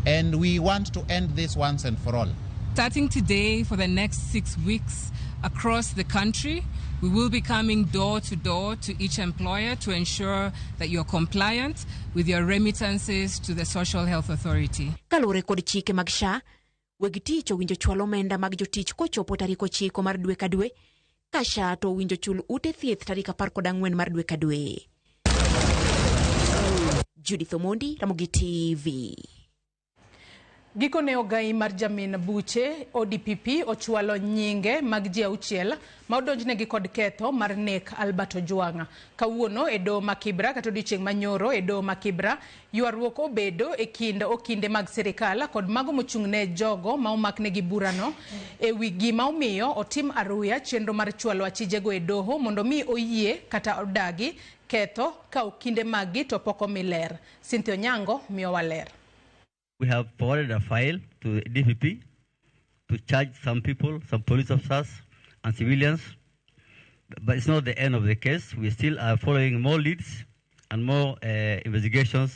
And we want to end this once and for all. Starting today for the next 6 weeks across the country, we will be coming door to door to each employer to ensure that you're compliant with your remittances to the Social Health Authority. Kaluwore kod chike mag SHA, weg tich owinjo chwal omenda mag jotich kochopo tarik 9 mar dwe ka dwe, ka SHA to owinjo chul ute thieth tarik 14 mar dwe ka dwe. Judith Omondi, Ramogi TV. Gikone ogai mar jamin buche ODPP ochwalo nyinge mag ji 6 ma odonjnegi kod ketho mar nek Albert Ojwang'. Kawuono e doho ma Kibra kata odiochieng' manyoro e doho ma Kibra, ywaruok obedo e kind okinde mag sirikal kod mago mochung' ne jogo ma omaknegi burano e wi gima omiyo otim aruya chenro mar chwalo achijego e doho mondo mi oyie kata odagi ketho ka okinde maggi to pok omi ler. Cynthia Onyango miyowa ler. We have forwarded a file to the DPP to charge some people, some police officers and civilians. But it's not the end of the case. We still are following more leads and more investigations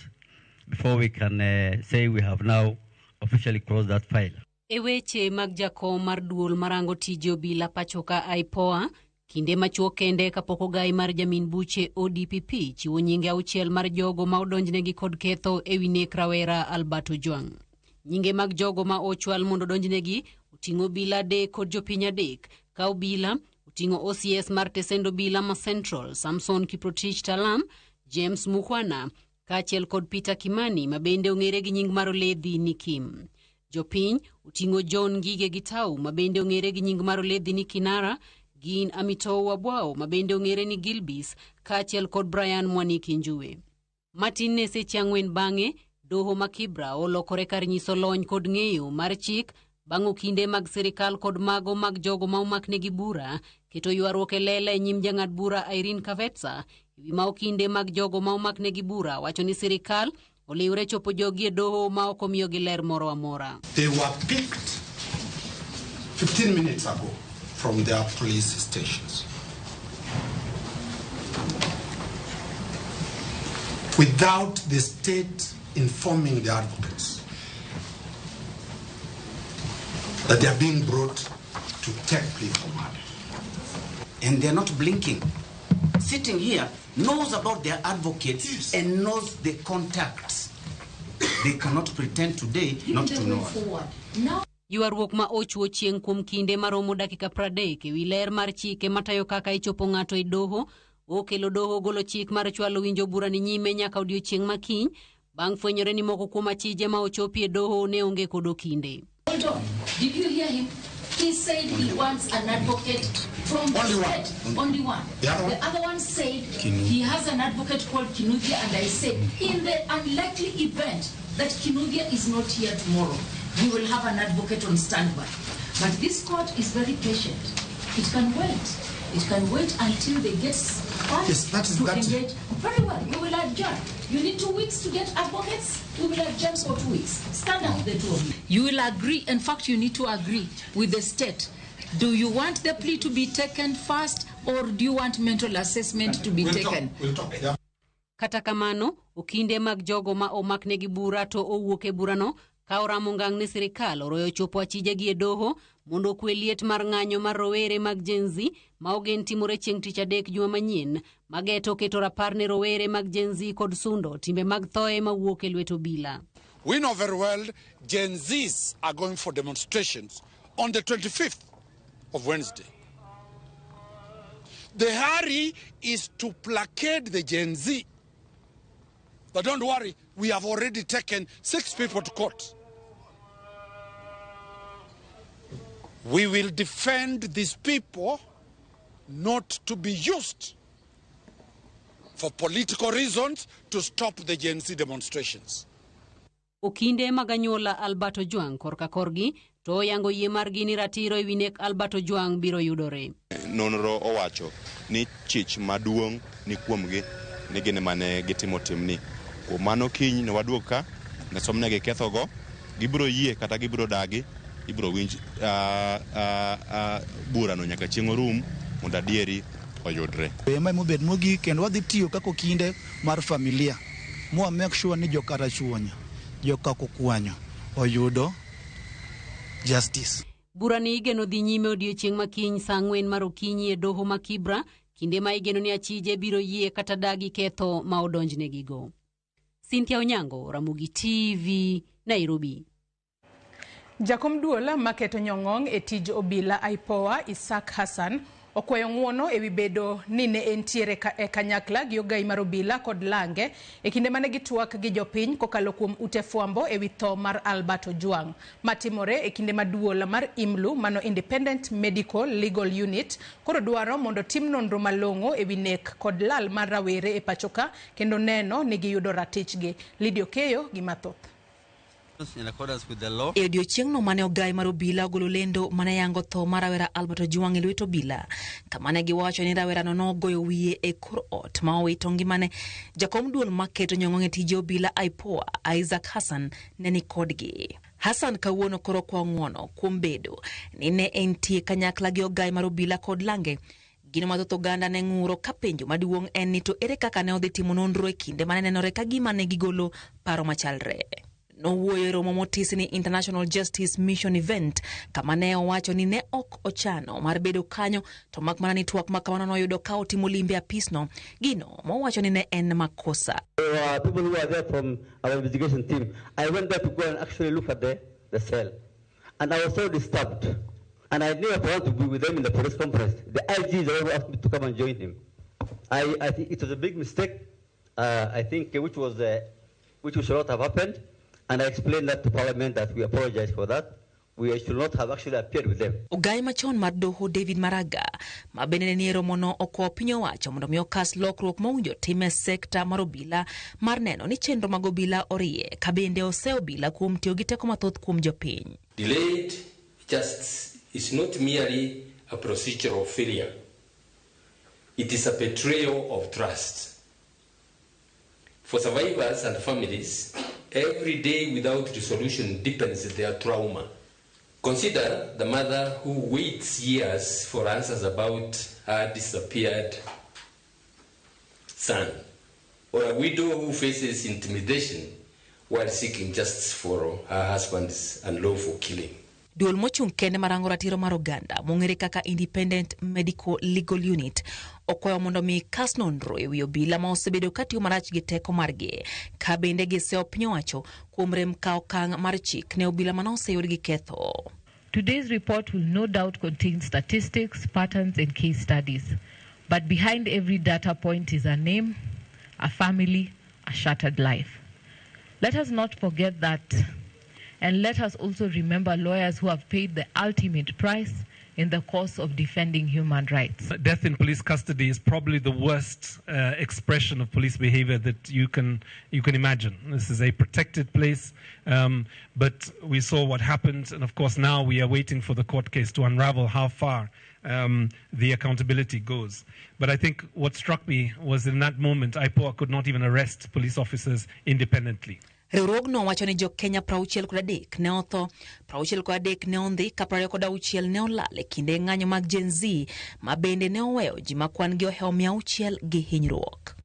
before we can say we have now officially closed that file. E weche mag jakom mar duol marango tije obila pachoka IPOA, kinde machuok kende kapok ogai mar jamin buche ODPP chiwo nyinge 6 mar jogo ma odonjnegi kod ketho ewi nek rawera Albert Ojwang'. Nyinge mag jogo ma ochwal mondo odonjnegi oting'o obila 3 kod jopiny 3, ka obila oting'o OCS mar tesend obila ma Central Samson Kiprotich Talam, James Mukhwana kaachiel kod Peter Kimani ma bende ong'ere gi nying mar Oledhi ni Kim. Jopiny oting'o John Ngige Gitau ma bende ong'ere gi nying mar Oledhi ni Kinara, gin Amitou Wabwao ma bende ong'ere ni Gilbis kaachiel kod Brian Mwaniki Njue. Matin ne seche 4 bang'e, doho ma Kibra olokore kar nyiso lony kod ng'eyo mar chik bang' okinde mag sirikal kod mago mag jogo ma omaknegi bura keto ywaruok e lela e nyim jang'ad bura Irene Kavetsa ewi ma okinde mag jogo ma omaknegi bura wacho ni sirikal oliwre chopo jogi e doho ma ok omiyogi ler moro amora. They were picked 15 minutes ago from their police stations. Without the state informing the advocates that they are being brought to take plea for murder. And they're not blinking. Sitting here knows about their advocates and knows the contacts. They cannot pretend today not to know us. Now Ywaruok ma ochuo chieng' kuom kinde maromo dakika 30 ewi ler mar chike matayo kaka ichopo ng'ato e doho okelo doho golo chik mar chwalo winjo bura ni nyime nyaka odiochieng' makiny bang' fwenyore ni moko kuom achije ma ochopi e doho ne onge kod okinde. Hold on. Did you hear him? He said he wants an advocate from the Only one. state. Only one. The other one? The other one said he has an advocate called Kinuthia, and I said, in the unlikely event that Kinuthia is not here tomorrow, we will have an advocate on standby. But this court is very patient. It can wait. It can wait until they get funds Yes, that is- to that is- engage. Very well, we will adjourn. You need 2 weeks to get advocates? We will adjourn for 2 weeks. Stand up, the two of you. You will agree, in fact, you need to agree with the state. Do you want the plea to be taken first or do you want mental assessment to be We'll talk. taken? We'll talk. Yeah. Kata kamano, okinde mag jogo ma omaknegi bura to owuok e burano ka oramo ngang' ni sirikal oroyo chopo achijegi e doho mondo okwe liet mar ng'anyo mar rowere mag Gen Z ma ogen timore chieng' tich adek juma manyien mageto keto rapar ne rowere mag Gen Z kod sundo timbe mag thoe mawuok e lwet obila. We know very well Gen Zs are going for demonstrations on the 25th of Wednesday. The hurry is to placate the Gen Z. But don't worry, we have already taken six people to court. We will defend these people not to be used for political reasons to stop the Gen Z demonstrations. Okinde mag anyuola Albert Ojwang korka korgi to oyango yie margi ni ratiro ewi nek Albert Ojwang biro yudore. Nonro owacho ni chich maduong' ni kuomgi ni gin mane gitimo timni. Kuom mano kiny ne waduog ka ne somnegi kethogo, gibiro yie kata gibiro dagi, ibiro winj burano nyaka chieng' orum mondo adieri oyudre. Ema mobed mogik kendo wadhi tiyo kaka okinde mar familia mwa make sure ni joka Rachuonyo, joka Kokwanyo oyudo justice. Burani igeno dhi nyime odiechieng' ma kiny saa 4 mar okinyi e doho ma Kibra, kinde ma igeno ni achije biro yie kata dagi ketho ma odonjnegigo. Cynthia Onyango, Ramogi TV, Nairobi. Jakom duol maketo nyong'ong e tij obila IPOA Isaac Hassan okwayo ng'uono ewi bedo ni ne entiere e kanyakla gi ogai mar obila kod lange e kinde mane gitwak gi jopiny kokalo kuom ute fwambo ewi tho mar Albert Ojwang. Matimore e kinde ma duol mar IMLU mano Independent Medical Legal Unit koro dwaro mondo tim nonro malong'o ewi nek kod lal mar rawere e pachoka kendo neno ni giyudo ratichgi. Lydia Okeyo gi mathoth. E odiechieng'no mane ogai mar obila ogolo lendo mane yango tho mar rawera Albert Ojwang e lwet obila, kama ne giwacho ni rawerano nogoyo wiye e kor ot ma owito ngimane. Jakom duol maketo nyong'ong e tije obila IPOA Isaac Hassan ne ni kodgi. Hassan kawuono koro kwayo ng'uono kuom bedo ni ne entie kanyakla gi ogai mar obila kod lange. Gino mathoth oganda ne ng'uro ka penjo maduong' en ni to ere kaka ne odhi timo nonro e kinde mane nenore ka gima ne gigolo paro machalre. Nowuoyo e romo motisi ni International Justice Mission Event, kama ne owacho ni ne ok ochano mar bedo kanyo, to mak mana ni twak ma kamano noyudo ka otimo limbe apisno, gino mowacho ni ne en makosa. There were people who were there from our investigation team. I went there to go and actually look at the cell. And I was so disturbed. And I never planned to be with them in the press conference. The IG is the one who asked me to come and join him. I think it was a big mistake, I think, which should not have happened. And I explained that to Parliament that we apologize for that. We should not have actually appeared with them. Ogai machon mar doho David Maraga, ma bende ne nie romono okwayo piny owacho mondo mi okas lokruok mowinjo tim e sekta mar obila mar neno ni chenro mag obila orie, ka bende ose obila kuom tiyo gi teko mathoth kuom jopiny. Delayed justice is not merely a procedural failure. It is a betrayal of trust. For survivors and families, every day without resolution deepens their trauma. Consider the mother who waits years for answers about her disappeared son, or a widow who faces intimidation while seeking justice for her husband's unlawful killing. Duol mochung' kende marango ratiro mar oganda mong'ere kaka Independent Medical Legal Unit okwayo mondo mi kas nonro ewi obila ma osebedo katiyo marach gi teko margi, ka bende giseyo piny owacho kuom rem kawo okang' mar chik ne obila mane oseyud gi ketho. Today's report will no doubt contain statistics, patterns and case studies. But behind every data point is a name, a family, a shattered life. Let us not forget that. And let us also remember lawyers who have paid the ultimate price in the course of defending human rights. Death in police custody is probably the worst expression of police behavior that you can imagine. This is a protected place, but we saw what happened, and of course now we are waiting for the court case to unravel how far the accountability goes. But I think what struck me was in that moment, IPOA could not even arrest police officers independently. Riwruogno wacho ni jo Kenya 63 ne otho, 63 ne ondhi ka 26 ne olal e kinde ng'anyo mag Gen Z ma bende ne oweyo ji ma kwan gi ohewo 600 gi hinyruok.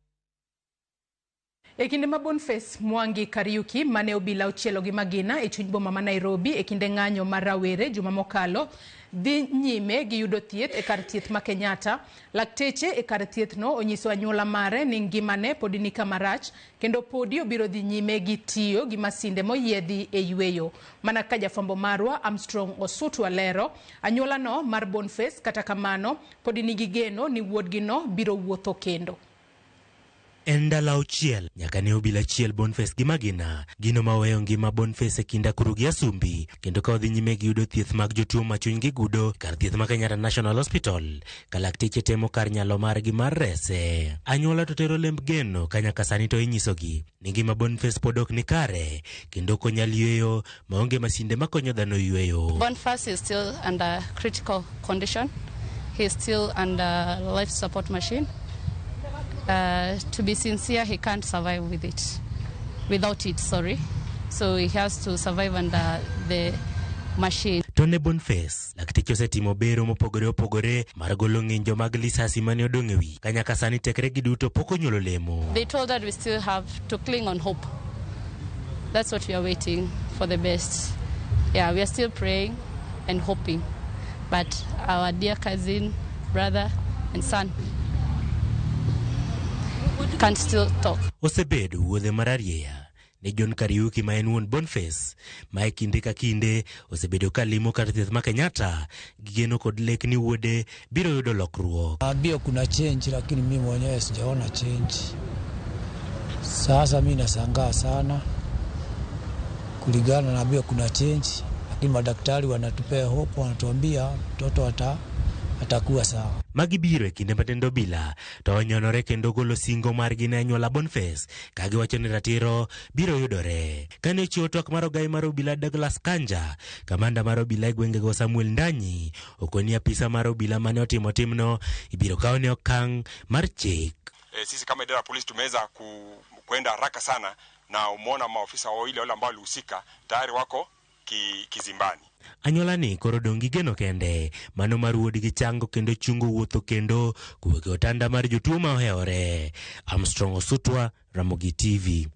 E kinde ma Boniface Mwangi Kariuki mane obila ochielo gi magina e chuny boma ma Nairobi e kinde ng'anyo mar rawere juma mokalo dhi nyime gi yudo thieth e kar thieth ma Kenyatta. Lakteche e kar thieth no onyiso anyuola mare ni ngimane podi ni kama rach kendo podi obiro dhi nyime gi tiyo gi masinde moyiedhi e yweyo. Mana ka jafwambo marwa Armstrong Osutu alero, anyuola no mar Boniface kata kamano podi nigi geno ni wuodgi no biro wuotho kendo. En ndalo auchiel nyaka ne obila chiel Boniface gi magina, gino maweyo ngima Boniface e kind akuru gi asumbi, kendo ka odhi nyime gi yudo thieth mag jotuo ma chunygi gudo kar thieth ma Kenyatta National Hospital, ka lakteche temo kar nyalo margi mar rese. Anyuola to tero lemb geno ka nyaka sani to inyisogi ni ngima Boniface pod ok ni kare, kendo ok onyal yweyo maonge masinde makonyo dhano yweyo. Boniface is still under critical condition. He is still under life support machine. To be sincere, he can't survive with it. Without it, sorry. So he has to survive under the machine. To ne Boniface, lakteche osetimo bero mopogore opogore mar golo ng'injo mag lisasi mane odong' e wi. Ka nyaka sani tekre gi duto pok onyuolo lemo. They told that we still have to cling on hope. That's what we are waiting for the best. Yeah, we are still praying and hoping. But our dear cousin, brother, and son can still talk. Osebedo wuodhe mararieya ne John Kariuki ma en wuon Boniface ma e kinde ka kinde osebedo ka limo kar thieth ma Kenyatta gi geno kod lek ni wuode biro yudo lokruok. Naambiwa kuna change, lakini mimi mwenyewe sijaona change. Sasa mi nashangaa sana kulingana, naambiwa kuna change, lakini madaktari wanatupea hope, wanatuambia mtoto atakuwa sawa. Magi biro e kinde ma tend obila to onyonore kendo golo singo margi ne anyuola Boniface ka giwacho ni ratiro biro yudore. Kane ochiwo twak mar ogai mar obila Douglas Kanja, kamanda mar obila e gwengego Samuel Ndanyi okoni apisa mar obila mane otimo timno ibiro kawne okang' mar chik. Sisi kama idara ya polisi tumeweza kwenda haraka sana na umeona maofisa wawili wale ambao walihusika tayari wako kizimbani. Anyuola ni koro dong' gi geno kende mano mar wuodgi chango kendo chungo wuotho kendo kowuok e otanda mar jotuo ma ohewore. Armstrong Osutwa, Ramogi TV.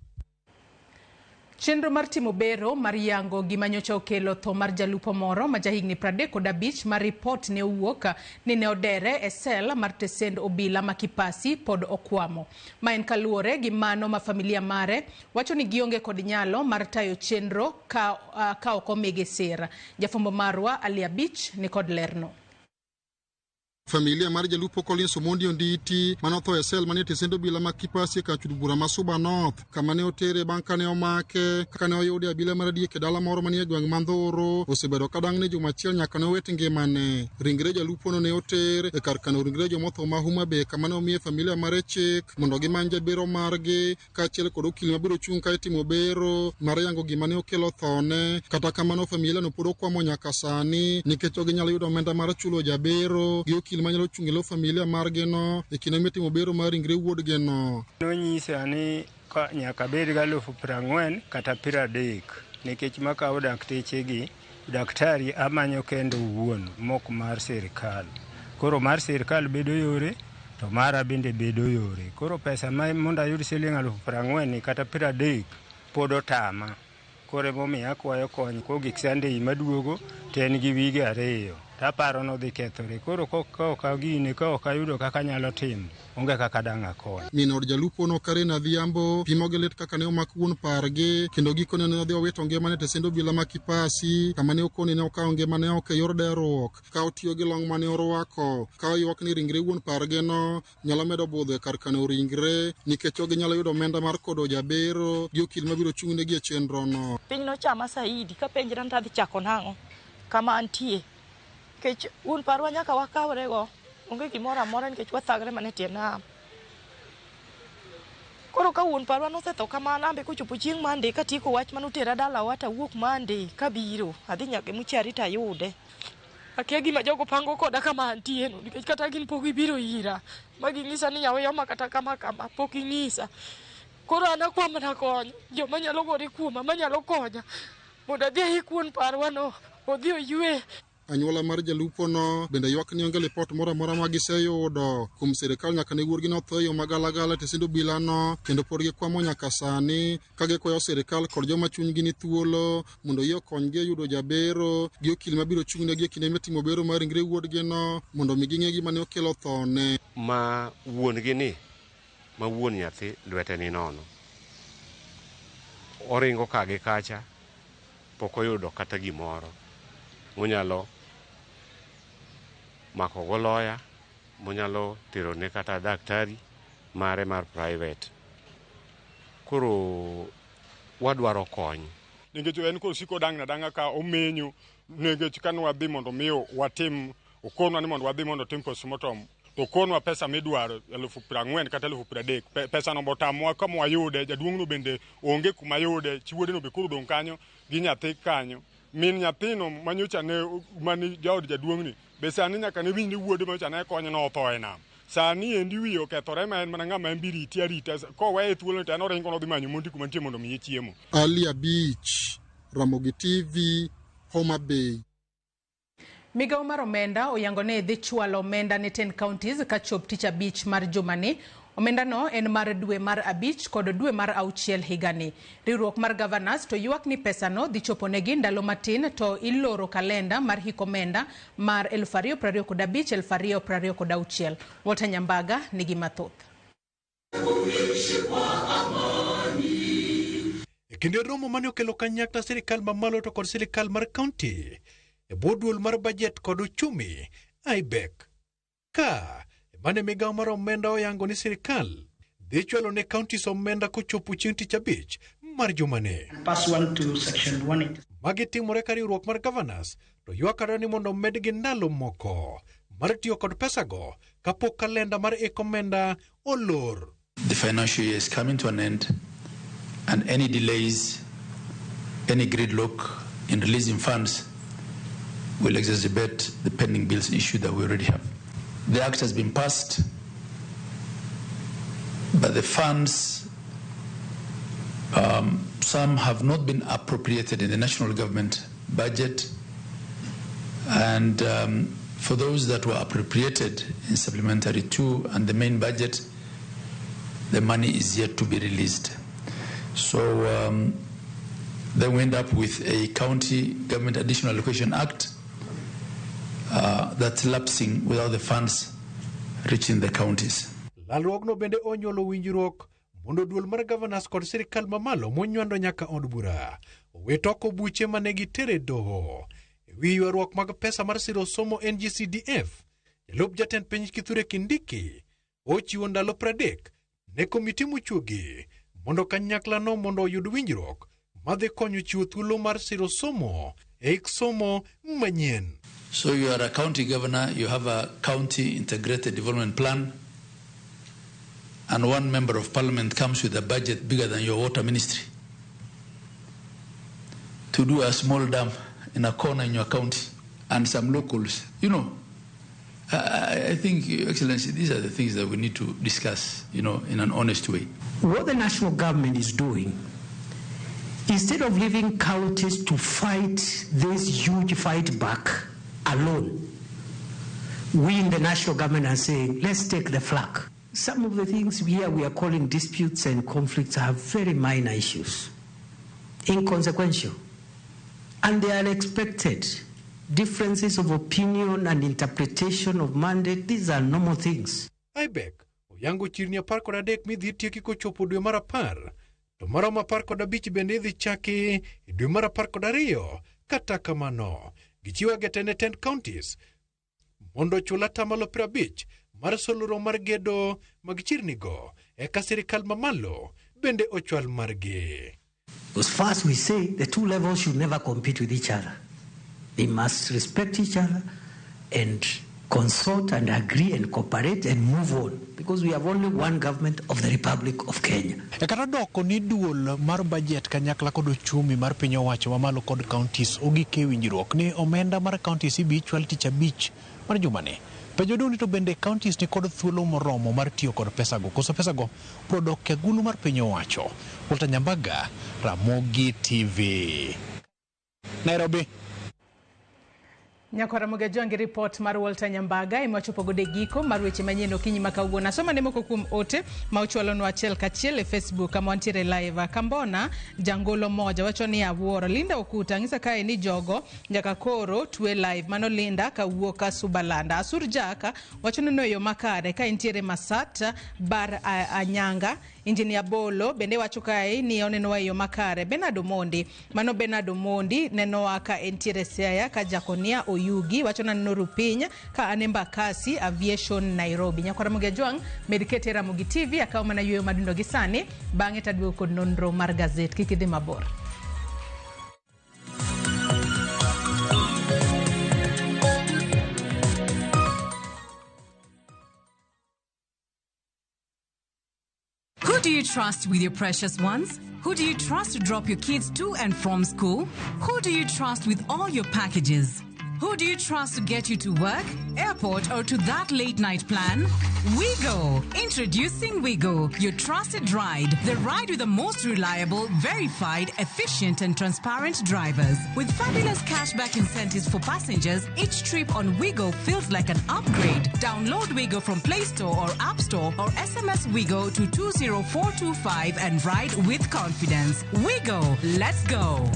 Chenro mar timo bero mar yango gima nyocha okelo tho mar jalupo moro ma jahigni 35 ma ripot ne owuok ni ne odere e sel mar tesend obila ma Kipasi pod okwamo. Ma en kaluwore gi mano ma familia mare wacho ni gionge kod nyalo mar tayo chenro ka ok omigi sir. Jafwambo marwa Ali Abich ni kod lerno. Familia mar jalupo Collins Omondi Onditi manotho e sel manie tesend obila ma Kipasi e kar chud bura ma Suba North, kama ne otere bang' kane omake kane oyude abila mar adiek e dala moro manie gweng' ma Ndhuru, osebedo ka dang' ne juma achiel nyaka ne owit ngimane. Ringre jalupono ne oter e kar kano ringre jomotho ma Homa Bay, kama ne omiye familia mare chik mondo gimany jabero margi kaachiel kod okil mabiro chung' ka itimo bero mar yango gima ne okelo thone. Kata kamano, familia no pod okwamo nyaka sani nikech ok ginyal yudo omenda mar chulo jabero gi okil manyalo chung' e lo familia margi no e kinde mitimo bero mar ringre wuodgi no. Nonyisa ni nyaka bed gi 40,000 kata 30 nikech makawo daktechegi, daktari amanyo kendo owuon mok mar sirikal. Koro mar sirikal bedo yore to mara bende bedo yore. Koro pesa ma mondo ayud siling 40,000 kata 30 pod otama. Koro emomiyo akwayo kony kogik Sunday maduogo to en gi wige 2. Taparo nodhi kethore. Koro ka ok ayudo kaka anyalo timo, onge kaka dang' akony. Min od jalupono Karen Adhiambo pimo gi lit kaka ne omak wuon pargi kendo gikone ne odhi owito ngimane e tesend obila ma Kipasi, kama ne okoni ne okawo ngimane oko e yor deruok ka otiyo gi long' mane orwako, ka oywak ni ringre wuon pargino nyalo medo budho e kar kano ringre nikech ok ginyalo yudo omenda mar kodo jabero gi okil mabiro chung'negi e chenrono. Piny nochama saidi kapenjra ni tadhi chako nang'o kama antie. Nikech wuon parwa nyaka wakawrego, onge gimoro amora nikech wathagre mana e tie nam. Koro ka wuon parwa nosetho kamano, an be kochopo chieng' Monday katieko wach manotera dalawa tawuok Monday kabiro, adhi nyaka e mochari tayude. Akia gima jogo pango koda kama antie no, nikech kata gin pok gibiro ira ma ging'isa ni nyawe yoma kata kama kama, pok ging'isa. Koro an akwa mana kony, joma nyalo gore kuoma, manyalo konya mondo adhi aik wuon parwa no, odhi oywe. Anyuola mar jalupono bende ywak ni onge lipot moro amora ma giseyudo kuom sirikal nyaka ne wuodgi notho e yo magalagala e tesend obilano, kendo pod gikwamo nyaka sani ka gikwayo sirikal kod joma chunygi ni thuolo mondo oyie okonygi e yudo jabero gi okil mabiro chung'negi e kinde mitimo bero mar ringre wuodgino mondo mi ging'e gima ne okelo thone. Ma wuon-gi ni, ma wuon nyathi lwete ni nono, oringo ka gi kacha, pok oyudo kata gimoro monyalo mako go loya, monyalo terone kata daktari mare mar private. Koro wadwaro kony. Nikech en kosiko dang'na dang'a ka omenyo, nikech kane wadhi mondo mi watim, okonwa ni mondo wadhi mondo otim postmortem, to okonwa pesa midwaro 40,000 kata 30,000. Pesa no botamwa kama wayude, jaduong'no bende onge kuma yude, chi wuodeno be koro odong' kanyo gi nyathi kanyo. Min nyathino manyocha ne mani jaod jaduong'ni be sani nyaka ne winj ni wuode manyocha ne konyo no otho e nam. Sani endi wiye okethore ma en mana ng'ama en biriti arita, koweye thuolo to en oringo nodhi manyo mondi kuma nitie mondo omiye chiemo. Ali Abich, Ramogi TV, Homa Bay. Migawo mar omenda oyango ni dhi chwalo omenda ne 10 counties kachop tich abich mar jumani. Omendano en mar dwe mar 5 kod dwe mar 6 higani. Riwruok mar Governors to ywak ni pesano dhi choponegi ndalo matin to iloro kalenda mar hik omenda mar 2025-2026. Walter Nyambaga nigi mathoth. E kinde romo mane okelo kanyakla sirikal mamalo to kod sirikal mar kaunti e bwo duol mar bajet kod uchumi IBEC ka mane migawo mar omenda oyango ni sirikal dhi chwalo ne counties omenda kochopo chieng' tich abich mar jumani. Magi timore ka riwruok mar governors to ywak adwa ni mondo omedgi ndalo moko mar tiyo kod pesago kapok kalenda mar iko omenda olor. The financial year is coming to an end, and any delays, any gridlock in releasing funds will exacerbate the pending bills issue that we already have. The act has been passed, but the funds, some have not been appropriated in the national government budget, and for those that were appropriated in supplementary 2 and the main budget, the money is yet to be released. So then we end up with a County Government Additional Allocation Act that's lapsing without the funds reaching the counties. Lalruogno bende onyuolo winjruok mondo duol mar governors kod sirikal mamalo monywando nyaka od bura owit oko buche mane gitere doho e wi ywaruok mag pesa mar siro somo NGCDF. Jalup jatend piny Kithure Kindiki ochiwo ndalo 30 ne komiti mochuogi mondo kanyaklano mondo oyud winjruok madhi konyo chiwo thuolo mar siro somo e hik somo manyien. So you are a county governor, you have a county integrated development plan, and one member of parliament comes with a budget bigger than your water ministry to do a small dam in a corner in your county and some locals. You know, I think, Your Excellency, these are the things that we need to discuss, you know, in an honest way. What the national government is doing, instead of leaving counties to fight this huge fight back alone, we in the national government are saying, let's take the flak. Some of the things here we are calling disputes and conflicts are very minor issues, inconsequential, and they are expected. Differences of opinion and interpretation of mandate, these are normal things. IBEC oyango chirni 13 midhi tieki kochopo dwe mar 10, to maromo 15 bende idhi chaki e dwe mar 12. Kata kamano, gichiwo agete ne 10 counties mondo ochul atamalo 50 mar solro mar gedo mag chirnigo eka sirikal mamalo bende ochwal margi. Because first we say the two levels should never compete with each other. They must respect each other and consult and agree and cooperate and move on, because we have only one government of the Republic of Kenya. E kata doko ni duol mar budget kanyakla kod uchumi mar piny owacho mamalo kod counties ogik e winjruok ni omenda mar counties ibi chwal tich abich mar jumani. Penjo duong' ni to bende counties ni kod thuolo moromo mar tiyo kod pesago, koso pesago biro dok e agulu mar piny owacho. Walter Nyambaga, Ramogi TV, Nairobi. Nyakwara Ramogi Ajwang' gi report mar Walter Nyambaga ema wachopo godo e giko mar weche manyien okinyi ma kawuono. Asoma ne moko kuom ote ma ochwalonwa achiel kachiel e Facebook kama wantiere live. Kambona Jangolo Moja wacho ni awuoro. Linda Okuta ng'isa kae ni jogo nyaka koro twe live. Mano Linda kawuok Subalanda. Asur Jaka wacho ni no e yo makare ka entiere Masat bar Anyanga. Engineer Bolo bende wacho kae ni onenowa e yo makare. Bernard Omondi, mano Bernard Omondi nenowa ka entiere Siaya ka Jakonia Oyugi wacho na neno Rupiny ka an Embakasi Aviation Nairobi. Nyakwara Ramogi Ajwang' med kete Ramogi TV akaw mana yueyo madundo gi sani bang'e taduogo kod nonro mar gazet. Kik idhi mabor. Who do you trust with your precious ones? Who do you trust to drop your kids to and from school? Who do you trust with all your packages? Who do you trust to get you to work, airport, or to that late night plan? Wigo! Introducing Wigo, your trusted ride. The ride with the most reliable, verified, efficient, and transparent drivers. With fabulous cashback incentives for passengers, each trip on Wigo feels like an upgrade. Download Wigo from Play Store or App Store or SMS Wigo to 20425 and ride with confidence. Wigo, let's go!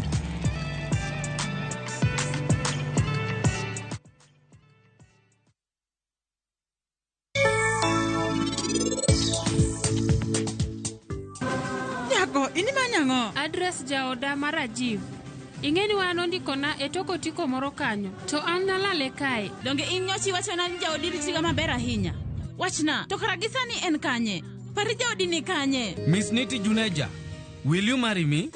Nyako, in imanyang'o? Adres jaoda mar Rajiv. Ing'e ni wan ondikona e tok otiko moro kanyo, to an nalale kae. Donge in nyocha iwachona ni jaodi ritiga maber ahinya? Wachna, to kara gi sani en kanye? Pari jaodi ni kanye? Miss Niti Juneja, will you marry me?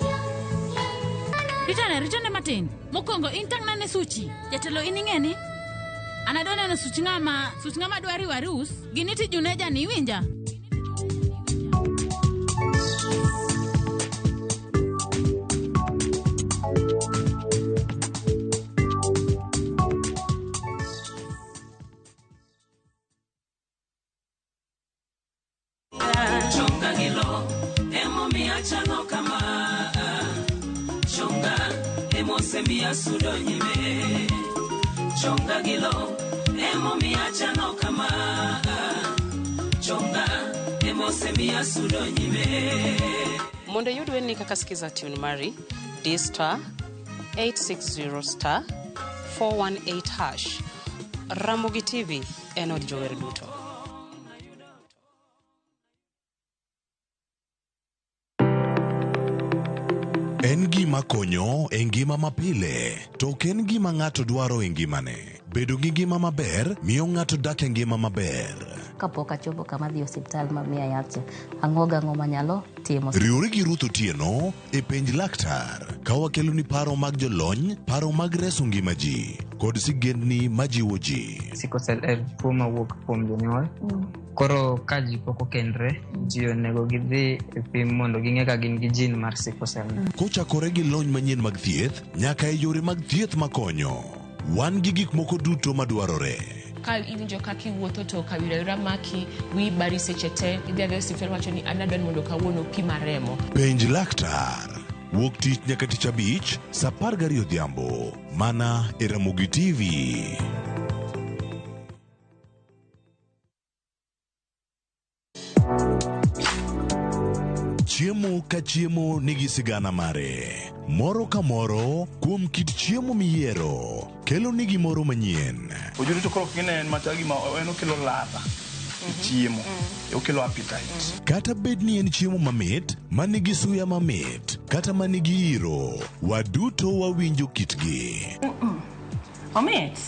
Ritane, ritane matin. Mokwongo in tang'na ne suchi. Jatelo in ing'e ni? An adwa neno such ng'ama dwa riwo arus gi Niti Juneja ni iwinja? Chonga gilo, emomiyo achalo kama. Chonga, emosemiyo asudo nyime. Chonga gilo, emomiyo achalo kama. Chonga, emosemiyo asudo nyime. Mondo iyud wendni kaka Skiza Tune mari, di star 860 star 418 hash. Ramogi TV en od jower duto. En gima konyo e ngima mapile, to ok en gima ng'ato dwaro e ngimane. Bedo gi ngima maber miyo ng'ato dak e ngima maber. Kapok achopo kama adhi e osiptal ma miya yath cha, ang'o gang'o manyalo timo. Riwri gi Ruth Otieno e penj laktar ka wakeloni paro mag jolony, paro mag reso ngima ji, kod sigendni majiwo ji. Sickle cell en tuo mawuok kuom jonyuol. Koro ka ji pok okendre, ji onego gidhi e pim mondo ging'e ka gin gi gene mar sickle cell. Kochakore gi lony manyien mag thieth nyaka e yore mag thieth makonyo. Wan gi gik moko duto madwarore. Ka iwinjo kaka iwuotho to kawira wira maki, wiyi bari seche te, idhi adhiya e osiptal wacho ni an adwa ni mondo kawuono pima remo. Penj laktar. Wuok tich nyaka tich abich, saa 12 odhiambo. Mana e Ramogi TV. Chiemo ka chiemo nigi sigana mare. Moro ka moro kuom kit chiemo miyiero kelo ni gimoro manyien. Ojuri to koro kine en machal gima en okelo ladha e chiemo, okelo appetite. Kata bed ni en chiemo mamit, manigi suya mamit, kata manigi iro, waduto wawinjo kitgi. Omit.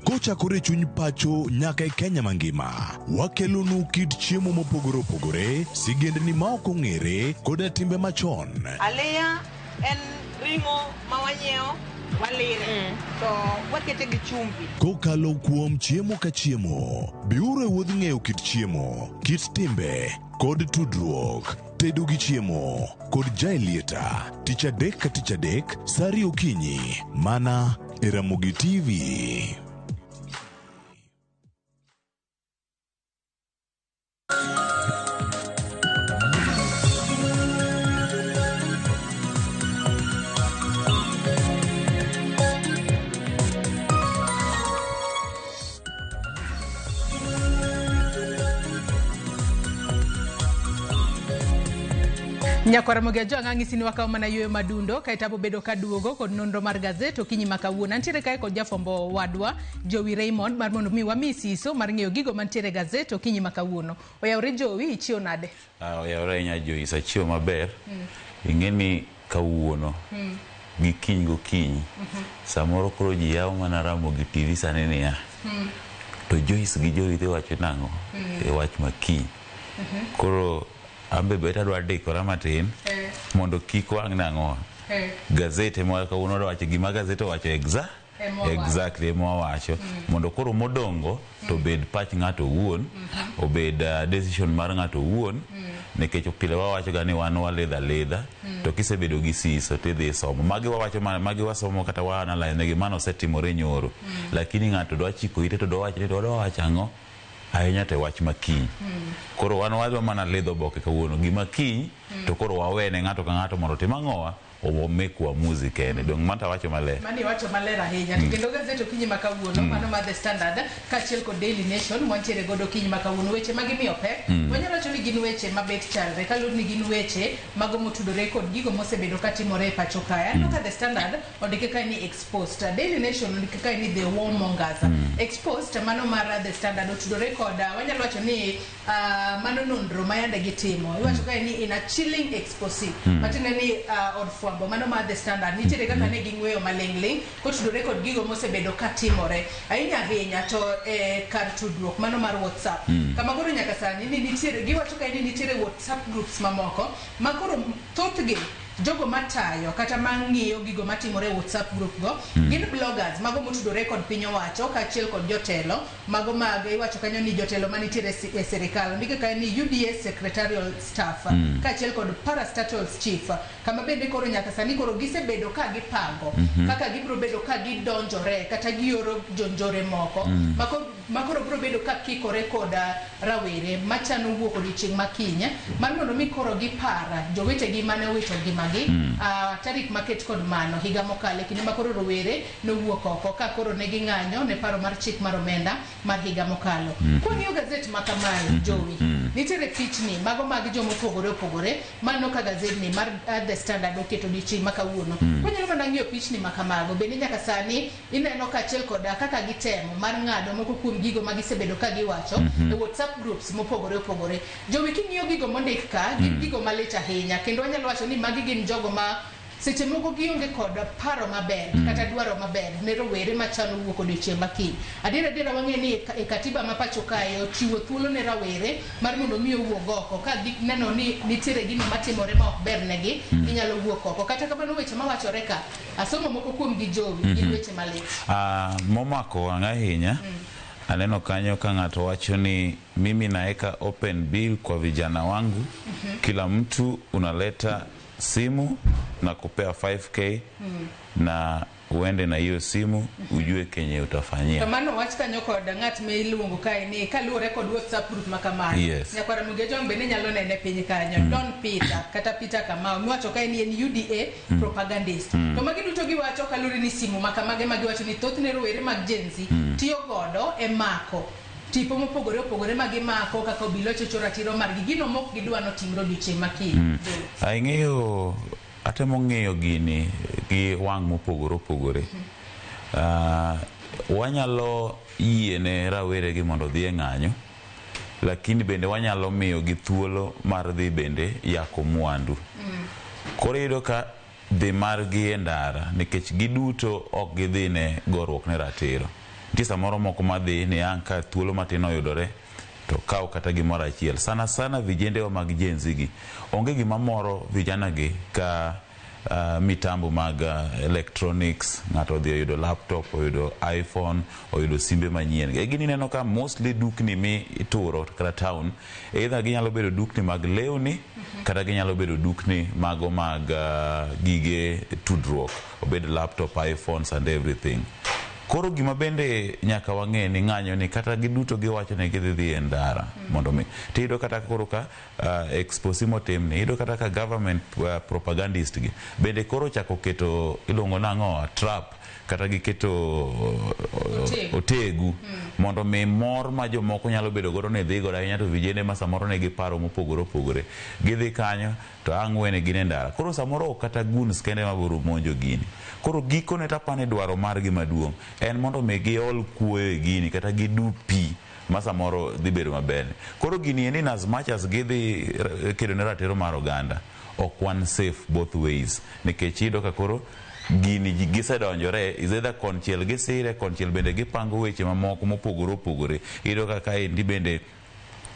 Kochakore chuny pacho nyaka e Kenya mangima, wakelonu kit chiemo mopogore opogore, sigendni ma ok ong'ere, koda timbe machon. Aliya en ring'o ma wanyiewo, walire, to wakete gi chumbi. Kokalo kuom chiemo ka chiemo, biuru e wuodh ng'eyo kit chiemo, kit timbe, kod tudruok. Tedo gi chiemo kod Jaelieta, tich adek ka tich adek, saa ariyo okinyi, mana e Ramogi TV. Nyakwara Ramogi Ajwang' ang'isi ni wakawo mana yueyo madundo kaeto abobedo kaduogo kod nonro mar gazet okinyi ma kawuono. Antiere kae kod jafwambo wadwa Jowi Raymond mar mondo mi wami siso mar ng'eyo gigo mantiere e gazet okinyi ma kawuono. Oyawore Jowi, ichiewo nade? Oyawore ahinya Joyce, achiewo maber. Ing'e ni kawuono gi kiny gokinyi samoro koro ji yawo mana Ramogi TV sani niya to Joyce gi Jowi dhi wacho nang'o e wach ma kiny. Koro ambe bet adwa dikora matin mondo kik wang' nang'o gazete ma kawuono owacho gima gazete owacho Ema wawacho. Exactly, ema wawacho mondo koro modongo to obed pach ng'ato owuon, obed decision mar ng'ato owuon, nikech pile wawacho ga ni wan walidho alidha to kisebedo gi siso tidhi somo magi wawacho magi wasomo kata wa analyze negi mano osetimore nyoro, lakini ng'ato dwa chiko ite to dwa wacho ni to wadwa wacho ang'o ahinya to e wach makiny. Koro wan wadwa mana lidho oboke kawuono gima kiny to koro wawene ng'ato ka ng'ato mondo otim ang'owa omake uamuzi kende dong mano tawacho maler. Mani wacho maler ahinya. To kendo gazet okinyi ma kawuono, mano mar The Standard kaachiel kod Daily Nation mwantiere godo okinyi ma kawuono, weche ma gimiyo pek wanyalo wacho ni gin weche mabet chalre kaluwore ni gin weche mago motudore kod gigo mosebedo katimore e pacho kae. Aneno ka The Standard ondike kae ni exposed, Daily Nation ondike kae ni the warmongers exposed. Mano mar The Standard otudore kod wanyalo wacho ni mano nonro ma yande gitimo. Iwacho kae ni in a chilling expose, matiende ni od fwambo mano mar The Standard nitiere kaka ne ging'weyo maling'ling kotudore kod gigo mosebedo katimore ahinya ahinya to e kar tudruok mano mar WhatsApp, kama koro nyaka sani ni nitiere, giwacho kae ni nitiere WhatsApp groups mamoko ma koro thothgi jogo matayo kata mang'iyo gigo matimore e WhatsApp group go gin bloggers mago motudore kod piny owacho kaachiel kod jotelo mago mag, iwacho kanyo ni jotelo manitiere e sirikal. Ondike kanyo ni UDA secretarial staff kaachiel kod parastatals chief, kama bende koro nyaka sani koro gisebedo ka gipango kaka gibiro bedo ka gidonjore kata gioro jonjore moko makoro biro bedo ka kikore koda rawere machano wuok odiochieng' makiny mar mondo mi koro gipar jowetegi mane owito ngimagi tarik maket kod mano higa mokalo, e kinde ma koro rowere nowuok oko ka koro ne ging'anyo ne paro mar chik mar omenda mar higa mokalo. Kwang'iyo gazet ma kamae, Jowi, nitiere pichni mago mag jomopogore opogore maneno ka gazetni mar The Standard oketo odiochieng' ma kawuono. Wanyalo mana ng'iyo pichni ma kamago bende nyaka sani ineno kaachiel koda kaka gitemo mar ng'ado moko kuom gigo ma gisebedo ka giwacho e WhatsApp groups mopogore opogore. Jowi, king'iyo gigo mondik ka, gin gigo malich ahinya, kendo wanyalo wacho ni magi gin jogo ma seche moko gionge kod paro maber kata dwaro maber ne rowere machano wuok odiochieng' ma kiny. Adier adiera wang'e ni e katiba ma pacho kae ochiwo thuolo ne rawere mar mondo mi owuog oko ka gineno ni nitiere gino matimore ma ok ber negi, ginyalo wuok oko. Kata kamano weche mawachore ka, asomo moko kuom gi, Jowi, gin weche malit. Momako wang' ahinya, aneno kanyo ka ng'ato wacho ni mimi naeka open bill kwa vijana wangu, kila mtu unaleta simu na kupea 5K na uende na hiyo simu ujue kenye utafanyia. To mano wach kanyo kod ng'at ma iluongo kae ni kaluwore kod WhatsApp group ma kamano. Nyakwara Mugejong bende nyalo nene piny kanyo. Don Peter kata Peter Kamau miwacho kae ni en UDA propagandist. To magi duto giwacho kaluwore ni simu ma kamage ma giwacho ni thothne rowere mag Gen Z tiyo godo e mako tipo mopogore opogore ma gimako kaka obila ochocho ratiro margi, gino mok gidwa notimre odiochieng' ma kiny. Ang'eyo, atemo ng'iyo gini gi wang' mopogore opogore. Wanyalo yiene rawere gi mondo odhi e ng'anyo, lakini bende wanyalo miyo gi thuolo mar dhi bende yako mwandu. Koro iyudo ka dhi margi e ndara, nikech giduto ok gidhi ne goruok ne ratiro. Nitie samoro moko madhi ni ang' ka thuolo matin oyudore to kaw kata gimoro achiel. Sana sana vijendewa mag Gen Z gi, onge gima moro vijana gi ka mitambo mag electronics, ng'ato odhi oyudo laptop, oyudo iPhone, oyudo simbe manyien. E gini ineno ka mostly dukni mi ituro kata town, either ginyalo bedo dukni mag lewni, kata ginyalo bedo dukni mago mag gige tudruok, obed laptop, iPhones and everything. Koro gima bende nyaka wang'e ni ng'anyo ni kata giduto giwacho ni gidhi dhi e ndara mondo mi tiyudo kata koro ka expose motimni, iyudo kata ka government propagandist gi bende koro ochako keto iluongo nang'o trap kata giketo Otegu. Otegu mondo mi mor ma jomoko nyalo bedo godo ni dhi godo ahinya to vijende ma samoro nigi paro mopogore opogore gidhi kanyo to ang' wene gin e ndara. Koro samoro ok kata goons kende ma biro monjo gini. Koro gikone tapani dwaro margi maduong' en mondo mi giol kuoyo e gini kata gidu pi ma samoro dhi bedo maber. Koro gini endi in as much as gidhi kedo ne ratiro mar oganda, ok wan safe both ways, nikech iyudo ka koro gini gisedonjore is either konchiel gisire, konchiel bende gipango weche mamoko mopogore opogore. Iyudo ka kaendi bende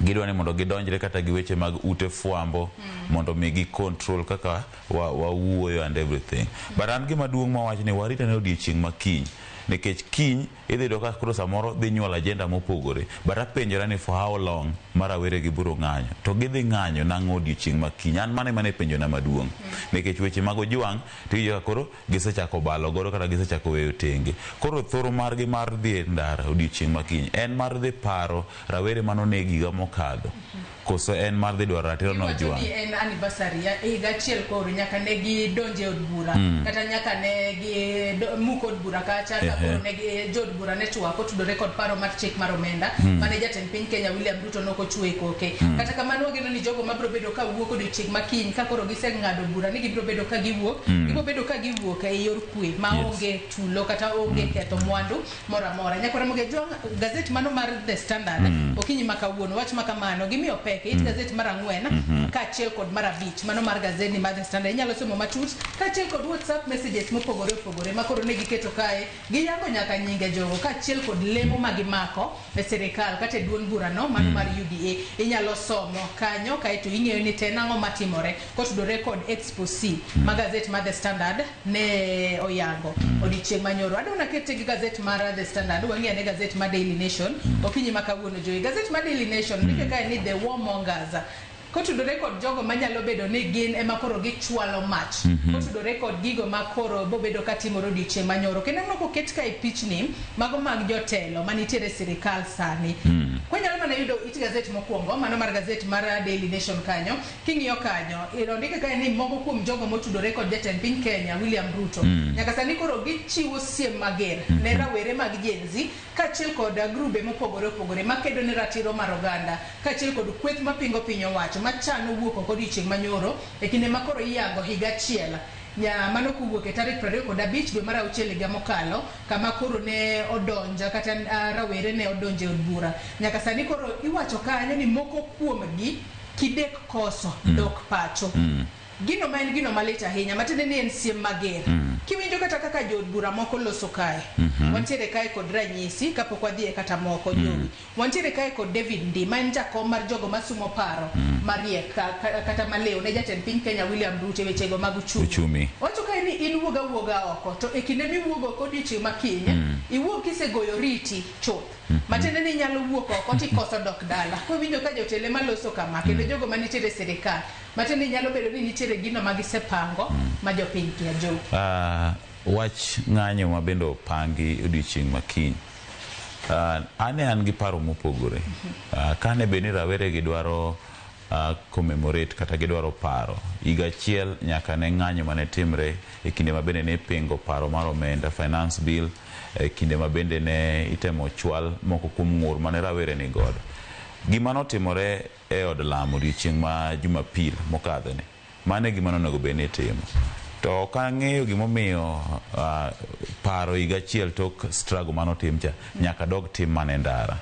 gidwa ni mondo gidonjre kata gi weche mag ute fwambo mondo mi gi control kaka wawuoyo and everything. But an gima duong' mawach ni warit ane odiochieng' ma kiny. Nikech kiny idhi yudo ka koro samoro dhi nyuolo agenda mopogore. But apenjora ni for how long ma rawere gi biro ng'anyo? To gidhi ng'anyo nang'o odiochieng' ma kiny? An mano ema ne penjona maduong'. Nikech weche mag Ojwang' to iwinjo ka koro gisechako balo godo kata gisechako weyo tenge. Koro thoro margi mar dhi e ndara odiochieng' ma kiny en mar dhi paro rawere mane oneg higa mokadho koso en mar dhi dwaro ratiro ne Iwacho Ojwang'? ni en anniversary ya higa achiel koro nyaka ne gidonje od bura kata nyaka ne gi muk od bura kacha ka koro ne gi jood bura ne twak otudore kod paro mar chik mar omenda mane jatend piny Kenya William Ruto nok ochuo e koke. Kata kamano wageno ni jogo mabiro bedo ka wuok odiochieng' ma kiny ka koro giseng'ado bura ni gibiro bedo ka giwuok gibiro bedo ka giwuok e yor kwe ma onge tulo kata onge ketho mwandu moro amora. Nyakwar Ramogi Ajwang', gazet mano mar The Standard okinyi ma kawuono wach ma kamano gimiyo pek it gazet mar ang'wen kaachiel kod mar abich mano mar gazedni mar The Standard inyalo somo matut kaachiel kod WhatsApp messages mopogore opogore ma koro ne giketo kae giyango nyaka nyinge jogo kaachiel kod lemo ma gimako e sirikal kata e duond burano mano mar UDA inyalo somo kanyo kaeto ing'eyo ni to en ang'o matimore kotudore kod expose ma gazet mar The Standard ne oyango odiochieng' manyoro. Adwa nakete gi gazet mar The Standard wang'i ane gazet mar Daily Nation okinyi ma kawuono Joey. Gazet mar Daily Nation ndike kae ni The Warmongers kotudore kod jogo manyalo bedo ni gin ema koro gichwalo mach kotudore kod gigo ma koro bobedo katimore odiochieng' manyoro kendo aneno koket kae pichni mago mag jotelo manitiere e sirikal sani. Kwanyalo mana yudo it gazet mokwongo mano mar gazet mar Daily Nation kanyo king'iyo kanyo ondike kae ni moko kuom jogo motudore kod jatend piny Kenya William Ruto nyaka sani koro gichiwo siem mager ne rawere mag Gen Z kaachiel kod grube mopogore opogore makedo ne ratiro mar oganda kaachiel kod kweth mapingo piny owacho machano wuok oko odiochieng' manyoro e kinde ma koro iyango higa achiel nya mano kowuok e tarik 25 dwe mar auchiel higa mokalo kama koro ne odonjo kata rawere ne odonjo e od bura. Nyaka sani koro iwacho kanyo ni moko kuomgi kidek koso dok pacho. Gino ma en gino malit ahinya matiende ni en siem mager. Kiwinjo kata kaka jood bura moko loso kae. Wantiere kae kod ranyisi kapok wadhi e kata moko Jowi. Wantiere kae kod David Ndii ma en jakom mar jogo masumo paro mariek kata maliw ne jatend piny Kenya William Ruto e wechego mag uchumi. Uchumi. Owacho kae ni in wuog awuoga oko to e kinde miwuog oko odiochieng' ma kiny iwuog kisegoyo oriti chuth. Matiende ni inyalo wuok oko tikoso dok dala. Kowinjo ka jotelo ema loso kama kendo jogo manitiere e sirikal matiende ni nyalo bedo ni nitiere gino ma gisepango ma jopiny kia Jowi. Wach ng'anyo ma bende opangi odiochieng' ma kiny. Ane an gi paro mopogore. Kane bed ni rawere gi dwaro commemorate kata gidwaro paro higa achiel nyaka ne ng'anyo mane timre e kinde ma bende ne ipingo paro mar omenda finance bill e kinde ma bende ne itemo chwal moko kuom ng'ur mane rawere ni godo. Gima notimore e od lamo odiochieng' ma Jumapil mokadho ni, mano e gima nonego bed ni itimo. To ok ang'eyo gimomiyo paro higa achiel tok struggle manotim cha nyaka dog tim mana e ndara.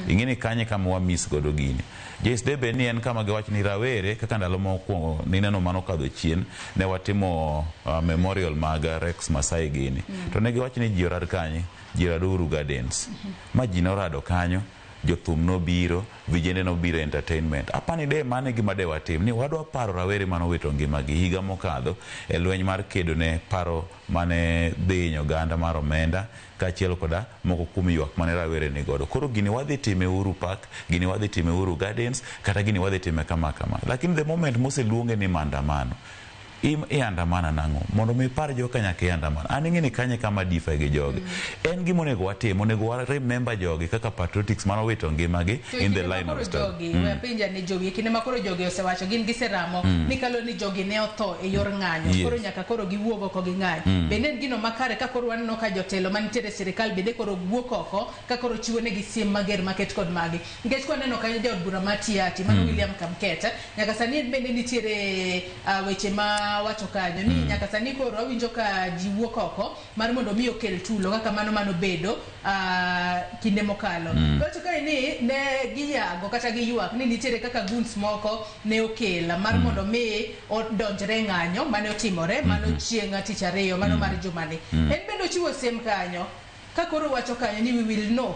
Ing'e ni kanye kama wa miss godo gini. Joyce de bed ni en kama giwacho ni rawere kaka ndalo mokwongo nineno mano kadho chien ne watimo memorial mag Rex Masai gini. To ne giwacho ni ji orad kanye? Ji orad Uhuru Gardens. Ma ji norado kanyo, jothum nobiro, vijende nobiro entertainment. Apani de mano e gima de watim ni wadwa paro rawere manowito ngimagi higa mokadho e lweny mar kedo ne paro mane dhi hinyo oganda mar omenda kaachiel koda moko kuom ywak mane rawere ni godo. Koro gini wadhi time Uhuru Park, gini wadhi time Uhuru Gardens, kata gini wadhi time kama kama. Lakini the moment moseluonge ni maandamano, iandamana nang'o? Mondo mi ipar joka nyaka iandamana. An ing'e ni kanye kama differ gi jogi. En gima onego watim, onego wa remember jogi kaka patriotics manowito ngimagi in the line of struggle. Jogi, we apenja ni jogi, e kinde ma koro jogi osewacho gin giseramo ni kaluwore ni jogi ne otho e yor ng'anyo, koro nyaka koro giwuog oko gi ng'anyo. Bende en gino makare ka koro waneno ka jotelo manitiere e sirikal bende koro wuok oko ka koro chiwo negi siem mager maket kod magi. Nikech kwaneno kanyo jaod bura ma Tiaty, mano William Kamket, nyaka sani en bende nitiere weche ma wacho kanyo ni nyaka sani koro awinjo ka ji wuok oko mar mondo mi okel tulo kaka mano manobedo kinde mokalo. Wacho kae ni ne giyago kata giywak ni nitiere kaka goons moko ne okel mar mondo mi odonjre ng'anyo mane otimore mano chieng' tich ariyo mano mar jumani. En bende ochiwo siem kanyo ka koro wacho kanyo ni we will know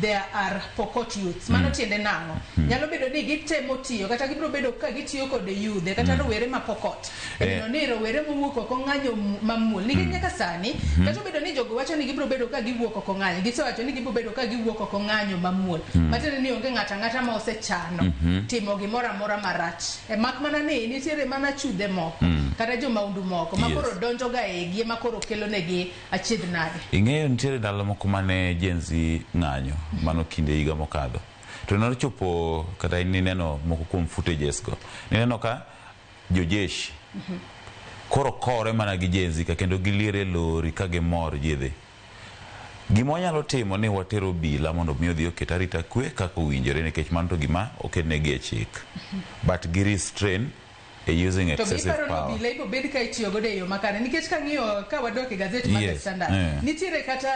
There are Pokot youths. Mano tiende nang'o? Nyalo bedo ni gitemo tiyo kata gibiro bedo ka gitiyo kod yudhe kata rowere ma Pokot. Neno ni rowere mowuok oko ng'anyo mamuol. Nikech nyaka sani, kata obedo ni jogo wacho ni gibiro bedo ka giwuok oko ng'anyo, gisewacho ni gibiro bedo ka giwuok oko ng'anyo mamuol. Matiende ni onge ng'ato ang'ata ma osechano timo gimoro amora marach. E mak mana ni nitiere mana chudhe moko kata jomaundu moko ma koro donjo ga e igi ema koro kelo negi achiedh nade. Ing'eyo nitiere ndalo moko mane Gen Z ng'anyo, mano kinde higa mokadho. To nochopo kata in nineno moko kuom footages go. Nineno ka jojeshi koro kore mana gi Gen Z ka kendo giliere lori ka gimor ji dhi. Gima wanyalo timo ni watero obila mondo mi odhi oket arita kwe kaka owinjore nikech mano to gima oketnegi e chik. But gi restrain e using To be excessive iparo ni power. obila ibo bed ka itiyo godo e yo makare nikech kang'iyo ka wadok e gazet mar The Standard nitiere kata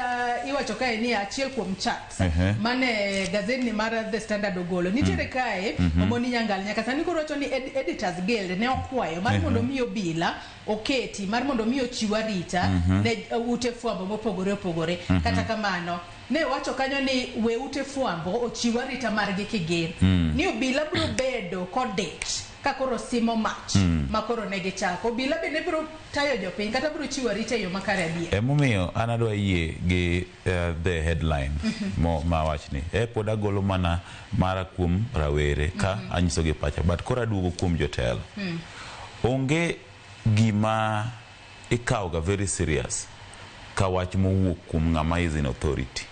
iwacho kae ni achiel kuom charts mane gazetni mar The Standard ogolo nitiere kae Omoni Nyangal nyaka sani koro wacho ni Editors Guild ne okwayo mar mondo mi obila oketi mar mondo mi ochiw arita ne ute fwambo mopogore opogore. Kata kamano ne wacho kanyo ni we ute fwambo ochiw arita margi kigin ni obila biro bedo kodich ka koro simo mach ma koro ne gichako. Obila bende biro tayo jopiny kata biro chiwo arita e yo makare adier. Emomiyo an adwa yie gi the headline mo ma wachni. E pod agolo mana mara kuom rawere ka anyiso gi pacha, but koro aduogo kuom jotelo. Onge gima ikawo ga very serious ka wach mowuok kuom ng'ama is in authority.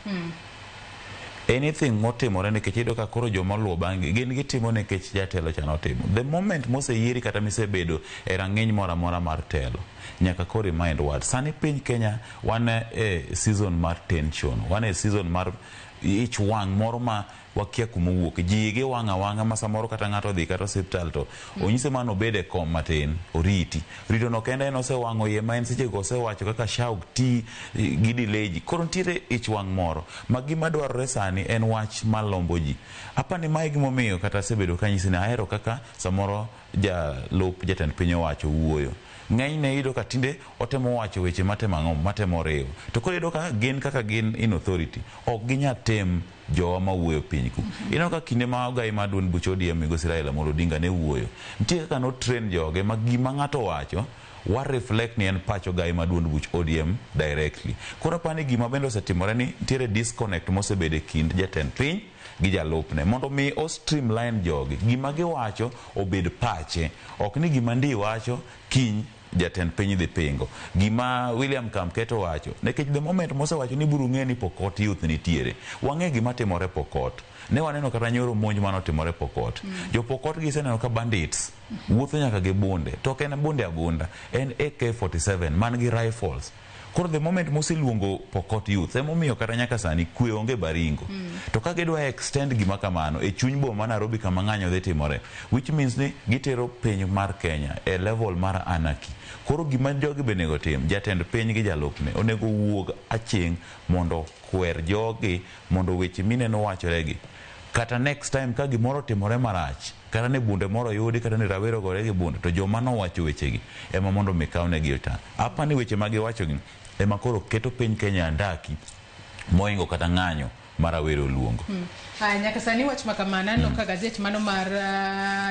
Anything motimore nikech iyudo ka koro joma oluwo bang'e gin gitimo nikech jatelo cha notimo. The moment moseyieri kata misebedo e rang'iny moro amora mar telo, nyaka koro i mind word. Sani piny Kenya wan e season mar tension, wan e season mar ich wang' moro ma wakia kuma owuok. Ji igi wang' awang'a ma samoro kata ng'ato odhi kata osiptal to onyise mana obed e kom matin oriti. Rito no kende en osewang'o iye ma en sechego osewacho kaka SHA ok ti gi delay ji. Koro nitiere ich wang' moro ma gima dwarore sani en wach malombo ji. Apani mae gimomiyo kata asebedo kanyisi ni ahero kaka samoro jalup jatend piny owacho wuoyo. Ng'enyne iyudo ka tinde otemo wacho weche matemo ang'o matemo riwo. To koro iyudo ka gin kaka gin in authority ok ginya tem jowa mawuoyo piny ku. Ineno ka kinde ma ogai mar duond buch ODM migosi Raila Amolo Odinga ne wuoyo, nitie kaka no train joge ma gima ng'ato wacho wa reflect ni en pach ogai mar duond buch ODM directly. Koro apani gima bende osetimore ni nitiere disconnect mosebedo e kind jatend piny gi jalupne mondo mi o streamline jogi gima giwacho obed pache ok ni gima Ndii wacho kiny jatend piny dhi pingo gima William Kamket owacho nikech the moment mosewacho ni buru ng'e ni Pokot youth nitiere wang'e gima timore Pokot ne waneno kata nyoro monj manotimore Pokot. Jo Pokot giseneno ka bandits wuotho nyaka gi bunde to ok en bunde abunda en AK47 man gi rifles. Koro the moment moseluongo Pokot youth emomiyo kata nyaka sani kwe onge Baringo. To ka gidwa extend gima kamano e chuny boma ma Nairobi kama ng'anyo dhi timore, which means ni gitero piny mar Kenya e level mar anarchy. Koro gima jogi be onego tim, jatend piny gi jalupne onego wuog aching' mondo kwer jogi mondo weche mineno wachore gi kata next time ka gimoro otimore marach kata ni bunde moro oyudi kata ni rawere ogore gi bunde to joma nowacho wechegi ema mondo mi kawnegi otang'. Apani weche ma giwachogi ema koro keto piny Kenya andaki moingo kata ng'anyo ma rawere oluongo. Aya, nyaka sani wach ma kamano aneno ka gazet mano mar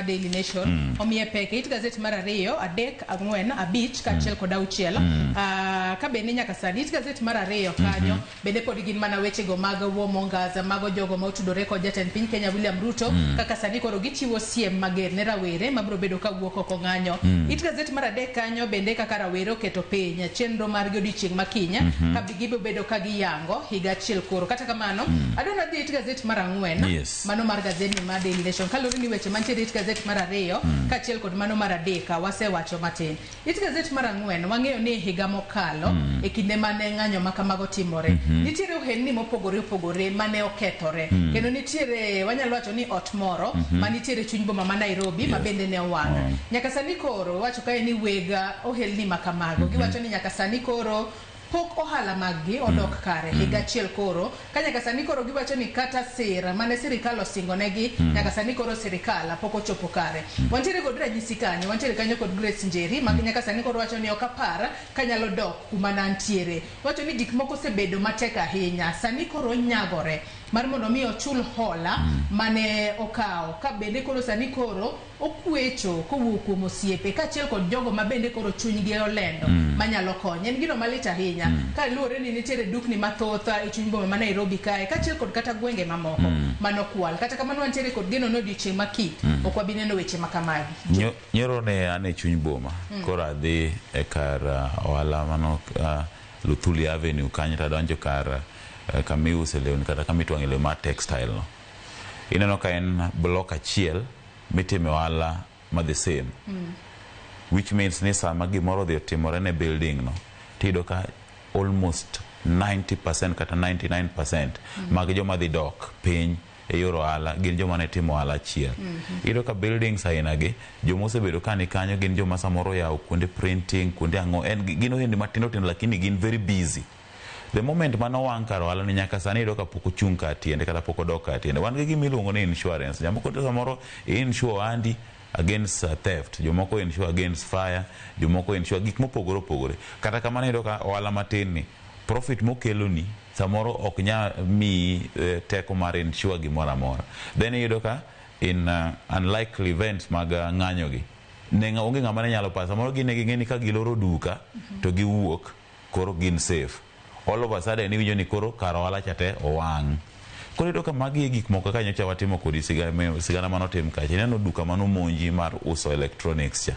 Daily Nation omiye pek. It gazet mar 2, 3, 4, 5 kaachiel kod 6. Ka bende nyaka sani it gazet mar 2 kanyo bende pod gin mana wechego mag warmongers, mago jogo ma otudore kod jatend piny Kenya William Ruto kaka sani koro gichiwo siem mager ne rawere mabiro bedo ka wuok oko ng'anyo. It gazet mar 3 kanyo bende kaka rawere oketo piny chenro margi odiochieng' ma kiny ka gibiro bedo ka giyango higa achiel koro. Kata kamano adwa nadhi it gazet mar 4 mano mar gazetni mar Daily Nation kaluwore ni weche mantiere it gazet mar 2 kaachiel kod mano mar 3 wasewacho matin. It gazet mar 4 wang'eyo ni higa mokalo e kinde mane ng'anyo ma kamago timore nitiere ohelni mopogore opogore mane okethore kendo nitiere wanyalo wacho ni ot moro manitiere chuny boma ma Nairobi ma bende ne owang'. Nyaka sani koro wacho kae ni weg ohelni ma kamago giwacho ni nyaka sani koro Pok ohala maggi odok kare higa achiel koro, ka nyaka sani koro giwacho ni kata sir mane sirikal osingonegi nyaka sani koro sirikal pok ochopo kare. Wantiere kod ranyisi kanyo, wantiere kanyo kod Grace Njeri ma nyaka sani koro wacho ni ok apar kanyalo dok kuma nantiere. Wacho ni gik moko osebedo matek ahinya, sani koro onyagore mar mondo mi ochul hola mane okawo, ka bende koro sani koro okwecho kowuok kuom osiepe kaachiel kod jogo ma bende koro chunygi olendo manyalo konye. En gino malit ahinya kaluwore ni nitiere dukni mathoth e chuny boma ma Nairobi kae kaachiel kod kata gwenge mamoko manokwal. Kata kamano wantiere kod geno ni odiochieng' ma kiny ok wabi neno weche ma kamagi. Nyoro ne an e chuny boma, koro adhi e kar ohala mano Luthuli Avenue kanyo, tadonjo kar kama iuse lewni kata kama itwang'e lewni mar textile no. Ineno ka en block achiel mitime ohala ma the same, which means ni sama gimoro odhi otimore ne building no, tiyudo ka almost 90% kata 99% mag joma dhi dok piny e yor ohala gin joma ne timo ohala achiel. Iyudo ka buildings aina gi, joma osebedo ka ni kanyo gin joma samoro oyawo kuonde printing, kuonde ang'o, en gin ohendni matindo tindo lakini gin very busy. The moment mane owang' kar ohala ni nyaka sani iyudo ka pok ochung' kar tiende kata pok odok kar tiende. Wan gi gima iluongo ni insurance. Jomoko to samoro insure ohandi against theft, jomoko insure against fire, jomoko insure gik mopogore opogore. Kata kamano iyudo ka ohala matin ni profit mokeloni samoro ok nya miyi teko mar insure gimoro amora. Then iyudo ka in unlikely events mag ng'anyo gi, ne onge ng'ama ne nyalo paro. Samoro gin ne ging'e ni ka giloro duka to giwuok koro gin safe. All of a sudden iwinjo ni koro kar ohala cha te owang'. Koro iyudo ka magi e gik moko kaka nyocha watimo kodi sigana manotim kacha. Ineno duka manomonji mar uso electronics cha.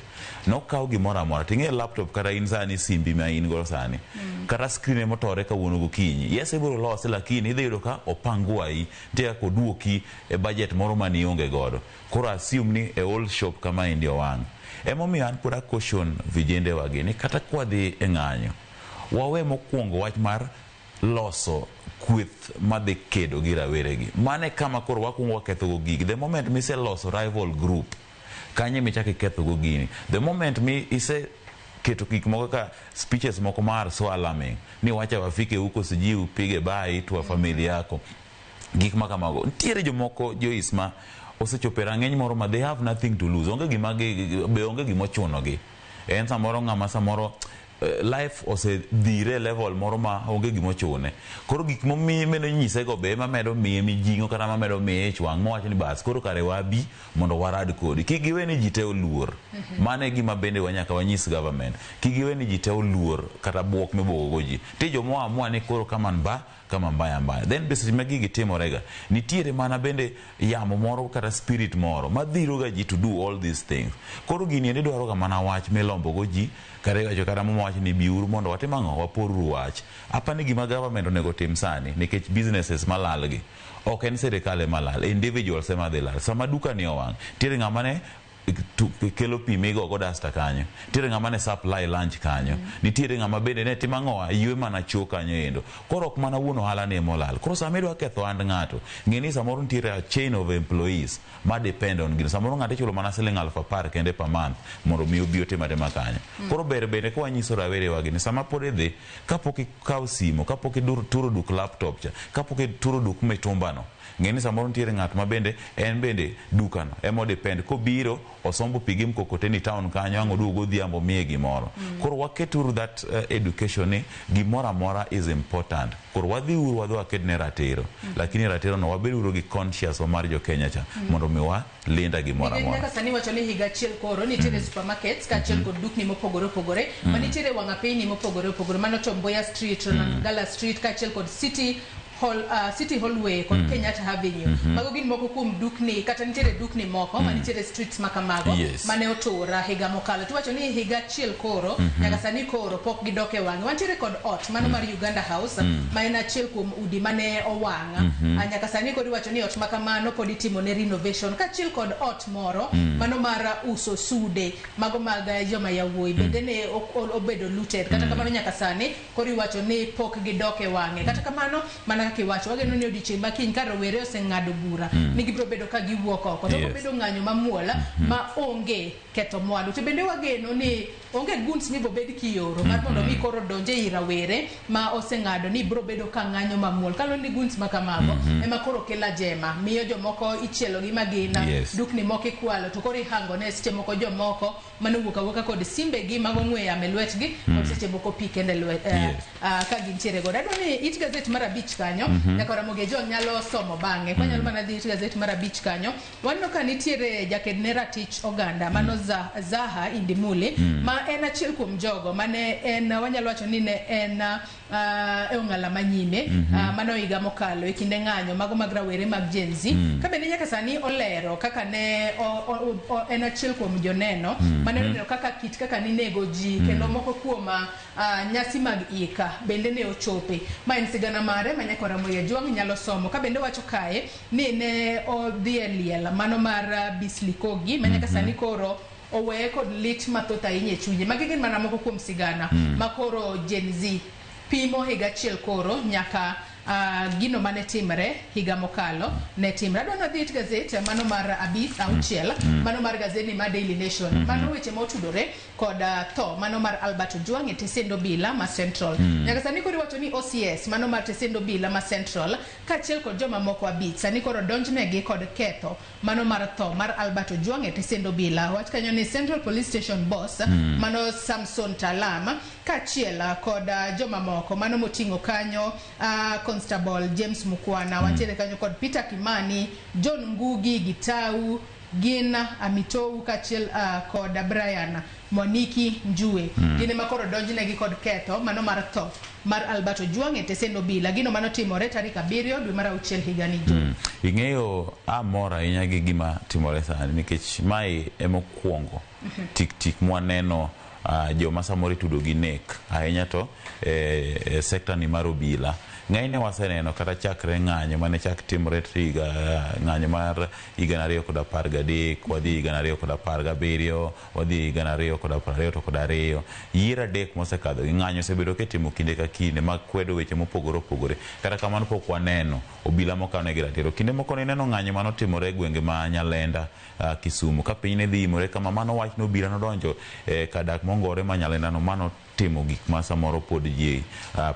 Nokaw gimoro amora. Ting'e laptop kata in sani simbi ma in godo sani. Kata screen emotore kawuono gokinyi. Yes, ibiro lose lakini idhi yudo ka opangwai. Nitie kaka oduoki e budget moro mane ionge godo. Koro assume ni e old shop kama endi owang'. Emomiyo an pod a caution vijende wagi ni kata kwadhi e ng'anyo, wawe mokwongo wach mar loso kweth madhi kedo gi raweregi. Mano e kama koro wakwongo wakethogo gigi. The moment miseloso rival group, kanyo ema ichako ikethogo gini. The moment mi ise keto gik moko kaka speeches moko mar so alarming ni wacha wafike huko sijui upige bai twa familia yako, gik ma kamago. Nitiere jomoko Joyce ma osechopo e rang'iny moro ma they have nothing to lose. Onge gima be onge gima ochunogi. En samoro ng'ama samoro life osedhire e level moro ma onge gima ochune. Koro gik momiyo nyisego be ema medo miye mijing'o kata mamedo miye ich wang' mowacho ni bas koro kare wabi mondo warad kodi. Kik giwe ni ji te oluor. Mano e gima bende nyaka wanyis government. Kik giwe ni ji te oluor kata buok mibuogo go ji. Nitie joma oamua ni koro kama mba kama mbaya mbaya. Then be seche ma gigi timorega, nitiere mana bende yamo moro kata spirit moro madhiro ga ji to do all these things. Koro gini endi dwaro ga mana wach milombo go ji, kata iwacho kata muma wacho ni biuru mondo watim ang'o, waporuru wach. Apani gima government onego tim sani, nikech businesses malal gi, ok en sirikal ema lal, individuals ema dhi lal. Sama duka ni owang', nitiere ng'ama ne kelo pi migogo dasta kanyo, nitiere ng'ama ne supply lunch kanyo, nitiere ng'ama bende ne timo ang'owa, ywe mana chuo kanyo endo. Koro ok mana wuon ohala ni ema olal. Koro sama idwa ketho ohand ng'ato, ng'e ni samoro nitiere a chain of employees ma depend on gino. Samoro ng'ato ichulo mana siling 10,000 kende per month mondo mi obi otim atima kanyo. Koro ber bende ka wanyiso rawerewa gi ni sama pod idhi, kapok ikawo simo, kapok ituro duk laptop cha, kapok ituro duk mitumba no, ng'e ni samoro nitiere ng'at ma bende en bende dukano ema odepend kobiro osombo pi gi mkokoteni town kanyo ang' oduogo godhiambo miye gimoro. Koro waketuru that education ni gimoro amora is important. Koro wadhi uru wadhi waked ne ratiro, lakini ratiro no wabed uru gi conscious wa mar jo Kenya cha mondo mi walinda gimoro Nikech amora. nyaka sani wacho ni higa achiel koro nitiere supermarkets kaachiel kod dukni mopogore opogore manitiere wang' apeyni mopogore opogore mano Tom Mboya Street, Ronald Ngala Street kaachiel kod City Hall, City Hallway kod Kenyatta Avenue. Mago gin moko kuom dukni kata nitiere dukni moko manitiere streets ma kamago mane otura higa mokalo. Tiwacho ni higa achiel koro nyaka sani koro pok gidok e wang'e. Wantiere kod ot mano mar Uganda House ma en achiel kuom udi mane owang'. Nyaka sani koro iwacho ni ot ma kamano pod itimo ne renovation kaachiel kod ot moro mano mar uso sude mago mag joma yawuoyi bende ne obedo looted. Kata kamano nyaka sani koro iwacho ni pok gidok e wang'e. Kata kamano mana kaka iwacho, wageno ni odiochieng' ma kiny ka rowere oseng'ado bura ni gibiro bedo ka giwuok oko to obedo ng'anyo mamuol ma onge ketho mwandu. To bende wageno ni Onge guns mibobed kioro mar mondo mi koro donje ir rawere ma oseng'ado ni biro bedo ka ng'anyo mamuol. Kaluwore ni guns ma kamago ema koro kelo ajema, miyo jomoko ichielo gi magina, dukni moko ikwalo, to koro ihango ne seche moko jomoko manowuok awuoka kod simbegi mag ong'we yamo e lwetgi kod seche moko pi kende lwet ka gintiere godo. Adwa ni it gazet mar 5 kanyo, nyaka Ramogi Ojwang nyalo somo bang'e. Kwanyalo mana dhi it gazet mar 5 kanyo, waneno ka nitiere jaked ne ratich oganda mano Zaha Indimuli, ma en achiel kuom jogo mane en wanyalo wacho ni ne en e ong'ala manyime mano higa mokalo e kinde ng'anyo mago mag rawere mag Gen Z. Ka bende nyaka sani olero kaka ne en achiel kuom joneno mane oneno kaka kit kaka ninego ji, kendo moko kuom nyasi mag ika bende ne ochope. Ma en sigana mare ma nyaka Ramogi Ojwang nyalo somo. Ka bende wacho kae ni ne odhi e liel mano mar Bisli Kogi ma nyaka sani koro oweye kod lit mathoth ahinya e chunye. Magi gin mana moko kuom sigana ma koro Gen Z pimo higa achiel koro nyaka gino mane timre higa mokalo ne timre. Adwa ni adhi it gazet mano mar 5 6, mano mar gazeti mar Daily Nation, mano weche motudore kod tho mano mar Albert Ojwang e tesend obila ma Central. Nyaka sani koro iwacho ni OCS mano mar tesend obila ma Central kaachiel kod joma moko 5 sani koro donjnegi kod ketho mano mar tho mar Albert Ojwang e tesend obila. Wach kanyo ni Central Police Station boss mano Samson Talam kaachiel kod joma moko mano moting'o kanyo Constable James Mukwana, wantiere kanyo kod Peter Kimani, John Ngugi Gitau, gin Amitou kaachiel kod Brian Mwaniki Njue. Gin ema koro donjnegi kod ketho mano mar tho mar Albert Ojwang e tesend obila, gino manotimore tarik 7 dwe mar 6 higani. Jo Ing'eyo, amor ahinya gi gima timore sani nikech mae emokwongo tik tik mwaneno joma samoro itudo gi nek ahinya to e sekta ni mar obila. Ng'enyne waseneno kata chakre ng'anyo mane chak timore higa ng'anyo mar 2013, wadhi 2017, wadhi 2022. Yiero 3 mosekadho gi ng'anyo osebedo kitimo kinde ka kinde mag kwedo weche mopogore opogore. Kata kamano pok waneno obila mokawnegi ratiro. Kinde moko nineno ng'anyo manotimore e gwenge ma Nyalenda, Kisumu, ka piny ne dhi imore kama mano wach ni obila nodonjo kadak mongore ma Nyalenda no mano timo gik ma samoro pod ji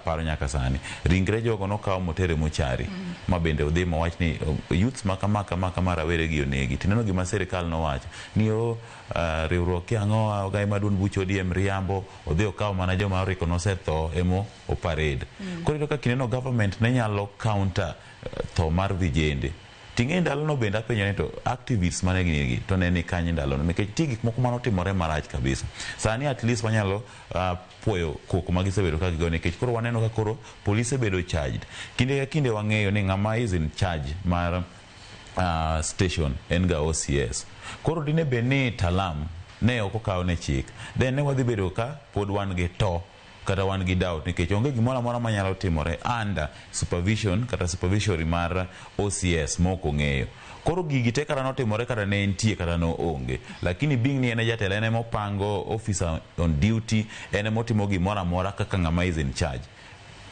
paro nyaka sani. Ringre jogo nokaw motere mochari ma bende odhi mowach ni youths ma kama kama kama rawere gi onegi. Tineno gima sirikal nowacho ni o riwruok ki ang'o ogai maduong' buch ODM riambo odhi okaw mana joma oriko nosetho emo oparade. Koro iyudo ka kindeno government ne nyalo counter tho mar vijende. Ting'e ndalono bende apenjo ni to activists mane gin to ne ni kanye ndalono, nikech nitie gik moko manotimore marach kabisa. Sani at least wanyalo puoyo koko ma gisebedo ka gigo nikech koro waneno ka koro polise bedo charged. Kinde ka kinde wang'eyo ni ng'ama is in charge mar station en ga OCS. Koro dine bed ni Talam ne ok okawne chik, then ne wadhi bedo ka pod wan gi to kata wan gi doubt nikech onge gimoro amora manyalo timore under supervision kata supervisory mar OCS mok ong'eyo. Koro gigi te kata notimore kata ne entie kata no onge, lakini being ni en e jatelo, en emopango officer on duty, en emotimo gimoro amora kaka ng'ama is in charge.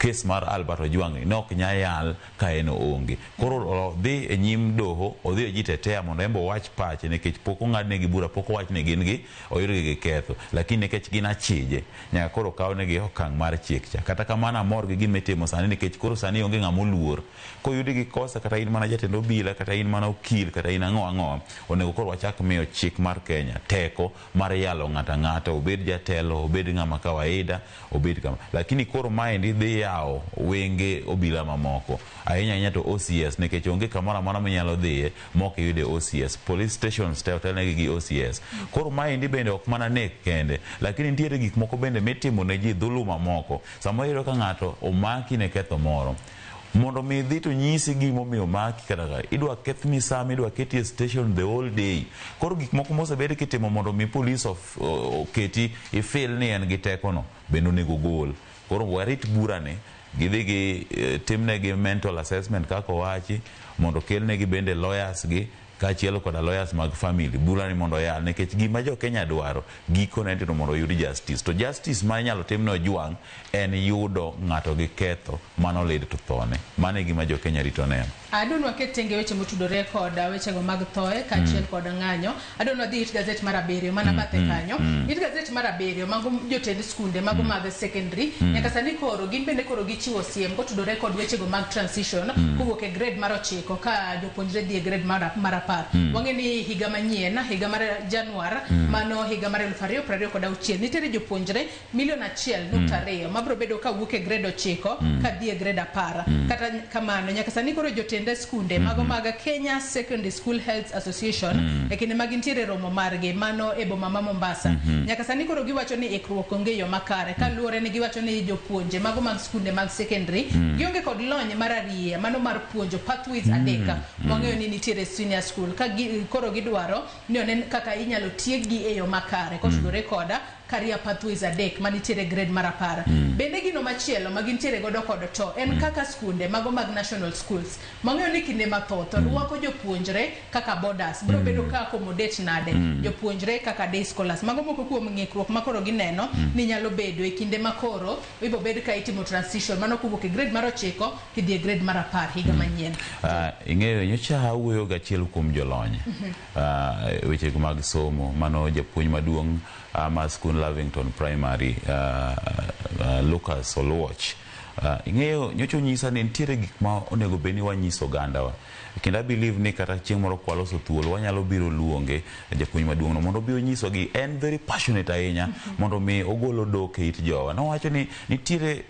Kes mar Albert Ojwang ni ne ok nyal yal ka en oonge. Koro odhi e nyim doho, odhi ojitetea mondo en be owach pache nikech pok ong'adnegi bura, pok owach ni gin gi oyudgi gi ketho. Lakini nikech gin achije, nyaka koro kawnegi okang' mar chik cha. Kata kamano amor gi gima itimo sani nikech koro sani onge ng'ama oluor. Koyudi gi kosa kata in mana jatend obila, kata in mana okil, kata in ang'o ang'o, onego koro wachak miyo chik mar Kenya teko mar yalo ng'ato ang'ata, obed jatelo, obed ng'ama kawaida, obed kama. Lakini koro maendi dhi yawo wenge obila mamoko. Ahinya ahinya to OCS nikech onge kamoro amora minyalo dhiye mok iyude OCS. Police stations te otelnegi gi OCS. Koro maendi bende ok mana nek kende, lakini nitiere gik moko bende mitimo ne ji dhuluma moko. Samoro iyudo ka ng'ato omaki ne ketho moro. Mondo mi idhi to nyisi gimomiyo omaki kata ka idwa kethni sa midwa keti e station the whole day. Koro gik moko mosebed kitimo mondo mi police oketi ifeel ni en gi teko no bende onego gol. Koro warit burani gidhi gi timnegi mental assessment kaka owachi mondo kelnegi bende lawyers gi. Kaachiel koda lawyers mag family, bura ni mondo oyal nikech gima jo Kenya dwaro gikone en to mondo oyud justice. To justice ma inyalo tim ne Ojwang en yudo ng'ato gi ketho mano lead to thone. Mano e gima jo Kenya rito neno. Adwa ni waket tenge weche motudore kod wechego mag thoe kaachiel kod ng'anyo. Adwa ni wadhi it gazet mar abiriyo mana bathe kanyo. It gazet mar abiriyo mago jotend skunde mago mag secondary nyaka sani koro gin bende koro gichiwo siem kotudore kod wechego mag transition kowuok e grade mar 9 ka jopuonjre dhi e grade mar 10. Wang'e ni higa manyien, higa mar Januar, mano higa mar 2026, nitiere jopuonjre milion 1.2 mabiro bedo kawuok e grade 9 kadhi e grade 10. Kata kamano nyaka sani koro jotend skunde mago mag Kenya Secondary School Health Association e kinde ma gintiere romo margi mano e boma ma Mombasa, nyaka sani koro giwacho ni ikruok onge yo makare, kaluwore ni giwacho ni jopuonje mago mag skunde mag secondary gionge kod lony mar ariya mano mar puonjo pathways 3 wang'eyo ni nitiere senior school ka koro gidwaro ni onen kaka inyalo tieggi e yo makare kotudore koda career pathways 3 manitiere grade mar 10. Bende gino machielo ma gintiere godo kod to en kaka skunde mago mag national schools mang'eyo ni kinde mathoth rwako jopuonjre kaka boarders biro bedo ka accommodate nade jopuonjre kaka day scholars. Mago moko kuom ng'ikruok ma koro gineno ni nyalo bedo e kinde ma koro ibo bed ka itimo transition mano kowuok e grade mar 9 kidhi e grade mar 10 higa manyien. Ing'eyo nyocha awuoyo gachiel kuom jolony weche mag somo, mano japuonj maduong' mar skund Lavington Primary, Lucas Oluoch. Ing'eyo nyocha onyisa ni nitiere gik ma onego bed ni wanyiso ogandawa, kendo I believe ni kata chieng' moro kwaloso thuolo wanyalo biro luonge japuonj maduong' no mondo obi onyisogi. En very passionate ahinya mondo mi ogol odok e it jowa. Nowacho ni nitiere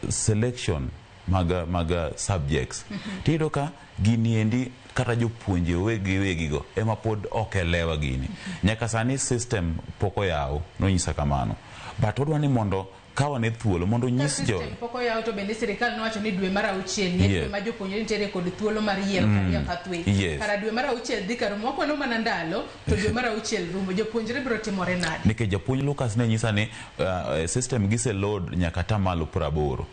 selection mag subjects, tiyudo ka gini endi kata jopuonje wegi wegigo ema pod ok elewa gini nyaka sani, system pok oyaw. Nonyisa kamano, but odwa ni mondo kawane thuolo mondo onyis jo System pok oyaw, to bende sirikal nowacho ni dwe mar 6 ni dwe ma jopuonjre nitiere kod thuolo mar yiero career pathway. Kara dwe mar 6 dhi karumo, wakwano mana ndalo to dwe mar 6 rumo, jopuonjre biro timore nade? Nikech japuonj Lucas ne nyisa ni system gise load nyaka 80%.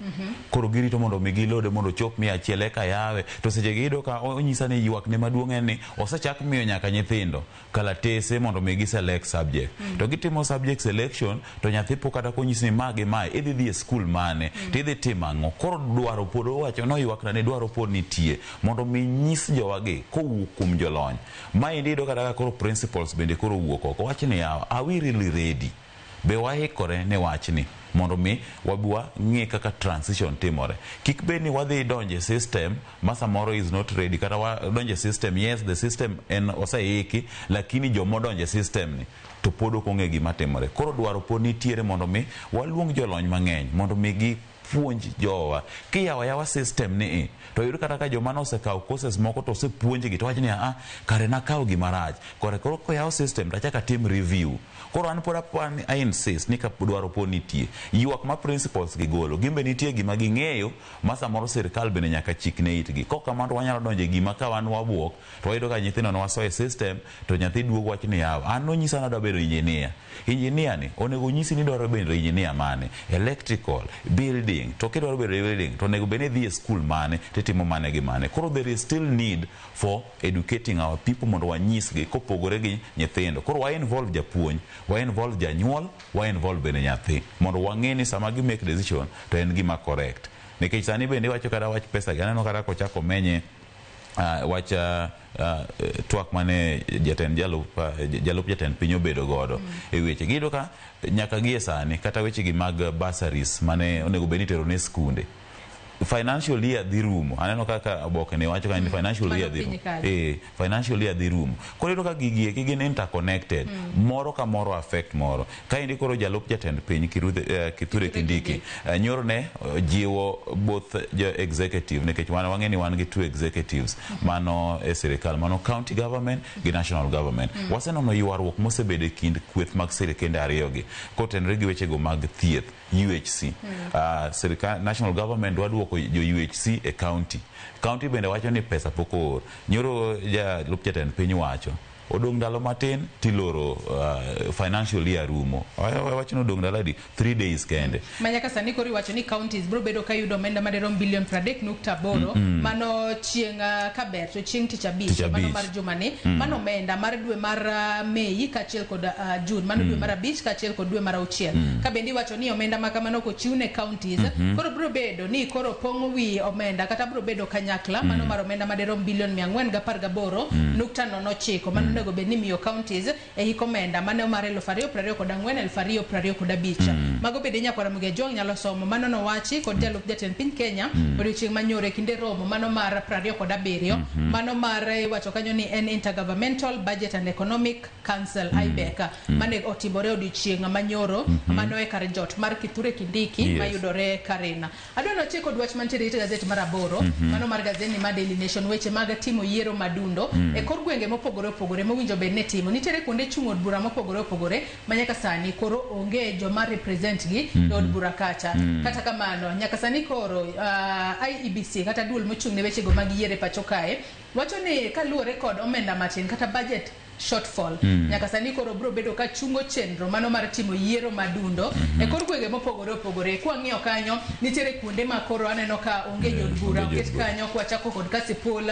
Koro girito mondo mi gilode mondo ochop 100 eka yawe. To seche giyudo ka onyisa ni ywak ne maduong' en ni osechak miyo nyaka nyithindo kalatese mondo mi giselect subject. To gitimo subject selection to nyathi pok kata konyisi ni ma gi mae idhi dhi e skul mane tidhi timo ang'o. Koro dwaro pod owacho noywakna ni dwaro pod nitie mondo mi nyis jowagi kowuok kuom jolony. Maendi iyudo kata ka koro principals bende koro owuok oko wach ni yawa, are we really ready? Be waikore ne wachni mondo mi wabi wang'e kaka transition timore? Kik bed ni wadhi donjo e system ma samoro is not ready, kata wadonjo e system, yes, the system en oseiki, lakini jomodonjo e system ni to pod ok ong'e gima timore. Koro dwaro pod nitiere mondo mi waluong jolony mang'eny mondo mi gipuonj jowa. Kiyawo ayawa system ni to yud kata ka joma nosekawo courses moko to osepuonjgi to wach ni a kare nakawo gima rach kore. Koro koyaw system to achak atim review. Koro an pod I insist ni ka dwaro pod nitie, ywak ma principals gigolo gin be nitie gima ging'eyo ma samoro sirikal bende nyaka chikne itgi. Kok kamano to wanyalo donjo e gima ka wan wabuok to wayudo ka nyithindo ne wasoyo e system to nyathi duogo wach ni yawa, an nonyisa nadwa bedo engineer. Engineer ni onego nyisi ni idwaro bedo engineer mane? Electrical, building. To kidwaro bedo building to onego bed ni idhi e school mane titimo mane gi mane. Koro there is still need for educating our people mondo wanyisgi kopogore gi nyithindo. Koro wa involve japuonj, wa involve janyuol, wa involve bende nyathi mondo wang'e ni sama gi make decision to en gima correct. Nikech sani bende iwacho kata wach pesa gi, aneno kata kochako menye wach twak mane jatend jalup jatend piny obedo godo e weche. Giyudo ka nyaka gie sani kata weche gi mag bursaries mane onego bed ni itero ne skunde, financial year dhi rumo. Aneno kaka oboke ni wacho ka ni financial year dhi rumo. Financial year dhi rumo. Koro iyudo ka gigi eki gin interconnected. Moro ka moro affect moro. Kaendi koro jalup jatend piny Kithure Kindiki nyoro ne jiwo both jo executive, nikech wan wang'e ni wan gi two executives mano e sirikal, mano county government gi national government. Wasenono ywaruok mosebedo e kind kweth mag sirikende ariyo gi kotenore gi wechego mag thieth UHC. Sirikal national government dwa duoko jo UHC e county. County bende wacho ni pesa pok oor. Nyoro jalup jatend piny wacho Odong' ndalo matin tiloro financial year rumo. Wach ni odong' ndalo adi? 3 days kende. Ma nyaka sani koro iwacho ni counties biro bedo ka yudo omenda madirom bilion 30.8 mano chieng' kaber to chieng' tich abich Tich mano abich. mar jumani mano omenda mar dwe mar Mei kaachiel kod June mano dwe mar 5 kaachiel kod dwe mar 6 ka bende iwacho ni omenda ma kamano kochiw ne counties koro biro bedo ni koro pong'o wi omenda kata biro bedo kanyakla mano mar omenda madirom bilion 418.09 mano onego bed ni miyo counties e hik omenda mano mar 2024 2025 mago bende nyakwara Muge Jong nyalo somo mano nowachi kod jalup jatend piny Kenya odiochieng' manyoro e kinde romo mano mar 27 mano mar iwacho kanyo ni en Intergovernmental Budget and Economic Council IBEC mane otimore odiochieng' manyoro mano e kar jot mar Kithure Kindiki mayudore Karena. Adwa nochik kod wach mantiere e gazet mar 8 mano mar gazeti mar Daily Nation weche mag timo yiero madundo e kor gwenge mopogore opogore mowinjo bed ni timo. Nitiere kuonde chung' od bura mopogore opogore ma nyaka sani koro onge joma represent gi e od bura kacha. Kata kamano nyaka sani koro IEBC kata duol mochung' ne wechego mag yiero e pacho kae wacho ni kaluwore kod omenda matin kata budget shortfall nyaka sani koro biro bedo ka chungo chenro mano mar timo yiero madundo e kor gwenge mopogore opogore. Kwang'iyo kanyo nitiere kuonde ma koro aneno ka onge jood bura oket kanyo kwachako kod Kasipul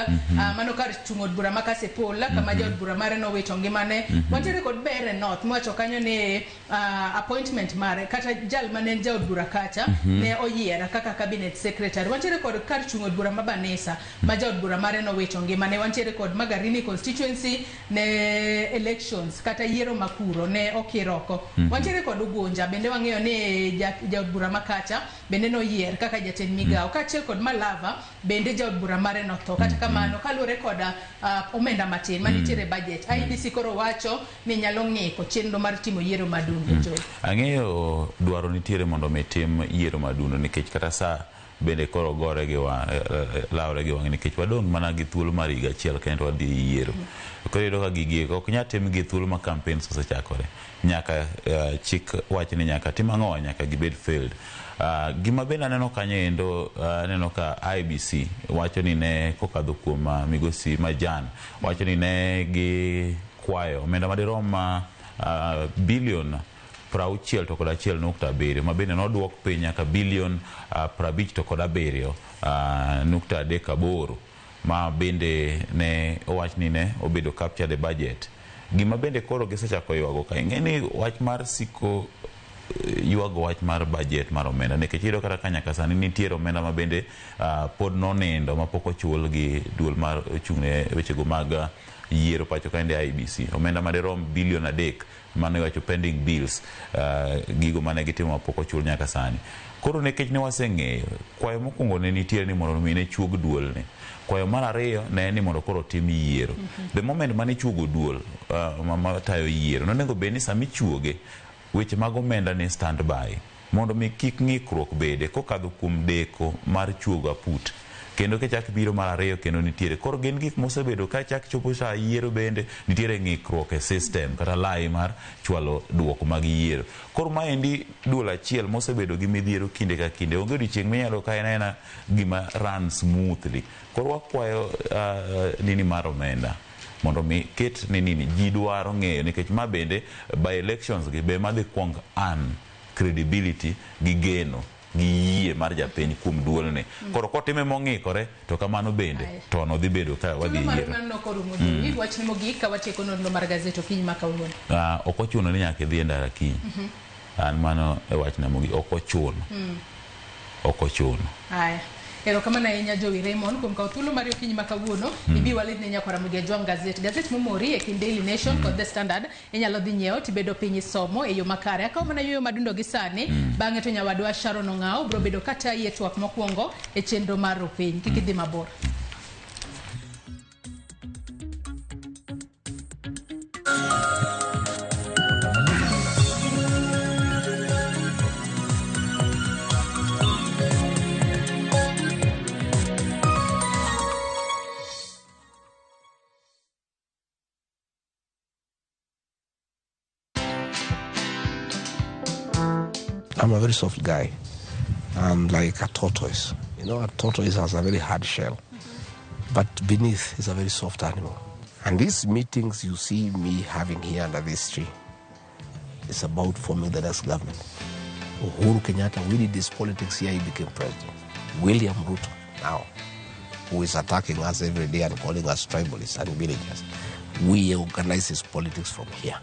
mano kar chung' od bura ma Kasipul kama jaod bura mare nowito ngimane. Wantiere kod Bere North mwacho kanyo ni appointment mare kata jal mane en jaod bura kacha ne oyier kaka cabinet secretary. Wantiere kod kar chung' od bura ma Banisa ma jaod bura mare nowito ngimane. Wantiere kod Magarini constituency ne elections kata yiero makuro ne okir oko. Wantiere kod Ugunja bende wang'eyo ni jaod bura makacha bende noyier kaka jatend migawo kaachiel kod Malava bende jaod bura mare notho. Kata kamano kaluwore kod omenda matin manitiere budget IEBC koro wacho ni nyalo ng'iko chenro mar timo yiero madundo. Ang'eyo dwaro nitiere mondo mi tim yiero madundo nikech kata sa bende koro gore gi lawre gi wang'e nikech wadong' mana gi thuolo mar higa achiel kendo wadhi yiero. Koro iyudo ka gigi ok nyal tim gi thuolo ma campaigns osechakore. Nyaka chik wach ni nyaka tim ang'o, nyaka gibed failed. Gima bende aneno kanyo endo, aneno ka IBC wacho ni ne kokadho kuom migosi Majan wacho ni ne gi kwayo omenda madirom bilion 61.7 ma bende noduok piny nyaka bilion 57.38 ma bende ne owach ni ne obedo captured e budget. Gima bende koro gisechako ywago ka ing'e ni wach mar siko ywago wach mar budget mar omenda nikech iyudo kata ka nyaka sani nitiere omenda ma bende pod nonindo ma pok ochul gi duol mar ochung' ne wechego mag yiero pacho kaendi IEBC. Omenda madirom bilion 3 mano iwacho pending bills gigo mane gitimo mapok ochul nyaka sani. Koro nikech ne waseng'eyo kwayo mokwongo ne nitiere ni mondo mi ne chuog duol ni. Kwayo mar ariyo ne en ni mondo koro otim yiero. The moment mane ichuogo duol matayo yiero nonego bed ni sama ichuoge weche mag omenda ni stand by mondo mi kik ng'ikruok bede kokadho kuom deko mar chuogo aput. Kendo kichak biro mar ariyo kendo nitiere. Koro gin gik mosebedo ka chak chopo sa yiero bende nitiere ng'ikruok e system kata lai mar chwalo duoko mag yiero. Koro maendi duol achiel mosebedo gi midhiero kinde ka kinde. Onge odiochieng' minyalo ka en aena gima run smoothly. Koro wakwayo nini mar omenda mondo mi ket ni nini ji dwaro ng'eyo nikech ma bende by elections gi be madhi kuong an credibility gi geno gi yie mar japiny kuom duolne. Koro kotime mong'ikore to kamano bende to no dhi bedo ka wadhi yiero. Mano korumo wach ni mogik ka watieko nonro mar gazet okinyi ma kawuono. Ok ochuno ni nyaka idhi e ndara kiny. An mano e wachna mogik, ok ochuno. Ok ochuno. Aya. Erokamano ahinya Jowi Raymond kuom kawo thuolo mari okinyi ma kawuono. Ibi walid ne nyakwara Mugia Jwang' gazet. Gazet momori e kind Daily Nation kod The Standard inyalo dhi nyiewo tibedo piny isomo e yo makare. Akawo mana yueyo madundo gi sani bang'e to nyawadwa Sharon Ong'awo biro bedo katayi e twak mokwongo e chenro mar Rupiny. Kik idhi mabor. I'm a very soft guy. I'm like a tortoise. You know, a tortoise has a very hard shell, but beneath is a very soft animal. And these meetings you see me having here under this tree is about forming the next government. Uhuru Kenyatta, we did this politics here, he became president. William Ruto, now, who is attacking us every day and calling us tribalists and villagers, we organize his politics from here.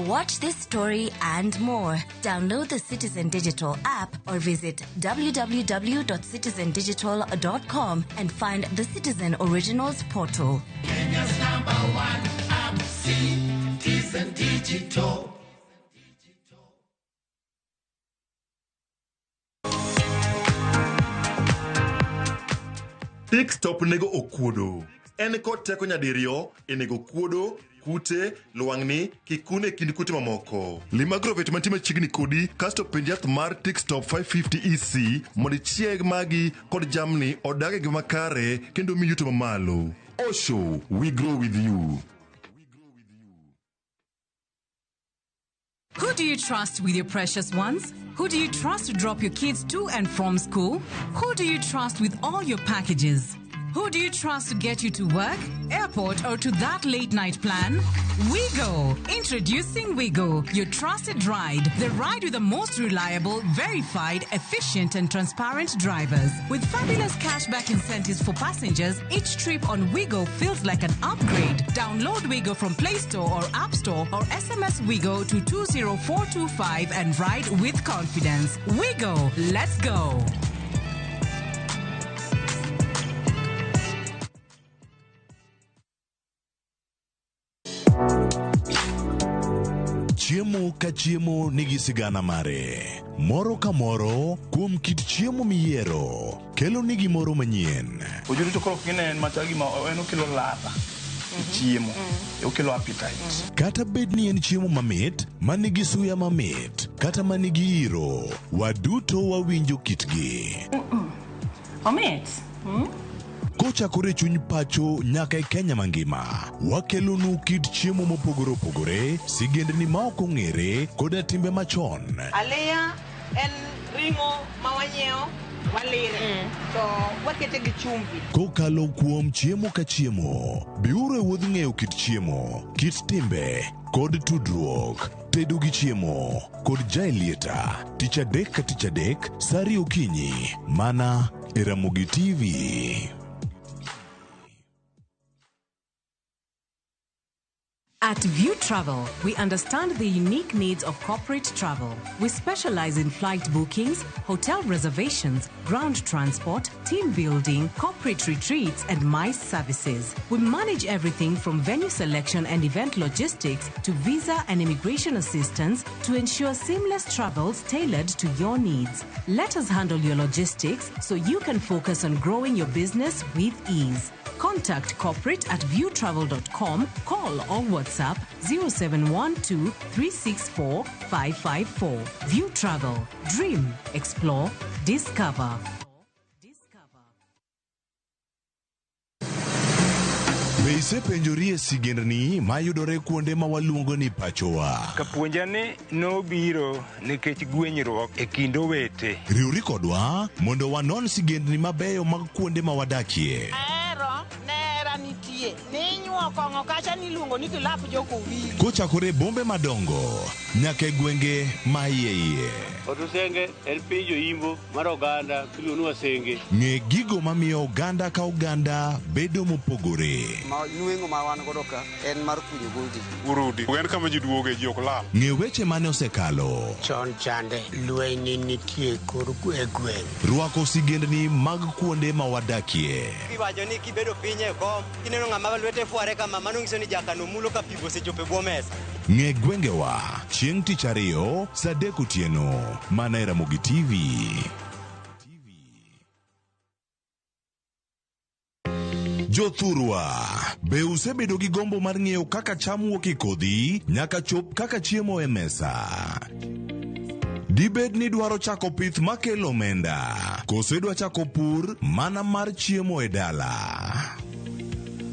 Watch this story and more. Download the Citizen Digital app or visit www.citizendigital.com and find the Citizen Originals portal. Kenya's number one app, Citizen Digital. Tik Stop nego okuodo. En kod teko nyadiriyo e nego okuodo, kute, lwang'ni, kikun e kind kute mamoko. Lim agrovet mantie machiegni kodi kasto penj yath mar Tick Stop 550 EC mondo ichieg magi kod jamni odag e ngima makare kendo mi yuto mamalo. Osho, we grow with you. Who do you trust with your precious ones? Who do you trust to drop your kids to and from school? Who do you trust with all your packages? Who do you trust to get you to work, airport, or to that late night plan? WeGo! Introducing WeGo, your trusted ride. The ride with the most reliable, verified, efficient, and transparent drivers. With fabulous cashback incentives for passengers, each trip on WeGo feels like an upgrade. Download WeGo from Play Store or App Store or SMS WeGo to 20425 and ride with confidence. WeGo! Let's go! Chiemo ka chiemo nigi sigana mare. Moro ka moro kuom kit chiemo miyiero kelo ni gimoro manyien. Ojuri to koro kine en machal gima en okelo ladha e chiemo. Okelo appetite. Kata bed ni en chiemo mamit, manigi suya mamit, kata manigi iro, waduto wawinjo kitgi. Omit. Kochakore e chuny pacho nyaka e Kenya mangima, wakelonu kit chiemo mopogore opogore, sigendni ma ok ong'ere, koda timbe machon. Aliya en ring'o ma wanyiewo walire to wakete gi chumbi. Kokalo kuom chiemo ka chiemo, biuru e wuodh ng'eyo kit chiemo, kit timbe, kod tudruok. Tedo gi chiemo kod Jaelieta, tich adek ka tich adek, sa ariyo okinyi, mana e Ramogi TV. At View Travel, we understand the unique needs of corporate travel. We specialize in flight bookings, hotel reservations, ground transport, team building, corporate retreats, and MICE services. We manage everything from venue selection and event logistics to visa and immigration assistance to ensure seamless travels tailored to your needs. Let us handle your logistics so you can focus on growing your business with ease. Contact corporate at viewtravel.com, call or WhatsApp 0712 364 554. View Travel. Dream, explore, discover. Be isepenjori e sigendni mayudore kuonde ma waluongo ni pachowa? Kapuonja ni nobiro nikech gwenyruok e kind owete. Riwri kodwa mondo wanon sigendni mabeyo mag kuonde ma wadakie. Ahero nera nitie ninyuo kong'o kacha niluongo ni kilap jokowili. Kochakore e bombe madongo nyaka e gwenge ma iye iye. Otusenge en piny joimbo mar oganda miluongo ni Wasenge. Ng'e gigo mamiyo oganda ka oganda bedo mopogore. Ma nweng'o ma wan godo ka en mar kunyo goldi. Urudi. En kama ji duoge ji ok lal. Ng'e weche mane osekalo. Chon chande lweny ne nitie kor e gweng'. Rwako sigendni mag kuonde ma wadakie. Iwacho ni kibedo piny e kom, kineno ng'ama lwete fware kama, mano nyiso ni jakano mulo ka pi osechopo e bwo mesa. Ng'e gwengewa chieng' tich ariyo saa adek otieno mana e Ramogi TV. Jothurwa, be usebedo gi gombo mar ng'eyo kaka cham wuok e kodhi nyaka chop kaka chiemo e mesa? Dibed ni idwaro chako pith makelo omenda, koso idwa chako pur mana mar chiemo e dala?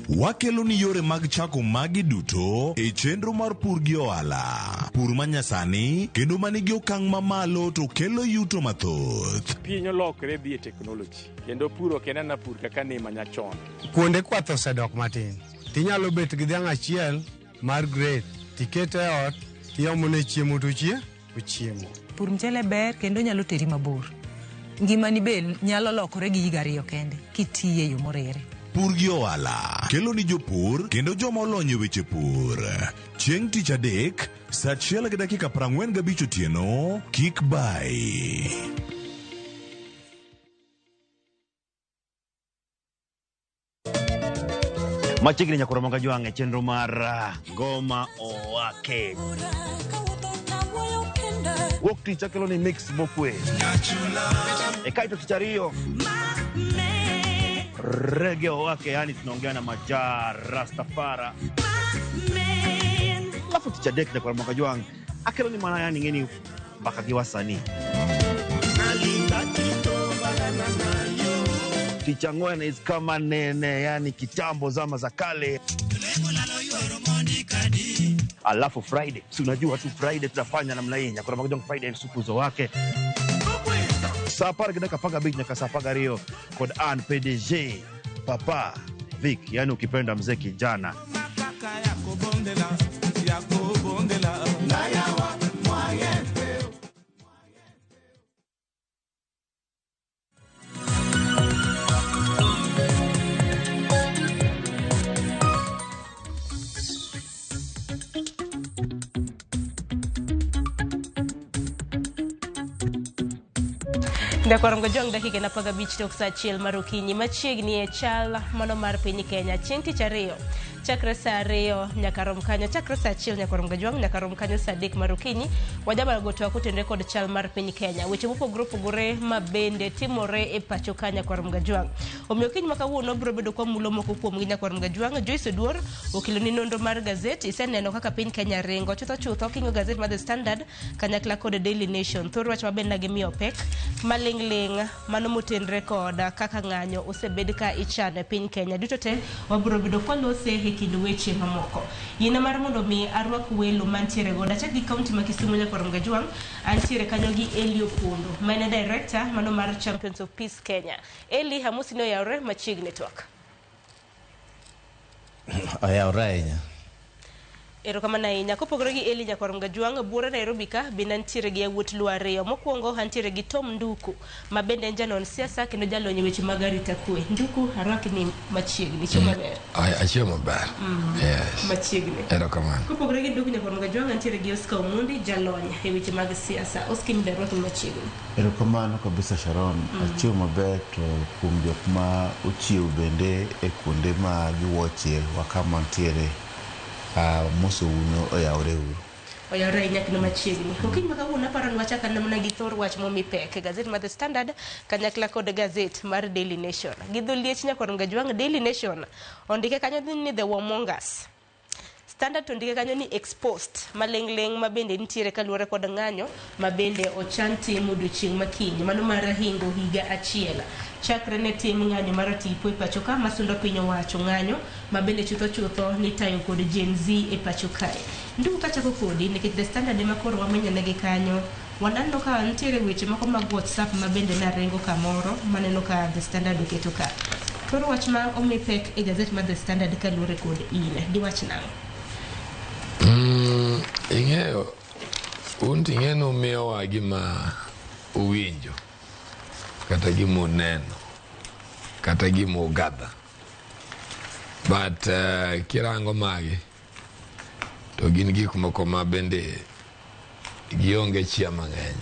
Wakelo ni yore mag chako magi duto e chenro mar pur gi ohala. Pur manyasani kendo manigi okang' mamalo to kelo yuto mathoth. Piny olokre dhi e teknoloji kendo pur ok en ana pur kaka ne manyachon. Kuonde kwath osedok matin. Tinyalo bet gi dhiang' achiel mar grade tikete e ot tiomone chiemo to chie ochiemo. Pur mchele ber kendo nyalo teri mabor. Ngimani be nyalo lokore gi higa ariyo kende kitiye e yo moriere. Pur gi ohala kelo ni jopur kendo joma olony e weche pur. Chieng' tich adek, saa achiel gi dakika 45 otieno, kik bayi. Machiegni nyakoro manga jwang' e chenro mar Ngoma Owake. Wuok tich akelo ni mix mokwe. E kaeto tich ariyo Reggae Owake, yani tunaongea na Maja Rastafara. Alafu tich adek nyakoro manga jwang' akelo ni mana yani ng'eni mbaka gi wasanii. Tich ang'wen is kama nene, yani kitambo zama za kale. Alafu Friday, si unajua tu Friday tunafanya namna hii, nyakoro manga jwang' Friday sukuzo wake. Saa apar gi dakika apar gabich nyaka saa apar gariyo kod an PDG Papa Vic, yani ukipenda mzee kijana. Nyakwar Jong dakika en 15 tok saa achiel mar okinyi machiegni e chal mano mar piny Kenya chieng' tich ariyo chakre saa ariyo nyaka rom kanyo chakre saa achiel nyaka rom gajwang' nyaka rom kanyo saa adek mar okinyi wajabago twak kotenore kod chal mar piny Kenya weche mopogore opogore ma bende timore e pacho ka nyakwar Mgajwang'. Omiyo okinyi ma kawuono biro bedo kwa mulo moko kuomgi nyakwar Mgajwang'. Joyce Oduor okeloni nonro mar gazet iseneno kaka piny Kenya ringo chutho chutho king'iyo gazet mar The Standard kanyakla kod Daily Nation thor wach maber na gimiyo pek maling'ling' mano motenre kod kaka ng'anyo osebed ka ichano e piny Kenya duto te wabiro bedo kwalose e kind weche mamoko. Yiena mar mondo mi arwak welo mantiere godo achak gi kaunti ma Kisumu nyakwar Mgajwang' antiere kanyo gi Eli Opondo ma en director mano mar Champions of Peace Kenya. Eli hamusi ni oyawre machiegni twak. Oyawre ahinya. Erokamano ahinya. Kopogore gi Eli nyakwar Mgajwang' buore Nairobi ka bende antiere gi yawuot Luo ariyo. Mokwongo antiere gi Tom Nduku ma bende en janon siasa kendo jalony e weche mag arita kwe. Nduku arwaki ni machiegni. Chiemo maber. Achiemo maber. Yes. Machiegni. Erokamano. Kopogore gi Nduku nyakwar Mgajwang' antiere gi Oscar Omondi jalony e weche mag siasa. Oscar bende arwaki ni machiegni. Erokamano kabisa Sharon. Achiemo maber to kuom jok ma ochiew bende e kuonde ma giwuochie wakama ntiere. Mosouno oyawre uru. Oyawre ahinya kendo machiegni. Okinyi ma kawuono aparo ni wachak anena mana gi thor wach momi pek e gazet mar The Standard kanyakla kod gazet mar Daily Nation. Gi dho liech nyakwar Mgajwang' Daily Nation ondike kanyo ni The Warmongers. Standard to ondike kanyo ni Exposed maling'ling' ma bende nitiere kaluwore kod ng'anyo ma bende ochan timo odiochieng' makiny mano mar hingo higa achiel. Chakre ne tim ng'anyo mar tipo e pacho ka masundo piny owacho ng'anyo ma bende chutho chutho nitayo kod Gen Z e pacho kae. Ndugu kachako kodi nikech The Standard ema koro wamenyo negi kanyo waneno ka nitiere weche moko mag WhatsApp ma bende naringo kamoro maneno ka The Standard oketo ka. Koro wach ma omi pek e gazet mar The Standard kaluwore kod in diwach nang'o? Ing'eyo un to ing'e ni umiyowa gima uwinjo kata gima uneno kata gima ugadha but kirango magi to gin gik moko ma bende gionge chia mang'eny.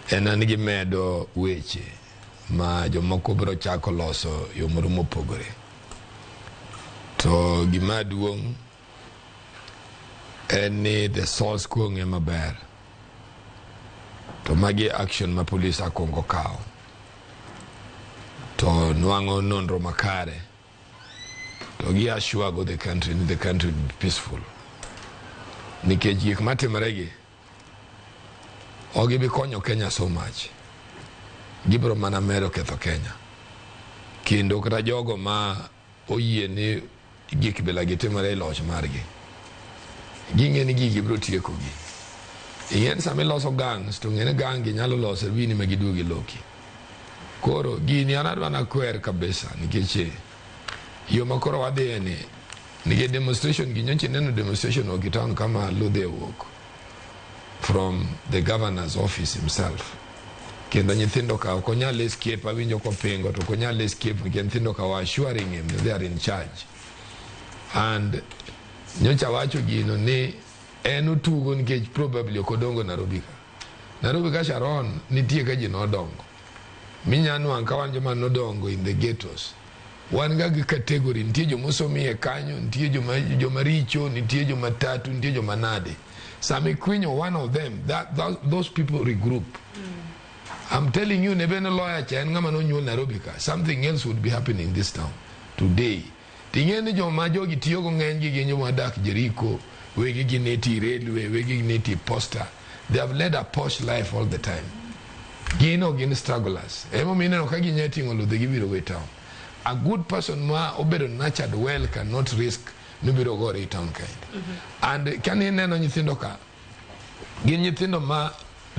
En ni gimedo weche ma jomoko biro chako loso yo moro mopogore. To gima duong' en ni the source kong'e maber to magi action ma police akwongo kawo to nwang'o nonro makare to gi assure go the country ni the country will be peaceful nikech gik matimore gi ok gibi konyo Kenya so much, gibiro mana medo ketho Kenya kendo kata jogo ma oyie ni gik bila gi timore e loch margi ging'e ni gigi biro tiekogi. Ing'e ni sama iloso gangs to ng'e ni gang gi nyalo loso wini ma giduog giloki. Koro gini an adwa nakwer kabisa nikech Yo ma koro wadhiye ni nikech demonstration gi nyocha ineno demonstration ok e town kama ludhe owuok from the governor's office himself. Kendo nyithindo ka ok onyal escape, awinjo kopingo to ok onyal escape nikech nyithindo ka were assuring him that they are in charge. And nyocha wacho gino ni en otugo nikech probably ok odongo Nairobi ka. Nairobi ka Sharon nitie ka ji nodongo. Minya nwang' ka wan joma nodongo in the ghettos. Wan ga gi category, nitie joma osomo iye kanyo, nitie joma richo, nitie joma tatu, nitie joma nade. Sama ikwinyo one of them, those people regroup. I'm telling you, nebe ne lawyer cha en ng'ama nonyuol Nairobi ka, something else would be happening in this town today. Ting'e ni joma jogi tiyogo ng'eny gi gin joma dak Jericho, wegi gin eti railway, wegi gin eti posta. They have led a posh life all the time. Gin ok gin strugglers. Emomiyo ineno ka ginya ting'o ludhe gibiro go e town. A good person ma obedo nurtured well cannot risk ni obiro gore e town kaendi. And kani ineno nyithindo ka, gin nyithindo ma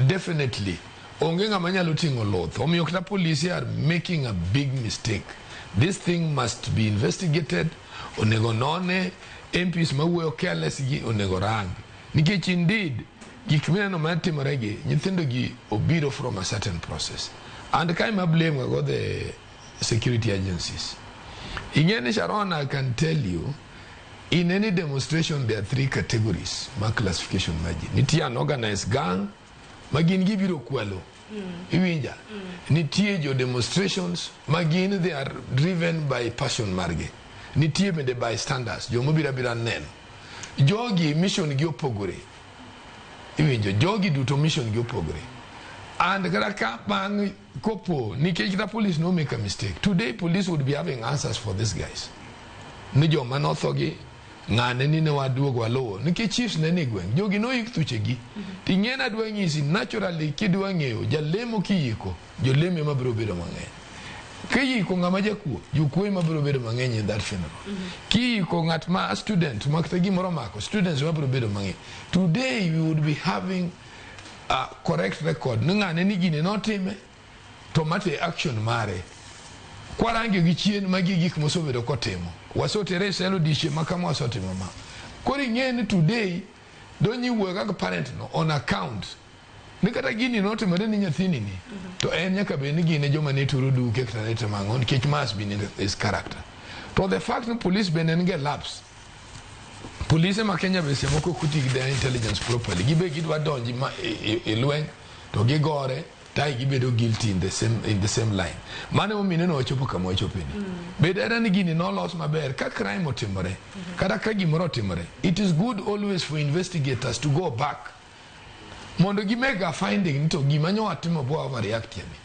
definitely onge ng'ama nyalo ting'o luth. Omiyo kata police are making a big mistake. This thing must be investigated. Onego none MPs mawuoyo careless gi onego rang. Nikech indeed gik mineno matimore gi nyithindo gi obiro from a certain process. And ka ema blame go the security agencies. Ing'e ni Sharon, I can tell you, in any demonstration there are three categories ma classification mar ji. Nitie an organized gang ma gin gibiro kwalo. Iwinja? Nitie jo demonstrations ma gin they are driven by passion margi. Nitie bende bystanders, joma obiro abira neno. Jogi mission gi opogore. Iwinjo? Jogi duto mission gi opogore. And kata ka bang' kopo nikech kata police no make a mistake. Today police would be having answers for these guys. Ni joma notho gi ng'ane ni ne waduogo waluwo nikech chiefs ne ni gweng' jogi noik thuchegi ting'e ni adwa nyisi naturally kidwa ng'eyo jalemo kiyiko jolemo ema biro bedo mang'eny kiyiko ng'ama jakuo jokuo ema biro bedo mang'eny in that funeral kiyiko ng'at ma student ma kata gimoro omako students ema biro bedo mang'eny. Today we would be having a correct record ni ng'ane ni gini notime to mate action mare kwarange gi chien magi gik mosebedo kotimo wasetere e sel odiochieng' ma kama wasetimo ma koro ing'e ni today donyi wuoyo kaka parent no on account ni kata gini notimore ni nyathini ni to en nyaka bed ni gin e joma ne turo duke kata ne timo ang'o nikech must be in his character. To the fact ni police bende nigi lapse, polise ma Kenya be seche moko ok oti gi their intelligence properly, gibe gidwa donji ma e lweny to gigore tai gibedo guilty in the same line. Mano emomiyo ineno wachopo kama wachopeni. Bed era ni gini nolos maber ka crime otimore kata ka gimoro otimore, it is good always for investigators to go back mondo gi make a finding ni to gima nyo watimo bo overreact ni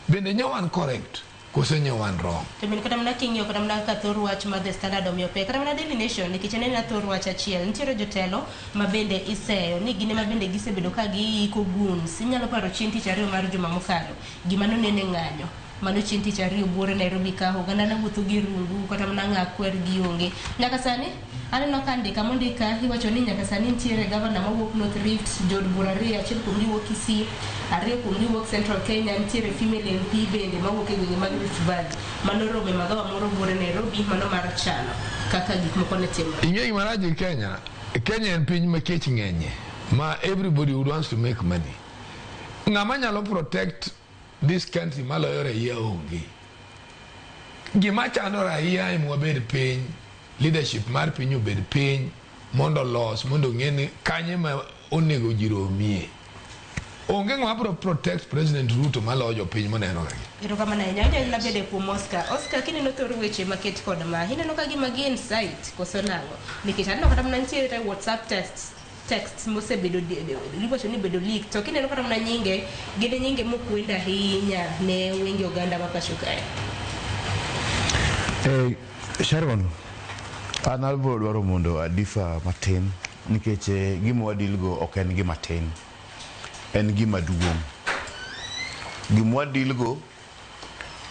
bende nyo wan correct kose nyo wan wrong. To bende kata mana king'iyo kata mana kaka thor wach ma The Standard omiyo pek kata mana Daily Nation nikech aneno thor wach achiel nitiere jotelo ma bende iseyo ni gin ema bende gisebedo ka giiko goons. Inyalo paro chieng' tich ariyo mar juma mokalo gima nonene ng'anyo mano chieng' tich ariyo buore Nairobi ka oganda ne wuotho gi rungu kata mana ng'a kwer gi onge nyaka sani aneno ka ndika mondik ka iwacho ni nyaka sani nitiere gavana mawuok North Rift, jood bura ariyo, achiel kuomgi wuok Kisii, ariyo kuomgi wuok Central Kenya, nitiere female MP bende mawuok e gwenge mag Rift Valley mano romo e magawa moro buore Nairobi mano mar chano kaka gik moko ne timore. Ing'e gima rach gi Kenya? Kenya en piny ma kech ng'enye ma everybody would wants to make money. Ng'ama nyalo protect this country maloyo raia onge. Gima chando raia ema wabed piny, leadership mar piny obed piny mondo olos mondo ong'e ni kanye ma onego ji romie. Onge ng'ama biro protect President Ruto maloyo jopiny moneno ka gi. Erokamano ahinya. Anyalo bede kuom Oscar. Oscar, kineno thor weche maket kod ma, ineno ka gima gin site koso nang'o? Nikech aneno kata mana nitiere WhatsApp texts mosebedo iwacho ni bedo leak to kineno kata mana nyinge gin nyinge mokwend ahinya ne wenge oganda ma pacho kae. Sharon, an abiro dwaro mondo adifa matin nikech gima wadilgo ok en gima tin, en gima duong'. Gima wadilgo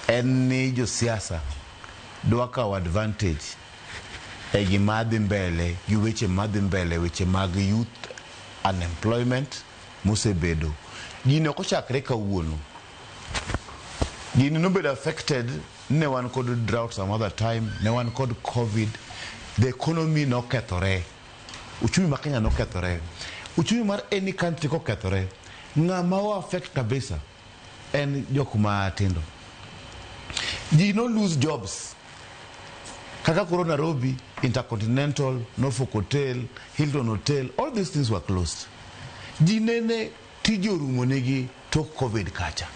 en ni josiasa dwa kawo advantage e gima dhi mbele gi weche madhi mbele, weche mag youth unemployment mosebedo. Gini ok ochakre kawuono. Gini nobedo affected Ne wan kod drought some other time, ne wan kod COVID, the economy nokethore. Uchumi ma Kenya nokethore. Uchumi mar any country kokethore, ng'ama o affect kabisa en jok matindo. Ji no lose jobs. Kaka koro Nairobi, Intercontinental, Norfolk Hotel, Hilton Hotel, all these things were closed. Ji nene tije orumo negi tok COVID kacha.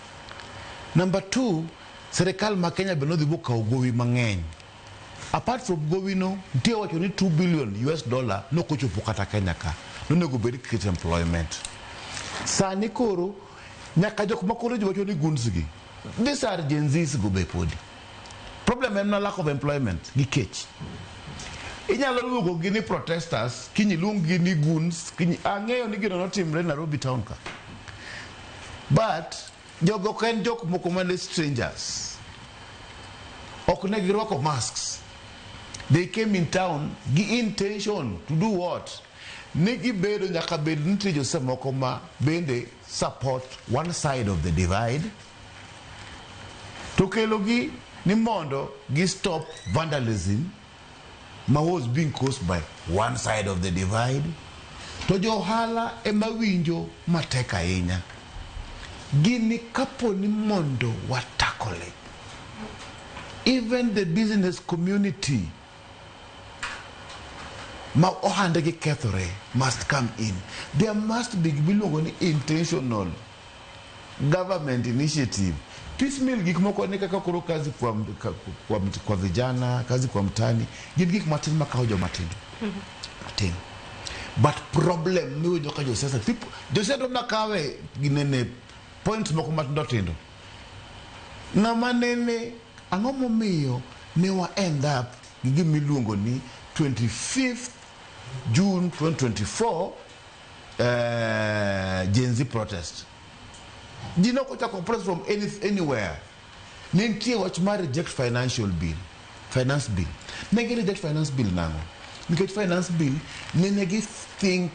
Number 2, serikal ma Kenya be nodhi bokawo gowi mang'eny. Apart from gowi no, nitie wacho ni 2 billion US dollar nokochopo kata Kenya ka. Nonego bed create employment. Sani koro, nyaka jok makoro ji wacho ni goons gi. These are Gen Zs go be podi. Problem en na lack of employment gi kech. Inyalo luongo gi ni protesters, kiny iluong gi ni goons, kiny ang'eyo ni gino notimre Nairobi town ka. But jogo ok en jok moko mane strangers. Ok ne girwako masks. They came in town gi intention to do what? Ni gibedo nyaka bed nitie jose moko ma bende support one side of the divide. To kelo gi ni mondo gi stop vandalism ma was being caused by one side of the divide. To jo ohala ema winjo matek ahinya. Gini kapo ni mondo watakole. Even the business community ma ohande gi kethore must come in. There must be gimiluongo ni intentional government initiative. Piecemeal gik moko ni kaka koro kazi kwa vijana, kazi kwa mtaani, gin gik matin makawo joma tindo. Matin. But problem miwinjo ka josiasa, people, josiasa makawe ginene points moko matindo tindo. Ng'ama nene, ang'o momiyo ne wa end up gi gimiluongo ni 25th June 2024 Gen Z protest. Ji nok ochako protest from anywhere. Ne nitie wach mar reject financial bill, finance bill. Ne gi reject finance bill nang'o? Nikech finance bill nene gi think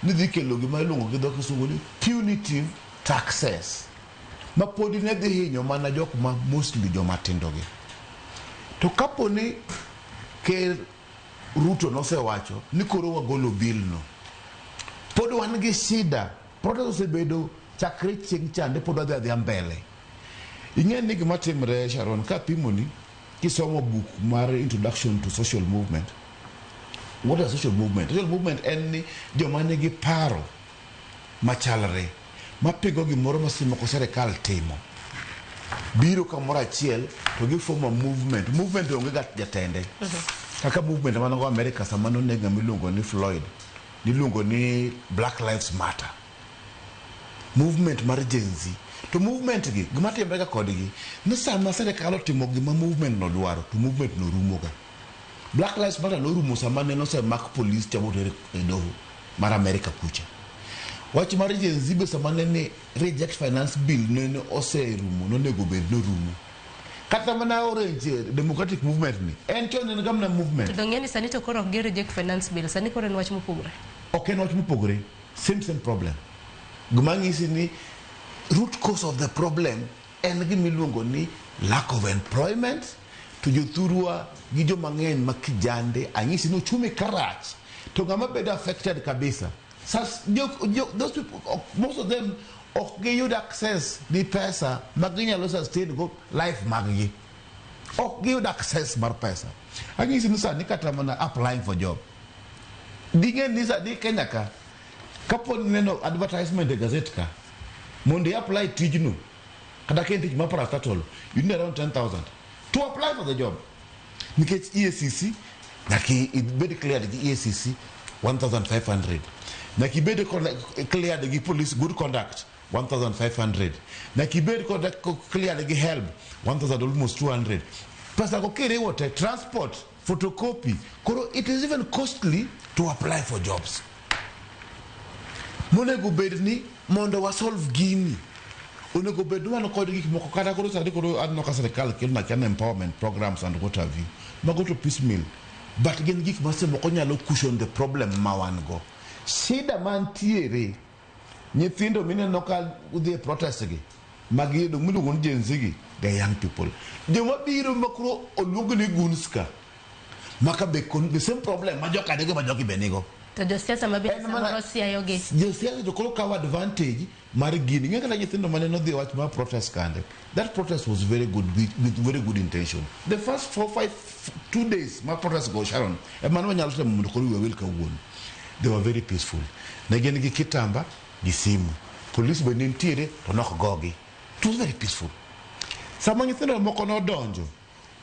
ni dhi kelo gima iluongo gi dho kisungu ni punitive taxes. Ma podi ne dhi hinyo mana jok ma mostly joma tindo gi. To kapo ni Ker Ruto nosewacho ni koro wagolo bill no. Pod wan gi shida. Protest osebedo chakre chieng' chande pod wadhi adhiya mbele. Ing'e ni gima timre Sharon, ka pimoni kisomo buk mar Introduction to Social Movement. What is social movement? Social movement en ni joma nigi paro machalre mapigo gimoro ma seche moko serikal timo biro kamoro achiel to gi form a movement. Movement onge ga jatende. Kaka movement mane go America sama noneg ng'ama iluongo ni Floyd, niluongo ni Black Lives Matter. Movement mar Gen Z. To movement gi, gima timre ga kodgi, ni sama serikal otimo gima movement no dwaro, to movement no rumo ga. Black Lives Matter norumo sama ne osemak police cha moter e doho mar America kucha. Wach mar Gen Z be sama nene reject finance bill nene oserumo, nonego bed norumo. Kata mana Orange Democratic Movement ni, en chon en gamna movement. To dong' ni sani to koro ok gi reject finance bill, sani koro en wach mopogore. Ok en wach mopogore, same problem. Gima ng'isi ni root cause of the problem en gima iluongo ni lack of employment to jothurwa gi joma ng'eny ma kijande anyisi ni uchumi karach to ng'ama bedo affected kabisa. Sas, those people, most of them ok giyud access ni pesa ma ginyalo sustain go life mag gi. Ok giyud access mar pesa. Anyisi ni sani kata mana applying for job. Ding'e ni sani Kenya ka, kapo ni neno advertisement e gazette ka, mondo i apply tijno, kata ka en tich mar parastatal, you need around 10,000 to apply for the job. Nikech EACC, nyaka ibed cleared gi EACC 1,500. Nyaka ibed cleared gi police good conduct 1,500. Nyaka ibed cleared gi HELB 1,000 almost 200. Pesa go kiriwo te, transport, photocopy. Koro it is even costly to apply for jobs. Monego bed ni mondo wa solve gini. Onego bed ni wan kod gik moko kata koro sani koro aneno ka sirikal kelo na kia empowerment programs and what have you. Mago to piecemeal. But gin gik ma seche moko nyalo cushion the problem ma wan go. Shida mantiere, nyithindo mineno ka udhi e protest gi, Mag yudo miluongo ni Gen Z gi, the young people. Joma biro ma koro oluong ni goons ka. Maka be kon the same problem ma joka nigo ma jogi be nigo. To josiasa ma bende samoro siayogi. Josiasa to koro kawo advantage mar gini. Ing'e kata nyithindo mane nodhi e wach mar protest kande. That protest was very good with very good intention. The first 4, 5, 2 days mar protest go Sharon, ema ne wanyalo temo mondo koro wiwa wil kawuono. They were very peaceful. Ne gin gi kitamba gi simu. Police be ne nitiere to nok gogi. It was very peaceful. Sama nyithindo moko nodonjo,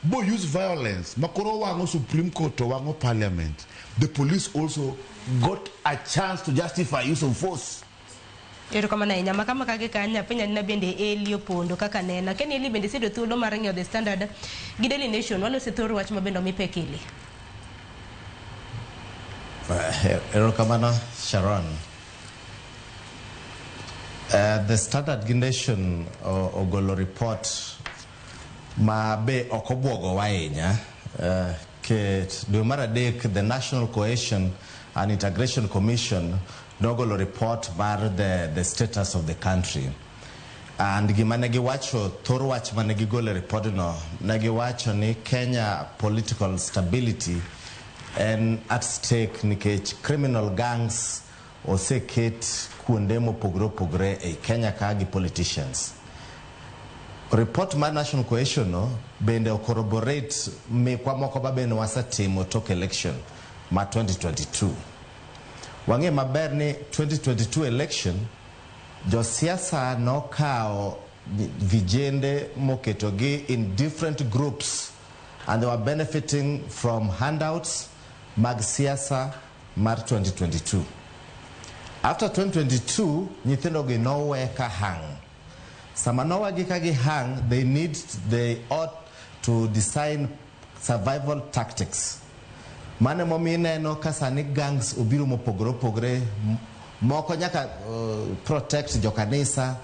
bo use violence, ma koro wang'o Supreme Court to wang'o Parliament, the police also got a chance to justify use of force. Erokamano ahinya. Maka maka gi kanya penja nina bende Eli Opondo kaka nena. Ken Eli bende iseyudo thuolo mar ng'iyo The Standard gi Daily Nation. Walose thor wach ma bende omi pek Eli. Erokamano Sharon. The Standard gi Nation ogolo report ma be ok obwogowa ahinya. Ket dwe mar adek the National Cohesion and Integration Commission nogolo report mar the status of the country. And gima ne giwacho, thor wach mane gigolo e report no, ne giwacho ni Kenya political stability en at stake nikech criminal gangs oseket kuonde mopogore opogore ei Kenya ka gi politicians. Report mar National Cohesion no bende corroborate mekwa moko ma bende wasetimo tok election ma 2022. Wang'e maber ni 2022 election josiasa nokawo vijende moketogi in different groups and they were benefiting from handouts mag siasa mar 2022. After 2022, nyithindo gi nowe ka hang. Sama nowegi ka gi hang, they ought to design survival tactics. Mano emomiyo ineno ka sani gangs obiro mopogore opogore, moko nyaka protect jo kanisa,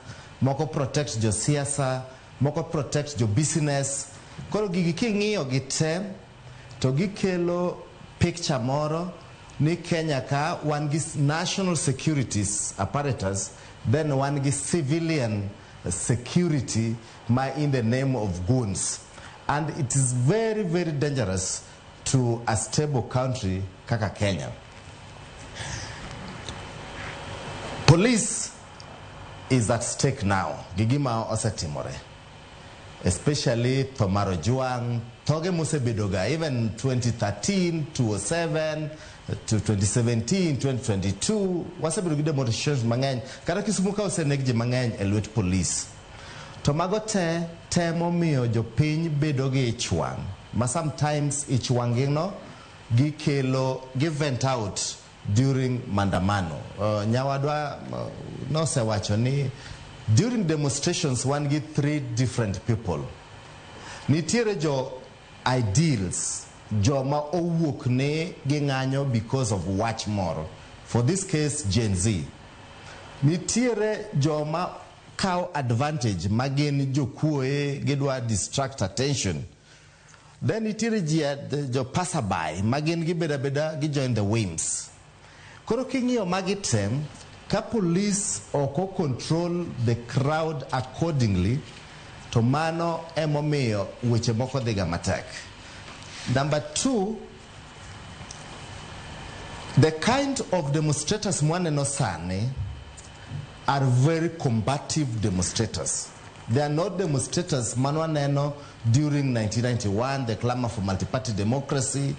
moko protect jo siasa, moko protect jo business. Koro gigi king'iyo gi te, to gikelo picture moro ni Kenya ka wan gi national securities apparatus, then wan gi civilian security ma in the name of goons. And it is very, very dangerous to a stable country kaka Kenya. Police is at stake now. Gigima osetimore. Especially tho mar Ojwang, thoge mosebedoga even 2013, 2007, to 2017, 2022, wasebedo gi demonstrations mang'eny. Kata Kisumu ka oseneg ji mang'eny e lwet police. To mago te temo miyo jopiny bedo gi ich wang', ma sometimes ich wang' gi no gikelo, gi vent out during maandamano. Nyawadwa nosewacho ni during demonstrations wan gi 3 different people. Nitiere jo ideals, joma owuok ne ging'anyo because of wach moro. For this case, Gen Z. Nitiere joma kawo advantage ma gin jokuoe, gidwa distract attention. Then nitiere ji, jo passerby ma gin gibedo abeda gi join the whims. Koro king'iyo magi te, ka police ok o control the crowd accordingly, to mano emomiyo weche moko dhiga matek. Number 2, the kind of demonstrators mwaneno sani are very combative demonstrators. They are not demonstrators manwaneno during 1991, the clamor for multi-party democracy.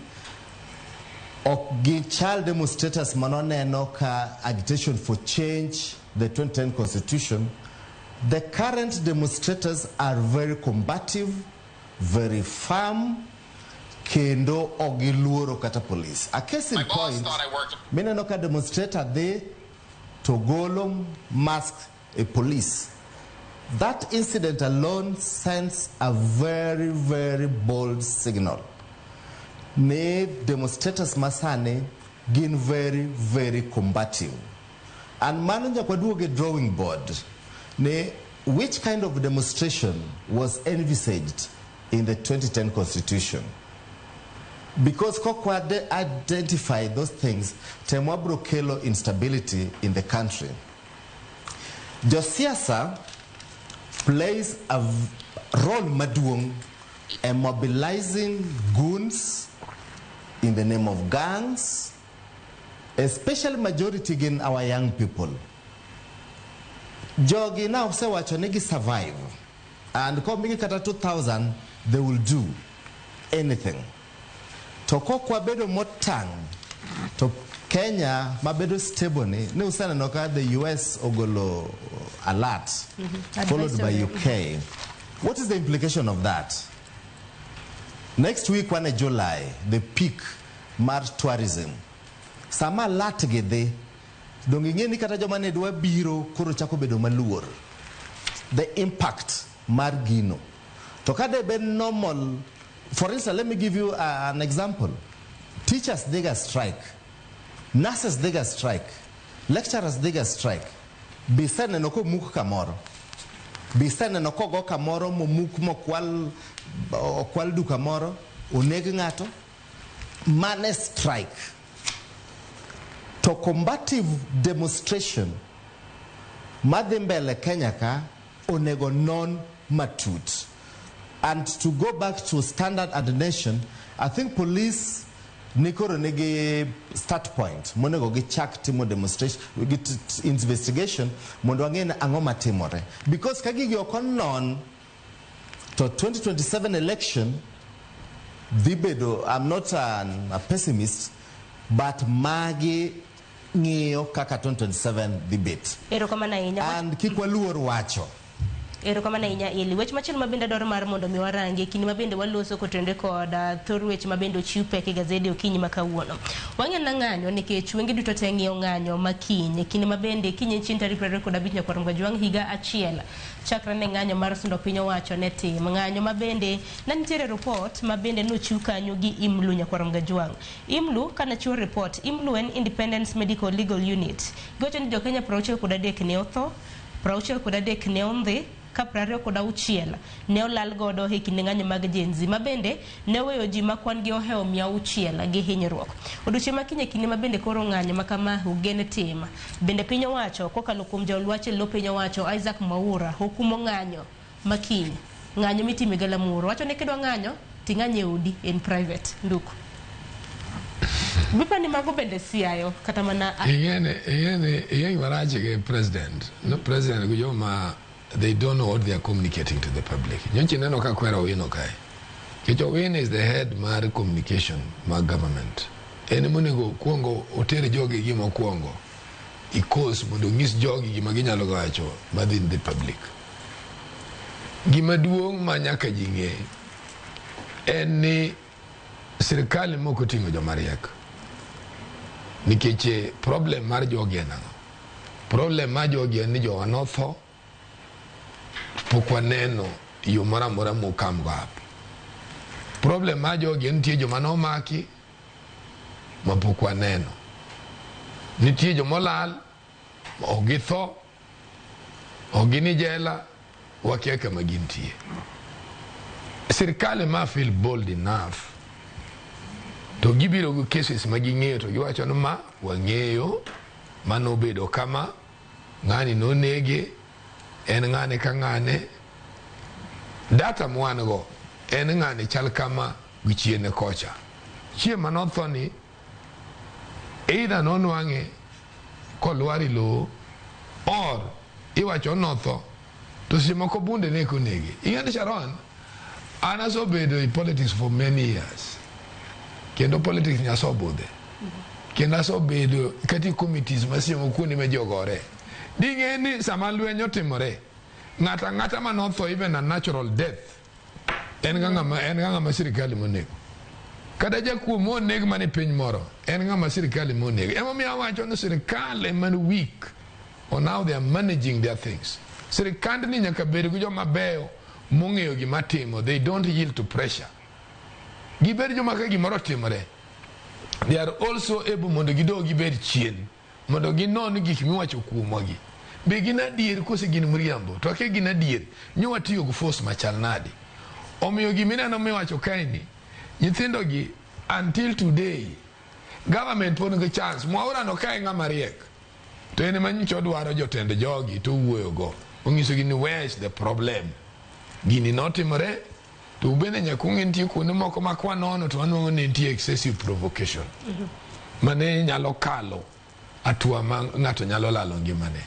Ok gichal demonstrators manwaneno ka agitation for change, the 2010 constitution. The current demonstrators are very combative, very firm, kendo ok giluoro kata police. A case in point, mineno ka demonstrator dhi to golo mask e police. That incident alone sends a very, very bold signal. Ne demonstrators masani gin very, very combative. And mano nyaka waduog e drawing board. Ne, which kind of demonstration was envisaged in the 2010 constitution? Because kokwa de identify those things, temwa bro kelo instability in the country. Josiasa plays a role maduong' e mobilizing goons in the name of gangs, especially majority gin our young people. Jogi na osewacho ni gi survive and komigi kata 2000 they will do anything. To kok wabedo motang' to Kenya mabedo stable ni ne useneno ka the US ogolo alert followed by Advisory. UK. What is the implication of that? Next week wan e July, the peak mar tourism. Sama alert gi dhi, donge ing'e ni kata joma ne dwa biro koro chako bedo maluor. The impact mar gino. To ka de bed normal, for instance, let me give you an example. Teachers dhiga strike, nurses dhiga strike, lecturers dhiga strike. Be iseneno komuk kamoro? Be iseneno kogo kamoro momuk mokwal okwal duka moro, oneg ng'ato? Mane strike. To combative demonstration madhi mbele Kenya ka onego non matut. And to go back to Standard and Nation, I think police nikoro nigi start point monego gichak timo demonstration gi investigation mondo wang'e ni ang'o matimore, because ka gigi ok onon to 2027 election dhi bedo, I'm not a pessimist, but magi ng'iyo kaka 2027 dhi bet. Erokamano ahinya. And kik waluor wacho. Erokamano ahinya, Eli. Wach machielo ma bende adwaro mar mondo mi warangi e kinde ma bende waloso kotenore kod thor weche ma bende ochiw pek e gazede okinyi ma kawuono. Wang'e na ng'anyo nikech wenge duto te ng'iyo ng'anyo ma kiny. E kinde ma bende kiny en chieng' tarik 25 nyakwar Mgajwang' higa achiel chakre ne ng'anyo mar sundo piny owacho ne tim. Ng'anyo ma bende ne nitiere report ma bende nochiw kanyo gi IMLU nyakwar Mgajwang'. IMLU kana chiwo report, IMLU en Independence Medical Legal Unit. Giwacho ni jokenya 63 ne otho, 63 ne ondhi, ka 26 ne olal godo e kinde ng'anyo mag Gen Z ma bende ne oweyo ji ma kwan gi ohewo 600 gi hinyruok. Odiochieng' ma kiny e kinde ma bende koro ng'anyo ma kama ogen tim. Bende piny owacho kokalo kuom jaol wach e lo piny owacho Isaac Mwaura okumo ng'anyo ma kiny. Ng'anyo mitimo e galamoro. Wacho ni kidwa ng'anyo ting'any e odi in private. Nduku. Bipa ni mago bende siayo kata mana Ing'eni gima rach gi president. No president gi joma they don't know what they are communicating to the public. Nyocha ineno ka kwero Owino kae. Nikech Owino is the head mar communication mar government. En monego kuongo oter jogi gima okuongo i course mondo onyis jogi gima ginyalo wacho madhi in the public. Gima duong' ma nyaka ji ng'e en ni sirikal mok oting'o joma riek. Nikech problem mar jogi en ang'o? Problem mar jogi en ni jowa notho, pok waneno yo moro amora mokam go up. Problem mar jogi en nitie joma nomaki ma pok waneno. Nitie joma olal, ok githo, ok gin e jela, wakia kama gintie. Sirkal ema feel bold enough to gibiro gi cases ma ging'eyo to giwacho ni ma wang'eyo manobedo kama, ng'ani nonege, en ng'ane ka ng'ane. Data mwan go en ng'ani chal kama gi chiene kocha. Chieng' manotho ni either nonwang'e kolwar e lowo or iwacho notho to seche moko bunde ne konege. Ing'e ni Sharon, an asebedo e politics for many years. Kendo politics nyasobudhe. Kendo asebedo kata e committees ma seche moko kuonde ma ji ogore. Ding'e ni sama lweny otimore, ng'ato ang'ata manotho even a natural death en ga ng'ama sirikal monego. Kata jakuo moneg mana e piny moro, en ng'ama sirikal monego. Emomiyo awacho ni sirikal ema ni weak on how they are managing their things. Sirikandni nyaka bed gi joma beyo mong'eyo gima timo. They don't yield to pressure. Gibed joma ka gimoro otimore, they are also able mondo gidog gibed chien mondo ginon gik miwacho kuomwa gi. Be gin adier kose gin mriambo? To ka gin adier, nyo watiyo gi force machal nade? Omiyo gimineno miwacho kae ni, nyithindo gi until today, government pod nigi chance. Mwaura no kae ng'ama riek. To en ema nyicha odwaro jotend jogi to owuoyo go. Onyisogi ni where is the problem. Gini notimore to ubende nyaka ung'e nitie kuonde moko ma kwanono to wanwang'o ni nitie excessive provocation mane nyalo kalo atua ma ng'ato nyalo lalo ngimane.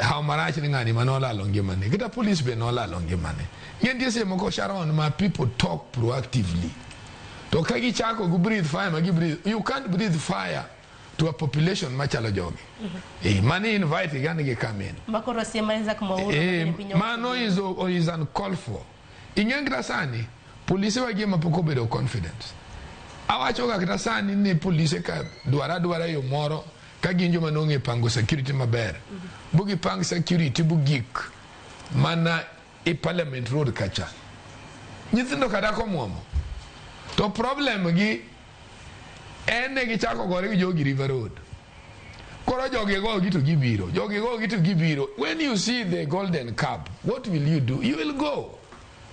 Haw marach ni ng'ani mane olalo ngimane kata police be nolalo ngimane. Ng'e nitie seche moko Sharon ma people talk proactively to ka gichako gi breathe fire ma gi breathe you can't breathe fire to a population machalo jogi. Mani invite gi ani gi come in. Makoro siem Isaac Mwaura piny owacho. Mano is uncalled for. Ing'e kata sani polise wa gi ema pok obedo confident. Awacho ga kata sani ni polise ka dwara dwara yo moro ka gin joma nong'e pango security maber. Bu gipang security bu gik mana e Parliament Road kacha. Nyithindo kata komuomo. To problem gi en ne gichako gore gi jogi River Road. Koro jogi go gi to gibiro. Jogi go gi to gibiro. When you see the golden cup, what will you do? You will go.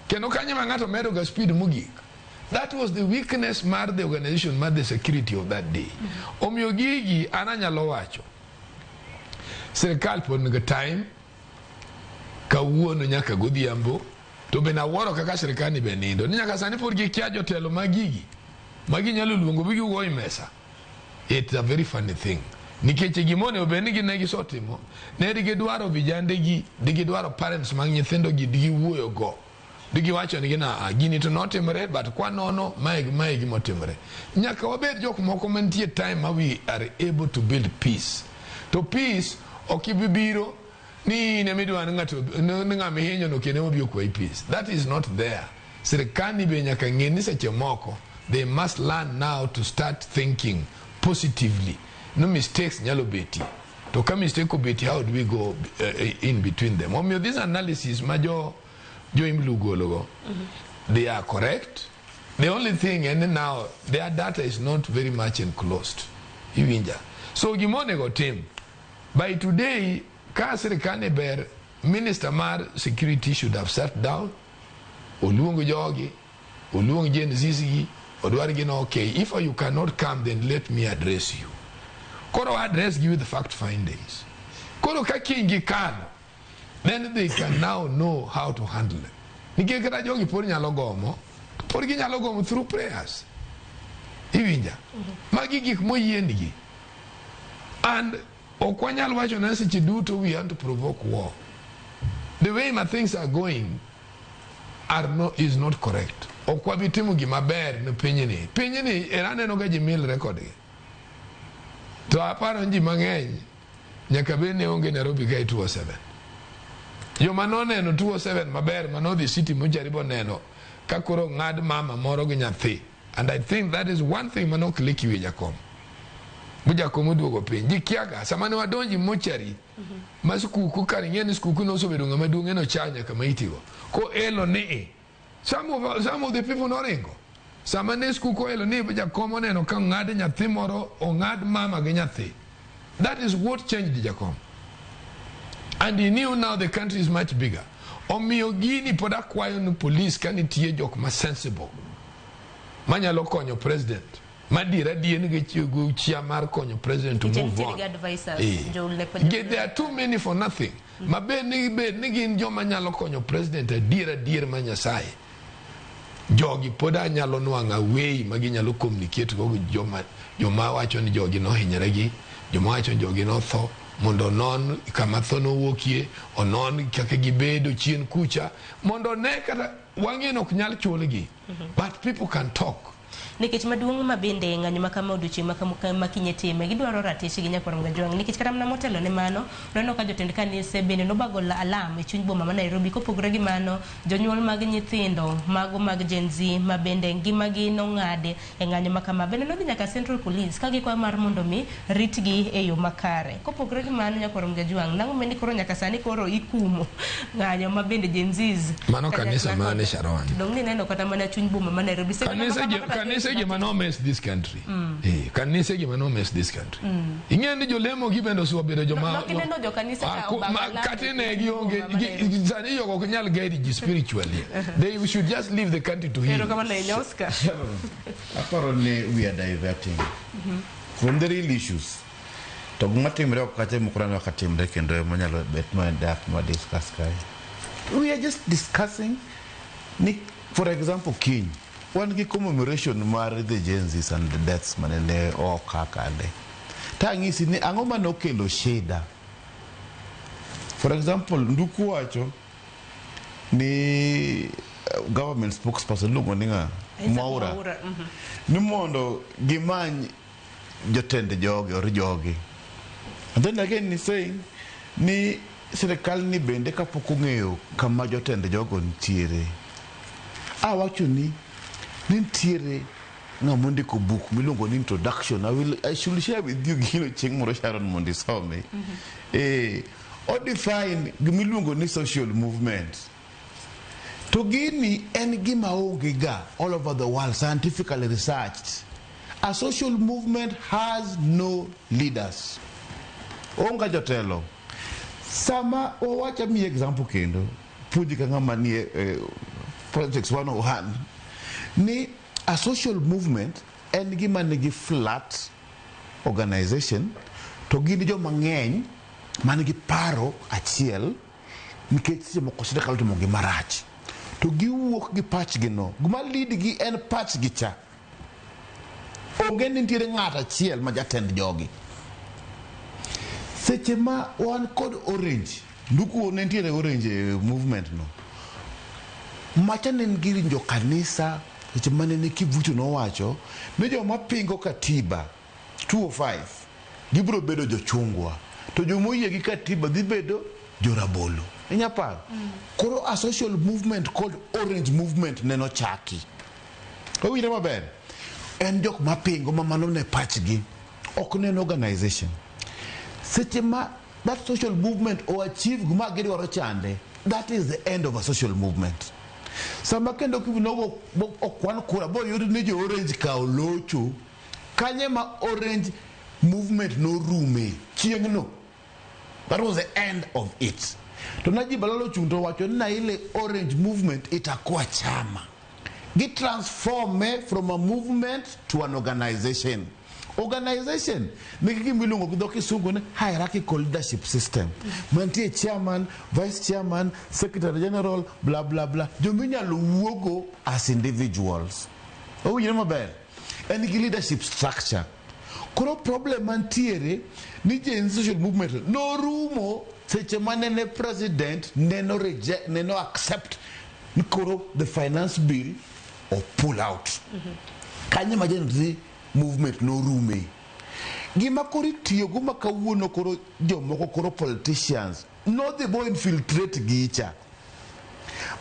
Kendo kanyo ma ng'ato medo ga speed mogik. That was the weakness mar the organization mar the security of that day. Omiyo gigi an anyalo wacho. Sirikal pod nigi time kawuono nyaka godhiambo to bende awuoro kaka sirikal ni be nindo. Ni nyaka sani pod gikia jotelo mag gigi ma ginyalo luongo bi giwuo e mesa. It's a very funny thing. Nikech gima onego bed ni gin ne gisetimo, ne gidwaro vijande gi, gidwaro parents mag nyithindo gi giwuoyo go. Giwacho nigi na gini to notimore but kwa nono mae gi mae gima otimore. Nyaka wabed jok moko mantie time ma we are able to build peace. To peace ok ibi biro ni in ema idwa ni ng'ato ni ng'ama ihinyo no kendo ema obiro kwayi peace. That is not there. Sirikal ni be nyaka ng'e ni seche moko they must learn now to start thinking positively. No mistakes nyalo betie. To ka mistake obetie, how do we go in between them? Omiyo this analysis ma jo IMLU gologo, they are correct. The only thing and now their data is not very much enclosed. Iwinja. So gima onego tim by today ka sirikal ni ber, minister mar security should have sat down, oluong jogi, oluong Gen Z gi, odwar gi no okay, if you cannot come then let me address you. Koro address gi with fact findings. Koro ka kiny gikalo, then they can now know how to handle it. Nikech kata jogi pod nyalo gomo, pod ginyalo gomo through prayers. Iwinja? Magi gik moyiengi. And ok wanyal wacho ni seche duto we want to provoke war. The way my things are going are no, is not correct. Ok wabi timo gima ber ne pinyni. Pinyni era aneno ga ji milre kodgi. To aparo ni ji mang'eny nyaka bed ni onge Nairobi kae 207. Joma noneno 207 maber manodhi City Mortuary boneno ka koro ng'ad mama moro gi nyathi. And I think that is one thing mano click wi jakom. Bu jakom oduogo piny. Ji kiaga sama ne wadonji mortuary ma skuku kar ing'e ni skuku nosebedo ng'ama duong' en ocha nyaka maitigo. Ko elo ni some of the people noringo. Sama ne skuku elo ni jakom oneno ka ong'ad nyathi moro, ong'ad mama gi nyathi. That is what changed jakom. And he knew now the country is much bigger. Omiyo gini pod akwayo ni police ka nitie jok ma sensible manyalo konyo president madier adier nigi chia mar konyo president to move on. There are too many for nothing. Ma bed ni gin joma nyalo konyo president adier adier ma Nyasaye. Jogi pod anyalo nwang'o way ma ginyalo communicate go gi joma wacho ni jogi nohinyore gi, joma wacho ni jogi notho, mondo onon kama tho nowuokie, onon kaka gibedo chien kucha, mondo one kata wang'e ni ok nyal chulgi, but people can talk. Nikech maduong' ma bende ng'anyo ma kama odiochieng' ma kiny time, gidwaro ratichgi nyakwar Mgajwang'. Nikech kata mana motelo ne mano, noneno ka jotend kanise bende nobago alam e chuny boma ma Nairobi. Kopogore gi mano, jonyuol mag nyithindo mago mag Gen Z ma bende ngimagi nong'adi e ng'anyo ma kama bende nodhi nyaka Central Police ka gikwayo mar mondo mi ritgi e yo makare. Kopogore gi mano, nyakwar Mgajwang', nang'o meni koro nyaka sani koro ikumo ng'anyo ma bende Gen Zs Mano kanisa mane Sharon? Dong' ni neno kata mana chuny boma ma Nairobi. Kanise gima no mess this country. Kanise gima no mess this country. Ing'e ni jolemo gi bende osebedo joma no jo kanisa ka obago kata ne gionge sani jogo ok nyal guide ji spiritually. They should just leave the country to him. Erokamano ahinya Oscar. Apparently we are diverting from the real issues. To gima timre oko kacha ema koro aneno ka timre kendo ema nyalo bet ni dak ma discuss kae. We are just discussing ni for example kiny wan gi commemoration mar the Gen Zs and the deaths mane ne oka kande. To ang'isi ni ang'o mane okelo shida. For example, Nduku wacho ni government spokesperson iluongo ni ng'a? Isaac Mwaura. Mwaura, Ni mondo gimany jotend jogi or jogi. And then again he's saying ni sirikal ni bende kapok ong'eyo kama jotend jogo nitiere. Awacho ni nitiere ng'ama ondiko buk miluongo ni introduction. I should share with you gino chieng' moro Sharon mondo isome. O define gimiluongo ni social movement. To gini en gima onge ga all over the world, scientifically researched. A social movement has no leaders. Onge jotelo. Sama wawacho miyi example kendo, puonji ka ng'ama nie politics 101, ni a social movement en gima nigi flat organization to gin joma ng'eny man gi paro achiel nikech seche moko sirikal otimo gima rach to giwuok gi pachgi no. Gima lead gi en pachgi cha. Onge ni nitiere ng'ato achiel ma jatend jogi. Seche ma wan kod Orange, Nduku ne nitiere Orange e movement no. Macha ne en gir jo kanisa seche mane ne Kivucho nowacho ni joma pingo katiba 205 gibiro bedo jochungwa to joma oyie gi katiba dhi bedo jorabolo. Inya paro? Koro a social movement called Orange Movement neno chaki. Owinjore maber? En jok mapingo ma mano ne pachgi. Ok ne en organization. Seche ma that social movement o achieve gima gidwaro chande, that is the end of a social movement. Sama kendo kinogo okwan kura boyud ni jo Orange ka olocho, kanye ma Orange Movement norume chieng'no. That was the end of it. To Najib Balala ochung' to owacho ni na ile Orange Movement itakuwa chama. Gi transforme from a movement to an organization. Organization nigi gima iluongo gi dho kisungu ni hierarchical leadership system. Mantie chairman, vice chairman, secretary general, bla bla bla. Joma inyalo wuogo as individuals. Owinjore maber? En gi leadership structure. Koro problem mantiere ni Gen Z social movement norumo seche manene president neno reject, neno accept ni koro the finance bill o pull out. Kanyo ma Gen Z movement norume. Gima koro itiyogo ma kawuono koro jomoko koro politicians nodhi bo infiltrate gicha.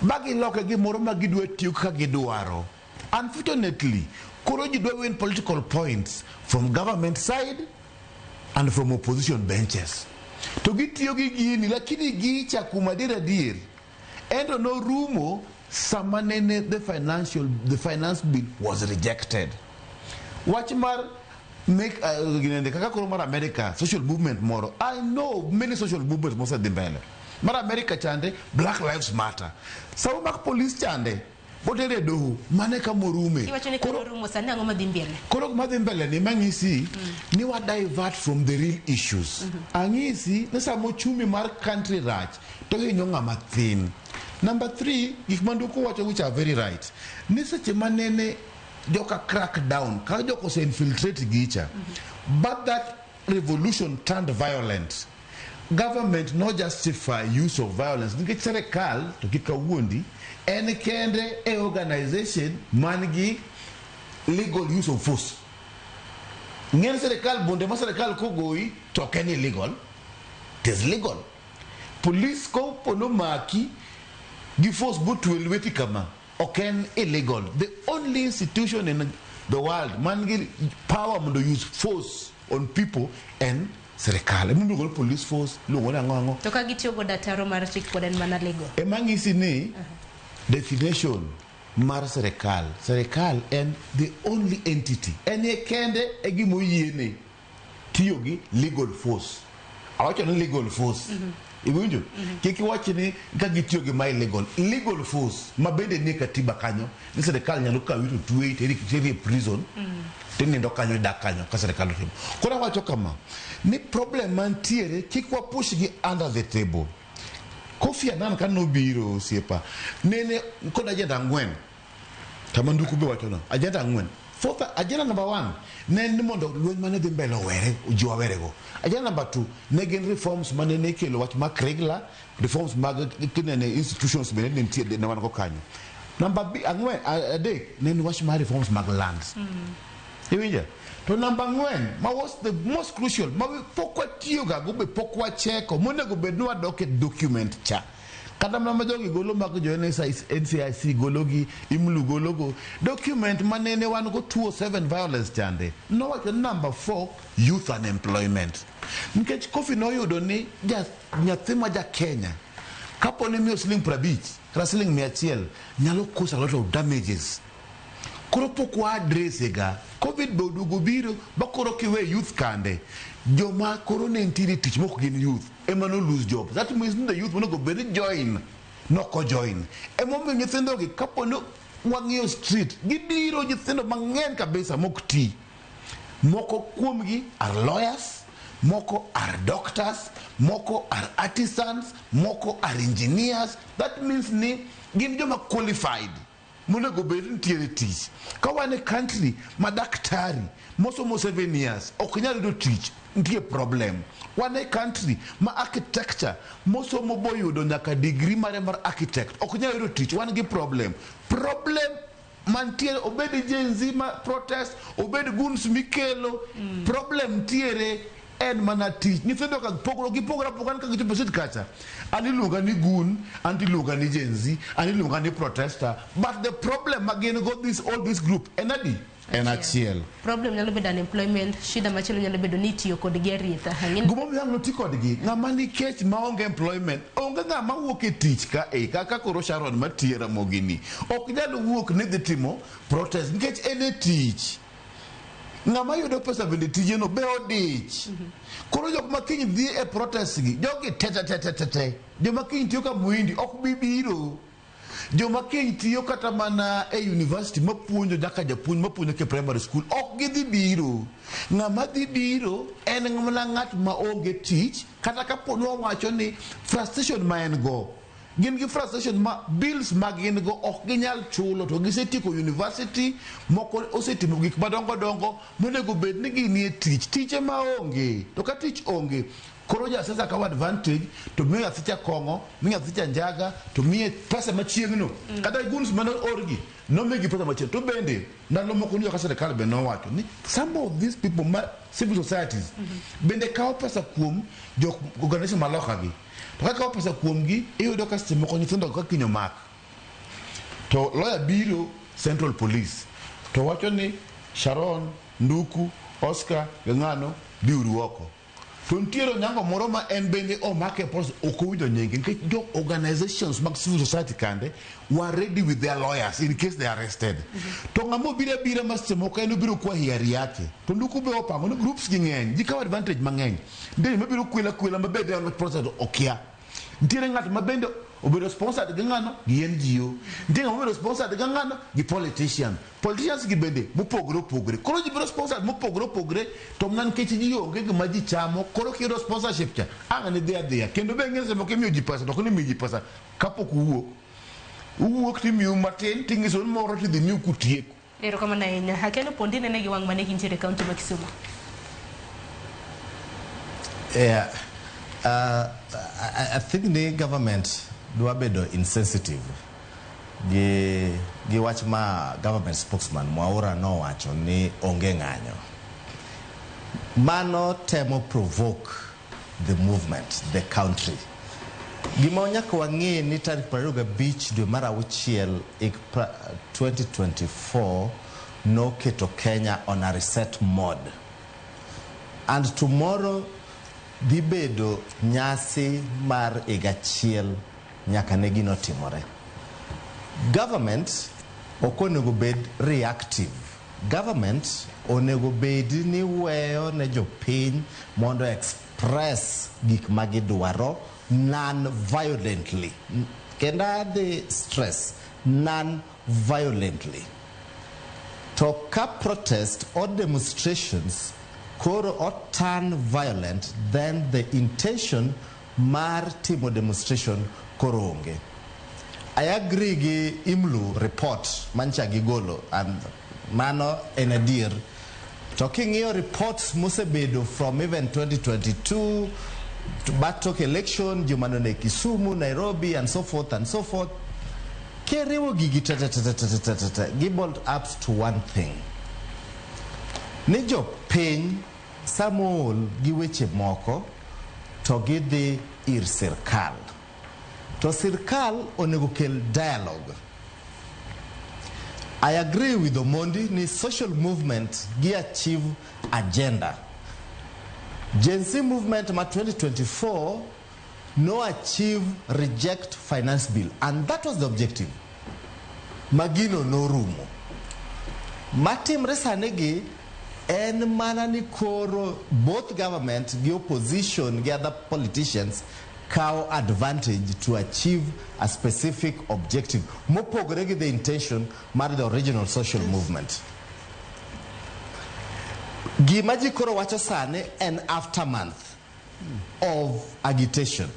Ba giloke gimoro ma gidwa tiyo kaka gidwaro. Unfortunately, koro ji dwa win political points from government side and from opposition benches. To gitiyo gi gini, lakini gicha kuom adier adier, ento norumo sama nene the finance bill was rejected. Wach mar make ginende kaka koro mar America social movement moro. I know many social movements mosedhi mbele. Mar America chande Black Lives Matter. Sama mak police chande botere e doho mane kama orume. Iwacho ni kama orumo sani ang'o madhi mbele? Koro gima dhi mbele ni mang'isi ni wa divert from the real issues. Ang'isi ni sama ochumi mar country rach to hinyo ng'ama thin. Number 3, gik ma Nduku wacho which are very right. Ni seche manene joka crack down, ka joka ose infiltrate gicha, but that revolution turned violent. Government no justify use of violence nikech serikal to kik awuondi en kende e organization man gi legal use of force. Ng'en serikal bunde ma serikal kogoyi to ok en illegal, it is legal. Police kopo nomaki gi force botwe lweti kama ok en illegal. The only institution in the world man gi power mondo use force on people en serikal. Emomiyo iluongo ni police force, iluongo ni ang'o ang'o. To ka gitiyo godo ataro mar chik pod en mana legal. Ema ng'isi ni definition mar serikal, serikal en the only entity, en e kende e gima oyiene tiyo gi legal force. Awacho ni legal force. Iwinjo? Kik iwach ni ka gitiyo gi ma illegal. Legal force ma bende nie katiba kanyo ni sirikal nyalo kawi to tweyi teri teri e prison tinindo kanyo idak kanyo ka sirikal otimo. Koro awacho kama ni problem mantiere kik wa push gi under the table. Kofi Annan ka nobiro osiepa nene kod agenda 4 kama Nduku be wachono agenda 4. Fourth, agenda number 1 ne en ni mondo lweny mane dhi mbele owere ji wawerego. Agenda number 2 ne gin reforms mane ne ikelo wach mar Kriegler, reforms mag kinene institutions bende ne nitie ne wan go kanyo. Number 4 3 ne en wach mar reforms mag lands. Iwinjo? To namba 4 ma was the most crucial ma pok watiyoga go be pok wacheko monego bed ni wadok e document cha. Kata mana ma jogi golo mag jo NCIC golo gi IMLU golo go document manene wan go 207 violence chande nowacho ni number 4 youth unemployment. Nikech Kofi noyudo ni nyathi ma ja Kenya kapo ni imiyo siling 50 kata siling 100 nyalo cause a lot of damages. Koro pok wa address ga. Covid be oduogo biro ba koro kiwe youth kande joma koro ne nitiere tich mok gin youth ema no lose job. That means the youth monego bed ni join nok join. Emomiyo nyithindo gi kapo ni wang'iyo street gibiro nyithindo mang'eny kabisa mok ti. Moko kuomgi are lawyers, moko are doctors, moko are artisans, moko are engineers. That means ni gin joma qualified monego bed ni nitiere tich. Ka wan e country ma daktari mosomo 7 years ok nyal yudo tich, nitie problem. Wan e country ma architecture mosomo boyudo nyaka degree mare mar architect ok nyal yudo tich, wan gi problem. Problem mantiere obed Gen Z ma protest, obed goons mikelo, problem ntiere en mana tich. Nyithindo ka pogro gipogore apoga ka gichopo street kacha. An iluonga ni goon, an iluonga ni Gen Z, an iluonga ni protester, but the problem ma gin go this all this group en adi? En achiel. Problem nyalo bedo unemployment, shida machielo nyalo bedo ni itiyo kodgi aritha. Ang'e Gimomiyo ang' noti kodgi, ng'ama nikech maonge employment, onge ng'ama wuok e tich ka e kaka koro Sharon matiyo e Ramogi ni. Ok nyal wuok ni dhi timo protest nikech en e tich. Ng'ama yudo pesa bende tijeno be odich. Koro jok ma kiny dhi e protest gi, jogi te te te te te te. Joma kiny tiyo ka muhindi ok bi biro. Joma kiny tiyo kata mana e university mapuonjo nyaka japuonj mapuonjo ke primary school ok gidhi biro. Ng'ama dhi biro en mana ng'at ma onge tich kata kapo ni wawacho ni frustration ma en go. Gin gi frustration ma bills ma gin go ok ginyal chulo to gisetieko university moko osetimo gik madongo dongo monego bed ni ginie tich. Tich ema onge. To ka tich onge, koro jasiasa kawo advantage to miyo nyathi cha kong'o, miyo nyathi cha njaga, to miye pesa machieng'no. Kata goons mane oorgi, nomigi pesa machieng'. To bende, ndalo moko niyo ka sirikal be nowacho ni some of these people ma civil societies bende kawo pesa kuom jok organization maloka gi. To ka kawo pesa kuomgi, iyudo ka seche moko nyithindo ka kiny omak. To lawyer biro Central Police to wacho ni Sharon, Nduku, Oscar gi ng'ano biuru oko. To nitiere onyango moro ma en bende omake e process ok owinjo nyinge nikech jo organizations mag civil society kande were ready with their lawyers in case they are arrested. To ng'ama obiro abira ma seche moko en obiro kwa hiari yake. To Nduku be opango ni groups gi ng'eny, ji kawo advantage mang'eny. Nitie joma biro kwela kwela ma bende en process okia. Nitiere ng'at ma bende obedo sponsored gi ng'ano gi NGO. Nitie ng'ama obedo sponsored gi ng'ano gi politician. Politicians gi bende mopogore opogore. Koro ji bedo sponsored mopogore opogore to mana nikech ji onge gima ji chamo koro kiyudo sponsorship cha ang' ni dhi adhiya. Kendo be ing'e seche moko imiyo ji pesa to ok ni imiyo ji pesa kapok uwuok. Uwuok timiyou matin ting'isou ni moro tidhi miu kutieko. Erokamano ahinya. Akelo Pondi nene gi wang' mane kintiere e kaunti ma Kisumu. Yeah. I think ni government dwa bedo insensitive gi wach ma government spokesman Mwaura nowacho ni onge ng'anyo. Mano temo provoke the movement, the country. Gima nyaka wang'e ni tarik 25 dwe mar auchiel hik 2024 noketo Kenya on a reset mode. And tomorrow dhi bedo nyasi mar higa achiel nyaka ne gino timore. Government ok onego bed reactive. Government onego bed ni weyo ne jopiny mondo express express gik ma gidwaro non-violently. Kendo adhi stress non-violently. To ka protest or demonstrations koro o turn violent, then the intention mar timo demonstration koro onge. I agree gi IMLU report mancha gigolo and mano en adier. To king'iyo reports mosebedo from even 2022 to back tok election, joma none Kisumu, Nairobi and so forth and so forth. Kiriwo gigi te te te te te te te te, gi bolt up to one thing. Ni jopiny sama ool gi weche moko to gidhi ir sirkal. To sirkal onego kel dialogue. I agree with Omondi ni social movement gi achieve agenda. Gen Z movement ma 2024 no achieve reject finance bill and that was the objective. Magino norumo. Matimre sani gi en mana ni koro both government gi opposition gi other politicians kawo advantage to achieve a specific objective mopogore gi the intention mar the original social movement. Gima ji koro wacho sani en aftermath of agitation.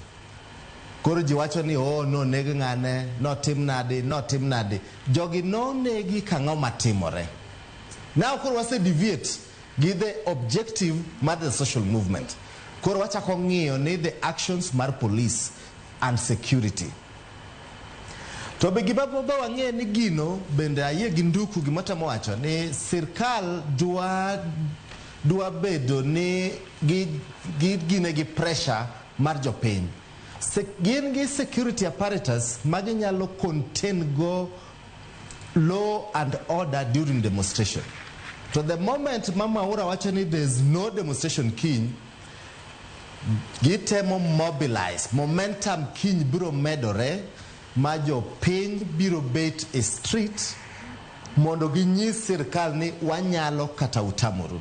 Koro ji wacho ni oh noneg ng'ane, notim nade, notim nade. Jogi nonegi kang'o matimore. Now koro wase deviate gi the objective mar the social movement. Koro wachako ng'iyo ni the actions mar police and security. To be gima be wang'e ni gino bende ayie gi Nduku gima temo wacho ni sirkal dwa bedo ni gi gine gi pressure mar jopiny. Gin gi security apparatus ma ginyalo contain go law and order during demonstration. To the moment Mama Aura wacho ni there is no demonstration kiny, gitemo mobilize momentum kiny biro medore ma jopiny biro bet e street mondo ginyis sirkal ni wanyalo kata utamoru.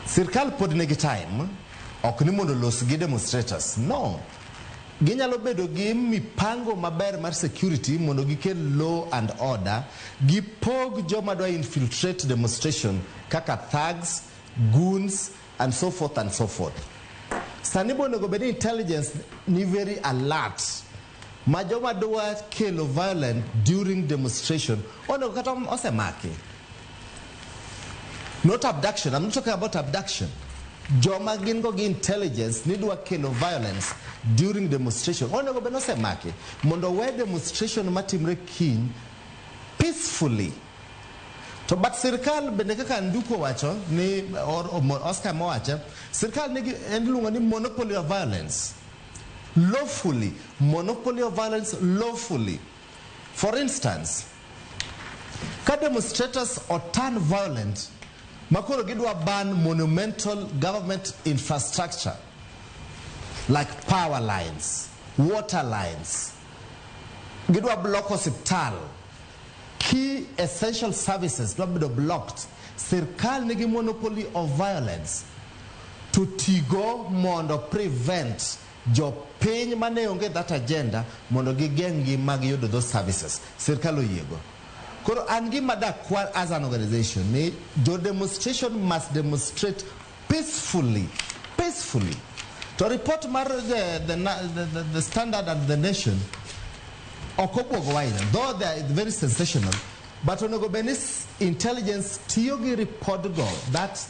Sirkal pod nigi time, ok ni mondo los gi demonstrators, no. Ginyalo bedo gi mipango maber mar security mondo gikel law and order, gipog joma dwa infiltrate demonstration kaka thugs, goons and so forth and so forth. Sani bo onego bed ni intelligence ni very alert ma joma dwa kelo violence during demonstration onego kata osemaki. Not abduction, I'm not talking about abduction. Joma gin go gi intelligence ni dwa kelo violence during demonstration onego bed ni osemaki mondo we demonstration matimre kiny peacefully. To but sirkal bende kaka Nduku wacho ni or Oscar mowacho, sirkal nigi en iluongo ni monopoly of violence. Lawfully, monopoly of violence lawfully. For instance, ka demonstrators o turn violent makoro gidwa ban monumental government infrastructure like power lines, water lines, gidwa block osiptal, key essential services dwa bedo blocked, sirkal nigi monopoly of violence to tigo mondo prevent jopiny mane onge that agenda mondo gigeng' gi mag yudo those services. Sirkal oyiego. Koro an gima dakwa as an organization ni jo demonstration must demonstrate peacefully, peacefully. To report mar the Standard and the Nation ok obwogo ahinya, though they are very sensational, but onego bed ni intelligence tiyo gi report go that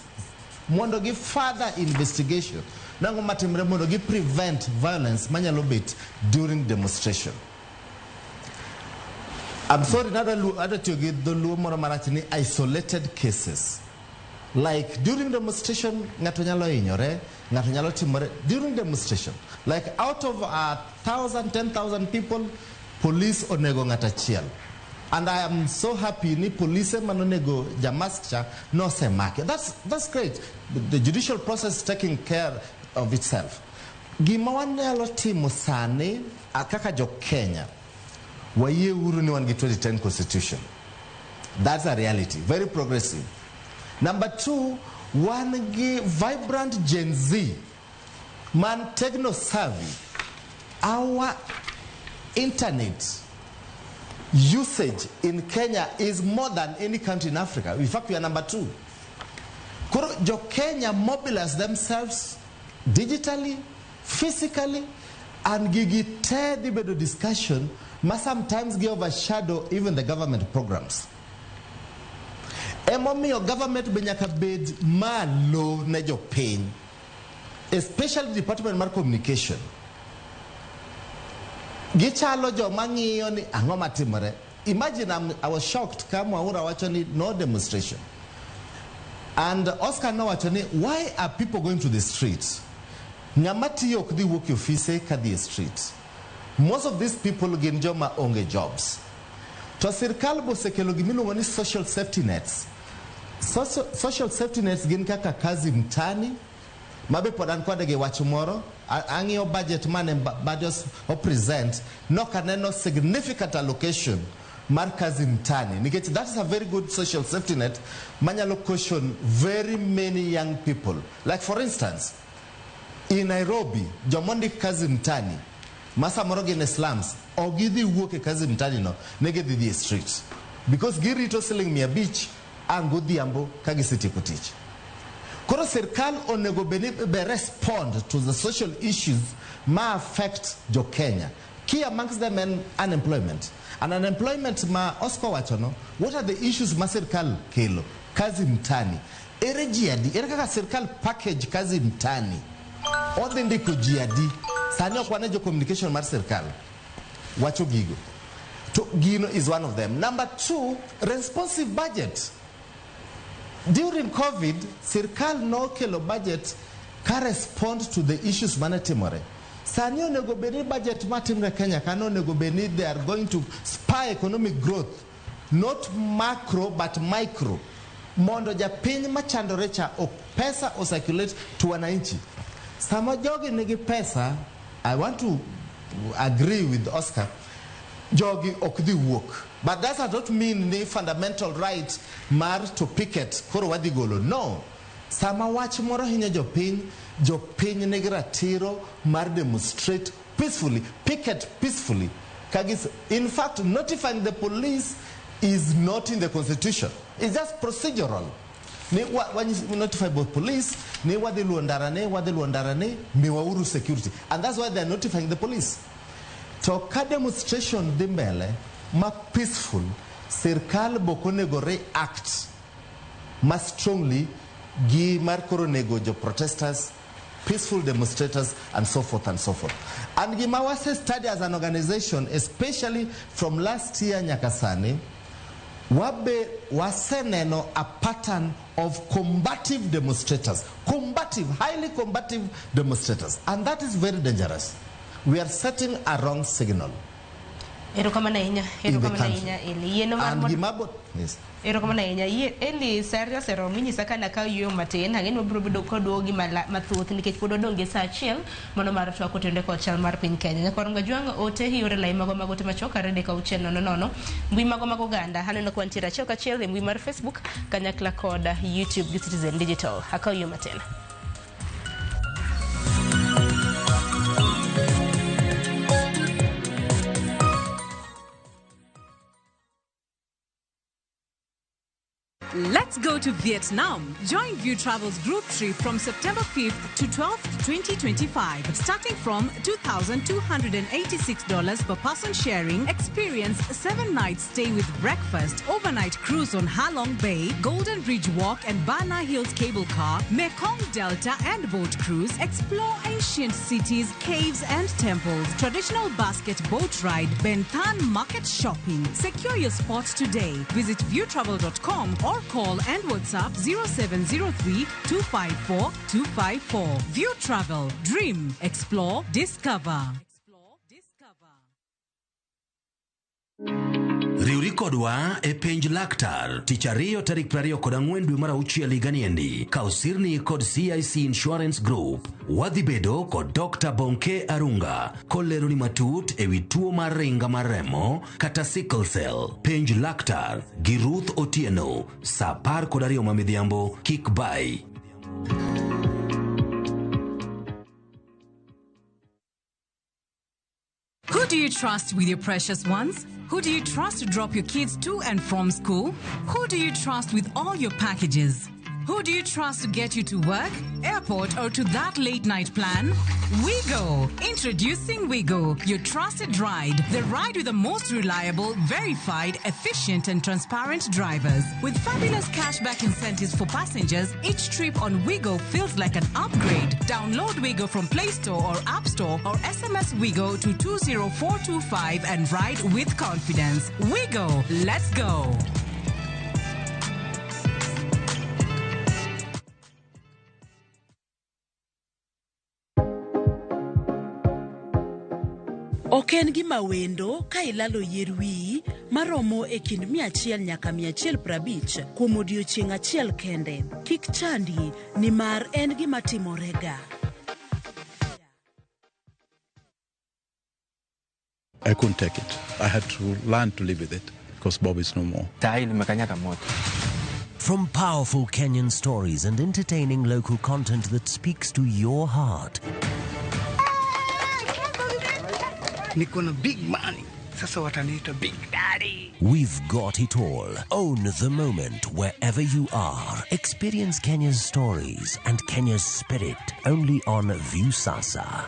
mondo gi further investigation nang'o matimre mondo gi prevent violence manyalo bet during demonstration. I'm sorry, nadwa tiyo gi dholuo moro marach ni isolated cases. Like during demonstration, ng'ato nyalo hinyore, ng'ato nyalo timore during demonstration. Like out of 1,000, 10,000 people, police onego ng'ato achiel. And I am so happy ni police manonego jamask cha nosemake. That's great. The judicial process is taking care of itself. Gima wanyalo timo sani kaka jo Kenya, wayie uru ni wan gi 2010 constitution. That's a reality, very progressive. Number two, Wan gi vibrant Gen Z man techno savvy. Our internet usage in Kenya is more than any country in Africa. In fact, we are number 2. Koro jo Kenya mobilize themselves digitally, physically, and gigi te dhi bedo discussion ma sometimes gi overshadow even the government programs. Emomiyo government be nyaka bed malo ne jopiny, especially department mar communication. Gichalo joma ng'iyo ni ang'o matimore. Imagine I was shocked ka Mwaura wacho ni no demonstration. And Oscar nowacho ni why are people going to the streets? Ng'ama tiyo ok dhi wuok e ofise ka dhi e street. Most of these people gin joma onge jobs. To sirkal bosekelo gimiluongo ni social safety nets. Social safety nets gin kaka kazi mtaani, mabe pod an kode gi wach moro, ang'iyo budget mane budget o present, nok aneno significant allocation mar kazi mtaani. Nikech that is a very good social safety net manyalo caution very many young people. Like for instance, in Nairobi, jomondik kazi mtaani, ma samoro gin e slums, ok gidhi wuok e kazi mtaani no, ne gidhi dhi e street. Because girito siling 500 ang' godhiambo ka gisetieko tich. Koro sirkal onego bed ni be respond to the social issues ma affect jo Kenya. Key amongst them en unemployment. And unemployment ma Oscar wacho no, what are the issues ma sirkal kelo? Kazi mtaani. Ere ji adi? Ere kaka sirkal package kazi mtaani? Odhi ndiko ji adi? Sani ok wane jo communication mar sirkal wacho gigo. To gino is one of them. Number 2, responsive budget. During COVID, sirkal nokelo budget ka respond to the issues mane timore. Sani onego bed ni budget matimre Kenya ka onego bed ni they are going to spur economic growth, not macro but micro. Mondo japiny machandore cha ok pesa o circulate to wananchi. Sama jogi nigi pesa, I want to agree with Oscar, jogi ok dhi wuok. But that does not mean ni fundamental right mar to picket koro wadhi golo. No. Sama wach moro hinyo jopiny, jopiny nigi ratiro mar demonstrate peacefully, picket peacefully. Kagis, in fact, notifying the police is not in the constitution. It's just procedural. Ni wa notify both police, ni wadhi luwo ndara ne, wadhi luwo ndara ne, miwauru security. And that's why they are notifying the police. To ka demonstration dhi mbele, ma peaceful, sirkal bok onego react ma strongly gi mar koro nego jo protesters, peaceful demonstrators, and so forth and so forth. And gima wase study as an organization, especially from last year nyaka sani, wabe waseneno a pattern of combative demonstrators, combative, highly combative demonstrators, and that is very dangerous. We are setting a wrong signal. Erokamano ahinya, In the erokamano country. ahinya Eli. Yieno mar And mondo gima yes. Erokamano ahinya. Yie Eli sar oseromo inyisa ka nakaw yueyo matin, ang'e ni wabiro bedo kodwogi mathoth nikech pod wadong' gi saa achiel mano mar twak otenore kod chal mar piny Kenya. Nyakwar Ngajwang' ote yore lai mago mag ote machuok 2 3 6 0 0 mbui mago mag oganda. Aneno ka wantiere achiel kachiel e mbui mar Facebook kanyakla kod YouTube gi Citizen Digital. Akaw yueyo matin. Let's go to Vietnam. Join View Travel's group trip from September 5th to 12th, 2025. Starting from $2,286 per person sharing, experience 7 nights stay with breakfast, overnight cruise on Halong Bay, Golden Bridge Walk and Bana Hills Cable Car, Mekong Delta and boat cruise, explore ancient cities, caves and temples, traditional basket boat ride, Ben Thanh market shopping. Secure your spot today. Visit viewtravel.com or call and WhatsApp 0703 254 254. View Travel. Dream. Explore. Discover. Riwri kodwa e penj laktar tich ariyo tarik 24 dwe mar auchiel higani endi kaw sirni kod CIC Insurance Group. Wadhi bedo kod Dr. Bonke Arunga koleroni matut ewi tuo mar ringa mar remo kata sickle cell. Penj laktar gi Ruth Otieno saa 12 ma midhiambo kik bai. Who do you trust with your precious ones? Who do you trust to drop your kids to and from school? Who do you trust with all your packages? Who do you trust to get you to work, airport, or to that late night plan? WeGo! Introducing WeGo, your trusted ride. The ride with the most reliable, verified, efficient, and transparent drivers. With fabulous cashback incentives for passengers, each trip on WeGo feels like an upgrade. Download WeGo from Play Store or App Store or SMS WeGo to 20425 and ride with confidence. WeGo! Let's go! Ok en gima wendo ka ilalo yier wiyi maromo e kind 100 nyaka 150 kuom odiechieng' achiel kende. Kik chandi nimar en gima timorega. I couldn't take it. I had to learn to live with it because Bob is no more. From powerful Kenyan stories and entertaining local content that speaks to your heart. Niko na big money. Sasa wataniita big daddy. We've got it all. Own the moment wherever you are. Experience Kenya's stories and Kenya's spirit only on Viusasa.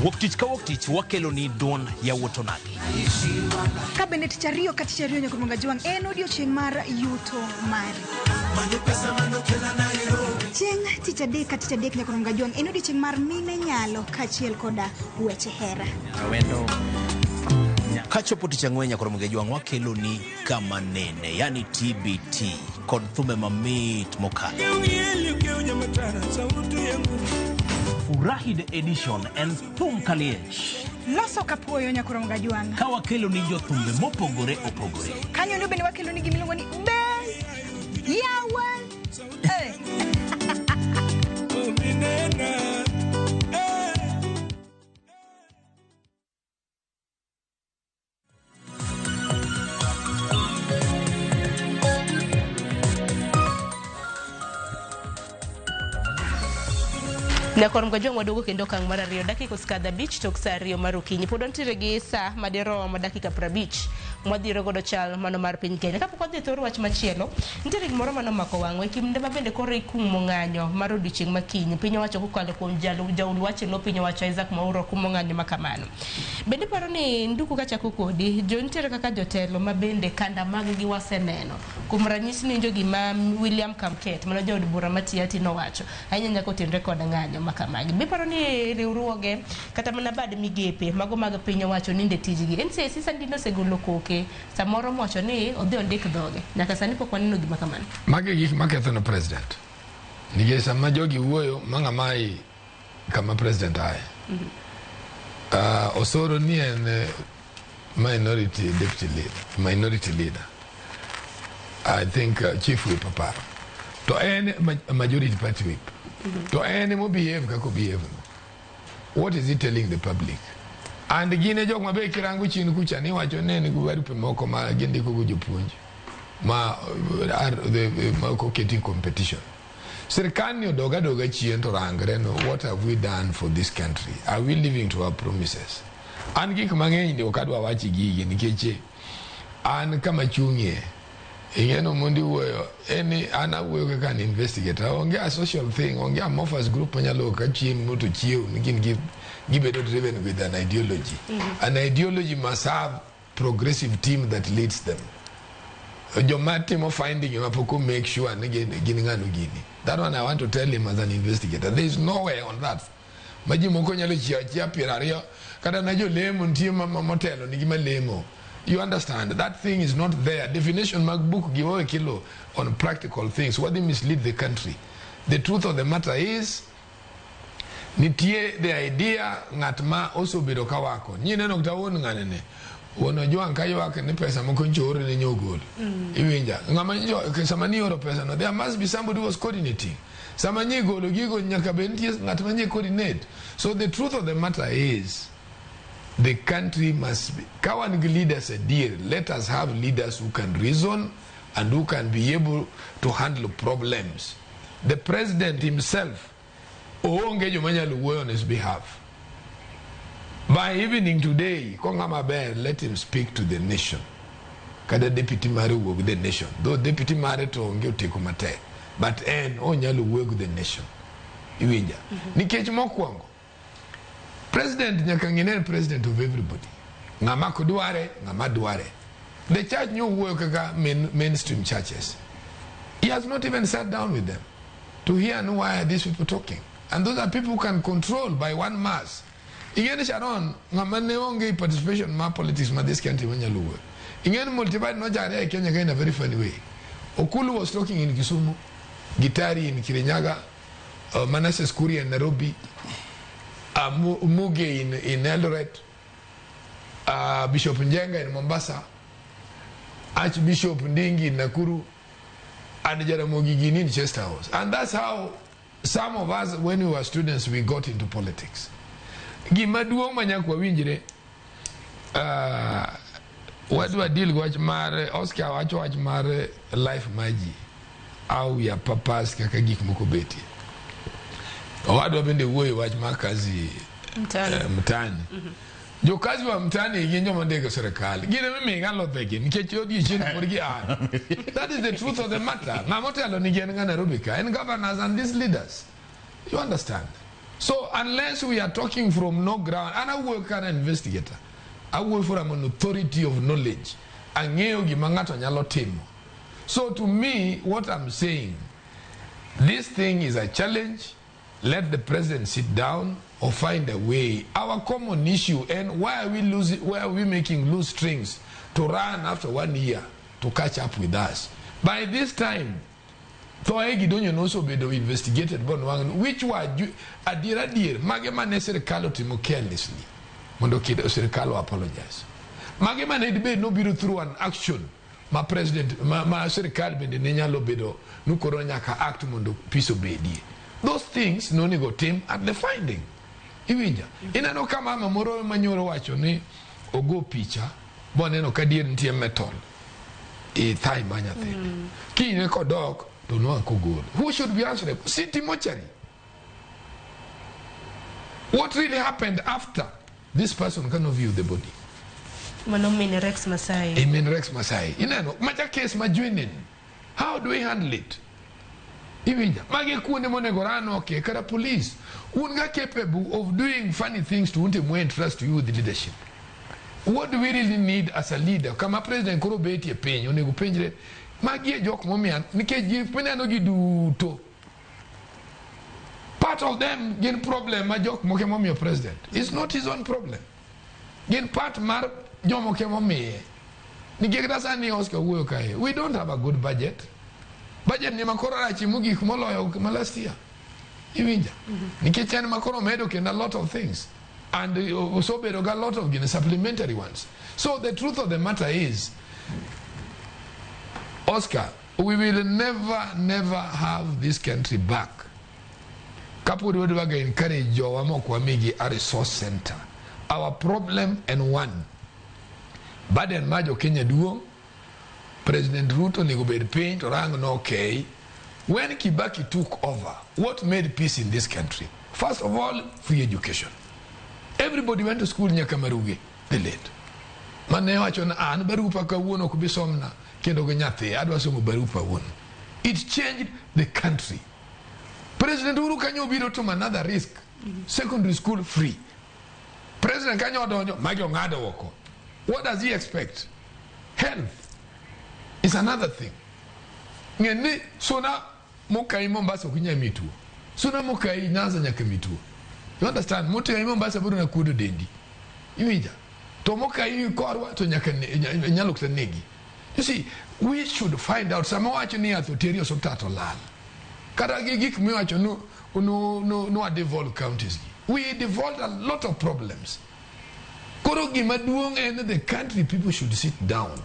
Wuok tich ka wuok tich wakelo ni duond yawuot onagi. Ka bende tich ariyo ka tich ariyo nyaka Juang en odiochieng' mar yuto mari. Chieng' tich adek ka tich adek nyaka Juang en odiochieng' mar mine nyalo kaachiel koda weche hera. Kachopo tich ang'wen nyaka Juang wakelo ni kama nene, yani TBT kod thume mamit mokalo. Furahi the edition en thum kaliech. Loso kapuoyo nyaka Juang. Ka wakelo ni jothumbe mopogore opogore. Kanyo ndo bende wakelo ni gimiluongo ni be yawa. Nyakor Mgajwang' waduogo kendo okang' mar ariyo dakika osekadho 5 tok saa 2 mar okinyi. Pod wantiere gi saa madirom dakika 50 mwadhiro godo chal mano mar piny Kenya. Kapok wadhi e thor wach machielo, nitiere gimoro manomako wang'wa e kinde ma bende koro ikumo ng'anyo mar odiochieng' makinyi. Piny owacho kokalo kuom jaul wach e lo piny owacho Isaac Mwaura kumo ng'anyo ma kamano. Bende paro ni nduku kachako kodi, jo nitiere kaka jotelo ma bende kanda mag gi waseneno. Kuom ranyisi ninjo gima William Kamket, mano jaod bura ma Tiaty nowacho, ahinya nyaka otenre kod ng'anyo makamagi. Be paro ni riwruoge kata mana bad migepe mago mag piny owacho ninde tijgi. NCIC sani nosegolo koke samoro mowacho ni odhi ondik dhoge. Nyaka sani pok waneno gima kamano. Magi gik maketho ne president. Nikech sama jogi wuoyo ma ng'ama i kama president aye. Osoro ni en minority deputy leader, minority leader. I think chief whip aparo. To en majority party whip. To en mo behave kako behave no. What is he telling the public? And gine jok mabe kirango chien kucha ni wacho ne en gi barupe moko ma gindiko go jopuonj ma ma ok oketi competition. Sirkal ni odoga doga chien to rangre no, what have we done for this country? Are we living to our promises? An gik mang'eny ni ok adwa wachi gigi nikech an kama chung'ie ing'eno mondi wuoyo eni an awuoyo kaka an investigator. Onge a social thing, onge amorphous group manyalo ka chiemo to chiew ni gin gibedo driven with an ideology. An ideology must have progressive team that leads them. Joma timo finding ema pok make sure ni gin ng'ano gini. That one I want to tell him as an investigator. There is nowhere on that. Ma ji moko nyalo chiewo achiewa 20 kata na jolemo nitie motelo nigi malemo. You understand? That thing is not there. Definition mag book giwawe kilo on practical things. What they mislead the country. The truth of the matter is, nitie the idea ng'at ma osebedo ka wako. Nyineno kata wuon ng'anene. Wuon Ojwang' ka ywak ni pesa moko nyocha oorne nyogol. Iwinja. Ng'ama nyo sama ni oro pesa no, there must be somebody who was coordinating. Sama nyi golo gigo nyaka bed nitie ng'at ma nye coordinate. So the truth of the matter is the country must be, ka wan gi leaders adier, let us have leaders who can reason and who can be able to handle problems. The president himself oonge joma nyalo wuoyo on his behalf. By evening today, kong'ama ber, let him speak to the nation. Kata deputy mare owuo gi the nation. Though deputy mare to onge oteko matek. But en onyalo wuoyo gi the nation. Iwinja? Nikech mokwongo, president nyaka ng'e ni en president of everybody. Ng'ama ok dware, ng'ama dware. The church nyowuoyo kaka mainstream churches. He has not even sat down with them to hear no why are these people talking. And those are people who can control by one mass. Ing'e ni Sharon, ng'ama ne onge participation mar politics ma this country manyalo wuoyo. Ing'e ni multiparty nochakre e Kenya ka in a very funny way. Okulu was talking in Kisumu, Gitari in Kirinyaga, Manasseh Kuria in Nairobi, Muge in Eldoret, Bishop Njenga in Mombasa, Archbishop Ndingi in Nakuru, and Jaramogi Gini in Chester House. And that's how some of us, when we were students, we got into politics. Gima duong' ma nyaka wawinjre, wadwa deal gi wach mar Oscar wacho wach mar life mar ji, how we are purpose kaka gik moko betie. Owadwa bende wuoyo wach mar kazi Mtaani. Mtaani. Jokazi wa mtaani gin joma ndiko sirikal. Gin ema imiyogi alothegi nikech odiechieng' pod gi an. That is the truth of the matter. Ng'ama otelo nigi en ng'a Nairobi ka. En governors and these leaders. You understand? So unless we are talking from no ground, and I work as an investigator. I work from an authority of knowledge. Ang'eyo gima ng'ato nyalo timo. So to me, what I'm saying, this thing is a challenge. Let the president sit down or find a way. Our common issue, and why are we losing, why are we making loose strings to run after 1 year to catch up with us? By this time, Thoe Gidonyo also be investigated, but which were adier adier, mage mane sirikal otimo carelessly, mondo kid sirikal apologize. Mage mane dibed no biro through an action, ma president, ma sirikal bende ne nyalo bedo nukoro nyaka act mondo peace obedie. Those things no nego tim at the finding. Iwinja. Ineno ka mama moro manyoro wacho ni ogo picha boneno ka dier nitie metal e thai ma nyathini. Kinyne kodok to nwang' kogol. Who should be answerable? City mortuary. What really happened after this person cannot view the body? Mano min Rex Masai. Amen Rex Masai. Ineno macha case ma joining. How do we handle it? Iwinja. Mage kuonde monego ran okay kata police. Un ga capable of doing funny things to unte mwe trust you with the leadership. What do we really need as a leader? Kama president koro betie piny onego penjre magi e jok momiya nikech ji mineno gi duto. Part of them gin problem ma jok moko momiyo president. It's not his own problem. Gin part mar jomoko momiye. Nikech kata sani Oscar wuoyo kae, we don't have a good budget. Budget ni makoro rach mogik moloyo ma last year. Iwinja? Nikech en makoro medo kendo a lot of things. And osebedo ga a lot of gin supplementary ones. So the truth of the matter is, Oscar, we will never, never have this country back. Kapod wadwa ga encourage jowa mok wamigi a resource center. Our problem and one. Burden mar jo Kenya duong', President Ruto onego bed piny to rang no okay. When Kibaki took over, what made peace in this country? First of all, free education. Everybody went to school nyaka Maruge, the late. Mane wacho na an barupa kawuono ok bi somna kendo gi nyathi adwa somo barupa wuon. It changed the country. President Uhuru kanyo obiro to another risk. Secondary school free. President kanyo odonjo magi ong'ado oko. What does he expect? Health is another thing. Ng'e ni suna mokai Mombasa ok inyal miyi tuo. Suna mokai Nyanza nyaka miyi tuo. You understand? Mokai Mombasa biro na kuodo dendi. Iwinja? To mokai korwa to nyaka nyalo kata negi. You see, we should find out. Sama wacho ni yath oteri osuptal to lal. Kata gi gik miwacho no devolve counties gi. We devolved a lot of problems. Koro gima duong' en the country people should sit down.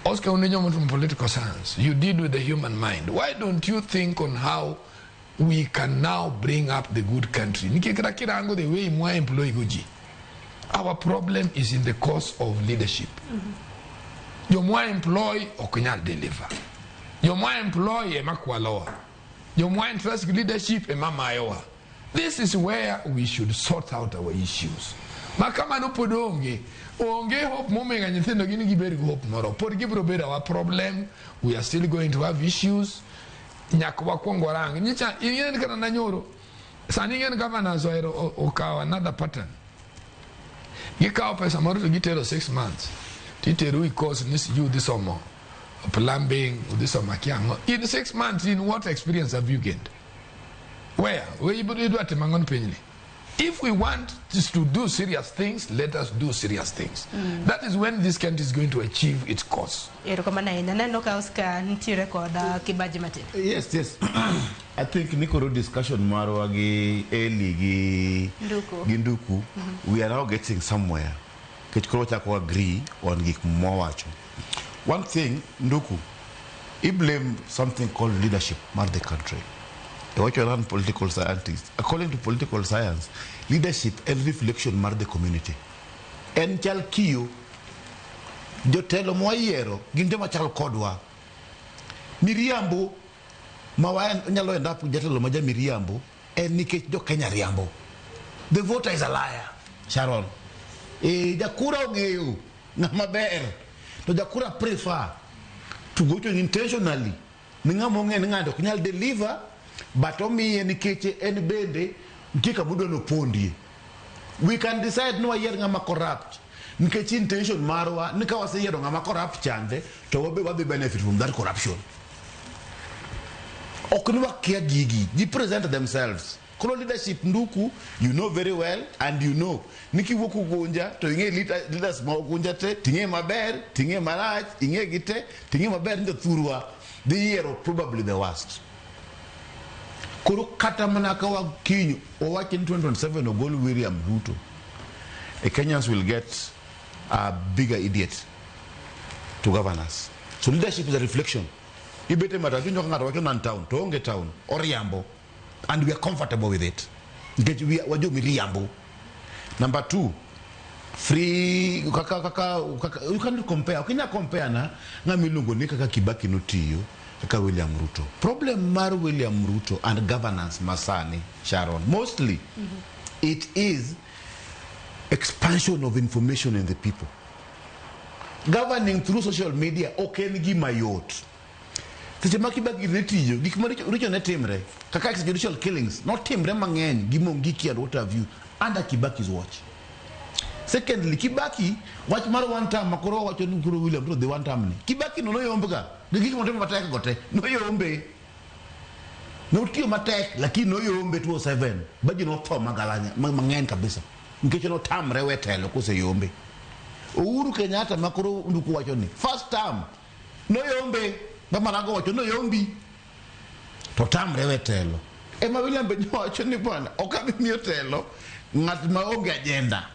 Oscar Onenyo from political science, you deal with the human mind. Why don't you think on how we can now bring up the good country. Nikech kata kirango the way mwa employ go ji, our problem is in the course of leadership. Jomwa employ ok nyal deliver. Jomwa employ ema kwalowa. Jomwa entrust leadership ema mayowa. This is where we should sort out our issues. Ma kamano pod onge, onge hope momega nyithindo gin gibed gi hope moro. Pod gibiro bedo our problem. We are still going to have issues. Nyaka wakwong warang. Nyicha ing'e ni kata nanyoro. Sani ing'e ni governors ohero okawo another pattern. Gikawo pesa moro to gitero 6 months. Titero i course ni sijui udhi somo plumbing, udhi somo akia ang'o. In 6 months, in what experience have you gained? Where? Where idwa timo ang'o ni pinyni? If we want to do serious things, let us do serious things. That is when this country is going to achieve its course. Erokamano ahinya. Aneno ka Oscar nitiere kod kibaji matin. Yes. I think nikoro discussion marwa gi Eli gi Nduku. gi Nduku, we are now getting somewhere. Nikech koro wachako agree on gik mwawacho. One thing, Nduku, I blame something called leadership mar the country. Iwacho an political scientist. According to political science, leadership en reflection mar the community. En chal kiyo, jotelo mwayiero gin joma chal kodwa. Miriambo ma nyalo end up jatelo ma jamiriambo en nikech jo Kenya riambo. The voter is a liar, Sharon. Jakura ong'eyo ng'ama ber, to jakura prefer to go to intentionally ni ng'ama ong'eyo ni ng'ato ok nyal deliver, but omiye nikech en bende nitie kama odwa nopondie. We can decide ni wayier ng'ama corrupt nikech intention marwa ni ka waseyiero ng'ama corrupt chande to wabe wadhi benefit from that corruption. Ok ni wakia gigi, ji present themselves. Koro leadership Nduku, you know very well, and you know ni kiwuok Ugunja to ing'e leaders ma Ugunja te, ting'e maber, ting'e marach, ing'e gi te, ting'e maber ni jothurwa dhi yiero probably the worst. Koro kata mana ka wakiny owach ni 2027 ogol William Ruto, the Kenyans will get a bigger idiot to govern us. So leadership is a reflection. Ibete matatu nyoka ng'ato wacho nan town, to onge town, oriambo, and we are comfortable with it. Nikech we are wajo miriambo. Number 2, free kaka kaka kaka you cannot compare. Okinya compare na ng'ama iluongo ni kaka Kibaki notiyo kaka William Ruto. Problem mar William Ruto and governance masani, Sharon, mostly it is expansion of information in the people. Governing through social media ok en gima yot. Seche ma Kibaki ne tiyo, gik maricho richo ne timre, kaka extrajudicial killings notimre mang'eny gi Mungiki and what have you under Kibaki's watch. Secondly, Kibaki wach mar one term makoro wacho ni koro William Ruto dhi one term ni. Kibaki no noyombe ga, gi gik motimo matek go te, noyombe. Notiyo matek lakini noyombe 2007, ba ji notho magalanya mang'eny kabisa. Nikech notamre we telo koseyombe. Uhuru Kenyatta makoro Nduku wacho ni first term noyombe, ba Maraga wacho noyombi. To tamre we telo. Ema William be nowacho ni bwana, ok abi miyo telo ng'at ma onge agenda.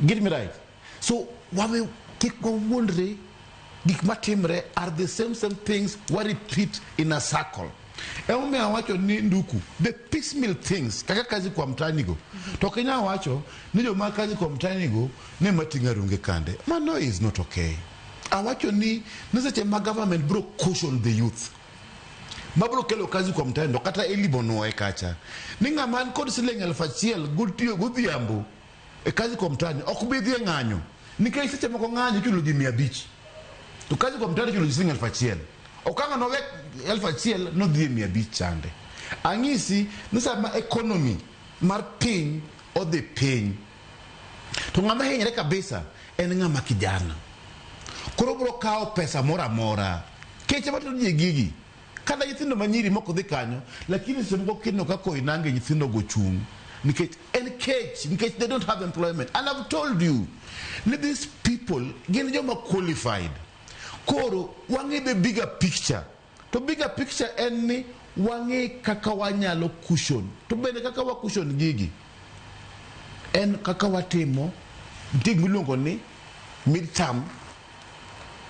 Get me right. So wawe kik wawuondre, gik matimre are the same things wa repeat in a circle. Emomiyo awacho ni Nduku, the piecemeal things kaka kazi kwa mtaani go. To Kenya wacho ni joma kazi kwa mtaani go ne mating'o arunge kande. Mano is not okay. Awacho ni seche ma government bro caution the youth. Mabro kelo kazi kwa mtaani ndo kata elimu noe kacha. Ni ng'ama an kod siling 1000 gotiyo godhiambo e kazi kwa mtaani ok bi dhi e ng'anyo. Nikech seche moko ng'anyo ichulo ji 500. To kazi kwa mtaani ichulo ji siling 1000. Okang'o nowe 1000 nodhi e 500 chande. Ang'isi ni sama economy mar piny odhi piny, to ng'ama hinyre kabisa en ng'ama kijana. Koro bro kawo pesa moro amora. Keche matero ji gigi. Kata nyithindo manyiri moko dhi kanyo, lakini seche moko kineno ka Koinange nyithindo go chung'. Nikech en kech, nikech they don't have employment. And I've told you, ni these people gin joma qualified. Koro wang'e the bigger picture. To bigger picture en ni wang'e kaka wanyalo cushion. To bende kaka wa cushion gigi en kaka watimo nitie gima iluongo ni mid-term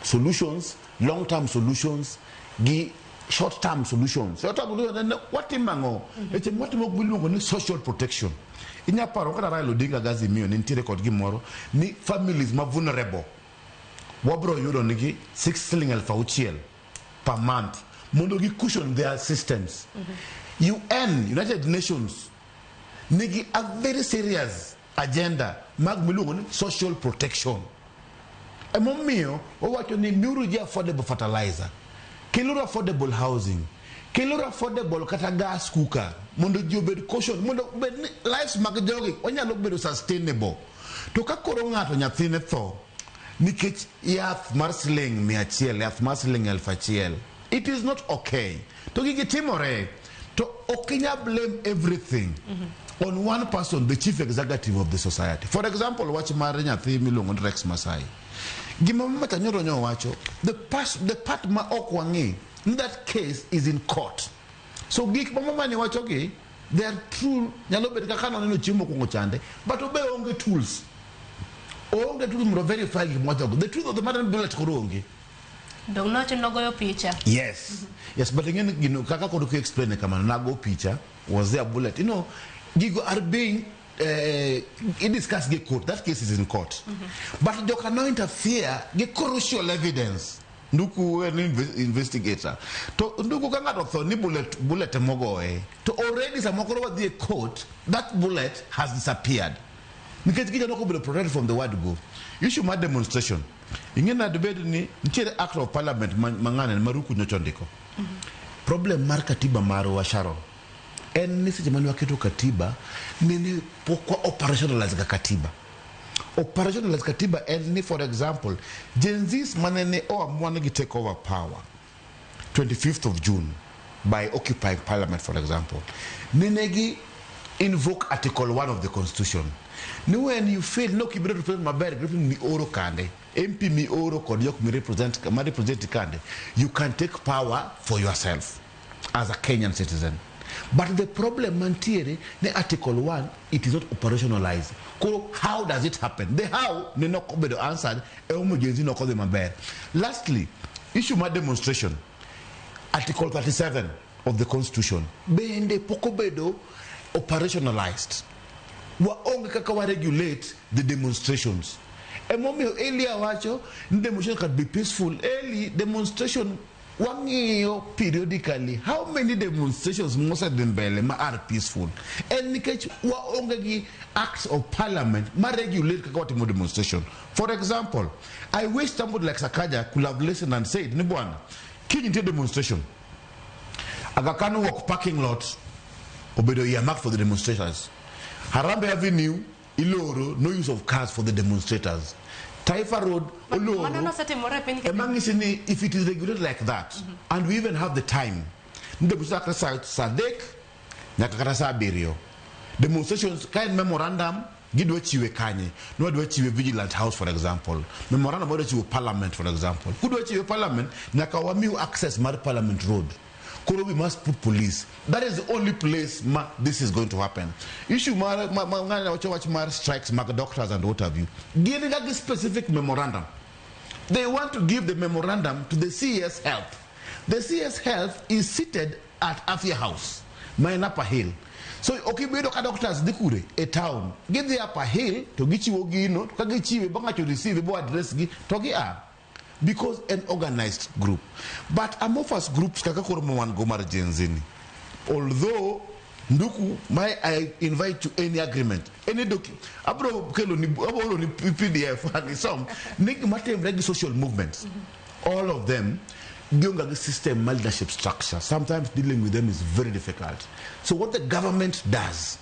solutions, long-term solutions gi Short term solutions. Short term solutions en watimo ang'o? Weche mwatimo miluongo ni social protection. Inya paro kata Raila Odinga gi Azimio ne nitiere kod gimoro ni families ma vulnerable wabro yudo nigi 6 siling 6,000 per month mondo gi cushion their systems. UN, United Nations, nigi a very serious agenda mag miluongo ni social protection. Emomiyo wawacho ni miuru ji affordable fertilizer, keluru affordable housing, keluru affordable kata gas cooker mondo ji obed caution, mondo obed ni lives mag jogi onyalo bedo sustainable. To ka koro ng'ato nyathine tho nikech yath mar siling 100, yath mar siling 1,000, it is not okay. To gigi timore, to ok inyal blame everything on one person, the chief executive of the society. For example, wach mar nyathi miluongo ni Rex Masai. Gima Mama Nyoro nyo wacho, the part ma ok wang'e, ni that case is in court. So gik ma mama ni wacho gi, they are true, nyalo bet kaka noneno chiemo mokwongo chande, but obe onge tools. Onge tools mondo verify gik mowacho go. The truth of the matter ni bullet koro onge. Dong nowacho ni nogoyo picha. Yes. Yes, but again, kaka koro ki explain kamano, nago picha, was there a bullet? Gigo are being discussed gi court. That case is in court. But joka no interfere gi crucial evidence. Nduku en investigator. To nduku ka ng'ato otho ni bullet mogoye. To already sama koro wadhi e court, that bullet has disappeared. Nikech gija nok obedo protected from the word go. Issue mar demonstration. Ing'e nade bed ni nitiere act of parliament ma ng'ane ma Ruku nyocha ondiko. Problem mar katiba marwa, Sharon, en ni seche mane waketo katiba, nene pok wa operationalize ga katiba. Operationalize katiba en ni, for example, Gen Zs mane ne oamua ni gi take over power 25th of June by occupying parliament, for example, nene gi invoke Article 1 of the Constitution. Ni when you fail, no kibiro represent maber, represent mi oro kande, MP mi oro kod jok mi represent, ma represent kande, you can take power for yourself as a Kenyan citizen. But the problem mantiere ni Article 1, it is not operationalized. Koro, how does it happen? The how ne nok obedo answered, e omo Gen Z nok odhi maber. Lastly, issue mar demonstration, Article 37 of the Constitution, bende pok obedo operationalized. Waonge kaka wa regulate the demonstrations. Emomiyo Eli wacho ni demonstration can be peaceful. Eli, demonstration wang'iyo periodically how many demonstrations mosedhi mbele ma are peaceful. En nikech waonge gi acts of parliament ma regulate kaka watimo demonstration. For example, I wish somebody like Sakaja could have listened and said, ni bwana, kiny nitie demonstration. Aga Khan Walk parking lot obedo earmarked for the demonstrators. Harambee Avenue, Iloro, no use of cars for the demonstrators. Taifa Road, Oloro. Mano nosetimore e piny Kenya. Ema ng'isi ni if it is regulated like that, and we even have the time, ni demonstration kata sa adek, nyaka kata sa abiriyo. Demonstrations, ka en memorandum, gidwa chiwe kanye. Nwadwa chiwe Vigilant House, for example. Memorandum wadwa chiwo Parliament, for example. Kudwa chiwe Parliament, nyaka wamiu access mar Parliament Road. Koro we must put police. That is the only place ma this is going to happen. Issue mar, ma, ma, ng'ani wacho wach mar strikes mag doctors and what have you. Gin ga gi specific memorandum. They want to give the memorandum to the CS Health. The CS Health is seated at Afia House, ma en Upper Hill. So okibedo ka doctors dhi kure e town, gidhi Upper Hill to gichiwo gino, to ka gichiwe ba ng'ato receive bo address gi to gi a. Because an organized group. But amorphous groups kaka koro ma wan go mar Gen Z ni, although Nduku, my I invite to any agreement, any document. Abro kelo ni, abro ni PDF and some ni matimre gi social movements. All of them gionge gi system leadership structure. Sometimes dealing with them is very difficult. So what the government does,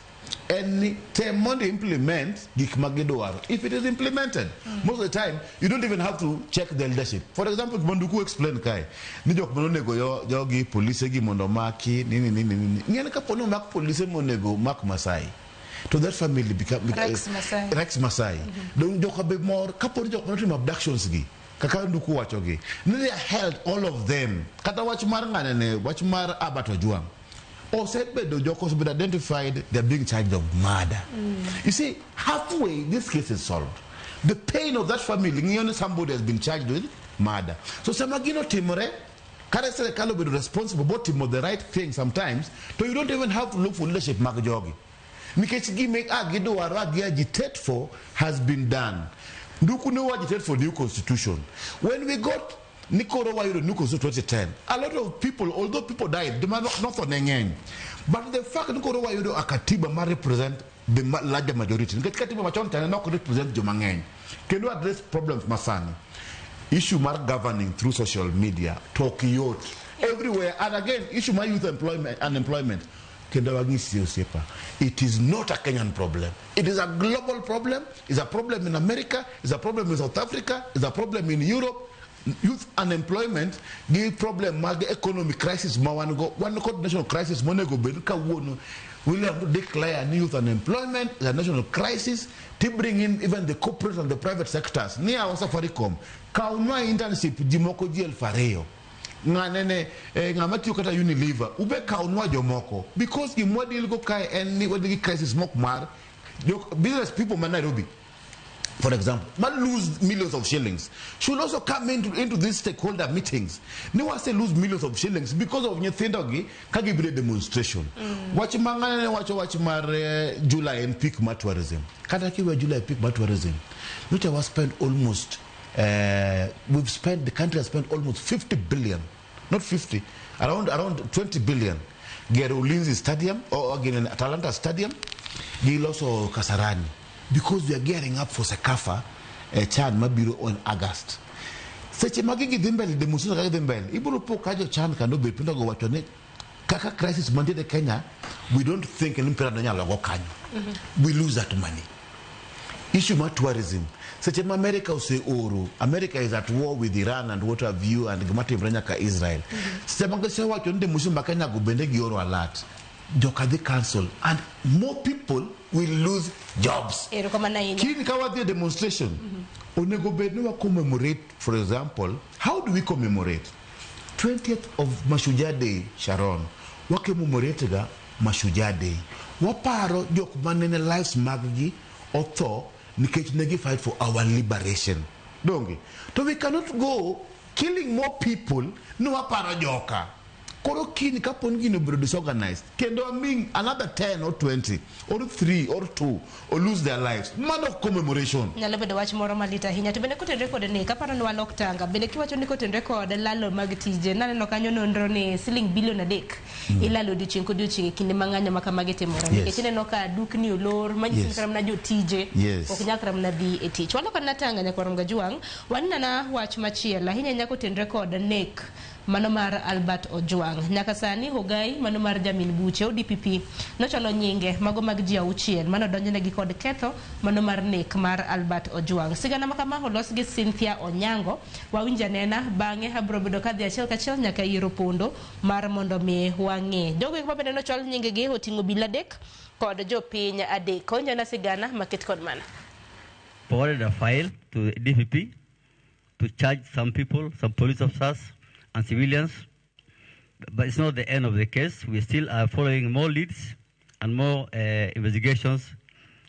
any tem mondo implement gik ma gidwaro. If it is implemented, most of the time you don't even have to check the leadership. For example, Monduku explain kae ni jok manonego jogi polise gi mondo maki nini nini nini. Ng'eni kapo ni omak polise monego mak Masai, to that family become, Rex Masai. Rex Masai. Dong joka be mor kapo ni jok manotimo abductions gi kaka Nduku wacho gi ni they are held all of them. Kata wach mar ng'ane ne wach mar Albert Ojwang osebedo joko osebedo identified, they are being charged of murder. You see, halfway this case is solved. The pain of that family, ng'iyo ni somebody has been charged with murder. So sama gino timore, Kare sirikal obedo responsible botimo the right thing sometimes, to you don't even have to look for leadership mag jogi. Nikech gime a gidwaro a gi agitate for has been done. Nduku ne agitate for new constitution. When we got Nikoro wayudo new constitution 2010, a lot of people, although people died, joma notho ne ng'eny. But the fact ni koro wayudo a katiba ma represent the larger majority. Nikech katiba machon cha ne ok represent joma ng'eny. Kendo address problems masani. Issue mar governing through social media to ok yot everywhere. And again, issue mar youth employment, unemployment. Kendo wang'isi osiepa, it is not a Kenyan problem. It is a global problem. It's a problem in America. It's a problem in South Africa. It's a problem in Europe. Youth unemployment gi problem mag economic crisis ma wan go, wan kod national crisis monego bed kawuono William Ruto declare ni youth unemployment is a national crisis to bring in even the corporate and the private sectors. Ni awa Safaricom kawnwa internship ji moko ji 2,000 ng'ane ne ng'ama tiyo kata Unilever ube kawnwa jomoko because gimwa deal go kae en ni wan gi crisis mok mar business people ma Nairobi, for example, ma lose millions of shillings, should also come into these stakeholder meetings. Ni wase lose millions of shillings because of nyithindo gi ka gibiro e demonstration. Wach ma ng'ane ne wacho wach mar July en peak mar tourism. Kata kiwe July peak mar tourism, nyocha wa spend almost, we've spent, the country has spent almost 50 billion, not 50, around 20 billion. Gero Ulinzi Stadium, or again Atalanta Stadium, giloso Kasarani. Because we are gearing up for CECAFA, Chan mabiro on August. Seche magi gi dhi mbele, demonstration kaka dhi mbele, ibiro po ka jo Chan kendo bet piny to go wacho ni kaka crisis mantie e Kenya, we don't think ni mpira no nyalo go kanyo. We lose that money. Issue mar tourism. Seche ma America oseoro, America is at war with Iran and what have you, and gima timre nyaka Israel. Seche ma gisewacho ni demonstration ma Kenya go bende gioro alert. Joka dhi cancel and more people will lose jobs. Erokamano ahinya. Kiny ka wadhi e demonstration, onego bed ni wa commemorate, for example, how do we commemorate? 20th of Mashujaa Day, Sharon, wa commemorate ga Mashujaa Day. Waparo jok manene lives mag gi otho nikech ne gi fight for our liberation. Donge? To we cannot go killing more people ni waparo joka. Koro kiny kapo ni gino obedo disorganized, kendo aming another 10 or 20 or 3 or 2 or lose their lives. Mano commemoration. Nyalo bedo wach moro malit ahinya. To bende kotenre kod ni, kaparo ni walok tanga, bende kiwacho ni kotenre kod lalo mag tije, naneno kanyo nonro ni siling bilion 3 ilalo odiochieng' kodiochieng' e kinde ma ng'anyo ma kamagi timore. Nikech ineno ka dukni olor, manyiso ni kata mana jotije ok nyal kata mana dhi e tich. Walok na tanga nyakwar Mgajwang', wanena wach machielo ahinya ahinya kotenre kod nek mano mar Albert Ojwang'. Nyaka sani Hogai mano mar jamin buche ODPP nochwalo nyinge mago mag ji 6 mano donjonegi kod ketho mano mar nek mar Albert Ojwang'. Sigana ma kama olos gi Cynthia Onyango, wawinj anena bang'e abiro bedo kadhi achiel kachiel nyaka ir Opondo mar mondo mi wang'e. Jogo eko mabende nochwal nyingegi oting'o obila 3 kod jopiny 3. Konjana sigana maket kod mana. Forwarded a file to the DPP to charge some people, some police officers and civilians. But it's not the end of the case. We still are following more leads and more investigations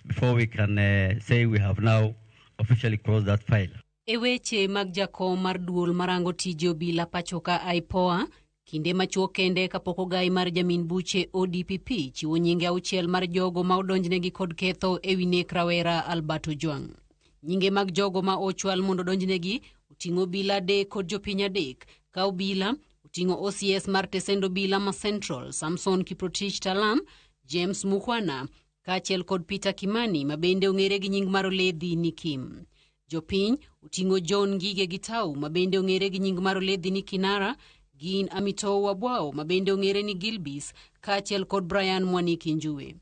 before we can say we have now officially closed that file. E weche mag jakom mar duol marango tije obila pacho ka IPOA, kinde machuok kende kapok ogai mar jamin buche ODPP chiwo nyinge 6 mar jogo ma odonjnegi kod ketho ewi nek rawera Albert Ojwang'. Nyinge mag jogo ma ochwal mondo odonjnegi oting'o obila 3 kod jopiny 3, ka obila oting'o OCS mar tesend obila ma Central, Samson Kiprotich Talam, James Mukhwana, kaachiel kod Peter Kimani ma bende ong'ere gi nying mar Oledhi ni Kim. Jopiny oting'o John Ngige Gitau ma bende ong'ere gi nying mar Oledhi ni Kinara, gin Amitou Wabwao ma bende ong'ere ni Gilbis, kaachiel kod Brian Mwaniki Njue.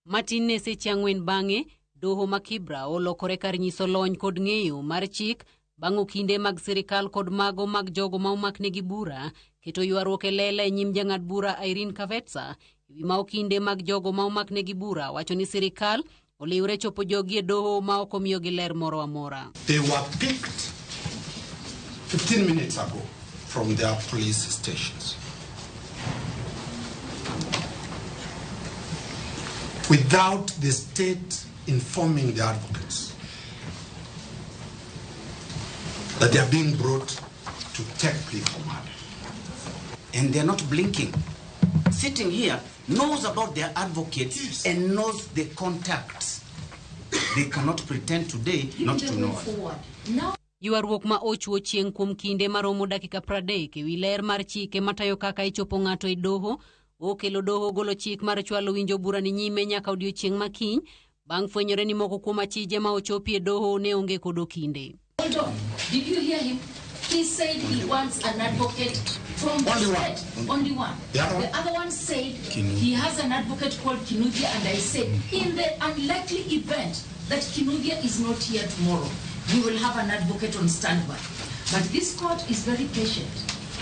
Matin ne seche 4 bang'e, doho ma Kibra olokore kar nyiso lony kod ng'eyo mar chik bang' okinde mag sirikal kod mago mag jogo ma omaknegi bura keto ywaruok e lela e nyim jang'ad bura Irene Kavetsa ewi ma okinde mag jogo ma omaknegi bura wacho ni sirikal oliwre chopo jogi e doho ma ok omiyogi ler moro amora. They were picked 15 minutes ago from their police stations. Without the state informing the advocates that they are being brought to take plea for murder. And they're not blinking. Sitting here knows about their advocates and knows the contacts. They cannot pretend today not to know us. Ywaruok ma ochuo chieng' kuom kinde maromo dakika 30 ewi ler mar chike matayo kaka ichopo ng'ato e doho okelo doho golo chik mar chwalo winjo bura ni nyime nyaka odiochieng' makiny bang' fwenyore ni moko kuom achije ma ochopi e doho ne onge kod okinde. Hold on. Did you hear him? He said he wants an advocate from the Only one. state. Only one. The other one? The other one said Kinuthia. he has an advocate called Kinuthia, and I said, in the unlikely event that Kinuthia is not here tomorrow, we will have an advocate on standby. But this court is very patient.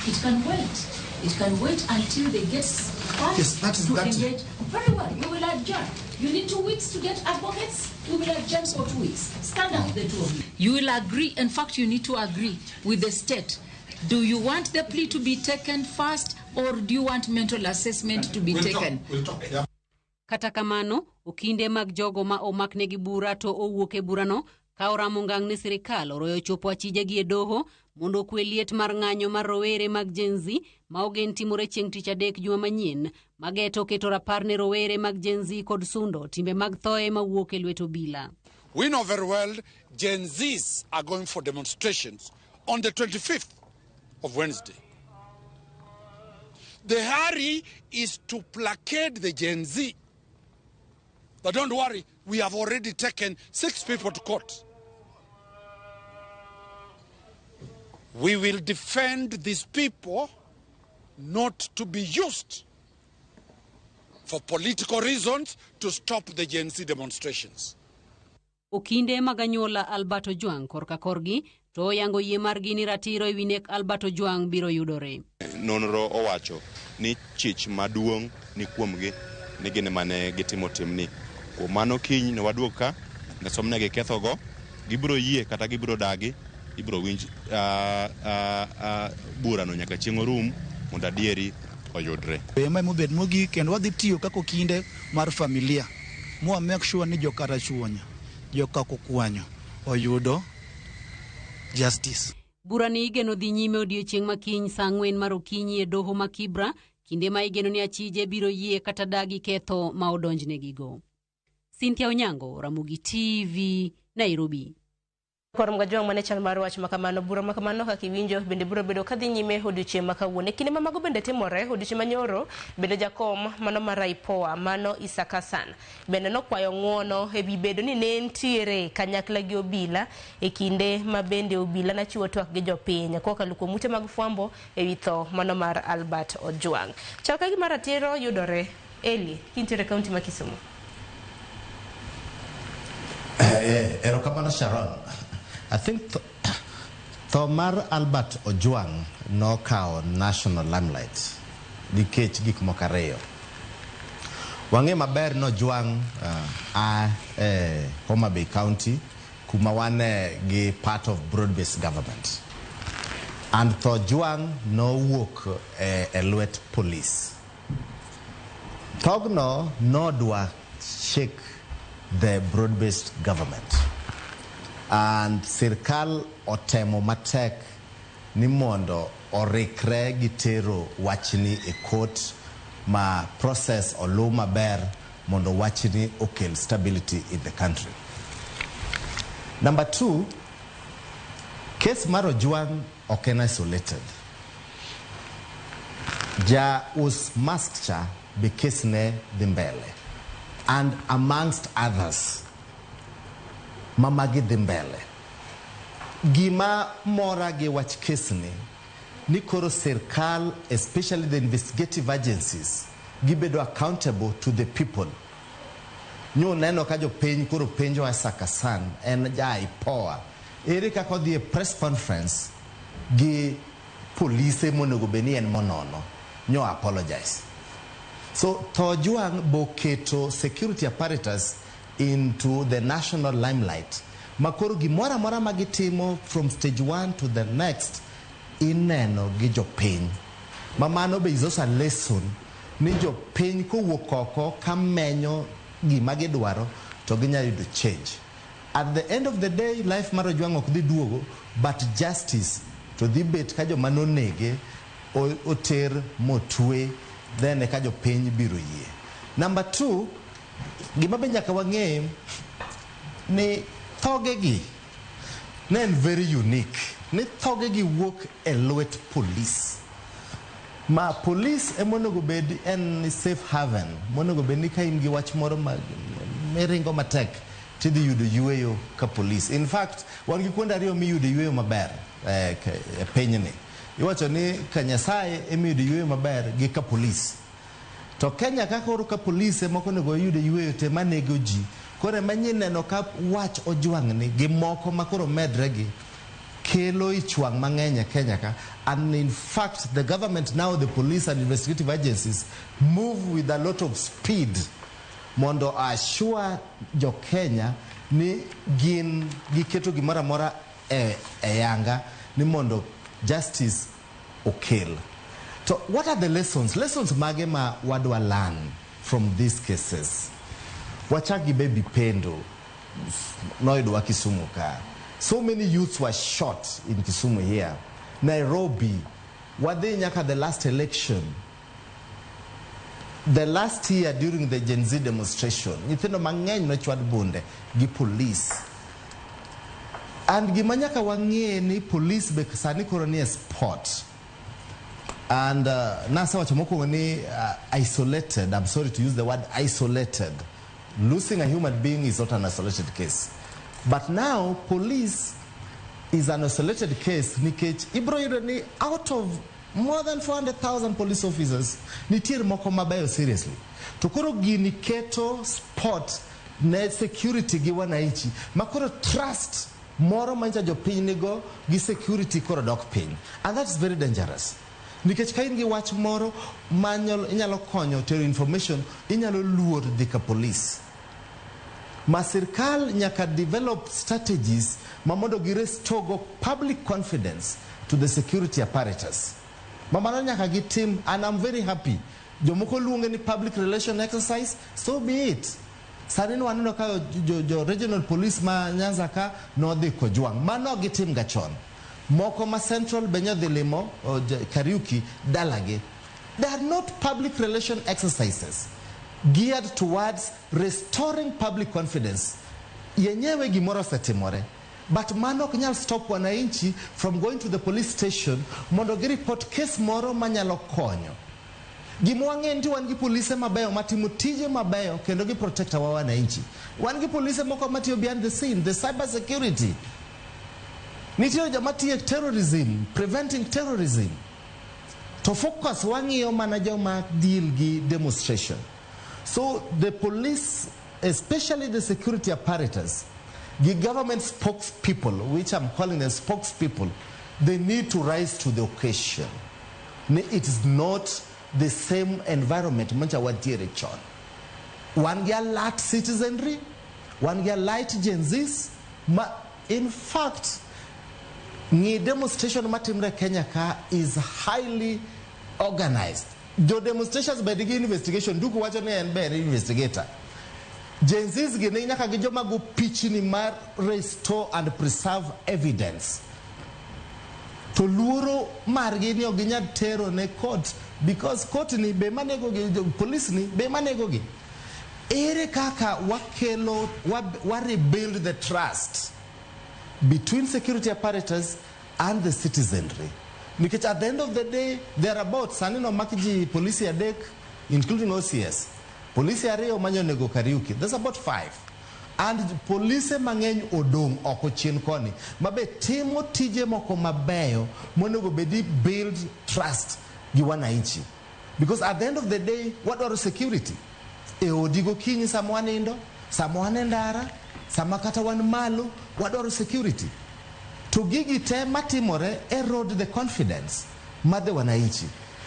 It can wait. It can wait until they get funds Yes, that is to that. engage. Very well, we will adjourn. You need 2 weeks to get advocates? We will adjourn for 2 weeks. Stand up, the two of you. You will agree, in fact, you need to agree with the state. Do you want the plea to be taken first, or do you want mental assessment to be We'll talk. taken? We'll talk. Yeah. Kata kamano, okinde mag jogo ma omaknegi bura to owuok e burano ka oramo ngang' ni sirikal oroyo chopo achijegi e doho mondo okwe liet mar ng'anyo mar rowere mag Gen Z ma ogen timore chieng' tich adek juma manyien mageto keto rapar ne rowere mag Gen Z kod sundo timbe mag thoe mawuok e lwet obila. We know very well Gen Zs are going for demonstrations on the 25th of Wednesday. The hurry is to placate the Gen Z. But don't worry, we have already taken 6 people to court. We will defend these people not to be used for political reasons to stop the Gen Z demonstrations. Okinde mag anyuola Albert Ojwang korka korgi to oyango yie margi ni ratiro ewi nek Albert Ojwang biro yudore. Nonro owacho ni chich maduong' ni kuomgi ni gin mane gitimo timni. Kuom mano kiny ne waduog ka ne somnegi kethogo, gibiro yie kata gibiro dagi, ibiro winj burano nyaka chieng' orum mondo adieri oyudre. Ema mobed mogik kendo wadhi tiyo kaka okinde mar familia mwa make sure ni jokarachuonyo jokakokwanyo oyudo justice. Burani igeno dhi nyime odiochieng' makiny saa 4 mar okinyi e doho ma Kibra, kinde ma igeno ni achije biro yie kata dagi ketho ma odonjnegigo. Cynthia Onyango, Ramogi TV, Nairobi. Kuom gajwang' mane chal mar wach makamano, bura makamano kaka iwinjo bende biro bedo kadhi nyime odiochieng' ma kawuono. E kinde ma mago bende timore, odiochieng' manyoro bende jakom mano mar IPOA mano Isaac Hassan bende nokwayo ng'uono ewi bedo ni ne ntiere kanyakla gi obila e kinde ma bende obila nachiwo twak gi jopiny kokalo kuom ute mag fwambo ewi tho mano mar Albert Ojwang. Chal ka gima ratiro yudore Eli kintiere kaunti ma Kisumu. Erokamano Sharon. I think tho mar Albert Ojwang nokawo national limelight nikech gik moko ariyo. Wang'e maber ni Ojwang a Homa Bay County kuma wan gi part of broad-based government. And tho Ojwang nowuok e lwet police. Thogno nodwa shake the broad-based government. And sirkal otemo matek ni mondo orikre gi tero wachni e court ma process oluw maber mondo wachni okel stability in the country. Number 2, case mar Ojwang ok en isolated. Ja us mask cha be case ne dhi mbele. And amongst others, mamagi dhi mbele. Gima mora gi wach case ni, ni koro sirkal, especially the investigative agencies, gibedo accountable to the people. Nyo neno ka jopiny koro penjo Isaac Hassan, en ja IPOA. Ere kaka odhi e press conference gi polise monego bed ni en monono. Nyo apologize. So tho Ojwang boketo security apparatus into the national limelight. Makoro gimoro amora ma gitimo from stage 1 to the next ineno gi jopiny. Ma mano be is also a lesson ni jopiny kowuok oko ka menyo gima gidwaro to ginyalo yudo change. At the end of the day, life mar Ojwang ok dhi duogo, but justice to dhi bet ka joma nonege oter motwe, then eka jopiny biro yie. Number 2, gima be nyaka wang'e ni thogegi ne en very unique, ni thogegi wuok e lwet police. Ma police emonego bed en safe haven, monego bed ni ka in gi wach moro ma miringo matek tidhi yudo yueyo ka police. In fact, wan gi kuonde ariyo miyudo yueyo maber e pinyni. Iwacho ni ka Nyasaye emiyudo yueyo maber gi ka police. To Kenya ka koro ka police ema ok onego oyud yueyo te manego ji. Koro ema neno ka wach ojwang'ni gi moko ma koro medre gi kelo ich wang' mang'eny e Kenya ka. And in fact, the government now, the police and investigative agencies move with a lot of speed mondo assure jo Kenya ni gin giketo gimoro amora e yanga ni mondo justice okel. So what are the lessons? Lessons mage ma wadwa learn from these cases? Wachak gi Baby Pendo noyudowa Kisumu ka. So many youths were shot in Kisumu here. Nairobi, wadhi nyaka the last election. The last year during the Gen Z demonstration, nyithindo mang'eny nochwad bunde gi police. And gima nyaka wang'e ni police be sani koro ni e spot. And nasewacho mokwongo ni isolated, I'm sorry to use the word isolated. Losing a human being is not an isolated case. But now police is an isolated case nikech ibro yudo ni out of more than 400,000 police officers, nitiere moko mabeyo seriously. To koro gini keto spot ne security gi wananchi, ma koro trust moro mancha jopiny nigo gi security koro dok piny. And that's very dangerous. Nikech ka in gi wach moro ma inyalo konyo tero information, inyalo luor dhi ka police. Ma sirkal nyaka develop strategies ma mondo gi restore go public confidence to the security apparatus. Ma mano nyaka gitim, and I'm very happy. Jomoko luonge ni public relation exercise, so be it. Sani waneno ka jo regional police ma Nyanza ka nodhi Kojwang'. Mano gitim ga chon. Moko ma Central be nyodhi limo Kariuki dalagi. They are not public relation exercises geared towards restoring public confidence. Yenyewe gimoro osetimore. But mano ok nyal stop wananchi from going to the police station mondo gi report case moro manyalo konyo. Gima wang'e ni wan gi polise mabeyo matimo tije mabeyo kendo gi protect our wananchi. Wan gi polise moko matiyo behind the scene, the cyber security. Nitie joma tiyo terrorism, preventing terrorism. To focus wang'iyo mana joma deal gi demonstration. So the police, especially the security apparatus, the government spokespeople, which I'm calling them spokespeople, they need to rise to the occasion. It is not the same environment mancha wantiere chon. Wan gi alert citizenry, wan gi alert Gen Zs, ma in fact, ng'i demonstration matimre Kenya ka is highly organized. Jo demonstrations bed gi investigation, duku wacho ni en ber investigator. Gen Zs gi ne nyaka gi joma go pichni mar restore and preserve evidence. To luoro margi ni ok ginyal tero ne court because court ni be manego gi, police ni be manego gi. Ere kaka wakelo, wa rebuild the trust between security apparatus and the citizenry. Nikech at the end of the day, they are about sani no mak ji polisi adek, including OCS. Polisi ariyo manyo nego Kariuki. That's about 5. And polise mang'eny odong' oko chien koni mabe timo tije moko mabeyo monego bedi build trust gi wananchi. Because at the end of the day, wadwaro security. E odi gokinyi sama wanindo, sama wan e ndara, sama kata wan malo, wadwaro security. To gigi te matimore erode the confidence mar the wananchi.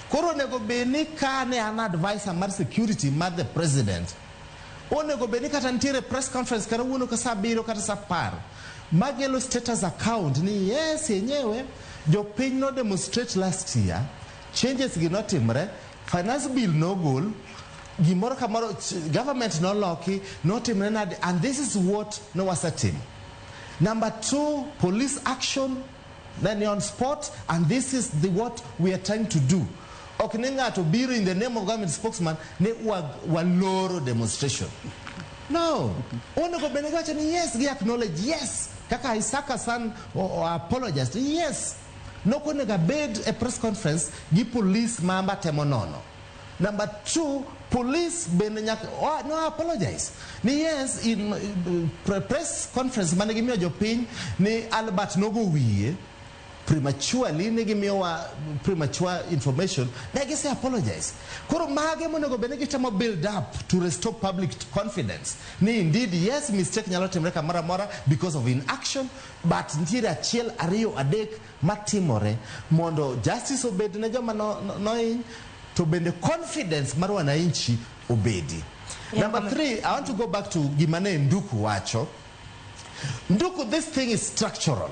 Koro onego bed ni ka ne an advisor mar security mar the president, onego bed ni kata nitiere press conference kata wuono ka saa 7 kata saa 10 magelo status account ni yes yenyewe jopiny no demonstrate last year, changes gi notimre, finance bill nogol, gimoro kamoro government noloki notimre nade, and this is what nowasetimo. Number 2, police action Ne ni on spot and this is the what we are trying to do. Ok ni ng'ato biro in the name of government spokesman ni waloro demonstration. No. Onego bed ni giwacho ni yes, gi acknowledge yes. Kaka Isaac Hassan o apologized. Yes. Nok onego abed e press conference gi police ma amba temo nono. Number two, police bende nyaka oh, no apologize. Ni yes, in press conference mane gimiyo jopiny ni Albert nogo wiye prematurely, ne gimiyowa premature information, ne gise apologize. Koro mage monego bed ni gitemo build up to restore public confidence ni indeed yes, mistake nyalo timre kamoro amora because of inaction, but nitiere achiel, ariyo, adek matimore mondo justice obed ne joma nohiny, no to bende confidence mar wananchi obedi. Number three, I want to go back to gima ne Nduku wacho. Nduku, this thing is structural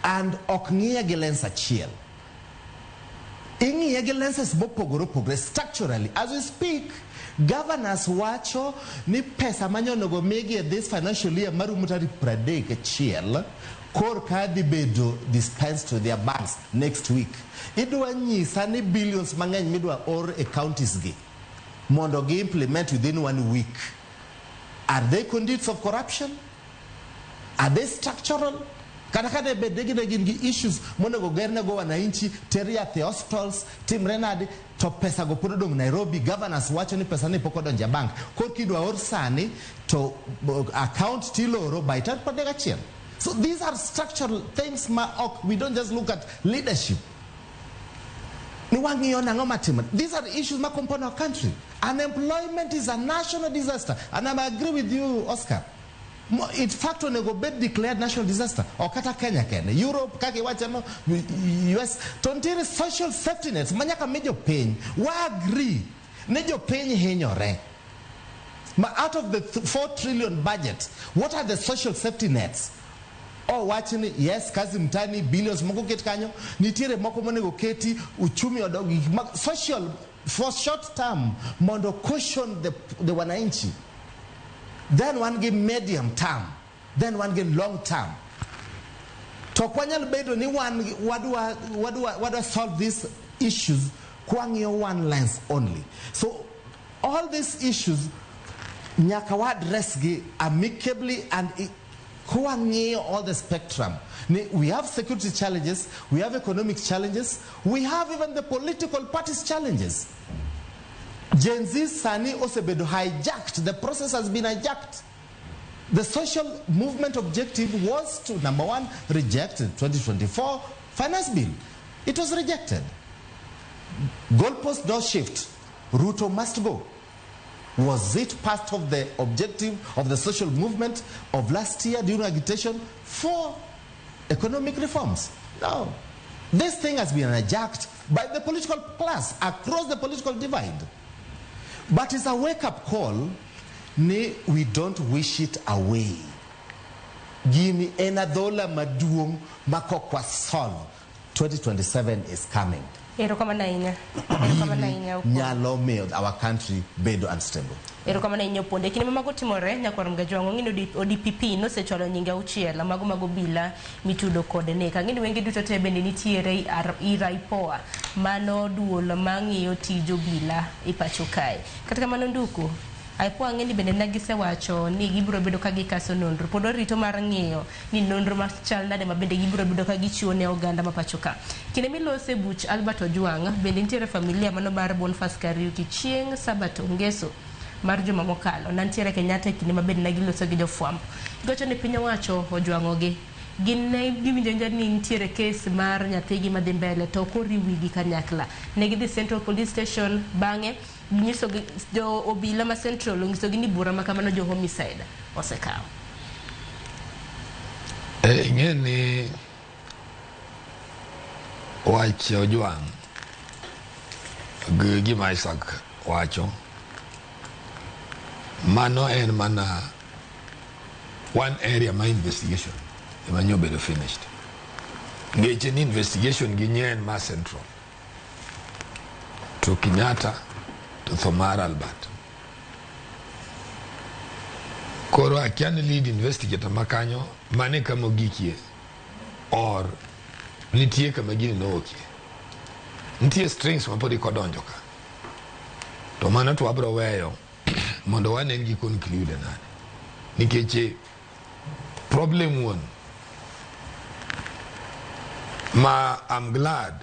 and ok ng'iye gi lens achiel, ing'iye gi lenses mopogore opogore. Structurally, as we speak, governors wacho ni pesa manyonego migi e this financial year marumo tarik 31 kor ka dhi bedo dispensed to their banks next week. Idwa nyisa ni billions mang'eny midwa or e counties gi mondo gi implement within one week, are they conduits of corruption? Are they structural? Kata ka ne bed ni gin gi issues monego gernego wananchi, ter yath e hospitals, timre nade to pesa go pod odong' Nairobi? Governors wacho ni pesa ni pok odonjo e bank, koro kidwa or sani to account tiloro by tarik 31. So these are structural things ma ok we don't just look at leadership ni wang'iyo nang'o matimore. These are issues ma compound our country. Unemployment is a national disaster and I agree with you, Oscar. In fact, onego bed declared national disaster, ok kata Kenya kende, Europe kaka iwacho no, US to nitiere social safety nets ma nyaka mi jopiny wa agree ni jopiny hinyore. Ma out of the 4 trillion budget, what are the social safety nets? Owach ni yes, Kazi Mtaani, billions moko ket kanyo, nitiere moko monego keti uchumi odog gik social for short term mondo cushion the wananchi. Then wan gi medium term, then wan gi long term. To ok wanyal bedo ni wan wadwa solve these issues kwang'iyo one lens only. So all these issues nyaka wa address gi amicably and kwang'iyo all the spectrum. Ni we have security challenges, we have economic challenges, we have even the political parties challenges. Gen Z sani osebedo hijacked. The process has been hijacked. The social movement objective was to, number one, reject the 2024 finance bill. It was rejected. Goalpost no shift. Ruto must go. Was it part of the objective of the social movement of last year during agitation for economic reforms? No. This thing has been hijacked by the political class across the political divide. But it's a wake-up call ni we don't wish it away. Gini en adhola maduong' ma kok wa solve, 2027 is coming. Erokamano ahinya. Erokamano ahinya, Opondo. Nyalo miyo our country bedo unstable. Erokamano ahinya, Opondo. E kinde ma mago timore, nyakwar Mgajwang' ong'e ni ODPP nosechwalo nyinge auchiel mago mag obila mitudo kod nek. Ang'e ni wenge duto te bende nitiere ir IPOA, mano duol mang'iyo tij obila e pacho kae. Kata kamano Nduku, IPOA ang'e ni bende ne gisewacho ni gibiro bedo ka gikaso nonro. Pod warito mar ng'iyo ni nonro machal nade ma bende gibiro bedo ka gichiwo ne oganda ma pacho ka. Kinde milose buch Albert Ojwang' bende nitiere familia mano mar Boniface Kariuki chieng' Sabato Ngeso mar juma mokalo. Nantiere Kenyatta e kinde ma bende ne giloso gi jofwambo. Giwacho ni piny owacho ojwang'ogi. Gin ne giwinjo awinja ni nitiere kes mar nyathigi madhi mbele to ok oriw wigi kanyakla. Ne gidhi Central Police Station, bang'e ginyisogi jo obila ma Central onyisogi ni bura ma kamano jo homicide osekawo. Ing'e ni wach Ojwang' gi gima Isaac wacho, mano en mana one area ma investigation ema nyo bedo finished. Ngeche ni investigation gi nyien ma Central to Kenyatta to tho mar Albert. Koro akia ni lead investigator makanyo mane kama ogikie or Nitie kama gini nowokie. Nitie strings ma pod ikodonjo ka. To mano to wabro weyo mondo wanen gi conclude nade. Nikech problem wuon ma I'm glad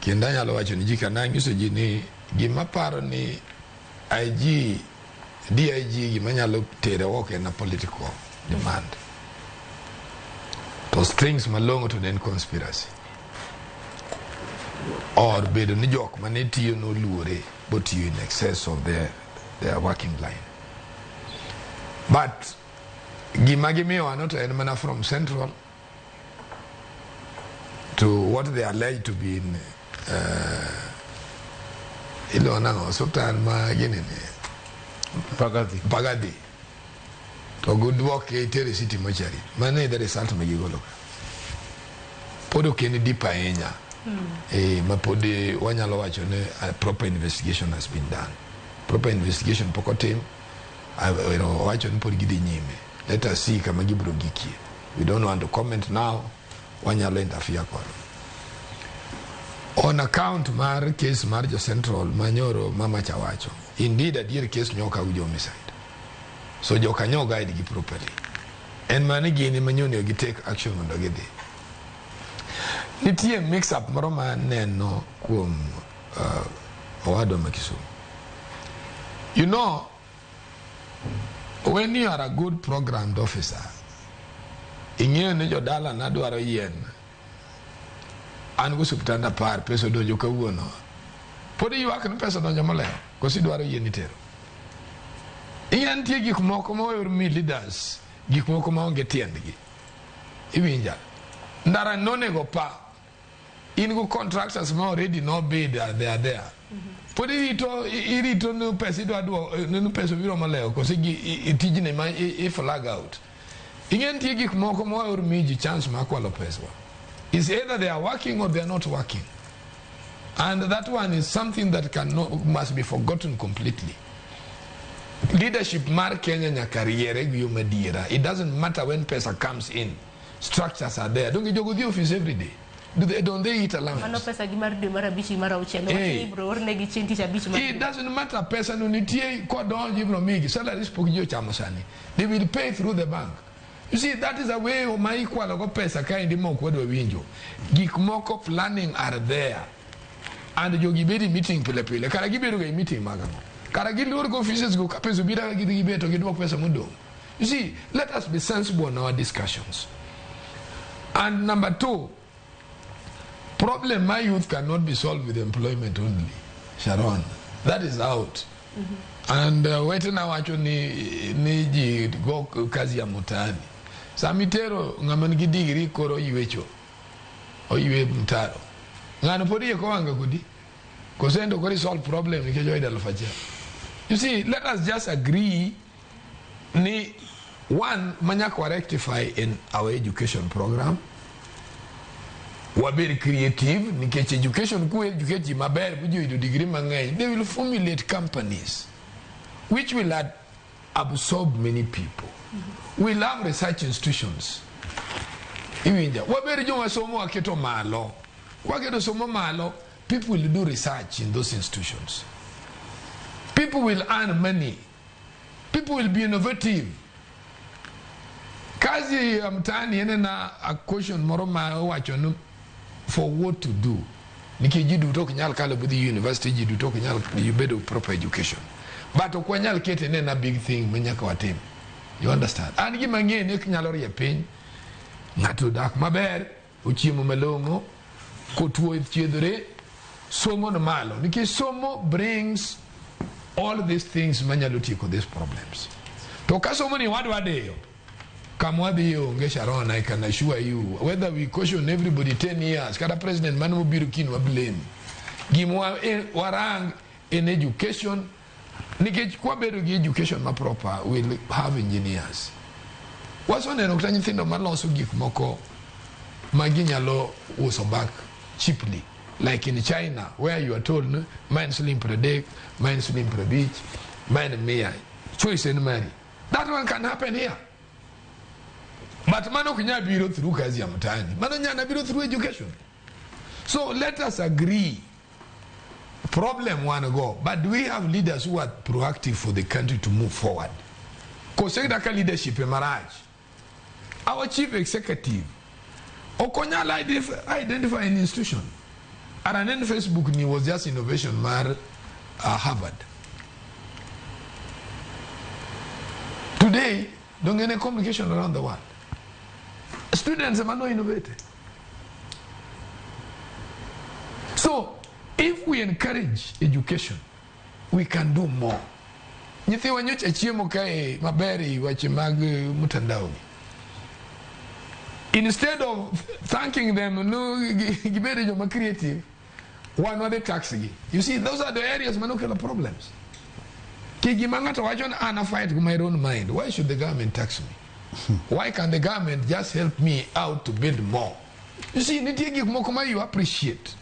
kendo anyalo wacho ni ji ka nanyiso ji ni gima paro ni IG DIG gima nyalo tere ok en a political demand. To strings malong'o to ne en conspiracy. Or bedo ni jok mane tiyo noluore botiyo in excess of their working line. But gima gimiyowa no to en mana from central to what they allege to be in iluongo nang'o osiptal ma gini ni Pagathi. Pagathi. To gidwoke itere city mortuary. Mano e the result ma gigolo ka. Pod ok en deep ahinya. Ma pod wanyalo wacho ni a proper investigation has been done. Proper investigation pok otim. Owacho ni pod gidhi nyime. Let us see kama gibiro gikie. We don't want to comment now. Wanyalo interfere kode. On account mar case mar jo Central manyoro mama cha wacho. Indeed adier case nyoka ujo homicide. So joka nyo guide gi properly. En mani gini manyo gi take action mondo gidhi. Nitie mix up moro ma neno kuom owadwa ma Kisumu. You know, when you are a good programmed officer, ing'eyo ni jodala na dwaro yien. An go osiptand 10, pesa odonjo kawuono. Pod iywak ni pesa odonjo molewo, koso idwaro yien itero. Ing'eyo nitie gik moko ma oor mi leaders, gik moko maonge tiendgi. Iwinja? Ndara nonego pa. In go contractors ma already no bid, they are there. Pod irito ni pesa idwa duoko, ni pesa obiro molewo, koso tijni ma i flag out. Ing'e nitie gik moko ma oor mi ji chance mar kwalo pesa. It's either they are working or they are not working. And that one is something that must be forgotten completely. Leadership mar Kenya nyaka riere gi yo madiera. It doesn't matter when pesa comes in. Structures are there. Don't you go to the office every day? Don't they eat allowance? Mano pesa gi mar dwe mar 5 mar 6. Hey. Ibro ornegi chieng' tich abich mar It doesn't matter. Pesa no nitie kodonjo ibro migi. Salaries pok ji ochamo sani. They will pay through the bank. You see, that is a way ma ikwalo go pesa kaendi ma ok wadwa winjo. Gik moko planning are there. And jogi bedo e meeting pile pile. Kara gibedo ga e meeting mag ang'o? Kara giluor go offices go ka pesa obiro kaka gidhi gibeto giduok pesa modong'. You see, let us be sensible in our discussions. And number two, problem my youth cannot be solved with employment only. Sharon, that is out. And wetena wacho ni ji go kazi ya mtaani. Samitero ng'ama nigi degree koro ywecho. Oywe mtaro. Ng'ano pod iye kowanga kodi. Kosendo kori solve problem nikech oyudo 1000. You see, let us just agree ni one manyaka rectify in our education program. Wabed creative nikech education ku educate ji maber bu ji oyudo degree mang'eny, they will formulate companies which will absorb many people. We love research institutions. Iwinja, wabed joma somo waketo malo. Waketo somo malo, people will do research in those institutions. People will earn money. People will be innovative. Kazi ya mtaani ene na a question moro ma owacho ni for what to do. Nikech ji duto ok nyal kalo budhi university, ji duto ok nyal bedo proper education. But ok wanyal kete ne na big thing ma nyaka watim. You understand? An gima ang'eyo ni ok nyalo rie piny, ng'ato odak maber, ochiemo malong'o, kotuo thiedhore, somo no malo. Nikech somo brings all these things manyalo tieko these problems. To ka somo ni wadwa diyo, kama wadhiye onge Sharon, I can assure you, whether we caution everybody 10 years, kata president mane mobiro kiny wa blame. Gima warang in education, nikech kwabedo gi education ma proper, we'll have engineers. Wasoneno kata nyithindo maloso gik moko ma ginyalo uso back cheaply. Like in China, where you are told, no, mine siling 30, mine siling 50, mine 100. Choice en mari. That one can happen here. But mano ok nyal biro through kazi ya mtaani. Mano nyalo biro through education. So let us agree. Problem one go. But do we have leaders who are proactive for the country to move forward? Kose leadership emarach. Our chief executive okonyal identify an institution. And then Facebook ni was just innovation mar Harvard. Today, don't get any communication around the world. Students are not innovative. So, if we encourage education, we can do more. Nyithiwa nyocha chiemo kae maber weche mag mtandao. Instead of thanking them, no, gibedo joma creative, wan wadhi tax gi. You see, those are the areas manokelo problems. Ki gima ng'ato wacho ni an a fight with my own mind. Why should the government tax me? Why can the government just help me out to build more? You see, nitie gik moko ma you appreciate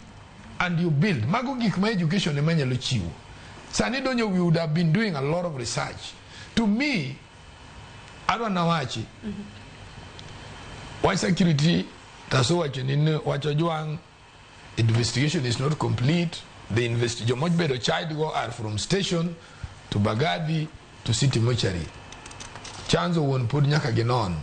and you build. Mago gik ma education ema nyalo chiwo. Sani donyo we would have been doing a lot of research. To me, adwa nawachi. Why security, taso wacho ni wacho Ojwang, investigation is not complete. The joma bedo child go are from station to Bagadi to city mortuary. Chanzo won pod nyaka ginon,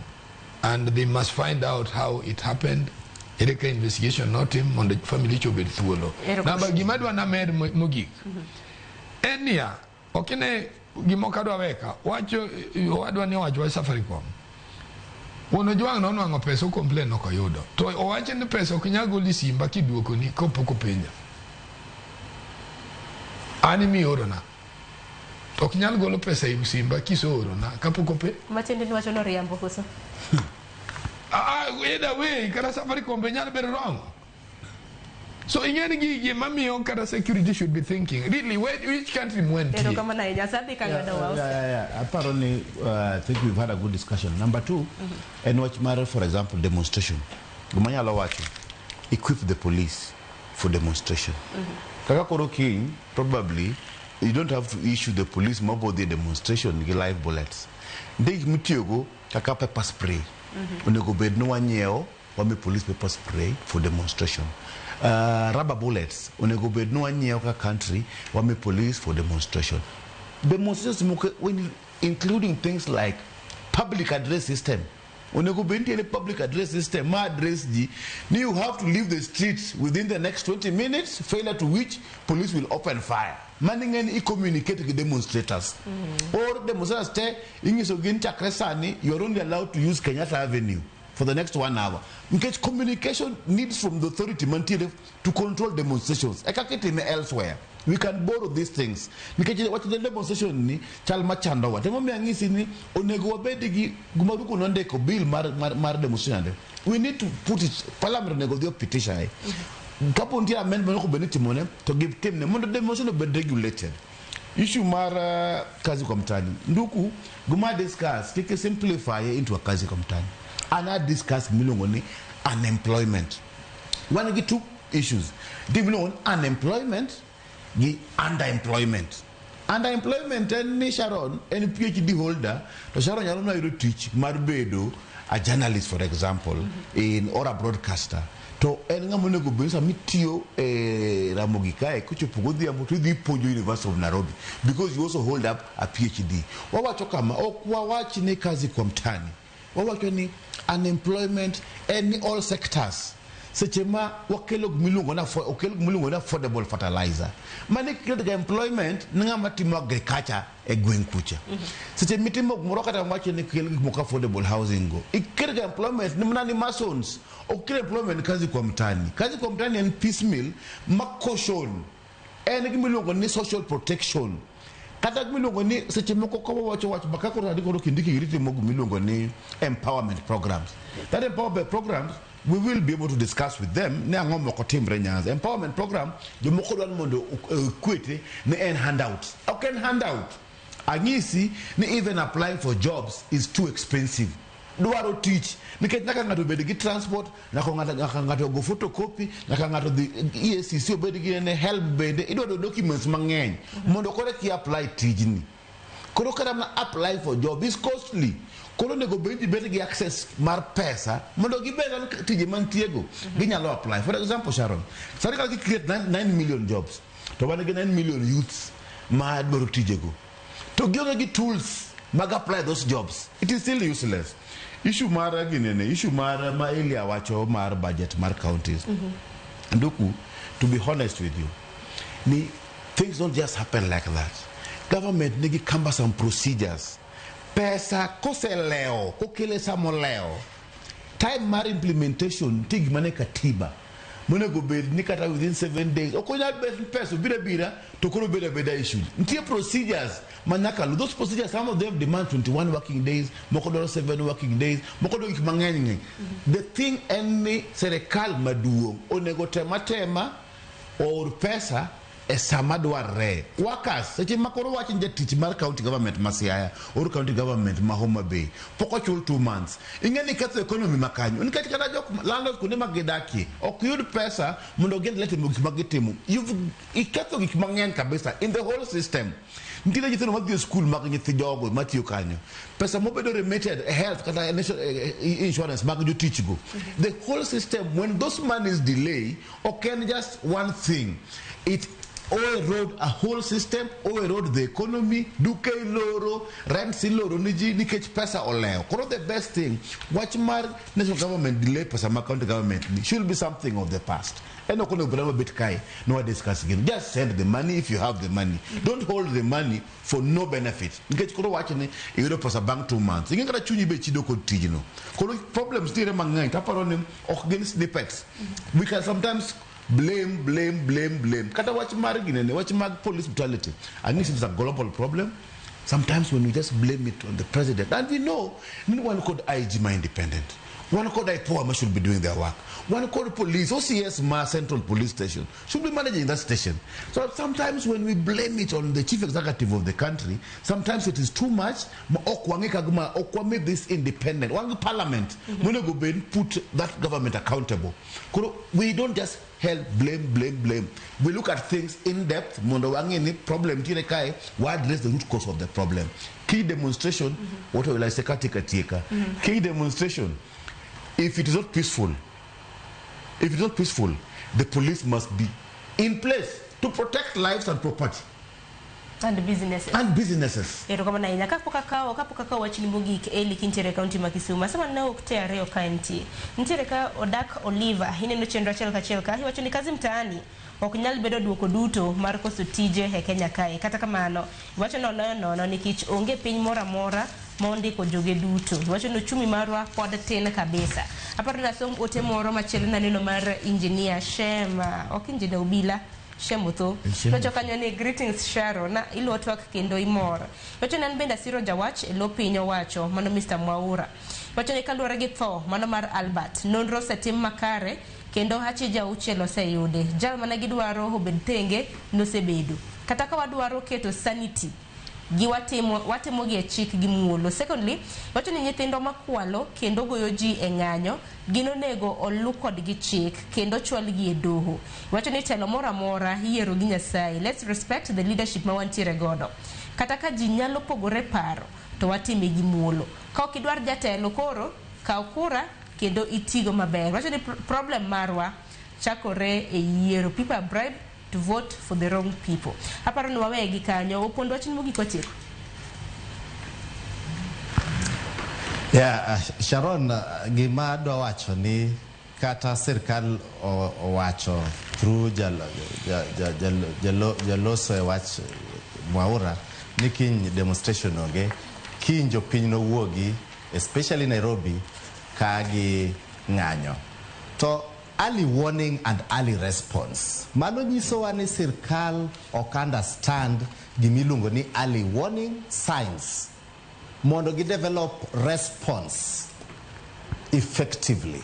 and they must find out how it happened. Ereka investigation notim mondo family cho obed thuolo. Namba gima dwa named mogik. En niya, okine gimoko adwa weka, wacho owadwa ni owacho wach Safaricom. Wuon Ojwang nonwang'o pesa o complain ok oyudo. To owacho ni pesa ok nyal gol e simba kiduokoni kopok openja. An imiorona. To ok nyal golo pesa e simba kiseorona kapok ope. Matiende ni wacho ni oriambo koso? Either way, kata Safaricom be nyalo bedo wrong. So ing'e ni gigi mamiyo kata security should be thinking, really, which country mwantie? Erokamano ahinya. Asadhi ka ng'ado wa. Yeah. Aparo ni I think we've had a good discussion. Number two, en wach mar, for example, demonstration. Gima anyalo wacho, equip the police for demonstration. Kaka koro kiny, probably, you don't have to issue the police mabo dhi demonstration gi live bullets. Nitie gik mitiyogo kaka pepper spray. Onego bed ni wanyiewo wami police pepper spray for demonstration. Rubber bullets onego bed ni wanyiewo kaka country wami police for demonstration. Demonstrations moko when including things like public address system. Onego bed nitiere public address system ma address ji ni you have to leave the streets within the next 20 minutes, failure to which police will open fire. Mano ing'e ni i communicate gi demonstrators. Or demonstrators te inyiso gi ni chakre sani you are only allowed to use Kenyatta Avenue for the next 1 hour. Nikech communication needs from the authority mantiere to control demonstrations. E kaka itime elsewhere. We can borrow these things. Nikech wach the demonstration ni chal machandowa. Emomiyo anyisi ni onego wabed gi gima Ruku nondiko bill mar demonstration. We need to put it, parliament onego dhi opitisha e. Kapo nitie amendment onego bed ni itimone to gitimne mondo demonstration obed regulated. Issue mar kazi kwa mtaani. Nduku, gima discuss, kik simplify into a kazi kwa mtaani. Ana discuss miluongo ni unemployment. Wan gi two issues. Nitie miluongo ni unemployment gi underemployment. Underemployment en ni Sharon en PhD holder to Sharon nyalo mana yudo tich mar bedo a journalist, for example, in or a broadcaster. To en ng'ama onego bed ni sama itiyo e Ramogi kae kochopo godhiambo to idhi puonjo University of Nairobi because you also hold up a PhD. Wawacho kama, ok wawach ni kazi kwa mtaani. Wawacho ni unemployment en ni all sectors. Seche ma wakelo gimiluongo ni okel gimiluongo ni affordable fertilizer. Mano create ga employment ne ng'ama timo agriculture e gweng' kucha. Seche mitimo gimoro kata wacho ni kel gik moko affordable housing go. Ikel ga employment ni mana ni masons. Ok kel employment kazi kwa mtaani. Kazi kwa mtaani en piecemeal ma caution. En gimiluongo ni social protection. Kata gimiluongo ni seche moko ka wawacho wach ma kaka koro koro kindiki giri timo gimiluongo ni empowerment programs. That empowerment programs we will be able to discuss with them ni ang'o moko timre Nyanza. Empowerment program jomoko dwaro mondo equate ni en handout. Ok en handout. Anyisi ni even applying for jobs is too expensive. Dwaro tich nikech nyaka ng'ato obed gi transport, nyaka ng'ato ogo photocopy, nyaka ng'ato dhi EACC obed gi ne help bende idwaro documents mang'eny mondo koro eka i apply tijni. Koro kata mana apply for job is costly. Koro onego bed ni bed gi access mar pesa mondo gibed an tije mantiego ginyalo apply. For example, Sharon, sani kata create 9 million jobs to wan gi 9 million youths ma dwaro tijego to gionge gi tools mag apply those jobs, it is still useless. Issue mar ginene, issue mar ma Elia wacho mar budget mar counties, Nduku, to be honest with you, ni things don't just happen like that. Government nigi cumbersome procedures. Pesa koselewo, kokele samolewo, time mar implementation nitie gima ne katiba monego bed ni kata within 7 days. Ok onyal bet ni pesa obiro abira to koro bedo abeda issued. Nitie procedures ma nyaka lu. Those procedures, some of them demand 21 working days, moko dwaro 7 working days, moko dwaro gik mang'eny ng'eny. The thing en ni serikal maduong' onego tem atema oor pesa e sama dwarre. Workers, seche ma koro wach ni jatich mar county government ma Siaya or county government ma Homa Bay pok ochul 2 months, ing'e ni ketho economy ma kanyo, nikech kata jok landlords kuonde ma gidakie ok yud pesa mondo giendelea timo gik ma gitimo. Iketho gik mang'eny kabisa in the whole system. Nitiere nyithindo madhi e skul mag nyithi jogo matiyo kanyo, pesa mobedo remitted e health kata national insurance mag jotich go. The whole system, when those monies delay, ok en just one thing, it o erode a whole system, o erode the economy. Duke iloro, rents iloro ni ji nikech pesa olewo. Koro the best thing, wach mar national government delay pesa ma county government ni should be something of the past. En ok onego bed mabet kae no wa discuss gino. Just send the money if you have the money. Don't hold the money for no benefit, nikech koro wach ni iyudo pesa bang' 2 months, ing'e kata chunyi be chido kod tijno. Koro problems nitiere mang'eny, taparo ni ok gin snippets. We can sometimes blame, blame, blame, blame. Kata wach mar ginene, wach mag police brutality, ang'isi it's a global problem. Sometimes when we just blame it on the president, and we know ni wan kod IG ma independent, wan kod IPOA ma should be doing their work, wan kod police OCS ma central police station should be managing that station. So sometimes when we blame it on the chief executive of the country, sometimes it is too much ma ok wang'e kagima ok wami this independent. Wan gi parliament monego bed put that government accountable. Koro we don't just help blame, blame, blame. We look at things in depth mondo wang'e ni problem nitiere kae, wa address the root cause of the problem. Key demonstration, what will I say, katika tieka key demonstration, if it is not peaceful, if it is not peaceful, the police must be in place to protect lives and property and businesses. And businesses. Erokamano ahinya. Kapok akawo wachni mogik, Eli, kintiere e kaunti ma Kisumu, asema ne ok te ariyo ka nitie nitiere ka odak Oliver, ineno chenro achiel kachiel ka iwacho ni kazi mtaani ok nyal bedo duoko duto mar koso tije e Kenya kae. Kata kamano, iwacho ni oloyo nono nikech onge piny moro amora ma ondiko joge duto. Iwacho ni uchumi marwa pod tin kabisa. Aparo ni asom ote moro machielo naneno mar engineer Shem, ok engineer Obila Shem Otho. Shem. Nocho kanyo ni greetings Sharon, na iluwo twak kendo imor. Wacho ni an bende asiro jawach e lo piny owacho, mano Mr. Mwaura. Wacho ni kaluwore gi tho mano mar Albert, nonro osetim makare kendo achije auchiel oseyudi. Jal mane gidwaro obed tenge nosebedo. Kata ka wadwaro keto sanity gi watimo gi e chik gi muolo. Secondly, wacho ni nyithindo makwalo kendo goyo ji e ng'anyo gin onego olu kodgi chik kendo chwalgi e doho. Wacho ni telo moro amora iyiero gi Nyasaye. Let's respect the leadership ma wantiere godo. Kata ka ji nyalo pogore paro, to watime gi muolo. Ka ok idwar jatelo koro, kaw kura kendo itigo maber. Wacho ni problem marwa chakore e yiero. People are bribed to vote for the wrong people. Aparo ni waweye gi kanyo. Opondo, wachni mogik watieko. Yeah, Sharon, gima adwa wacho ni kata sirkal owacho through jaloso e wach Mwaura ni kiny demonstration onge, kiny jopiny nowuogi, especially Nairobi, ka gi ng'anyo. To early warning and early response. Mano nyisowa ni sirkal ok understand gimiluongo ni early warning signs mondo gi develop response effectively.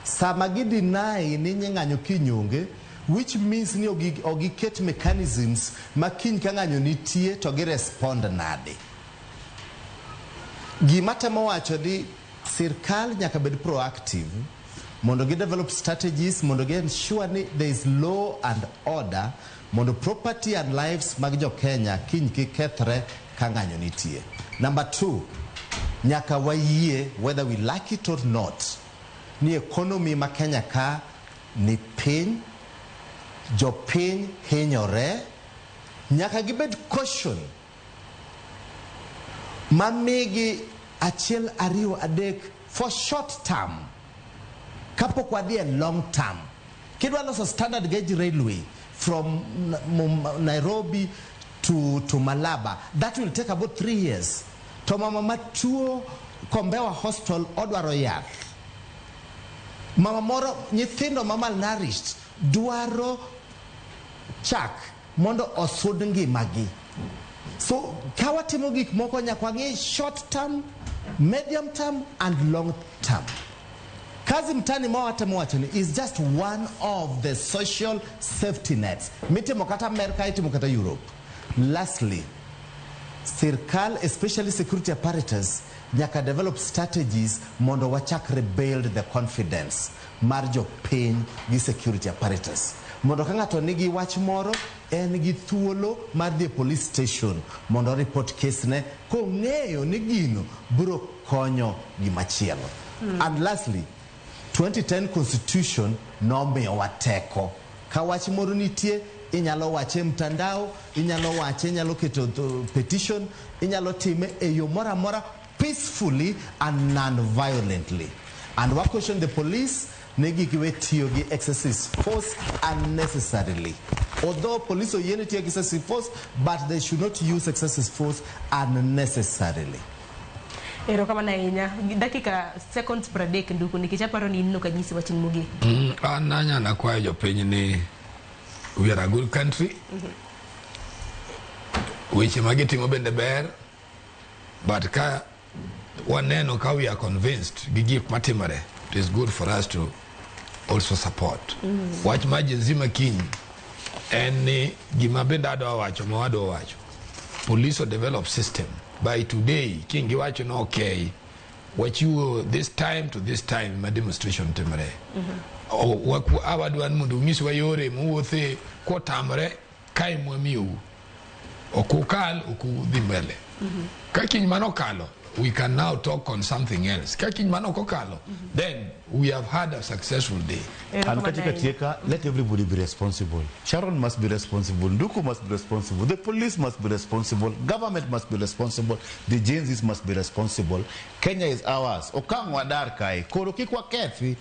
Sama gi deny ni ng'anyo kiny onge, which means ni ogiket mechanisms ma kiny ka ng'anyo nitie to gi respond nade. Gima temo wacho ni sirkal nyaka bed proactive mondo gi develop strategies mondo gi ensure ni there is law and order mondo property and lives mag jo Kenya kiny kik kethre. ka ng'anyo nitie. Number 2, nyaka wayie whether we like it or not ni economy ma Kenya ka ni piny, jopiny hinyore, nyaka gibed caution mamigi 1, 2, 3 for short term kapok wadhi e long term. Kidwa loso standard gauge railway from Nairobi to Malaba, that will take about 3 years. To mama matuo Kombewa Hospital odwaro yath. Mama moro nyithindo ma malnourished dwaro chak mondo osud ngimagi. So ka watimo gik moko nyaka wang'i short term, medium term and long term. Kazi Mtaani ma watemo wacho ni is just one of the social safety nets. Mitimo kata America, itimo kata Europe. Lastly, sirkal, especially security apparatus, nyaka develop strategies mondo wachak rebuild the confidence mar jopiny gi security apparatus. Mondo ka ng'ato nigi wach moro, en gi thuolo mar dhi e police station mondo report case ne kong'eyo ni gino biro konyo gimachielo. And lastly, 2010 constitution nomiyowa teko. Ka wach moro nitie, inyalo wache e mtandao, inyalo wache, inyalo keto petition, inyalo time e yo moro amora peacefully and non-violently. And we caution the police ne giwe tiyo gi excessive force unnecessarily. Although police oyiene tiyo gi excessive force, but they should not use excessive force unnecessarily. Erokamano ahinya. Dakika seconds 30 Nduku, nikech aparo ni in ok anyisi wachni mogik. An anyalo kwayo jopiny ni we are a good country. Weche ma gitimo bende ber, but ka waneno ka we are convinced gi gik matimore, it is good for us to also support. Wach mar Gen Z ma kiny en ni gima bende adwa wacho ma wadwa wacho. Police will develop system. By today, kiny giwacho ni okay, wachiwo this time to this time ma demonstration timore. Awadwa ni mondo unyiswa yore muwuothe kotamre kae mwamiyou. Ok ukal, ok udhi mbele. Ka kiny mano okalo, we can now talk on something else. Ka kiny mano ok okalo, then we have had a successful day. And katika tieka, let everybody be responsible. Sharon must be responsible. Nduku must be responsible. The police must be responsible. Government must be responsible. The Gen Zs must be responsible. Kenya is ours. Okang wadar kae. Koro kik wakethi.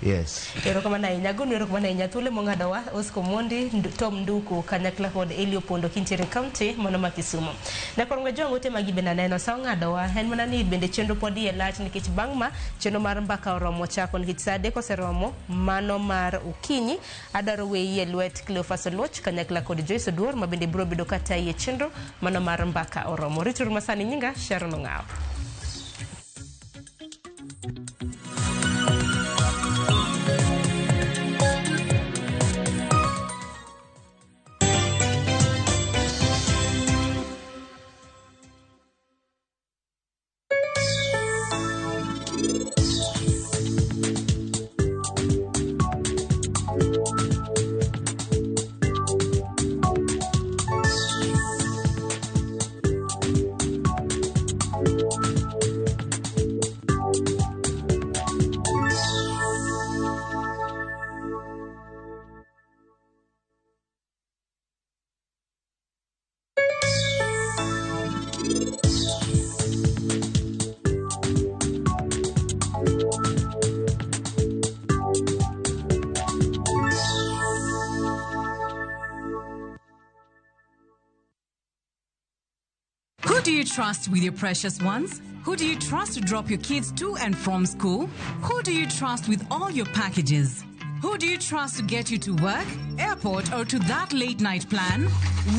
Yes. Erokamano ahinya. Agonu erokamano ahinya. Thuolo mong'adowa Oscar Omondi, Tom Nduku, kanyakla kod Eli Opondo kintiere county mano ma Kisumu. Nyakwar Ngwejong ote magi bende aneno sa ong'adowa en mana ni bende chenro pod iye lach nikech bang' ma chenro mar mbaka oromo chako nikech sa 3 oseromo mano mar okinyi. Adwaro weyi e lwet Cleophas Oluoch kanyakla kod Joyce Oduor ma bende biro bedo katayi e chenro mano mar mbaka oromo. Rituru masani, nyinga Sharon Ong'awo. Who do you trust with your precious ones? Who do you trust to drop your kids to and from school? Who do you trust with all your packages? Who do you trust to get you to work, airport, or to that late night plan?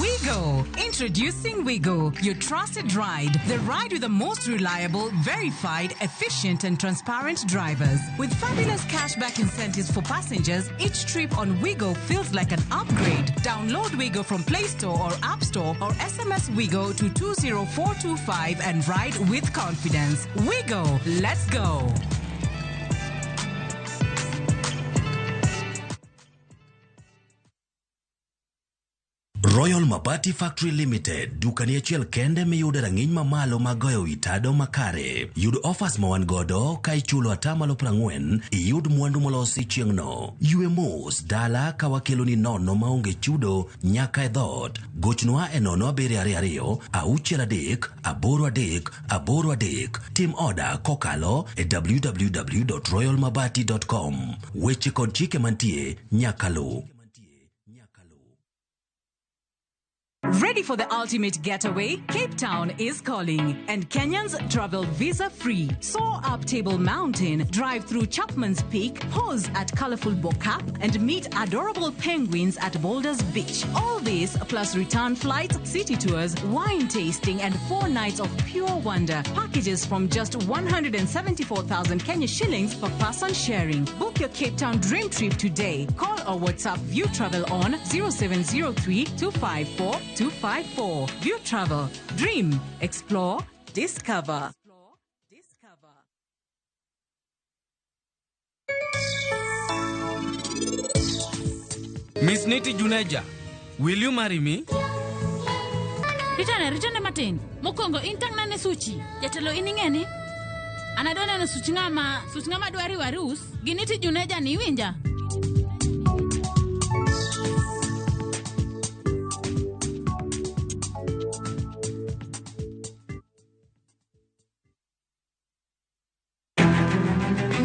WeGo! Introducing WeGo, your trusted ride. The ride with the most reliable, verified, efficient, and transparent drivers. With fabulous cashback incentives for passengers, each trip on WeGo feels like an upgrade. Download WeGo from Play Store or App Store or SMS WeGo to 20425 and ride with confidence. WeGo! Let's go! Royal Mabati Factory Limited, dukani achiel kende miyude rang'iny mamalo mag goyo wi tado makare. Yud offers ma wan godo ka ichulo atamalo 40 iyud mwandu molosi chieng'no. Ywe mos dala ka wakeloni nono maonge chudo nyaka e dhoot. Gochnwa e 0722 63 83 83. Tim oda kokalo e www.royalmabati.com. Weche kod chike mantie nyaka luw. Ready for the ultimate getaway? Cape Town is calling, and Kenyans travel visa free. Soar up Table Mountain, drive through Chapman's Peak, pause at colorful Bo-Kaap, and meet adorable penguins at Boulders Beach. All this plus return flights, city tours, wine tasting, and 4 nights of pure wonder. Packages from just 174,000 Kenya shillings per person sharing. Book your Cape Town dream trip today. Call or WhatsApp View Travel on 0703 254 254. View Travel. Dream, explore, discover. Miss Niti Juneja, will you marry me? Ritane, ritane matin. Mokwongo in tang' nane suchi. Jatelo in ing'e ni? An adwa neno such ng'ama dwa riwo arus gi Niti Juneja ni iwinja?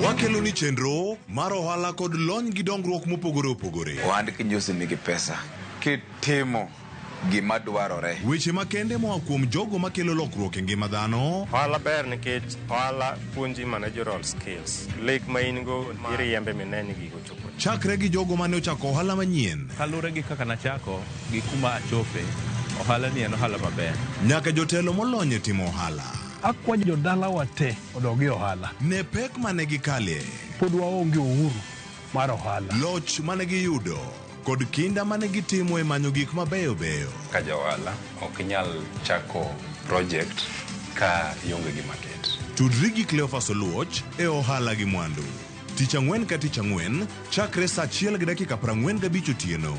Wakelo ni chenro mar ohala kod lony gi dongruok mopogore opogore. Ohand kinyosi nigi pesa kitimo gima dwarore. Weche makende moa kuom jogo makelo lokruok e ngima dhano. Ohala ber nikech ohala puonji managerial skills. Lek ma in go iriembe mine ni gigo chopo. Chakre gi jogo mane ochako ohala manyien. Kaluwore gi kaka nachako gi kuma achope, ohala ni en ohala maber. Nyaka jotelo molony e timo ohala. Akwayo jodalawa te odog e ohala. Ne pek mane gikale. Pod waonge uhuru mar ohala. Loch mane giyudo kod kinda mane gitimo e manyo gik mabeyo beyo. Ka ja ohala ok inyal chako project ka ionge gi market. Tudri gi Cleophas Oluoch e ohala gi mwandu. Tich ang'wen ka tich ang'wen chakre saa 1:45 otieno.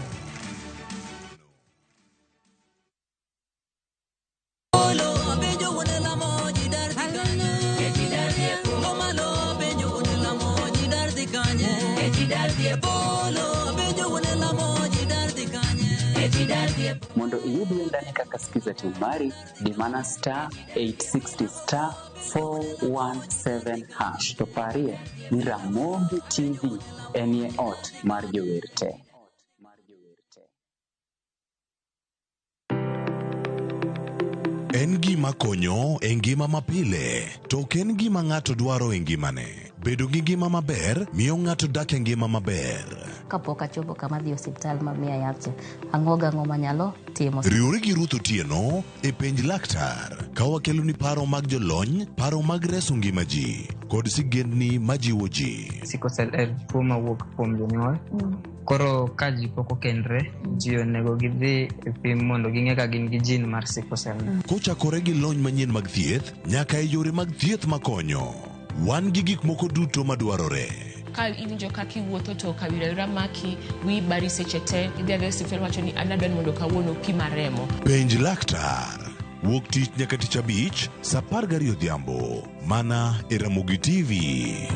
Mondo iyud wendani kaka Skiza Tune mari, di mana star 860 star 417 hash. To parie ni Ramogi TV enie ot mar jower te. En gima konyo e ngima mapile, to ok en gima ng'ato dwaro e ngimane. Bedo gi ngima maber miyo ng'ato dak e ngima maber. Kapok achopo kama dhi osiptal ma miya yath cha, ang'o gang'o manyalo timo. Riwri gi Ruth Otieno e Penj Laktar ka wakeloni paro mag jolony, paro mag reso ngima ji kod sigendni majiwo ji. Sickle cell en tuo mawuok kuom jonyuol. Koro ka ji pok okendre, ji onego gidhi e pim mondo ging'e ka gin gi gene mar sickle cell. Kochakore gi lony manyien mag thieth nyaka e yore mag thieth makonyo. Wan gi gik moko duto madwarore. Ka iwinjo kaka iwuotho to kawira maki, wiyi bari seche te, idhi adhiya e osiptal wacho ni an adwa ni mondo kawuono pima remo. Penj Laktar. Wuok tich nyaka tich abich, saa 12 odhiambo. Mana e Ramogi TV.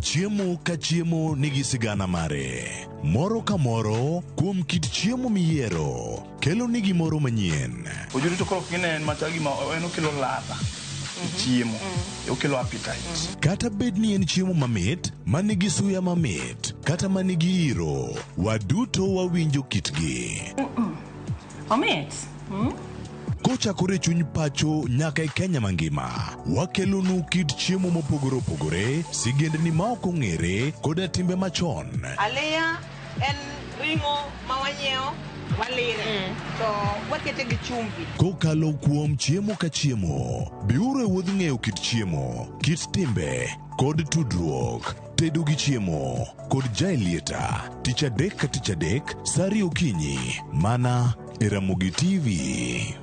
Chiemo ka chiemo nigi sigana mare. Moro ka moro kuom kit chiemo miyiero kelo ni gimoro manyien. Ojuri to koro kine en machal gima en okelo ladha e chiemo, okelo appetite. Kata bed ni en chiemo mamit, manigi suya mamit, kata manigi iro, waduto wawinjo kitgi. Omit. Kochakore chuny pacho nyaka e Kenya mangima, wakelonu kit chiemo mopogore opogore, sigendni ma ok ong'ere koda timbe machon. Aliya en ring'o ma wanyiewo walire to wakete gi chumbi. Kokalo kuom chiemo ka chiemo, biuru e wuodh ng'eyo kit chiemo, kit timbe kod tudruok. Tedo gi chiemo kod Jaelieta, tich adek ka tich adek, saa 2 okinyi, mana e Ramogi TV.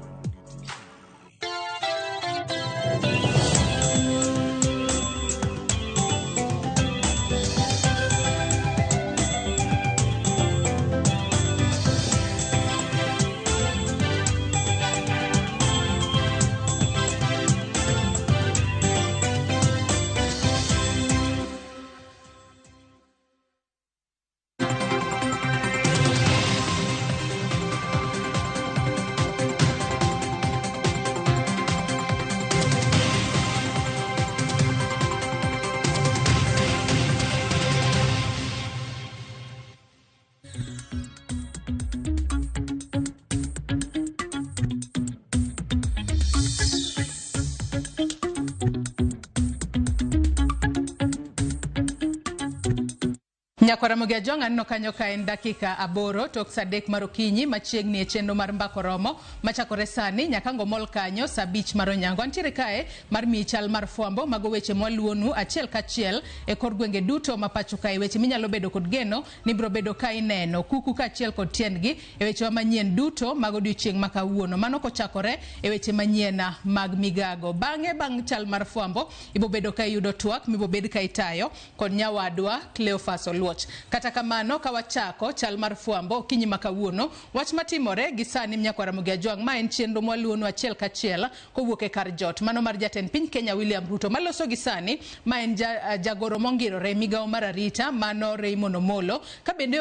Nyakwara Ajwang' aneno kanyo ka en dakika 8 tok sa 3 mar okinyi machiegni e chenro mar Mbako Romo machakore sani nyaka ngomol kanyo sa 5 mar onyango. Antiere kae mar miyi chal mar fwambo mago weche mwaluonu achiel kachiel e kor gwenge duto ma pacho kae, weche minyalo bedo kod geno ni biro bedo ka ineno kuku kaachiel kod tiendgi e wechewa manyien duto mag odiochieng' ma kawuono. Mano kochakore e weche manyien mag migago. Bang'e bang' chal mar fwambo ibo bedo ka iyudo twak mibobed ka itayo kod nyawadwa Cleophas Oluoch. Kata kamano ka wachako chal mar fwambo okinyi ma kawuono, wach matimore gi sani Nyakwara Ramogi Ajwang' ma en chenro mwaluonu achiel kachiel kowuok e kar jot mano mar jatend piny Kenya William Ruto maloso gi sani ma en jagoro mongirore migawo mar arita mano Raymond Omolo ka bende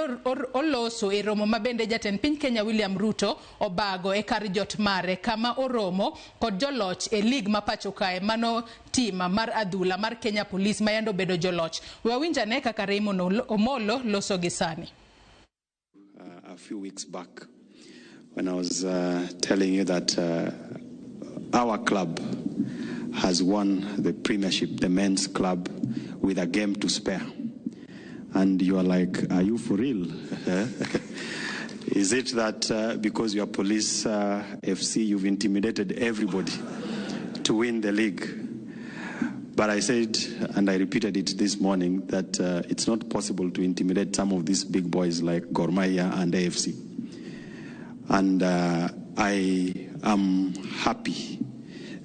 oloso e romo ma bende jatend piny Kenya William Ruto obago e kar jot mare kama oromo kod joloch e lig ma pacho kae mano tima mar adhula mar Kenya Police ma yando bedo joloch. We wawinjane kaka Raymond Omolo loso gi sani. A few weeks back when I was telling you that our club has won the premiership, the men's club, with a game to spare. And you are like, are you for real? Is it that because you are Police FC, you've intimidated everybody to win the league? But I said, and I repeated it this morning, that it's not possible to intimidate some of these big boys like Gor Mahia and AFC. And I am happy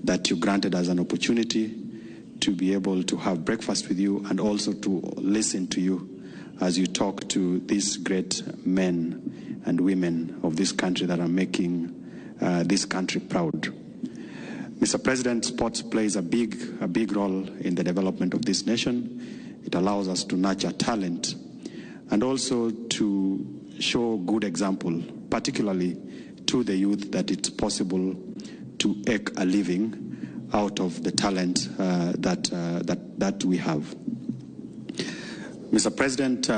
that you granted us an opportunity to be able to have breakfast with you and also to listen to you as you talk to these great men and women of this country that are making this country proud. Mr. President, sports plays a big role in the development of this nation. It allows us to nurture talent and also to show good example, particularly to the youth, that it's possible to eke a living out of the talent that we have. Mr. President,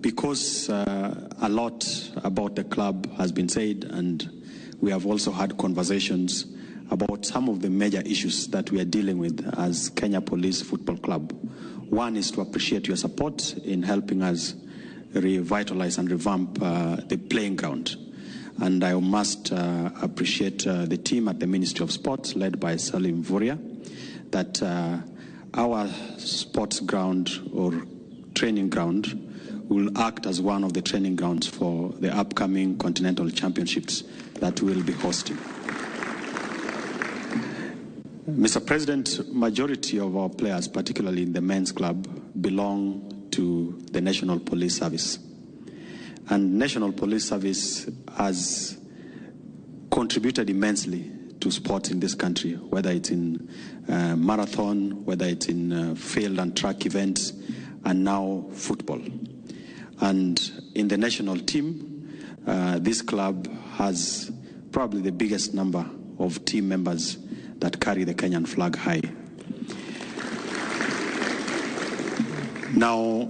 because a lot about the club has been said, and we have also had conversations about some of the major issues that we are dealing with as Kenya Police Football Club. One is to appreciate your support in helping us revitalize and revamp the playing ground. And I must appreciate the team at the Ministry of Sports, led by Salim Mvurya, that our sports ground or training ground will act as one of the training grounds for the upcoming Continental Championships that we will be hosting. Mr. President, majority of our players, particularly in the men's club, belong to the National Police Service. And National Police Service has contributed immensely to sport in this country, whether it's in marathon, whether it's in field and track events, and now football. And in the national team, this club has probably the biggest number of team members that carry the Kenyan flag high. Now,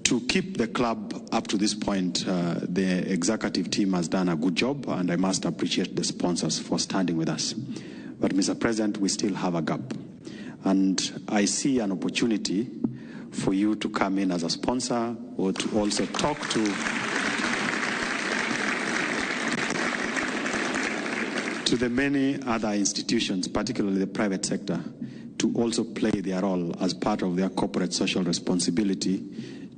to keep the club up to this point, the executive team has done a good job, and I must appreciate the sponsors for standing with us. But Mr. President, we still have a gap. And I see an opportunity for you to come in as a sponsor or to also talk to the many other institutions, particularly the private sector, to also play their role as part of their corporate social responsibility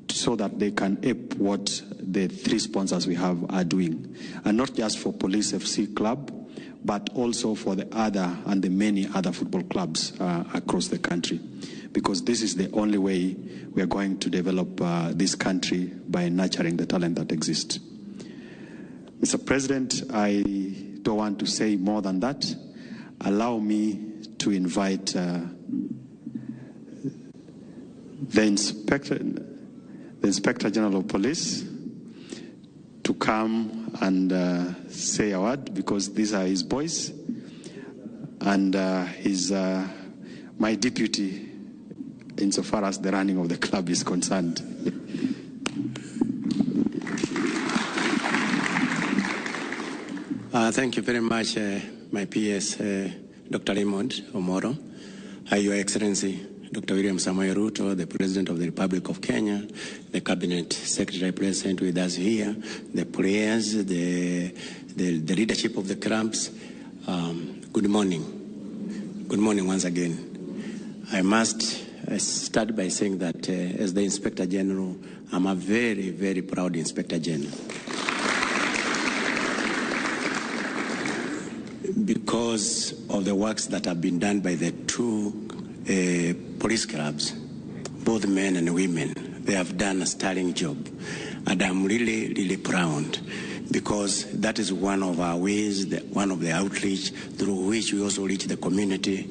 so that they can ape what the three sponsors we have are doing. And not just for Police FC Club, but also for the other and the many other football clubs across the country. Because this is the only way we are going to develop this country, by nurturing the talent that exists. Mr. President, I don't want to say more than that. Allow me to invite the Inspector General of Police to come and say a word, because these are his boys, and he's my deputy insofar as the running of the club is concerned. Thank you very much, my PS, Dr. Raymond Omoro, Your Excellency, Dr. William Samoei Ruto, the President of the Republic of Kenya, the Cabinet Secretary present with us here, the players, the leadership of the clubs. Good morning. Good morning once again. I must start by saying that as the Inspector General, I'm a very, very proud Inspector General. Because of the works that have been done by the two police clubs, both men and women, they have done a sterling job. And I'm really, really proud because that is one of our ways, one of the outreach through which we also reach the community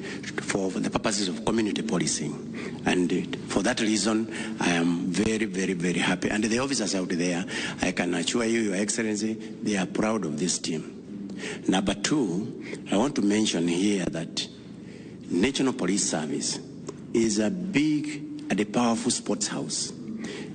for the purposes of community policing. And for that reason, I am very, very, very happy. And the officers out there, I can assure you, Your Excellency, they are proud of this team. Number two, I want to mention here that National Police Service is a big and a powerful sports house.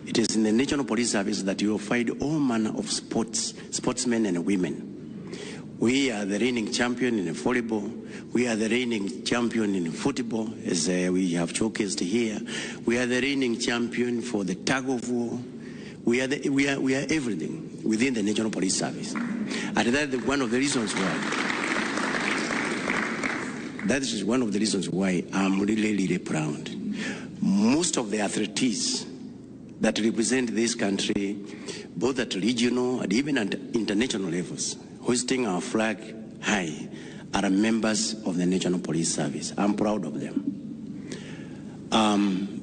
It is in the National Police Service that you will find all manner of sportsmen and women. We are the reigning champion in volleyball. We are the reigning champion in football, as we have showcased here. We are the reigning champion for the tug of war. We are everything within the National Police Service. And that is one of the reasons why. That is one of the reasons why I'm really, really proud. Most of the athletes that represent this country, both at regional and even at international levels, hoisting our flag high, are members of the National Police Service. I'm proud of them.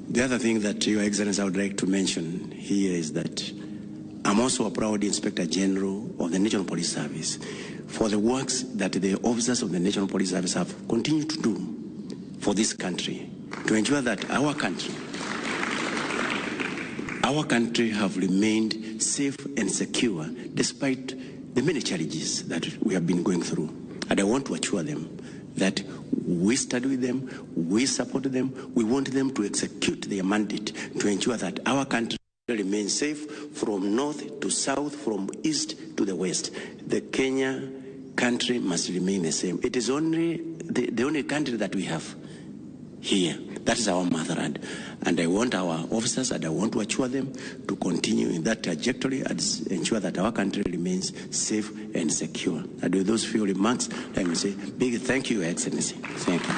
The other thing that, Your Excellency, I would like to mention here is that I'm also a proud Inspector General of the National Police Service for the works that the officers of the National Police Service have continued to do for this country, to ensure that our country have remained safe and secure despite the many challenges that we have been going through. And I want to assure them that we stand with them, we support them, we want them to execute their mandate to ensure that our country remains safe from north to south, from east to the west. The Kenya country must remain the same. It is only the only country that we have here. That is our motherland. And I want our officers, and I want to assure them to continue in that trajectory and ensure that our country remains safe and secure. And with those few remarks, let me say big thank you, Your Excellency. Thank you.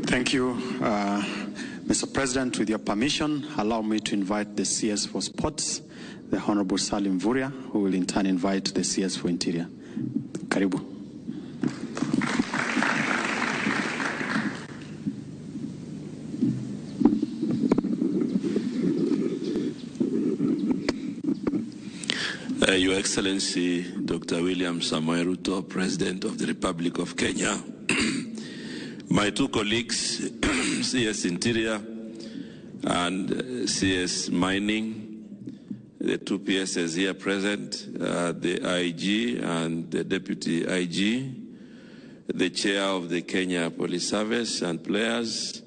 Thank you, Mr. President. With your permission, allow me to invite the CS for Sports, the Honorable Salim Mvurya, who will in turn invite the CS for Interior. Karibu. Your Excellency, Dr. William Samoei Ruto, President of the Republic of Kenya, my two colleagues, CS Interior and CS Mining, the two PSs here present, the IG and the Deputy IG, the Chair of the Kenya Police Service and players,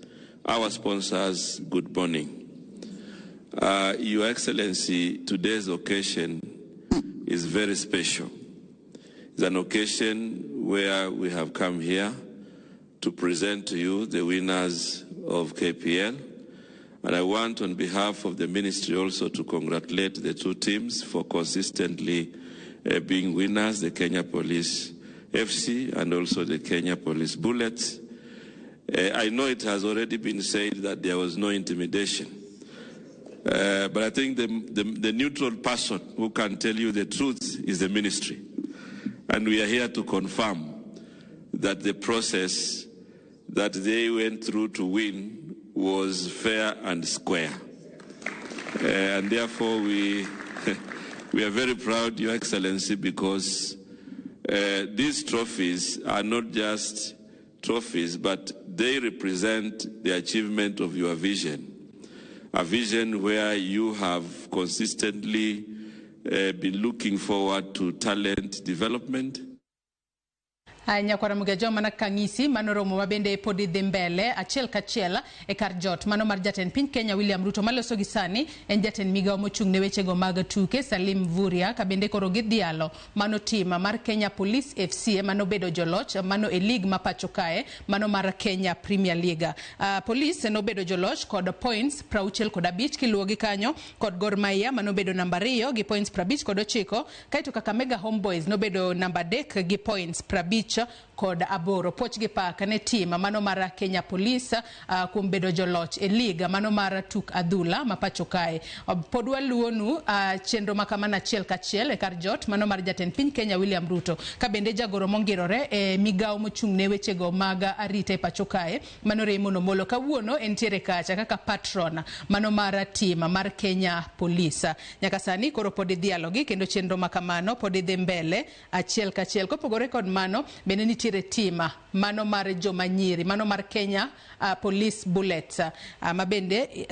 our sponsors, good morning. Your Excellency, today's occasion is very special. It's an occasion where we have come here to present to you the winners of KPL. And I want, on behalf of the ministry, also to congratulate the two teams for consistently being winners, the Kenya Police FC and also the Kenya Police Bullets. I know it has already been said that there was no intimidation. But I think the neutral person who can tell you the truth is the ministry. And we are here to confirm that the process that they went through to win was fair and square. And therefore we, we are very proud, Your Excellency, because these trophies are not just trophies, but they represent the achievement of your vision. A vision where you have consistently been looking forward to talent development. Nyakwara Mugejo mana kang'isi mano romo ma bende pod dhi mbele achiel kachiel e kar jot mano mar jatend piny Kenya William Ruto maloso gi sani en jatend migawo mochung' ne wechego mag tuke Salim Mvurya ka bende koro gidhialo mano tim mar Kenya Police FC mano bedo joloch mano e league ma pacho kae mano mar Kenya Premier League. Police nobedo joloch kod points 65 kiluwo gi kanyo kod Gor Mahia mano bedo namba 2 gi points 59 kaeto Kakamega Homeboys nobedo namba 3 gi points 58. Puoch gi pak ne tim mano mar Kenya Police kuom bedo joloch e league mano mar tuk adhula ma pacho kae. Pod waluwonu chenro ma kamano achiel kachiel e kar jot mano mar jatend piny Kenya William Ruto ka bende jagoro mongirore e migawo mochung' ne wechego mag arita e pacho kae mano Raymond Omolo kawuono entiere kacha kaka patron mano mar tim mar Kenya Police. Nyaka sani koro pod idhialogi kendo chenro ma kamano pod idhi mbele achiel kachiel. Kopogore kod mano bende nitiere tima mano mar joma nyiri mano mar Kenya Police Bullets ma bende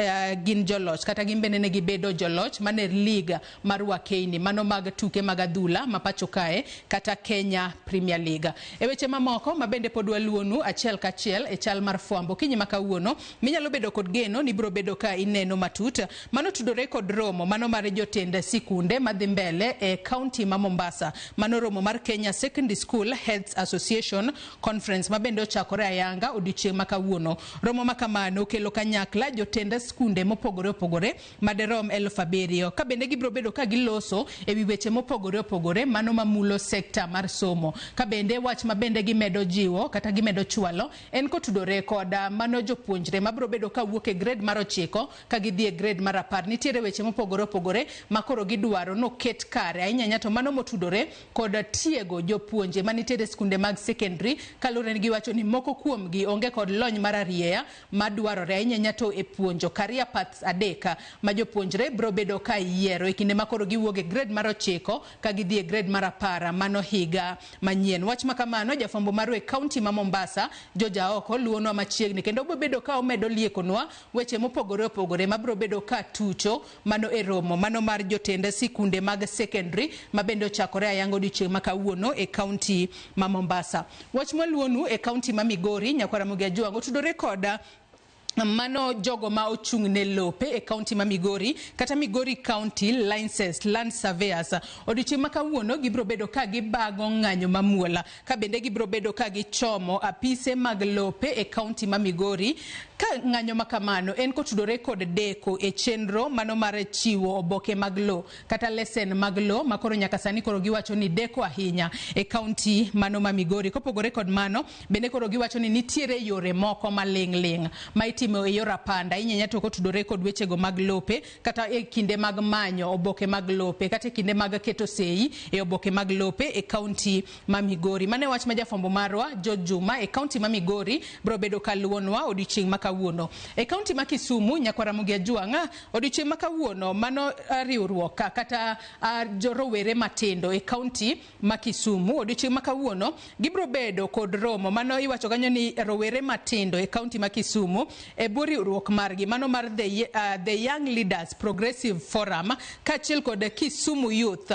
gin joloch kata gin bende ne gibedo joloch mane league mar Wakeini mano mag tuke mag adhula ma pacho kae kata Kenya Premier League. E weche mamoko ma bende pod waluwonu achiel kachiel e chal mar fwambo kinyi ma kawuono minyalo bedo kod geno ni biro bedo ka ineno matut mano tudore kod romo mano mar jotend sikunde madhi mbele e kaunti ma Mombasa mano romo mar Kenya Secondary School Heads Association Conference ma bende ochakore ayanga odiochieng' ma kawuono. Romo ma kamano kelo kanyakla jotend skunde mopogore opogore maderom 7,000 ka bende gibiro bedo ka giloso ewi weche mopogore opogore mano mamulo sekta mar somo. Ka bende wach ma bende gimedo jiwo kata gimedo chwalo en kotudore kod mano jopuonjre mabiro bedo ka wuok e grade mar 9 ka gidhi e grade mar 10. Nitiere weche mopogore opogore ma koro gidwaro noket kare ahinya to mano motudore kod tiego jopuonje manitiere skunde mag secondary kaluwore ni giwacho ni moko kuomgi onge kod lony mar arieya madwarore ahinya to e puonjo career paths 3 ma jopuonjre biro bedo ka yiero e kinde ma koro giwuok e grade mar 9 ka gidhi e grade mar 10 mano higa manyien. Wach ma kamano jafwambo marwa e kaunti ma Mombasa George Aoko luwonwa machiegni kendo biro bedo ka omedo liekonwa weche mopogore opogore ma biro bedo ka tucho mano e romo mano mar jotend sikunde mag secondary ma bende ochakore ayanga odiochieng' ma kawuono e kaunti ma Mombasa. Wach mwaluwonu e kaunti ma Migori nyakwara Mugia Jwang' otudore kod mano jogo ma ochung' ne lope e kaunti ma Migori kata Migori County Licensed Land Surveyors. Odiochieng' ma kawuono gibiro bedo ka gibago ng'anyo mamuola ka bende gibiro bedo ka gichomo apise mag lope e kaunti ma Migori ka ng'anyo ma kamano en kotudore kod deko e chenro mano mar chiwo oboke mag lo kata lesen mag lo ma koro nyaka sani koro giwacho ni deko ahinya e kaunti mano ma Migori. Kopogore kod mano bende koro giwacho ni nitiere yore moko maling' ling' ma itimo e yor apanda ahinya to kotudore kod wechego mag lope kata e kinde mag manyo oboke mag lope kata e kinde mag keto sei e oboke mag lope e kaunti ma Migori. Mane wach ma jafwambo marwa George Juma e kaunti ma Migori biro bedo kaluwonwa odiochieng' ma kawuono. E kaunti ma Kisumu nyakwara Mugia Jwang' odiochieng' ma kawuono mano riwruok kata jorowere matindo e kaunti ma Kisumu odiochieng' ma kawuono gibiro bedo kod romo mano iwacho kanyo ni rowere matindo e kaunti ma Kisumu e bwo riwruok margi mano mar the Young Leaders Progressive Forum kaachiel kod Kisumu Youth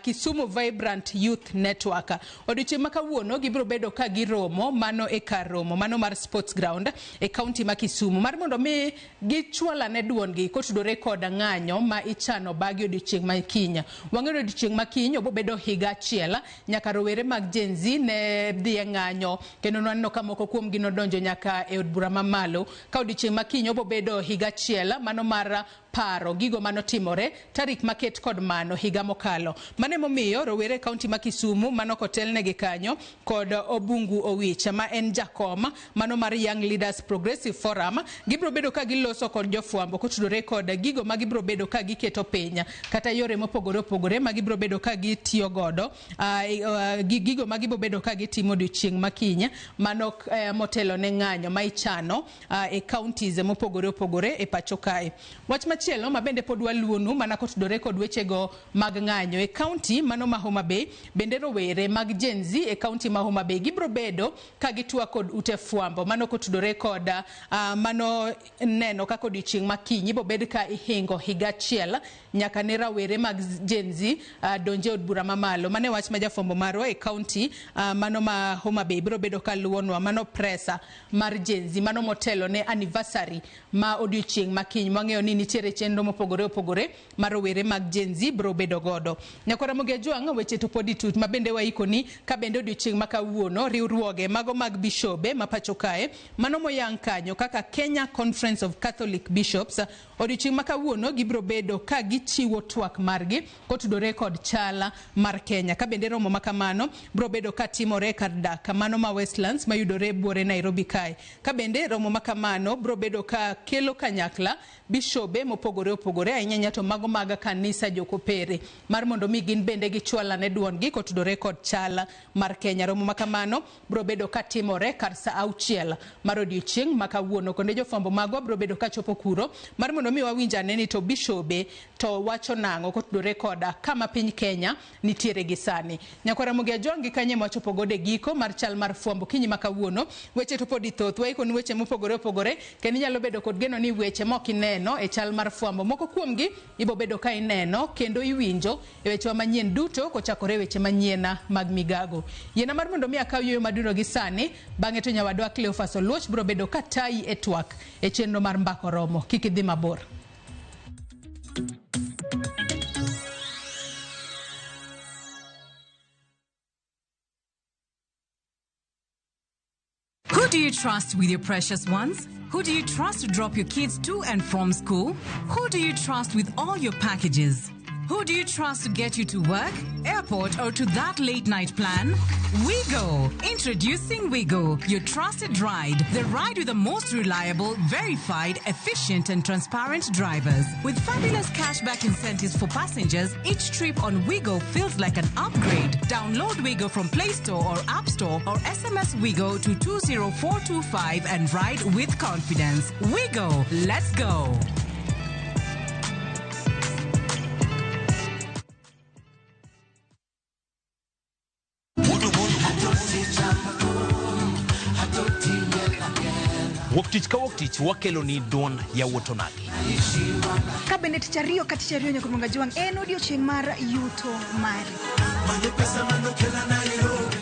Kisumu Vibrant Youth Network. Odiochieng' ma kawuono gibiro bedo ka giromo mano e kar romo mano mar sports ground e kaunti ma Kisumu mar mondo mi gichwalane duondgi kotudore kod ng'anyo ma ichano bagi odiochieng' ma kiny. Wang'eyo odiochieng' ma kiny obo bedo higa achiel nyaka rowere mag Gen Z ne dhi e ng'anyo kendo nwaneno ka moko kuomgi nodonjo nyaka e od bura mamalo. Ka odiochieng' ma kiny obo bedo higa achiel mano mar paro gigo manotimore tarik maket kod mano higa mokalo. Mano emomiyo rowere e kaunti ma Kisumu mano kotelnegi kanyo kod Obungu Owich ma en jakom mano mar Young Leaders Progressive Forum gibiro bedo ka giloso kod jofwambo kotudore kod gigo ma gibiro bedo ka giketo piny kata yore mopogore opogore ma gibiro bedo ka gitiyo godo gigo ma gibiro bedo ka gitimo odiochieng' ma kiny mano motelo ne ng'anyo ma ichano e counties mopogore opogore e pacho kae. Wach machielo ma bende pod waluonu mana kotudore kod wechego mag ng'anyo e kaunti mano ma Homa Bay, bende rowere mag Gen Z e kaunti ma Homa Bay gibiro bedo ka gitwa kod ute fwambo mano kotudore kod mano neno kaka odiochieng' makinyi bobed ka ihingo higa achiel nyaka ne rawere mag Gen Z donje od bura mamalo. Mane wach ma jafwambo marwa e kaunti mano ma Homa Bay biro bedo ka luwonwa mano presa mar Gen Z mano motelo ne anniversary ma odiochieng' makiny. Wang'eyo ni nitiere chenro mopogore opogore ma rowere mag Gen Z biro bedo godo. Nyakora Ramogi Ajwang', weche to pod itut ma bende waikoni ka bende odiochieng' ma kawuono riwruoge mago mag bishobe ma pacho kae mano moyang kanyo kaka Kenya Conference of Catholic Bishops odiochieng' ma kawuono gibiro bedo ka gichiwo twak margi kotudore kod chala mar Kenya. Ka bende romo ma kamano biro bedo ka timore kar dak mano ma Westlands mayudore buore Nairobi kae. Ka bende romo ma kamano biro bedo ka kelo kanyakla bishobe mopogore opogore ahinya to mago mag kanisa jokopere mar mondo mi gin bende gichwalane duondgi kotudore kod chala mar Kenya. Romo ma kamano biro bedo ka timore kar sa 6 mar odiochieng' ma kawuono. Konde jofwambo magwa biro bedo ka chopo kuro mar mondo mi wawinj ane ni to bishobe to wacho nang'o kotudore koda kama piny Kenya nitiere gi sani. Nyakwara Ramogi Ajwang' gi kanye mwachopo godo e giko mar chal mar fwambo kinyi ma kawuono. Weche to pod thoth, waikoni weche mopogore opogore kendo inyalo bedo kod geno ni weche mok ineno e chal mar fwambo moko kuomgi ibo bedo ka ineno kendo iwinjo e wechewa manyien duto kochakore weche manyien mag migago. Yiena mar mondo mi akaw yueyo madundo gi sani, bang'e to nyawadwa Cleophas Oluoch biro bedo ka tayi e twak e chenro mar Mbaka Oromo. Kik idhi mabor. Who do you trust with your precious ones? Who do you trust to drop your kids to and from school? Who do you trust with all your packages? Who do you trust to get you to work, airport, or to that late night plan? WeGo! Introducing WeGo, your trusted ride. The ride with the most reliable, verified, efficient, and transparent drivers. With fabulous cashback incentives for passengers, each trip on WeGo feels like an upgrade. Download WeGo from Play Store or App Store or SMS WeGo to 20425 and ride with confidence. WeGo! Let's go! Wuok tich ka wuok tich wakelo ni duond yawuot onagi. Ka bende tich ariyo ka tich ariyo nyaka Ramogi Ajwang' en odiochieng' mar yuto mari.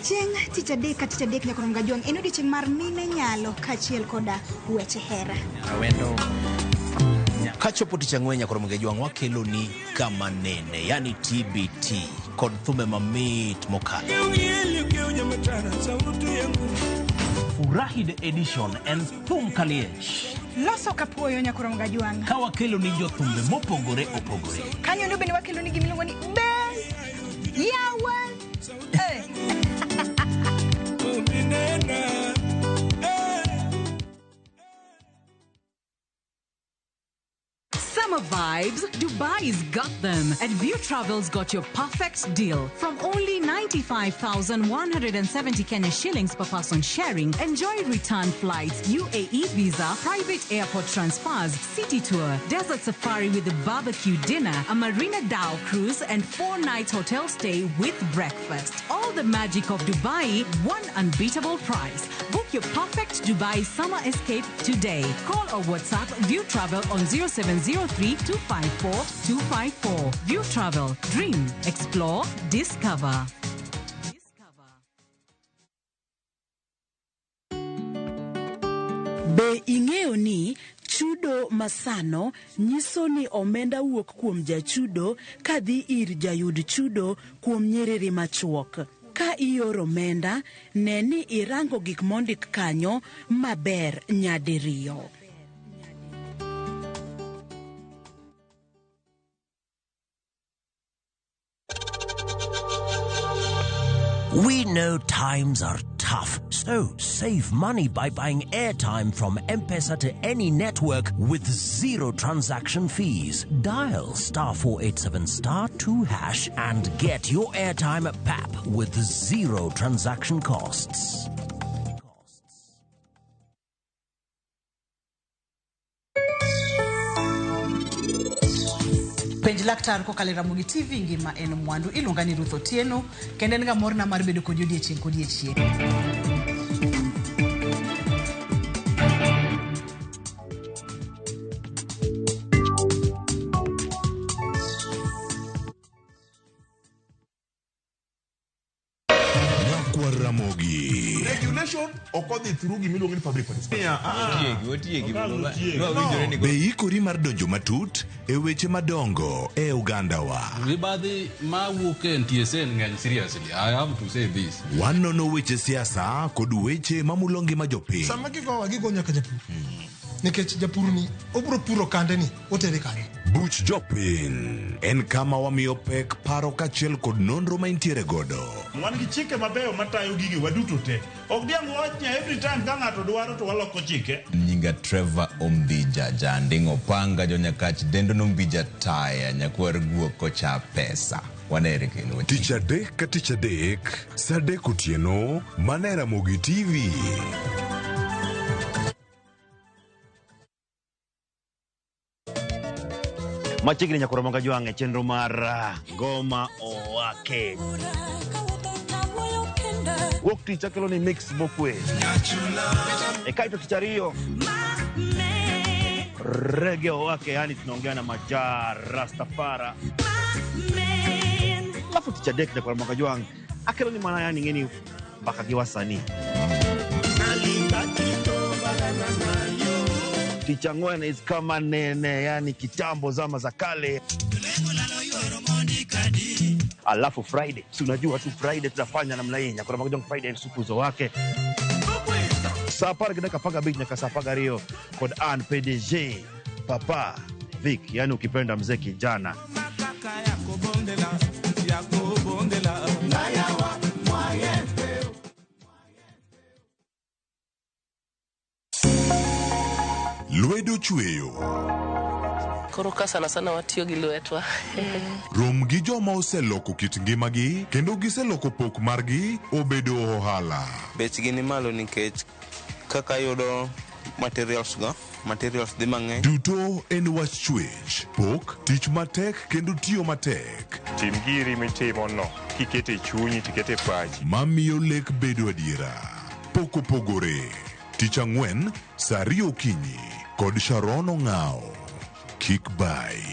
Chieng' tich adek ka tich adek nyaka Ramogi Ajwang' en odiochieng' mar mine nyalo kaachiel koda weche hera. Kachopo tich ang'wen nyaka Ramogi Ajwang' wakelo ni kama nene, yani TBT kod thumbe mamit mokalo. Furahi the edition en thum kaliech. Loso kapuoyo nyaka Ramogi Ajwang'. Ka wakelo ni jothumbe mopogore opogore. Kanyo ndo bende wakelo ni gimiluongo ni be yawa. Summer vibes, Dubai's got them. And View Travel's got your perfect deal. From only 95,170 Kenya shillings per person sharing, enjoy return flights, UAE visa, private airport transfers, city tour, desert safari with a barbecue dinner, a Marina Dhow cruise, and 4-night hotel stay with breakfast. All the magic of Dubai, one unbeatable price. Book your perfect Dubai summer escape today. Call or WhatsApp View Travel on 0703 254 254. View Travel. Dream, explore, discover. Be ing'eyo ni chudo masano nyiso ni omenda wuok kuom jachudo kadhi ir jayud chudo kuom nyiriri machuok. Ka ioro omenda, ne ni irango gik mondik kanyo maber nyadiriyo. We know times are tough, so save money by buying airtime from M-Pesa to any network with zero transaction fees. Dial *487*2# and get your airtime at PAP with zero transaction costs. Laktar kokalo e Ramogi TV ngima en mwandu. Iluonga ni Ruth Otieno kendo en ga morna mar bedo kodi odiechieng' kodiechieng'. Nyakwar Ramogi. Regulation ok odhi through gimiluongo ni public participation. Otiegi, otiegi. No. Be ikori mar donjo matut e weche madongo e ogandawa? Mibadhi mawuok e NTSA ng'eny seriously. I have to say this. Wanono weche siasa kod weche mamulo ngima jopiny. Sama gigowa gigo nyaka japur. Nikech japur ni obiro puro kande ni otere kanye. Buch jopiny en kama wamiyo pek paro kaachiel kod nonro ma intiere godo. Wan gi chike mabeyo matayo gige waduto te. Ok diang' wawach ni every time ka ng'ato dwaro to waloko chike. Nyinga Trevor Ombija Janding' Opanga Jonyakach dendo nombija taya nyakwar guok kocha pesa. Wanere kendo. Tich adek ka tich adek, saa adek otieno, mana e Ramogi TV. Machiegni nyakoro Ramogi Ajwang' e chenro mar Ngoma Owake. Wuok tich akelo ni mix mokwe. E kaito tich ariyo Reggae Owake, yani tunaongea na Majaa Rastafara. Alafu tich adek nyakoro Ramogi Ajwang' akelo ni mana yani ng'eni mbaka gi wasanii. Tich ang'wen is kama nene, yani kitambo zama za kale. Alafu Friday, si unajua tu Friday tunafanya namna hii, nyakoro Ramogi Ajwang' Friday sukuzo wake. Saa apar gi dakika apar gabich nyaka saa apar gariyo kod an PDG Papa Vic, yani ukipenda mzee kijana. Lwedo chweyo. Koro ka sana sana watiyo gi lwetwa. Rom gi joma oseloko kit ngimagi kendo giseloko pok margi obedo ohala. Bechgi ni malo nikech kaka yudo materials go, materials dhi mang'eny. Duto en wach chwech, pok, tich matek kendo tiyo matek. Tim giri mitimo no, kikete e chunyi tikete e pachi. Mamiyo lek bedo adiera. Pok opogore. Tich ang'wen, saa ariyo okinyi kod Sharon Ong'ao. Kik bai.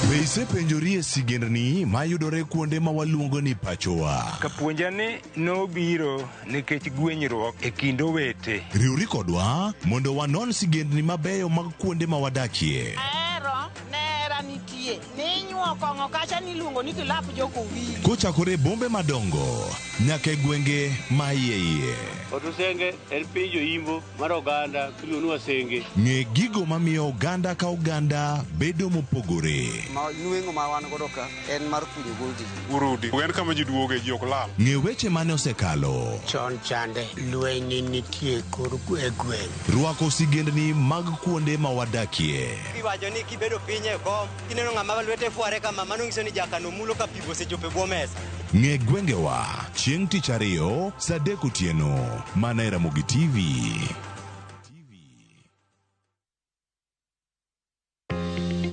Be isepenjori e sigendni mayudore kuonde ma waluongo ni pachowa? Kapuonja ni nobiro nikech gwenyruok e kind owete. Riwri kodwa mondo wanon sigendni mabeyo mag kuonde ma wadakie. Ahero nera nitie ninyuo kong'o kacha niluongo ni kilap jokowili. Kochakore e bombe madongo nyaka e gwenge ma iye iye. Otusenge en piny joimbo mar oganda miluongo ni Wasenge. Ng'e gigo mamiyo oganda ka oganda bedo mopogore. Ma nweng'o ma wan godo ka en mar kunyo goldi. Urudi. En kama ji duoge ji ok lal. Ng'e weche mane osekalo. Chon chande lweny nitie kor e gweng'. Rwako sigendni mag kuonde ma wadakie. Iwacho ni kibedo piny e kom kineno ng'ama lwete fware kama mano nyiso ni jakano mulo ka pi osechopo e bwo mesa. Ng'e gwengewa chieng' tich ariyo saa adek otieno mana e Ramogi TV.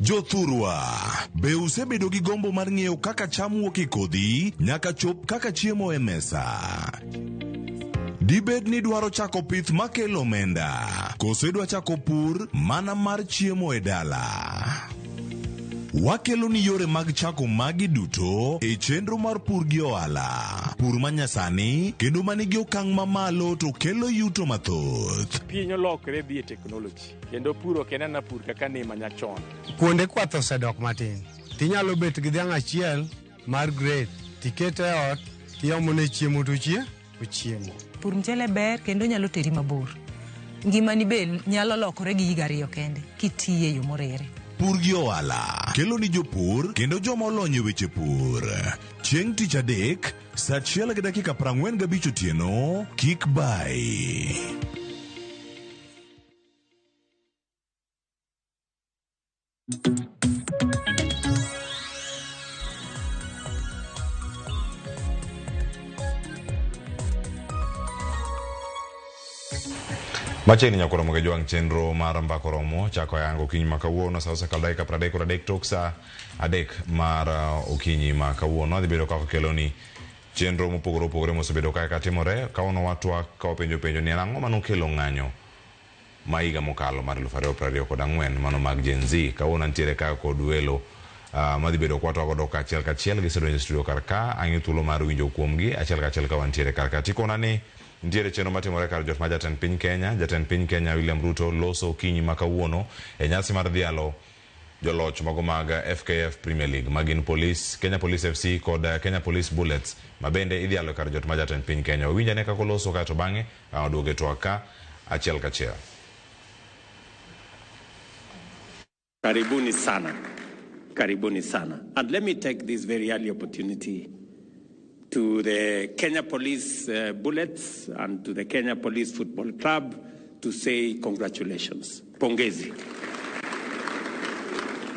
Jothurwa, be usebedo gi gombo mar ng'eyo kaka cham wuok e kodhi nyaka chop kaka chiemo e mesa? Dibed ni dwaro chako pith makelo omenda, koso idwa chako pur mana mar chiemo e dala? Wakelo ni yore mag chako magi duto e chenro mar pur gi ohala. Pur manyasani kendo manigi okang' mamalo to kelo yuto mathoth. Piny olokre dhi e teknoloji kendo pur ok en ana pur kaka ne manyachon. Kuonde kwath osedok matin. Tinyalo bet gi dhiang' achiel mar grade tikete e ot tiomone chiemo to ochiemo. Pur mchele ber kendo nyalo teri mabor. Ngimani be nyalo lokore gi higa ariyo kende kitiye e yo morere. Pur gi ohala kelo ni jopur kendo joma olony e weche pur. Chieng' tich adek saa achiel gi dakika 45 otieno kik bai. Machiegni nyaka romo gi jwang' chenro mar Mbaka Oromo chako yango okinyi ma kawuono sa osekalo dakika 33 tok sa 3 mar okinyi ma kawuono. Adhi bedo kaka keloni chenro mopogore opogore mosebedo kaka timore. Kawuono watwak ka wapenjo penjo ni en ang'o manokelo ng'anyo ma higa mokalo mar 2024 mano mag Gen Z. Kawuono antiere ka kod welo madhi bedo kwatwa godo kachiel kachiel. Gisedonjo e studio kar ka, ang'iyo thuolo mar winjo kuomgi achiel kachiel ka wantiere kar ka. Tikona ni nitiere chenro matimore kar jot ma jatend piny Kenya. Jatend piny Kenya William Ruto loso okinyi ma kawuono e nyasi mar dhialo joloch mago mag FKF Premier League magin Police, Kenya Police FC kod Kenya Police Bullets ma bende idhialo kar jot ma jatend piny Kenya. Wawinj ane kaka oloso kaeto bang'e ang' waduogo e twak ka achiel kachiel. Karibuni sana. Karibuni sana. And let me take this very early opportunity to the Kenya Police Bullets and to the Kenya Police Football Club to say congratulations. Pongezi.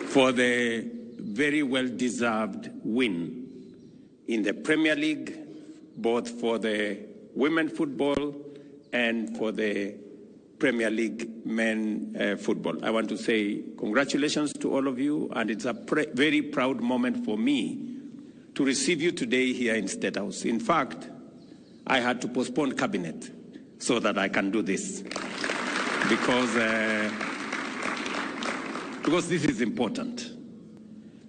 For the very well-deserved win in the Premier League, both for the women football and for the Premier League men football. I want to say congratulations to all of you, and it's a very proud moment for me to receive you today here in State House. In fact, I had to postpone cabinet so that I can do this because this is important.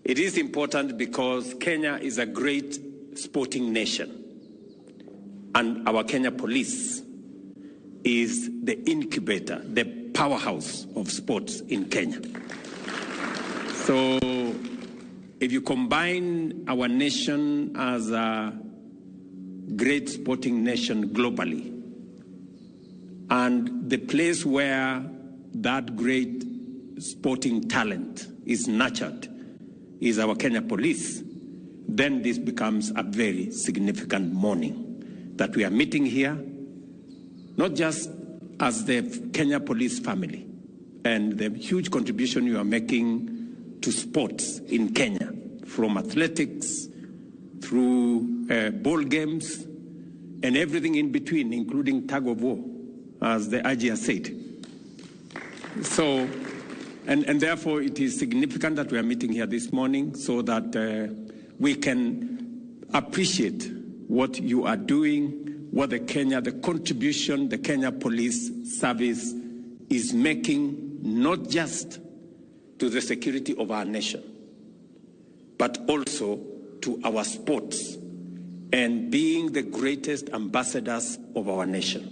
It is important because Kenya is a great sporting nation, and our Kenya Police is the incubator, the powerhouse of sports in Kenya. So if you combine our nation as a great sporting nation globally, and the place where that great sporting talent is nurtured is our Kenya Police, then this becomes a very significant morning that we are meeting here, not just as the Kenya Police family and the huge contribution you are making to sports in Kenya, from athletics through ball games and everything in between, including tug of war, as the IG has said. So, and therefore it is significant that we are meeting here this morning so that we can appreciate what you are doing, what the contribution the Kenya Police Service is making, not just to the security of our nation, but also to our sports and being the greatest ambassadors of our nation.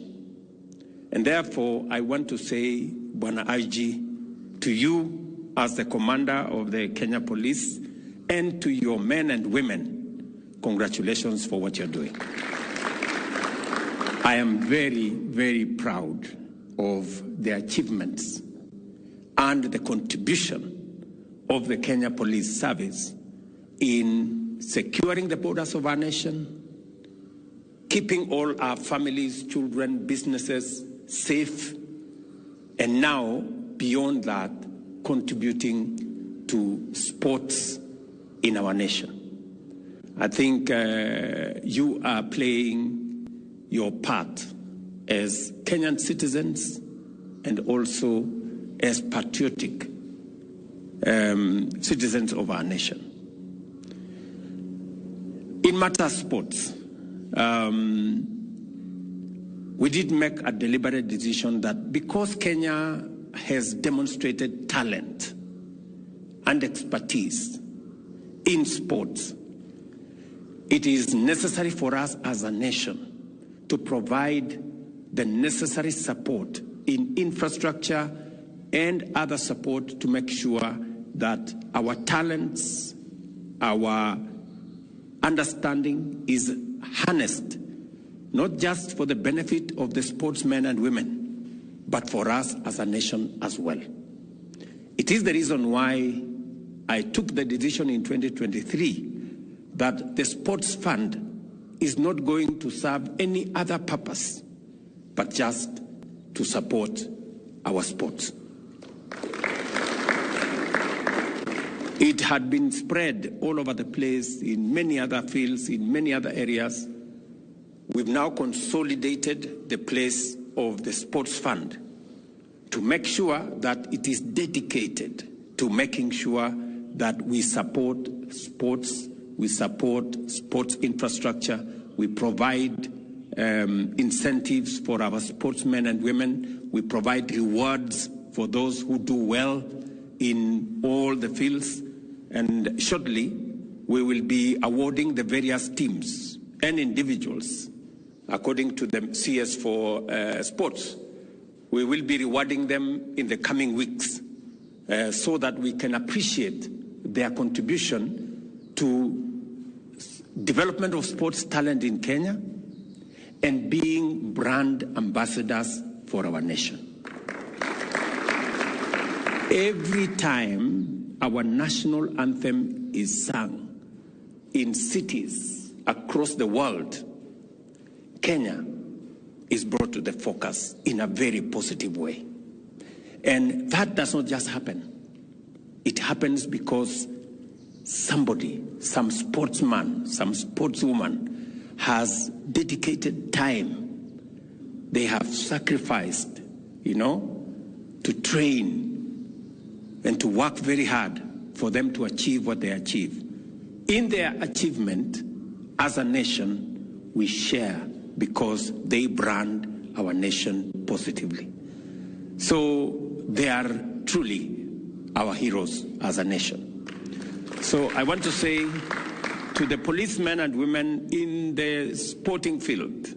And therefore, I want to say, Bwana IG, to you as the commander of the Kenya Police and to your men and women, congratulations for what you're doing. I am very, very proud of the achievements and the contribution of the Kenya Police Service in securing the borders of our nation, keeping all our families, children, businesses safe, and now, beyond that, contributing to sports in our nation. I think you are playing your part as Kenyan citizens and also as patriotic citizens of our nation. In matters sports, we did make a deliberate decision that because Kenya has demonstrated talent and expertise in sports, it is necessary for us as a nation to provide the necessary support in infrastructure and other support to make sure that our talents, our understanding is harnessed, not just for the benefit of the sportsmen and women, but for us as a nation as well. It is the reason why I took the decision in 2023 that the sports fund is not going to serve any other purpose but just to support our sports. It had been spread all over the place in many other fields, in many other areas. We've now consolidated the place of the sports fund to make sure that it is dedicated to making sure that we support sports, we support sports infrastructure, we provide incentives for our sportsmen and women, we provide rewards for those who do well in all the fields, and shortly we will be awarding the various teams and individuals according to the CS for sports. We will be rewarding them in the coming weeks so that we can appreciate their contribution to development of sports talent in Kenya and being brand ambassadors for our nation. Every time our national anthem is sung in cities across the world, Kenya is brought to the focus in a very positive way. And that does not just happen. It happens because somebody, some sportsman, some sportswoman has dedicated time. They have sacrificed, you know, to train and to work very hard for them to achieve what they achieve. In their achievement as a nation, we share because they brand our nation positively. So they are truly our heroes as a nation. So I want to say to the policemen and women in the sporting field,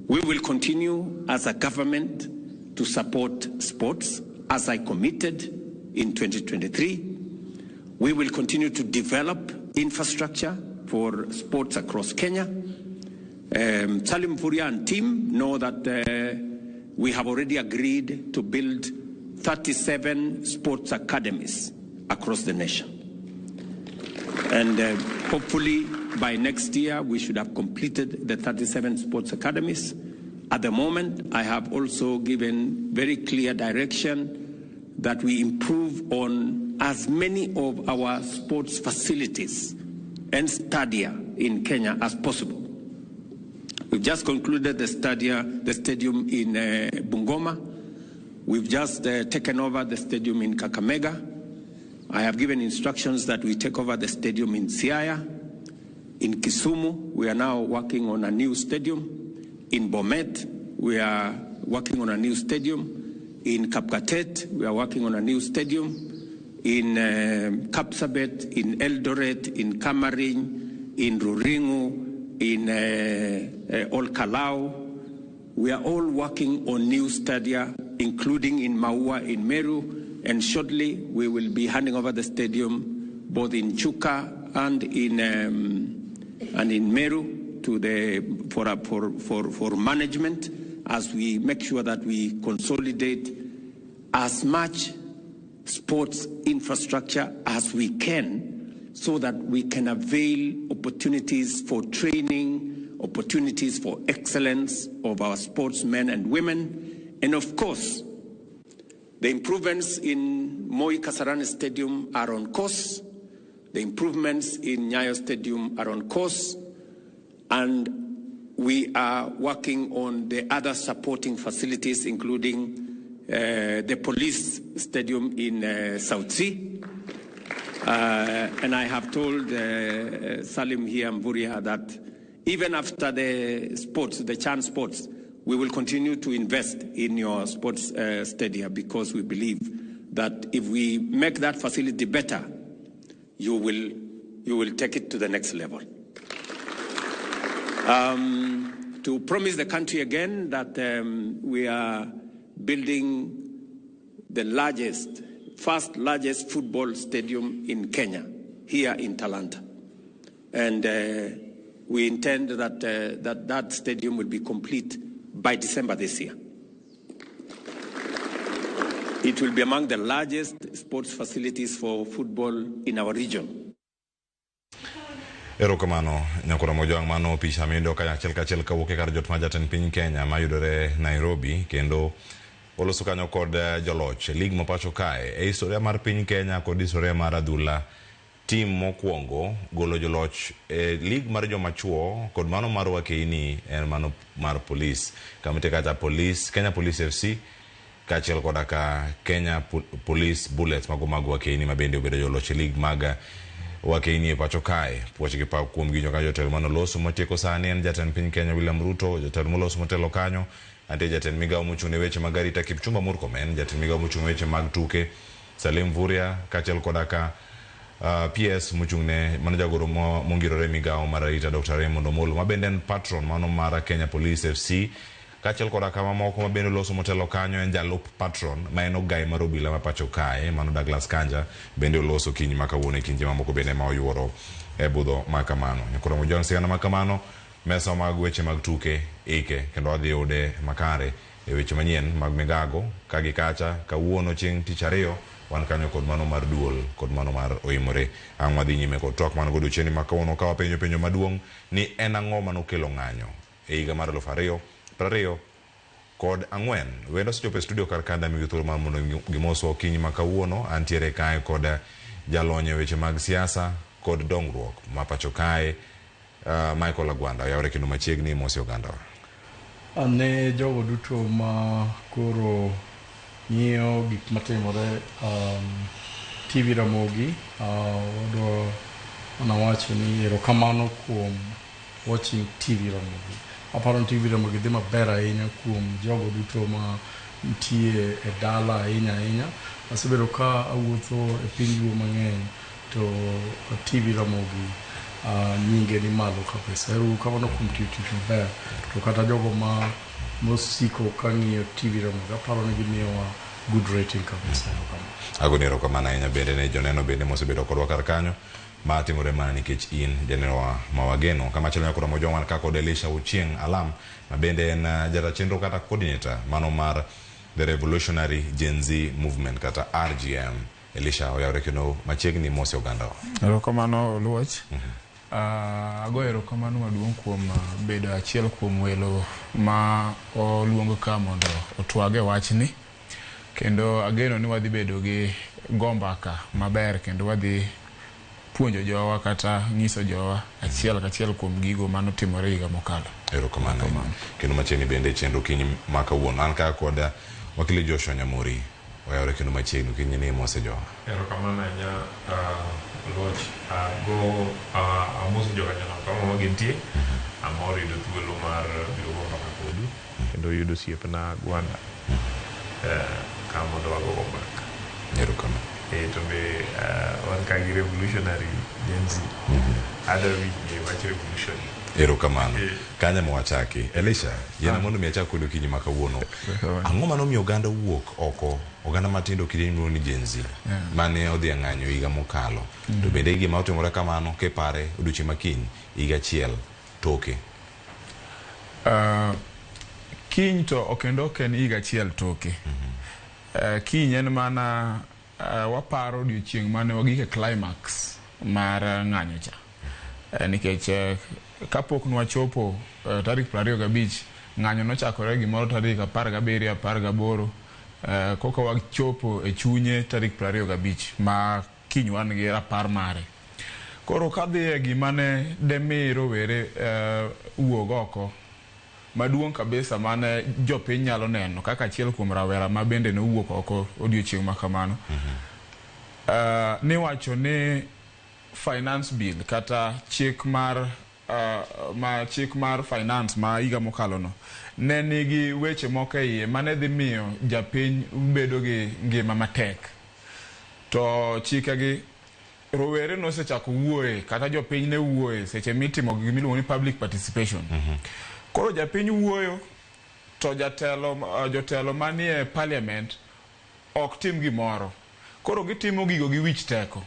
we will continue as a government to support sports as I committed in 2023. We will continue to develop infrastructure for sports across Kenya. Salim Mvurya and team know that we have already agreed to build 37 sports academies across the nation. And hopefully by next year, we should have completed the 37 sports academies. At the moment, I have also given very clear direction that we improve on as many of our sports facilities and stadia in Kenya as possible. We've just concluded the stadium in Bungoma. We've just taken over the stadium in Kakamega. I have given instructions that we take over the stadium in Siaya. In Kisumu, we are now working on a new stadium. In Bomet, we are working on a new stadium. In Kapkatet, we are working on a new stadium. In Kapsabet, in Eldoret, in Kamarin, in Ruringu, in Olkalau. We are all working on new stadia, including in Maua, in Meru, and shortly we will be handing over the stadium both in Chuka and in Meru to the for management, as we make sure that we consolidate as much sports infrastructure as we can, so that we can avail opportunities for training, opportunities for excellence of our sportsmen and women. And of course, the improvements in Moi Kasarani Stadium are on course. The improvements in Nyayo Stadium are on course. And we are working on the other supporting facilities, including the police stadium in South Sea. And I have told Salim here, Mvurya, that even after the sports, the Chan sports, we will continue to invest in your sports stadia, because we believe that if we make that facility better, you will take it to the next level. To promise the country again that we are building the largest, first largest football stadium in Kenya, here in Talanta. And we intend that, that stadium will be complete by December this year. It will be among the largest sports facilities for football in our region. Erokamano nyakora mojwang' mano picha miyudo kanyachiel kachiel kawuok e kar jot ma jatend piny Kenya mayudore Nairobi, kendo oloso kanyo kod joloch e lig ma pacho kae e historia mar piny Kenya kod historia mar adhula Tim mokwongo golo joloch e lig mar joma chuo kod mano mar wakeini en mano mar Police. Kama kacha Police, Kenya Police FC kaachiel koda ka Kenya Police Bullets mago mag wakeini ma bende obedo joloch e lig mag wakeini e pacho kae. Puoch gi pak kuom ginyo ka jotelo manoloso matieko sani en jatend piny Kenya William Ruto, jatelo moloso motelo kanyo antie jatend migawo mochung' ne weche mag arita Kipchumba Murkomen, jatend migawo mochung' ne weche mag tuke Salim Mvurya kaachiel koda ka PS mochung' ne mano jagoro mongirore migawo mar arita Dr. Raymond Omolo ma bende en patron mano mar Kenya Police FC kaachiel koda ka mamoko ma bende oloso motelo kanyo en jalup patron ma en ogai mar obila ma pacho kae mano Douglas Kanja bende oloso kinyi ma kawuono e kind mamoko bende ma oyuoro e budho ma kamano. Nyakoro John sigana ma kamano mesa mag weche mag tuke ike kendo wadhi yude makare e weche manyien mag migago ka gi kacha kawuono chieng' tich ariyo wan kanyo kod mano mar duol kod mano mar oimore. Ang' wadhi nyime kod twak man godo chieng' ma kawuono ka wapenjo penjo maduong' ni en ang'o manokelo ng'anyo e higa mar 2024. Wendo osechopo e studio kar kanda miyo thuolo mar mondo gimoswa okinyi ma kawuono. Antiere kae kod jalony e weche mag siasa kod dongruok ma pacho kae Michael Agwanda. Oyawre kendo machiegni mosi ogandawa. Ne jogo duto ma koro ng'iyo gik matimore TV Ramogi, wadwa mana wacho ni erokamano kuom watching TV Ramogi. Aparo ni TV Ramogi dhi maber ahinya kuom jogo duto ma nitie e dala ahinya ahinya. Asebedo ka awuotho e piny Luo mang'eny to TV Ramogi nyinge ni malo kabisa. Erokamano kuom tiyo tich maber. To kata jogo ma mosiko ka ng'iyo TV Ramogi aparo ni gimiyowa good rating kabisa. Erokamano. Agoni erokamano ahinya bende ne joneno bende mosebedo kodwa kar kanyo ma timore mana nikech in janenowa ma wageno. Kamachielo nyakoro Mojwang' wan ka kod Elisha Ochieng' Alam ma bende en jata chenro kata coordinator mano mar The Revolutionary Gen Z Movement kata RGM. Elisha oyawre kendo machiegni mosi ogandawa. Erokamano Oluoch. Agoyo erokamano maduong' kuom bedo achiel kuom welo ma oluong ka mondo otwag e wachni. Kendo ageno ni wadhi bedo gi go mbaka maber kendo wadhi puonjo jowa kata nyiso jowa achiel kachiel kuom gigo manotimore higa mokalo. Erokamano. Kendo machiegni bende chenro kinyi ma kawuono. An ka kod wakili Joshua Nyamuri. Oyawre kendo machiegni okinyi ni mose jowa. Erokamano ahinya Oluoch. Ago amoso jokanyono kama ma gintie. Amor yudo thuolo mar biro go mbaka kodu kendo yudo osiepna Gwanda ka mondo wago go mbaka. Erokamano. To be wan ka gi revolutionary Gen Z. Adwa winje wach revolution. Erokamano. Kanya ma wachaki. Elisha, yiena mondo mi achak kodi okinyi ma kawuono. Ang'o manomiyo oganda wuok oko, oganda matindo kidieny miluongo ni Gen Z, mane odhi e ng'anyo higa mokalo. To bende gima otimore kamano kipare odiochieng' ma kiny higa achiel toke. Kiny to kendo ok en higa achiel toke. Kiny en mana waparo odiochieng' mane wagik e climax mar ng'anyo cha. Nikech kapok nwachopo tarik 25, ng'anyo nochakore gimoro tarik 17, 18, koka wachopo e chunye tarik 25 ma kiny wan gi rapar mare. Koro kadhi e gima ne demi rowere wuog oko maduong' kabisa mane jopiny nyalo neno kaka achiel kuom rawera ma bende nowuok oko odiochieng' ma kamano. Niwacho ni finance bill kata chik mar chik mar finance ma higa mokalo no ne nigi weche moko e iye mane dhi miyo japiny bedo gi ngima matek. To chikegi rowere nosechako wuoye kata jopiny ne wuoye seche mitimo gima iluongo ni public participation. Koro japiny wuoyo to jotelo manie parliament ok tim gimoro. Koro gitimo gigo gi wich teko.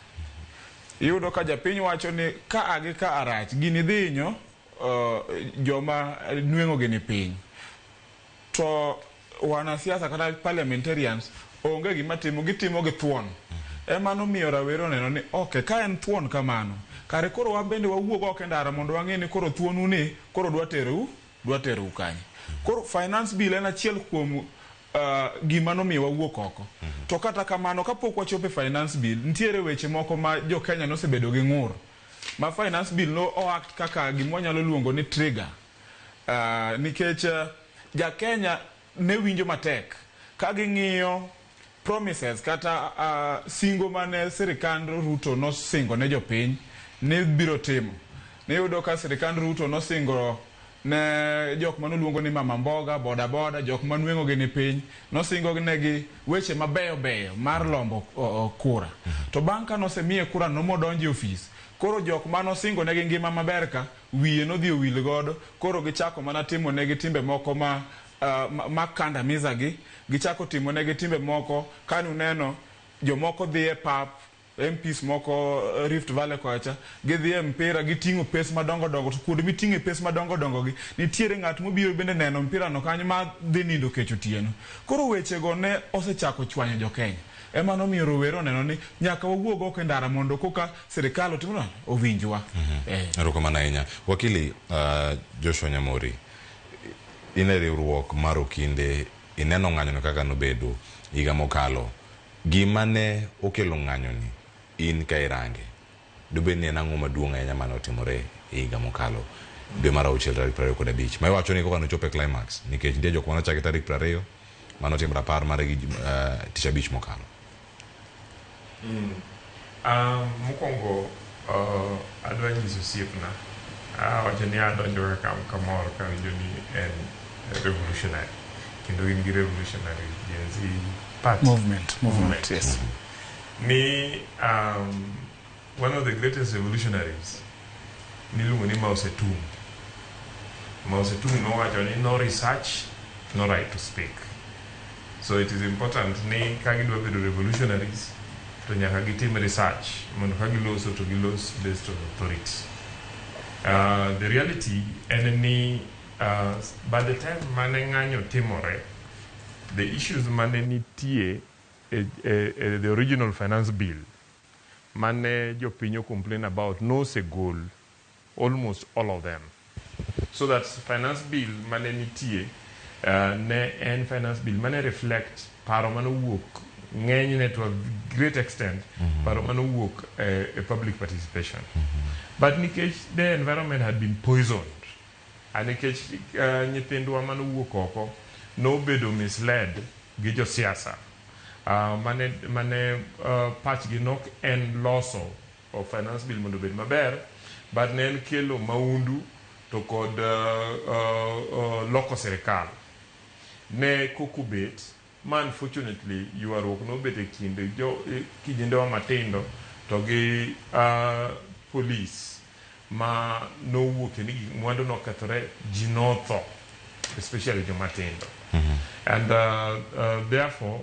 Iyudo ka japiny wacho ni ka a gi ka arach, gini dhi hinyo joma nweng'o gi ni piny. To wanasiasa kata parliamentarians onge gima timo, gitimo gi thuon. Ema nomiyo rawere oneno ni ok, ka en thuon kamano, kare koro wan bende wawuog oko e ndara mondo wang'e ni koro thuonu ni koro dwa terou kanye. Koro finance bill en achiel kuom Gima nomiyo wawuok oko. To kata kamano, kapok wachopo e finance bill, nitiere weche moko ma jo Kenya nosebedo gi ng'ur. Ma finance bill no o act kaka gima wanyalo luongo ni trigger. Nikech ja Kenya ne winjo matek ka ging'iyo promises kata singo mane sirikand Ruto nosingo ne jopiny ni biro timo. Niyudo ka sirikand Ruto nosingo ne jok manoluongo ni mama mboga, boda boda, jok manweng'o gi ni piny, nosingo negi weche mabeyo beyo mar lombo kura. To bang' ka nosemiye kura no modonjo e ofis, koro jok manosingo negi ngima maber ka, wiye nodhi owil godo, koro gichako mana timo negi timbe moko ma kandamiza gi, gichako timo negi timbe moko, kanuneno jomoko dhi e pap, MPs moko Rift Valley kocha gidhi e mpira giting'o pes madongo dongo, to kuonde miting'e pes madongo dongo gi nitiere ng'at mobiro bende neno mpira no kanyo ma dhi nindo kech otieno. Koro wechego ne osechako chwanyo jo Kenya. Ema nomiyo rowere oneno ni nyaka wawuog oko e ndara mondo koka sirikal otim nade? Owinjwa. Erokamano ahinya. Wakili Joshua Nyamori, in e riwruok mar Okinde, ineno ng'anyono kaka nobedo higa mokalo. Gima ne okelo ng'anyoni, in ka irange, dobed ni en ang'o maduong' ahinya mane otimore e higa mokalo dwe mar auchiel tarik 25 ma iwacho ni koka nochopo e climax, nikech nitie jok mane ochake tarik 20 mane otimo rapar margi tich abich mokalo. Mokwongo adwa nyiso osiepna, awacho ni adonjo kaka kamor kawinjo ni en revolutionary, kendo in gi revolutionary Gen Z party. Movement, yes. Ni one of the greatest revolutionaries niluongo ni Mao Zedong. Mao Zedong nowacho ni no research, no right to speak. So it is important ni ka gidwa bedo revolutionaries to nyaka gitim research mondo ka giloso to gilos based on authority. The reality en ni by the time mane ng'anyo timore, the issues mane nitie e the original finance bill mane jopiny o complain about nosegol almost all of them. So that finance bill mane nitie ne en finance bill mane reflect paro mane owuok ng'enyne to a great extent paro mane owuok e public participation. But nikech the environment had been poisoned, and nikech nyithindwa mane owuok oko nobedo misled gi josiasa mane pachgi nok en loso of finance bill mondo obed maber, but ne en kelo maundu to kod loko sirikal. Ne koko bet ma unfortunately ywaruok nobet e kind jo kijindewa matindo to gi police ma nowuok ni gik mwandu nokethore, ji notho, especially joma tindo. And therefore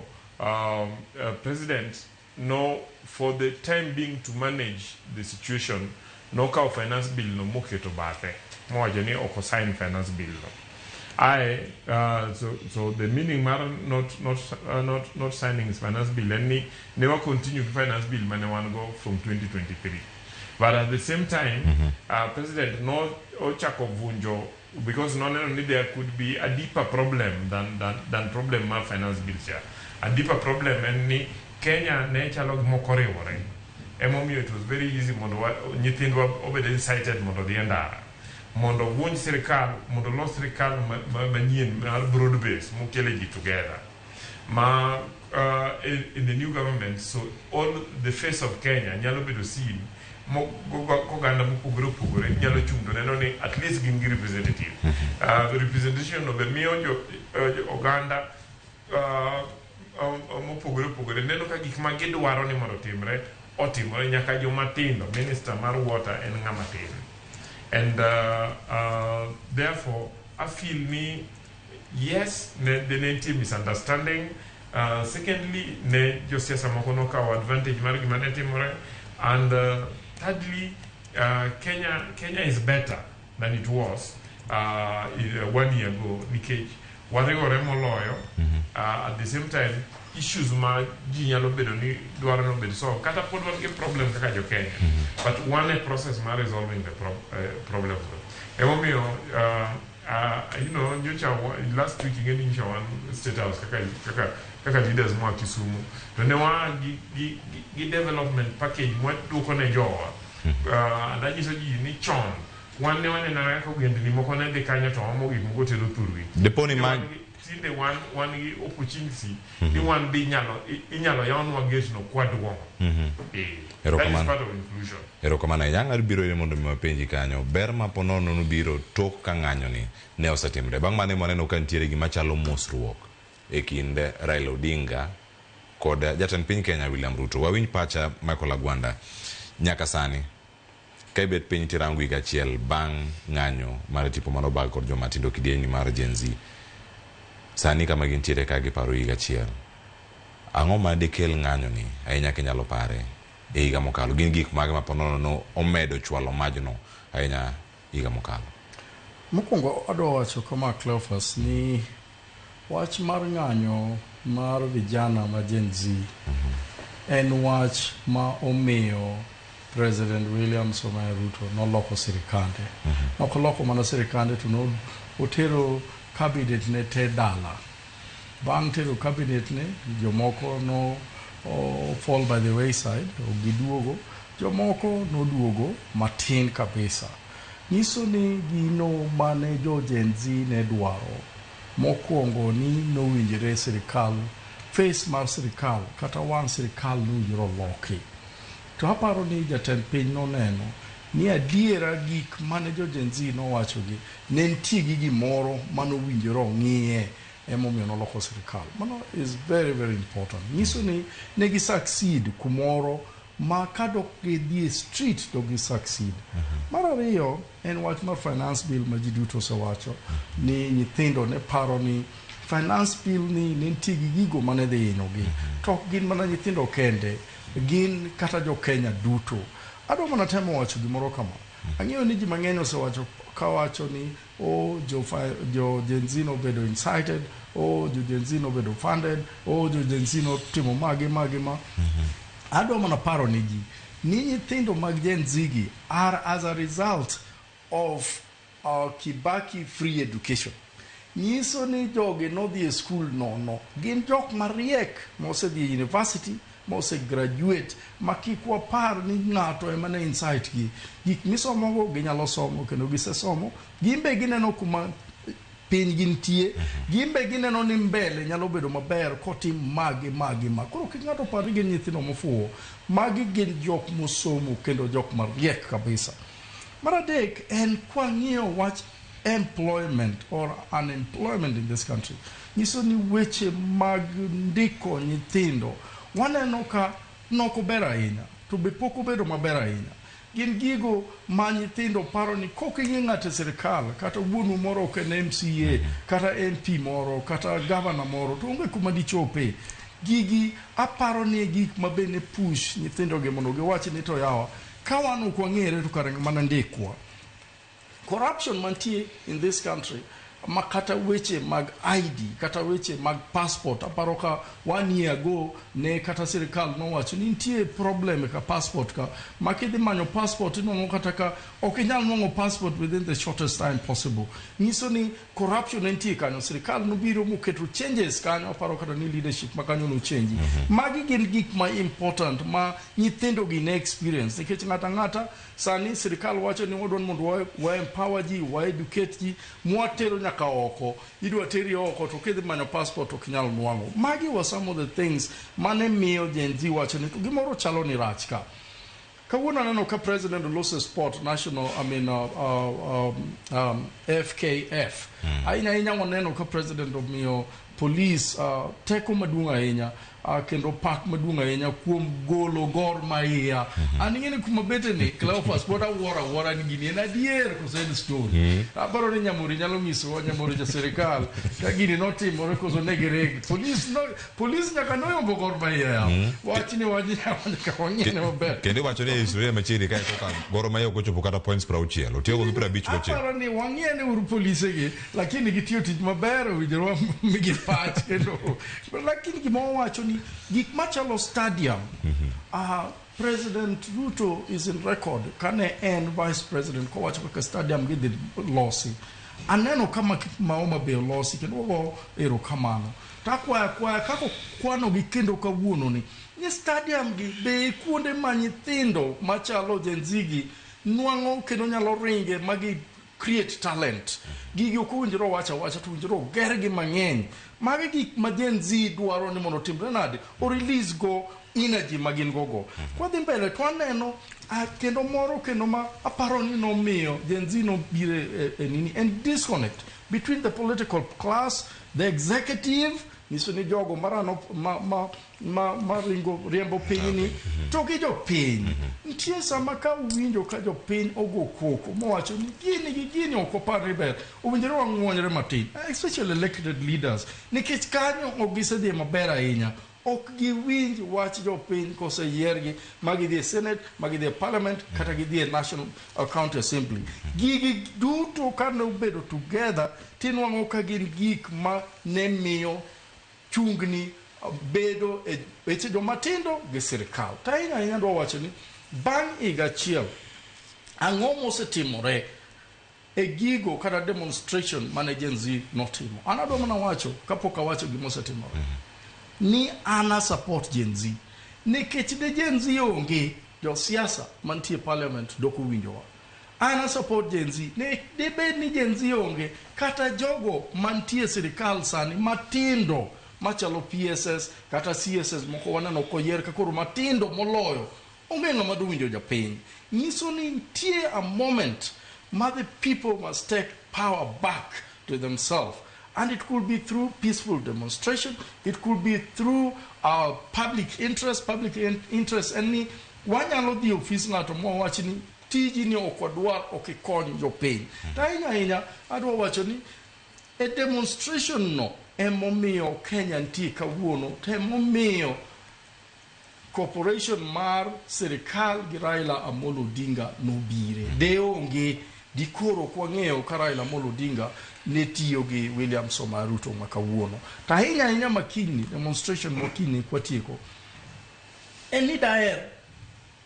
president no, for the time being, to manage the situation, nokawo finance bill no moketo bathe mowacho ni ok osign finance bill no. Ae so the meaning mar not signing finance bill en ni ne wa continue gi finance bill mane wan go from 2023, but at the same time president no ochako vunjo because noneno ni there could be a deeper problem than problem mar finance bill cha. A deeper problem en ni Kenya ne chalo gimoko oriwore, emomiyo it was very easy mondo nyithindwa obed incited mondo odhi e ndara mondo owuonj sirikal, mondo olos sirikal manyien mar broad base mokele ji together ma in the new government, so all the face of Kenya nyalo bedo seen koganda mopogore opogore nyalo chung' to neno ni at least gin gi representative. Representation no be miyo jo oganda mopogore opogore neno ka gik ma gidwaro ni mondo otimre otimore, nyaka joma tindo. Minister mar water en ng'ama tin, and therefore I feel ni yes, ne nitie misunderstanding. Secondly, ne josiasa moko nokawo advantage mar gima ne timore, and thirdly, Kenya is better than it was one year ago nikech wariwore moloyo. At the same time, issues ma ji nyalo bedo ni dwaro ni obed solved, kata pod wan gi problem kaka jo Kenya, but wan e process mar resolving the problems go. Emomiyo Nyocha last week ing'e ni nyocha wan State House kaka leaders moa Kisumu to ne wa gi development package mwaduoko ne jowa. And anyiso ji ni chon wan ne waneno kaka ogendni moko ne dhi kanyo to omo gik moko tero thurgi. Dipo ni Tinde wan gi opportunity ni wan bi inyalo yawnwa gate no kwaduong'o. That is part of inclusion. Erokamano ahinya. Ang' biro ire mondo mi wapenji kanyo. Ber ma po nono nobiro tok ka ng'anyo ni ne osetimore. Bang' mano waneno ka nitiere gima chalo mosruok e kind Raila Odinga kod jatend piny Kenya William Ruto. Wawinj pacha Michael Agwanda nyaka sani. Ka ibet piny tirango higa achiel bang' ng'anyo mar tipo manobag kod joma tindo kidieny mar Gen Z. Sani kama gintiere ka giparo higa achiel. Ang'o ma dikel ng'anyo ni ahinya kinyalo pare e higa mokalo? Gin gik mage ma po nono no omedo chwalo majno ahinya higa mokalo? Mokwongo adwa wacho kama, Cleophas, ni wach mar ng'anyo mar vijana ma Gen Z en wach ma omiyo President William Samoei Ruto noloko sirikande. Nokoloko mana sirikande to no otero cabinet ne te dala. Bang' tero cabinet ne, jomoko no fall by the wayside, ok giduogo. Jomoko noduogo matin kabisa. Nyiso ni gino mane jo Gen Z ne dwaro mokwongo ni nowinjore sirikal, face mar sirikal kata wang' sirikal nowinjore oloki. To aparo ni jatend piny noneno ni adiera gik mane jo Gen Z nowachogi ne nitie gi gimoro manowinjore ong'iye, emomiyo noloko sirikal. Mano is very very important. Nyiso ni ne gi succeed kumoro ma kadok gidhi e street to gi succeed. Mar ariyo en wach mar finance bill ma ji duto osewacho ni nyithindo ne paro ni finance bill ni ne nitie gi gigo mane dhi hinyogi. To ok gin mana nyithindo kende, gin kata jo Kenya duto. Adwa mana temo wacho gimoro kama. Ang'eyo ni ji mang'eny osewacho kawacho ni jo Gen Z nobedo incited, jo Gen Z nobedo funded, jo Gen Z notimo magi magi ma. Adwa mana paro ni ji ni nyithindo mag Gen Z gi are as a result of Kibaki free education. Nyiso ni jogi nodhi e skul nono. Gin jok mariek mosedhi e university, mose graduate, ma kik wapar ni ng'ato ema ne incite gi. Gik misomogo ginyalo somo kendo gisesomo. Gin be gineno kuma piny gintie, gin be gineno ni mbele nyalo bedo maber kotim magi magi ma. Koro kik ng'ato par ni gin nyithindo mofuwo. Magi gin jok mosomo kendo jok mariek kabisa. Mar adek en kwang'iyo wach employment or unemployment in this country. Nyiso ni weche mag ndiko nyithindo waneno ka nok ober ahinya, to be pok obedo maber ahinya. Gin gigo ma nyithindo paro ni kok ing'e ng'ato e sirikal, kata wuonu moro ok en MCA, kata MP moro, kata governor moro, to onge kuma dichope. Gigi aparo ni e gik ma be ne push nyithindo gi mondo giwach ni to yawa, ka wan ok wang'ere to kare mana ndikwa. Corruption mantie in this country, ma kata weche mag ID, kata weche mag passport, aparo ka 1 year ago ne kata sirikal nowacho ni nitie problem ka passport ka, ma kidhi manyo passport inwang'o kata ka ok inyal nwang'o passport within the shortest time possible. Nyiso ni corruption ne nitie kanyo, sirikal nobiro moketo changes kanyo, aparo kata ni leadership ma kanyo no change. Magi gin gik ma important ma nyithindo gi ne experience, nikech ng'ato ang'ata sani sirikal wacho ni wadwaro mondo wa empower ji, wa educate ji, mwatero nyaka oko, idwa teri oko to kidhi manyo passport ok inyal nwang'o. Magi were some of the things mane miyo Gen Z wacho ni to gimoro chalo ni rach ka. Kawuono aneno ka president oloso sport national, I mean, FKF. Ahinya ahinya waneno ka president omiyo police teko maduong' ahinya, kendo pak maduong' ahinya kuom golo Gor Mahia. An ing'e ni kuma bete ni, Cleophas, pod awuoro awuora ni gini en adier koso en story. Aparo ni Nyamori nyalo nyisowa, Nyamori ja sirikal, ka gini notimore koso ne gireg. Police nyaka noyombo Gor Mahia ya. Wach ni wach nyaka wang'e maber. Kendo iwacho ni e historia machiegni kae koka Gor Mahia ok ochopo kata points 60, otieko gi 59. Aparo ni wang'e ni uru polise gi, lakini gitiyo tich maber, owinjore wamigi pach kendo. Lakini gima wawacho ni gik machalo stadium, President Ruto is in record kane en vice president kowacho kaka stadium gidhi losi. Aneno ka market ma Homa Bay olosi kendo wago erokamano. To akwayo akwaya kaka okwanogi kendo kawuono ni, ni stadium gi be e kuonde ma nyithindo machalo Gen Z gi nwang'o kendo nyalo ringe ma gi create talent. Gigi ok owinjore owach awacha to owinjore ogergi mang'eny. Magi gik ma Gen Z dwaro ni mondo otimre nade? O release go energy ma gin go go. Kwadhi mbele to waneno kendo moro kendo ma aparo ni nomiyo Gen Z nobiro e nini en disconnect between the political class, the executive, nyiso ni jogo marano ma ringo riembo pinyni to gi jopiny. Nitie sama ka uwinjo ka jopiny ogo koko mowacho ni gini gi gini ok wapar ni ber, owinjore wang'wonyre matin, especially elected leaders, nikech kanyo ok gisedhi maber ahinya. Ok giwinj wach jopiny koseyiergi ma gidhi e Senate, ma gidhi e Parliament, kata gidhi e National County Assembly. Gigi duto kane obedo together, tinwang'o ka gin gik ma ne miyo chungni bedo e weche jomatindo gi sirikal. To ahinya ahinya adwa wacho ni bang' higa achiel, ang'o mosetimore e gigo kata demonstration mane Gen Z notimo? An adwa mana wacho kapok awacho gima osetimore ni an a support Gen Z nikech de Gen Z onge josiasa mantie e parliament dok owinjowa. An a support Gen Z ne debed ni Gen Z onge kata jogo mantie e sirikal sani matindo machalo PSS kata CSS moko waneno koyier ka koro matindo moloyo onge ng'ama dowinjo japiny. Nyiso ni nitie a moment ma the people must take power back to themselves. And it could be through peaceful demonstration, it could be through our public interest, public interest en ni wanyalo dhi e ofis ng'ato mwawach ni tiji ni ok wadwar ok ikony jopiny. To ahinya ahinya adwa wacho ni e demonstration no emomiyo Kenya nitie kawuono to emomiyo cooperation mar sirikal gi Raila Amolo Odinga nobire. De onge dikoro ok wang'eyo ka Raila Amolo Odinga ne tiyo gi William Samoei Ruto ma kawuono. To ahinya ahinya makinyni, demonstration makinyni kwatieko, en ni daher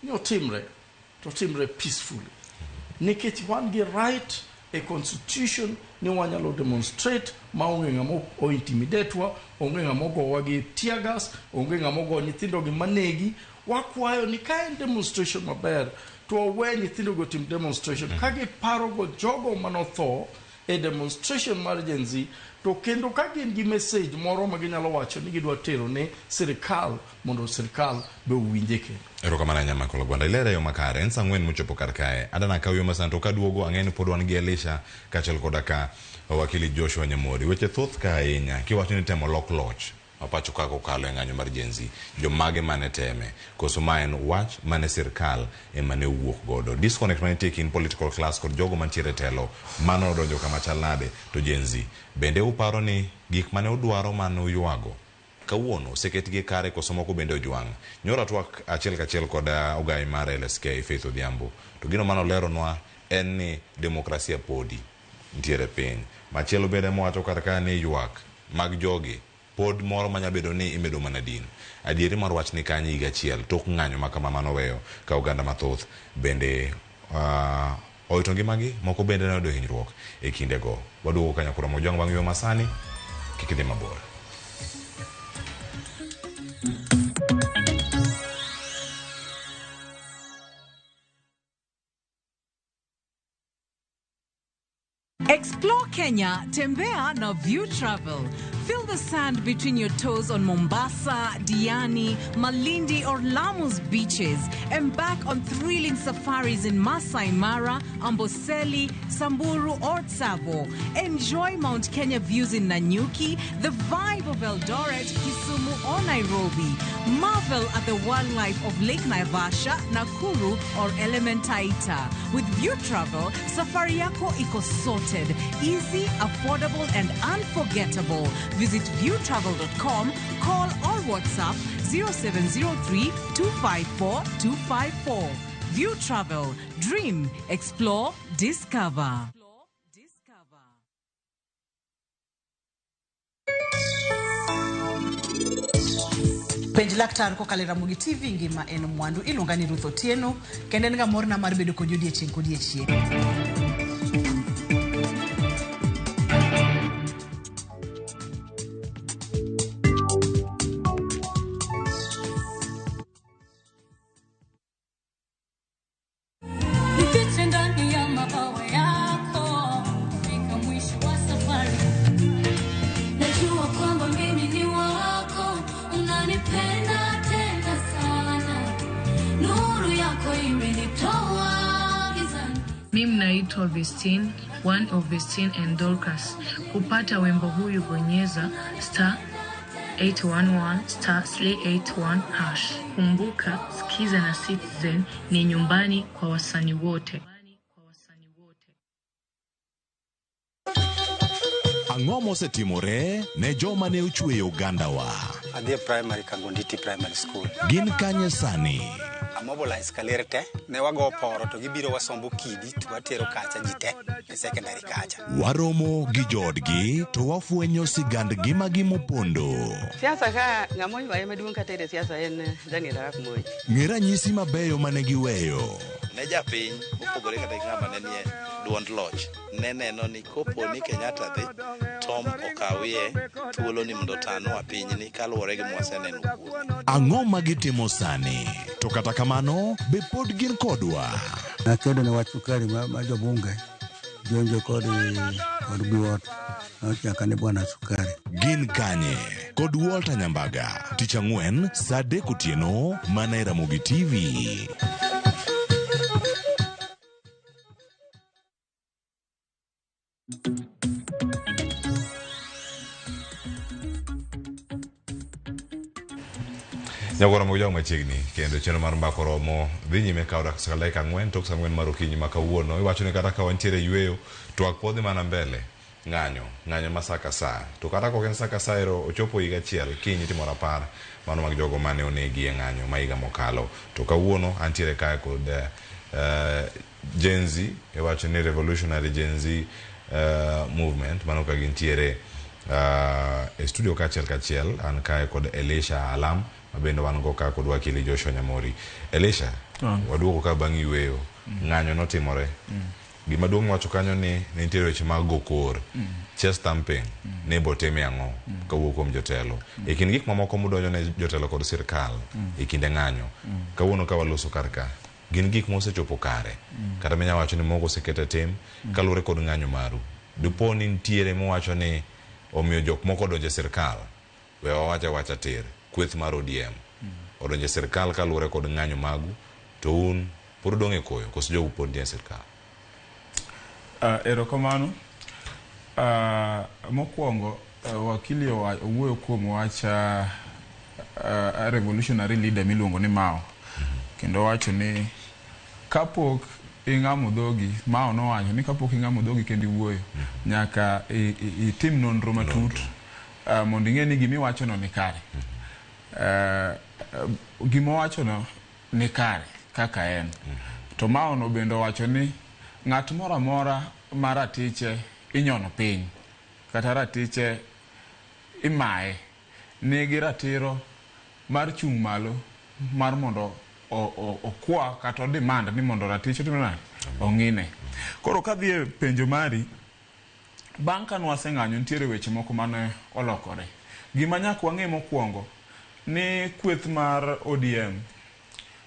ni otimre to otimre peacefully. Nikech wan gi right e constitution ni wanyalo demonstrate maonge ng'ama o intimidate wa, onge ng'ama ogowa gi tear gas, onge ng'ama ogo nyithindo gi manegi. Wakwayo ni ka en demonstration maber to wawe nyithindo go otim demonstration ka giparo go jogo manotho e demonstration mar Gen Z to kendo ka gin gi message moro ma ginyalo wacho ni gidwa tero ne sirikal mondo sirikal be owinje kendo. Erokamano ahinya Michael Ogwanda. Ilere e yo makare. En saa ang'wen mochopo kar kae. Adana kaw yo masani to kaduogo ang'e ni pod wan gi Elisha kaachiel koda ka wakili Joshua Nyamori. Weche thoth ka ahinya kiwacho ni temo lok loch ma pacho ka kokalo e ng'anyo mar Gen Z. Jomage mane teme? Koso ma en wach mane sirkal ema ne owuok godo? Disconnect manitie kind political class kod jogo mantiere e telo mano odonjo kama chal nade? To Gen Z bende uparo ni gik mane udwaro mane uywago kawuono oseketgi kare koso moko bende ojwang'? Nyoro atwak achiel kachiel kod ogai mar LSK Faith Odhiambo to gino mane oleronwa en ni demokrasia podi nitiere piny. Machielo bende mowacho kar ka ni ywak mag jogi pod moro manya bedo ni imedo mana din. Adieri mar wach ni kanye higa achiel tok ng'anyo ma kama manoweyo ka oganda mathoth bende owito ngimagi, moko bende noyudo hinyruok e kindego. Waduogo ka Nyakuro Mojwang' bang' yo masani, kik idhi mabor. Explore Kenya, tembea na View Travel. Feel the sand between your toes on Mombasa, Diani, Malindi or Lamu's beaches. Embark on thrilling safaris in Masai Mara, Amboseli, Samburu or Tsavo. Enjoy Mount Kenya views in Nanyuki, the vibe of Eldoret, Kisumu or Nairobi. Marvel at the wildlife of Lake Naivasha, Nakuru or Elementaita. With View Travel, safari yako iko sorted, easy, affordable and unforgettable. Visit viewtravel.com, call or WhatsApp 0703 254 254. View Travel, dream, explore, discover. Penj laktar kokalo e Ramogi TV ngima en mwandu. Iluonga ni Ruth Otieno kendo en ga morna mar bedo kodi odiechieng' kodiechieng'. Nifiche ndani ya mabawa yako fika mwisho wa safari. Najua kwamba mimi ni wako, unanipenda tena sana, nuru yako imenitoa gizani. Mimi naitwa Vestine, one of Vestine and Dorcas. Kupata wimbo huyu bonyeza star 811 star 381 hash. Kumbuka, Skiza na Citizen ni nyumbani kwa wasanii wote. Ang'o mosetimore ne joma ne ochweyo ogandawa? Adhi e primary Kagonditi Primary School. Gin kanye sani? Amobilize kaler te, ne wago poro to gibiro wasombo kidi to watero kacha ji te e secondary kacha. Waromo gi joodgi to wafwenyo sigand ngimagi mopondo. Siasa ka ng'ama oywaye maduong' kata e siasa en Daniel Arap Moi. Ng'e ranyisi mabeyo mane giweyo. Ne japiny mopogore kata gi ng'ama ne nie duond loch ne neno ni kopo ni Kenyatta dhi Tom okawie thuolo ni mondo otanwa pinyni kaluwore gi mwaseneno kuome. Ang'o ma gitimo sani? To kata kamano, be pod gin kodwa? Nakedo ne wach sukari ma jobunge jonjo kod biwot nochaka ni bwana sukari. Gin kanye? Kod Walter Nyambaga, tich ang'wen saa 3 otieno mana e Ramogi TV. Nyagoro mo jaw machiegni kendo chenro mar mbako romo dhi nyime kawo dakika 4 tok saa 4 mar okinyi ma kawuono. Iwacho ni kata ka wantiere yueyo twak pod dhi mana mbele. Ng'anyo ma saa ka saa. To kata kok en saa ka saa ero ochopo higa achiel kiny itimo rapar mano mag jogo mane onegi e ng'anyo ma higa mokalo. To kawuono antiere kae kod Gen Z, iwacho ni Revolutionary Gen Z movement mano ka gintiere e studio kachiel kachiel. An kae kod Elisha Alam mabende wan go ka kod wakili Joshua Nyamori. Elisha, waduogo ka bang' yueyo. Ng'anyo notimore. Gima duong' wacho kanyo ni nitiere weche mag go kor, chest thumping, ne botime ang'o kawuok kuom jotelo. E kind gik mamoko modonjo ne jotelo kod sirkal e kinde ng'anyo, kawuono ka waloso kar ka, gin gik mosechopo kare. Kata minya wacho ni moko osekete tim kaluwore kod ng'anyo maru. Dipo ni nitiere mowacho ni omiyo jok moko odonjo e sirkal, we wawacha wacha tir, kweth mar ODM odonjo e sirkal kaluwore kod ng'anyo magu, to un pod udong' e koyo koso jou pod nie sirkal? Erokamano. Mokwongo wakili owuoyo kuom wach revolutionary leader miluongo ni Mao. Kendo wacho ni kapok ing'amo dhogi, Mao nowacho ni kapok ing'amo dhogi kendo iwuoyo, nyaka itim nonro matut mondo ing'e ni gimiwachono ni kare. Gimowachono ni kare kaka en. To Mao no bende owacho ni ng'at moro amora ma ratiche inyono piny kata ratiche imaye nigi ratiro mar chung' malo mar mondo okwa kata odemand ni mondo ratiche otimre nade? Ong'ine. Koro kadhi e penjo mari, bang' ka nwaseng'anyo nitiere weche moko mane olokore. Gima nyaka wang'e mokwongo ni kweth mar ODM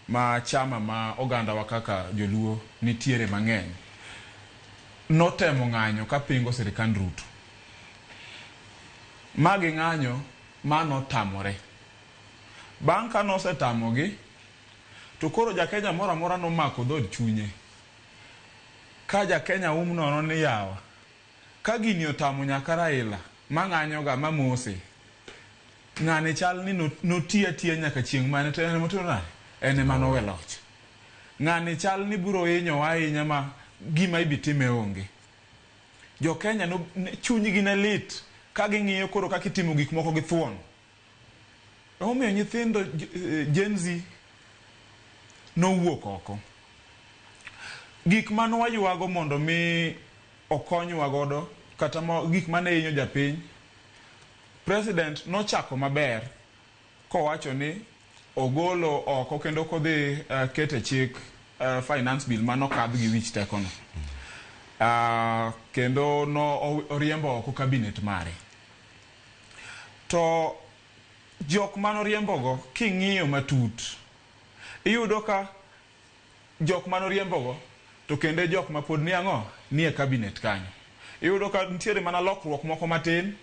ma chama ma ogandawa kaka joluo nitiere mang'eny notemo ng'anyo kapingo sirikand Ruto. Ma ging'anyo ma notamore. Bang' ka nosetamogi, to koro ja Kenya moro amora nomako dhood chunye. Ka ja Kenya nono ni yawa, ka gini otamo nyaka Raila ma ng'anyoga ma mose, ng'ani chal ni noti atiya nyaka chieng' mane to en emotimo nade? En ema nowe loch. Ng'ani chal ni biro hinyowa ahinya ma gima ibitime onge. Jo Kenya chunygi ne lit ka ging'iyo koro kaka itimo gik moko gi thuon. Emomiyo nyithindo Gen Z nowuok oko. Gik mane waywago mondo mi okonywa godo kata gik mane hinyo japiny, President nochako maber kowacho ni ogolo oko kendo kodhi kete chik finance bill manokadh gi wich tekono. Kendo no oriembo oko cabinet mare. To jok manoriembogo king'iyo matut, iyudo ka jok manoriembogo to kendo e jok ma pod ni ang'o ni e cabinet kanyo. Iyudo ka nitiere mana lokruok moko matin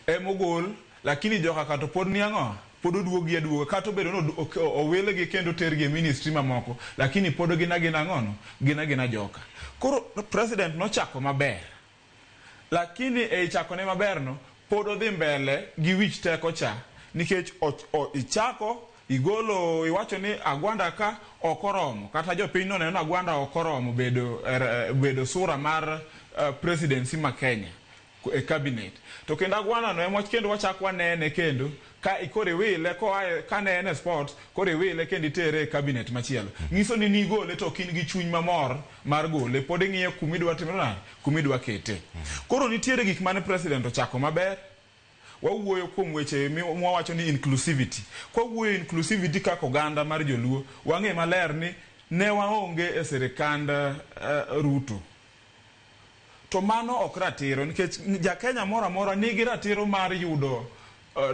emogol, lakini joka ka to pod ni ang'o pod oduogi aduoga kata obedo ni owilgi kendo otergi e ministry mamoko, lakini pod gin agina ang'ono gin agina joka. Koro president nochako maber, lakini ei chakone maberno pod odhi mbele gi wich teko cha, nikech ichako igolo iwacho ni Agwanda ka ok oromo, kata jopiny noneno ni Agwanda ok oromo bedo sura mar presidency ma Kenya e cabinet. To kendo Agwanda no ema kendo wachak wanene kendo ka koro iwile koa kane en e sport, koro iwile kendo itere e cabinet machielo. Nyiso ni nigole to ok in gi chuny mamor mar gole, pod ing'iyo kumidwa timo nade, kumidwa kete. Koro nitiere gik mane president ochako maber. Wawuoyo kuom weche mwawacho ni inclusivity. Kwawuoyo inclusivity kaka oganda mar joluo, wang'e maler ni ne waonge e sirikand Ruto. To mano ok ratiro, nikech ja Kenya moro amora nigi ratiro mar yudo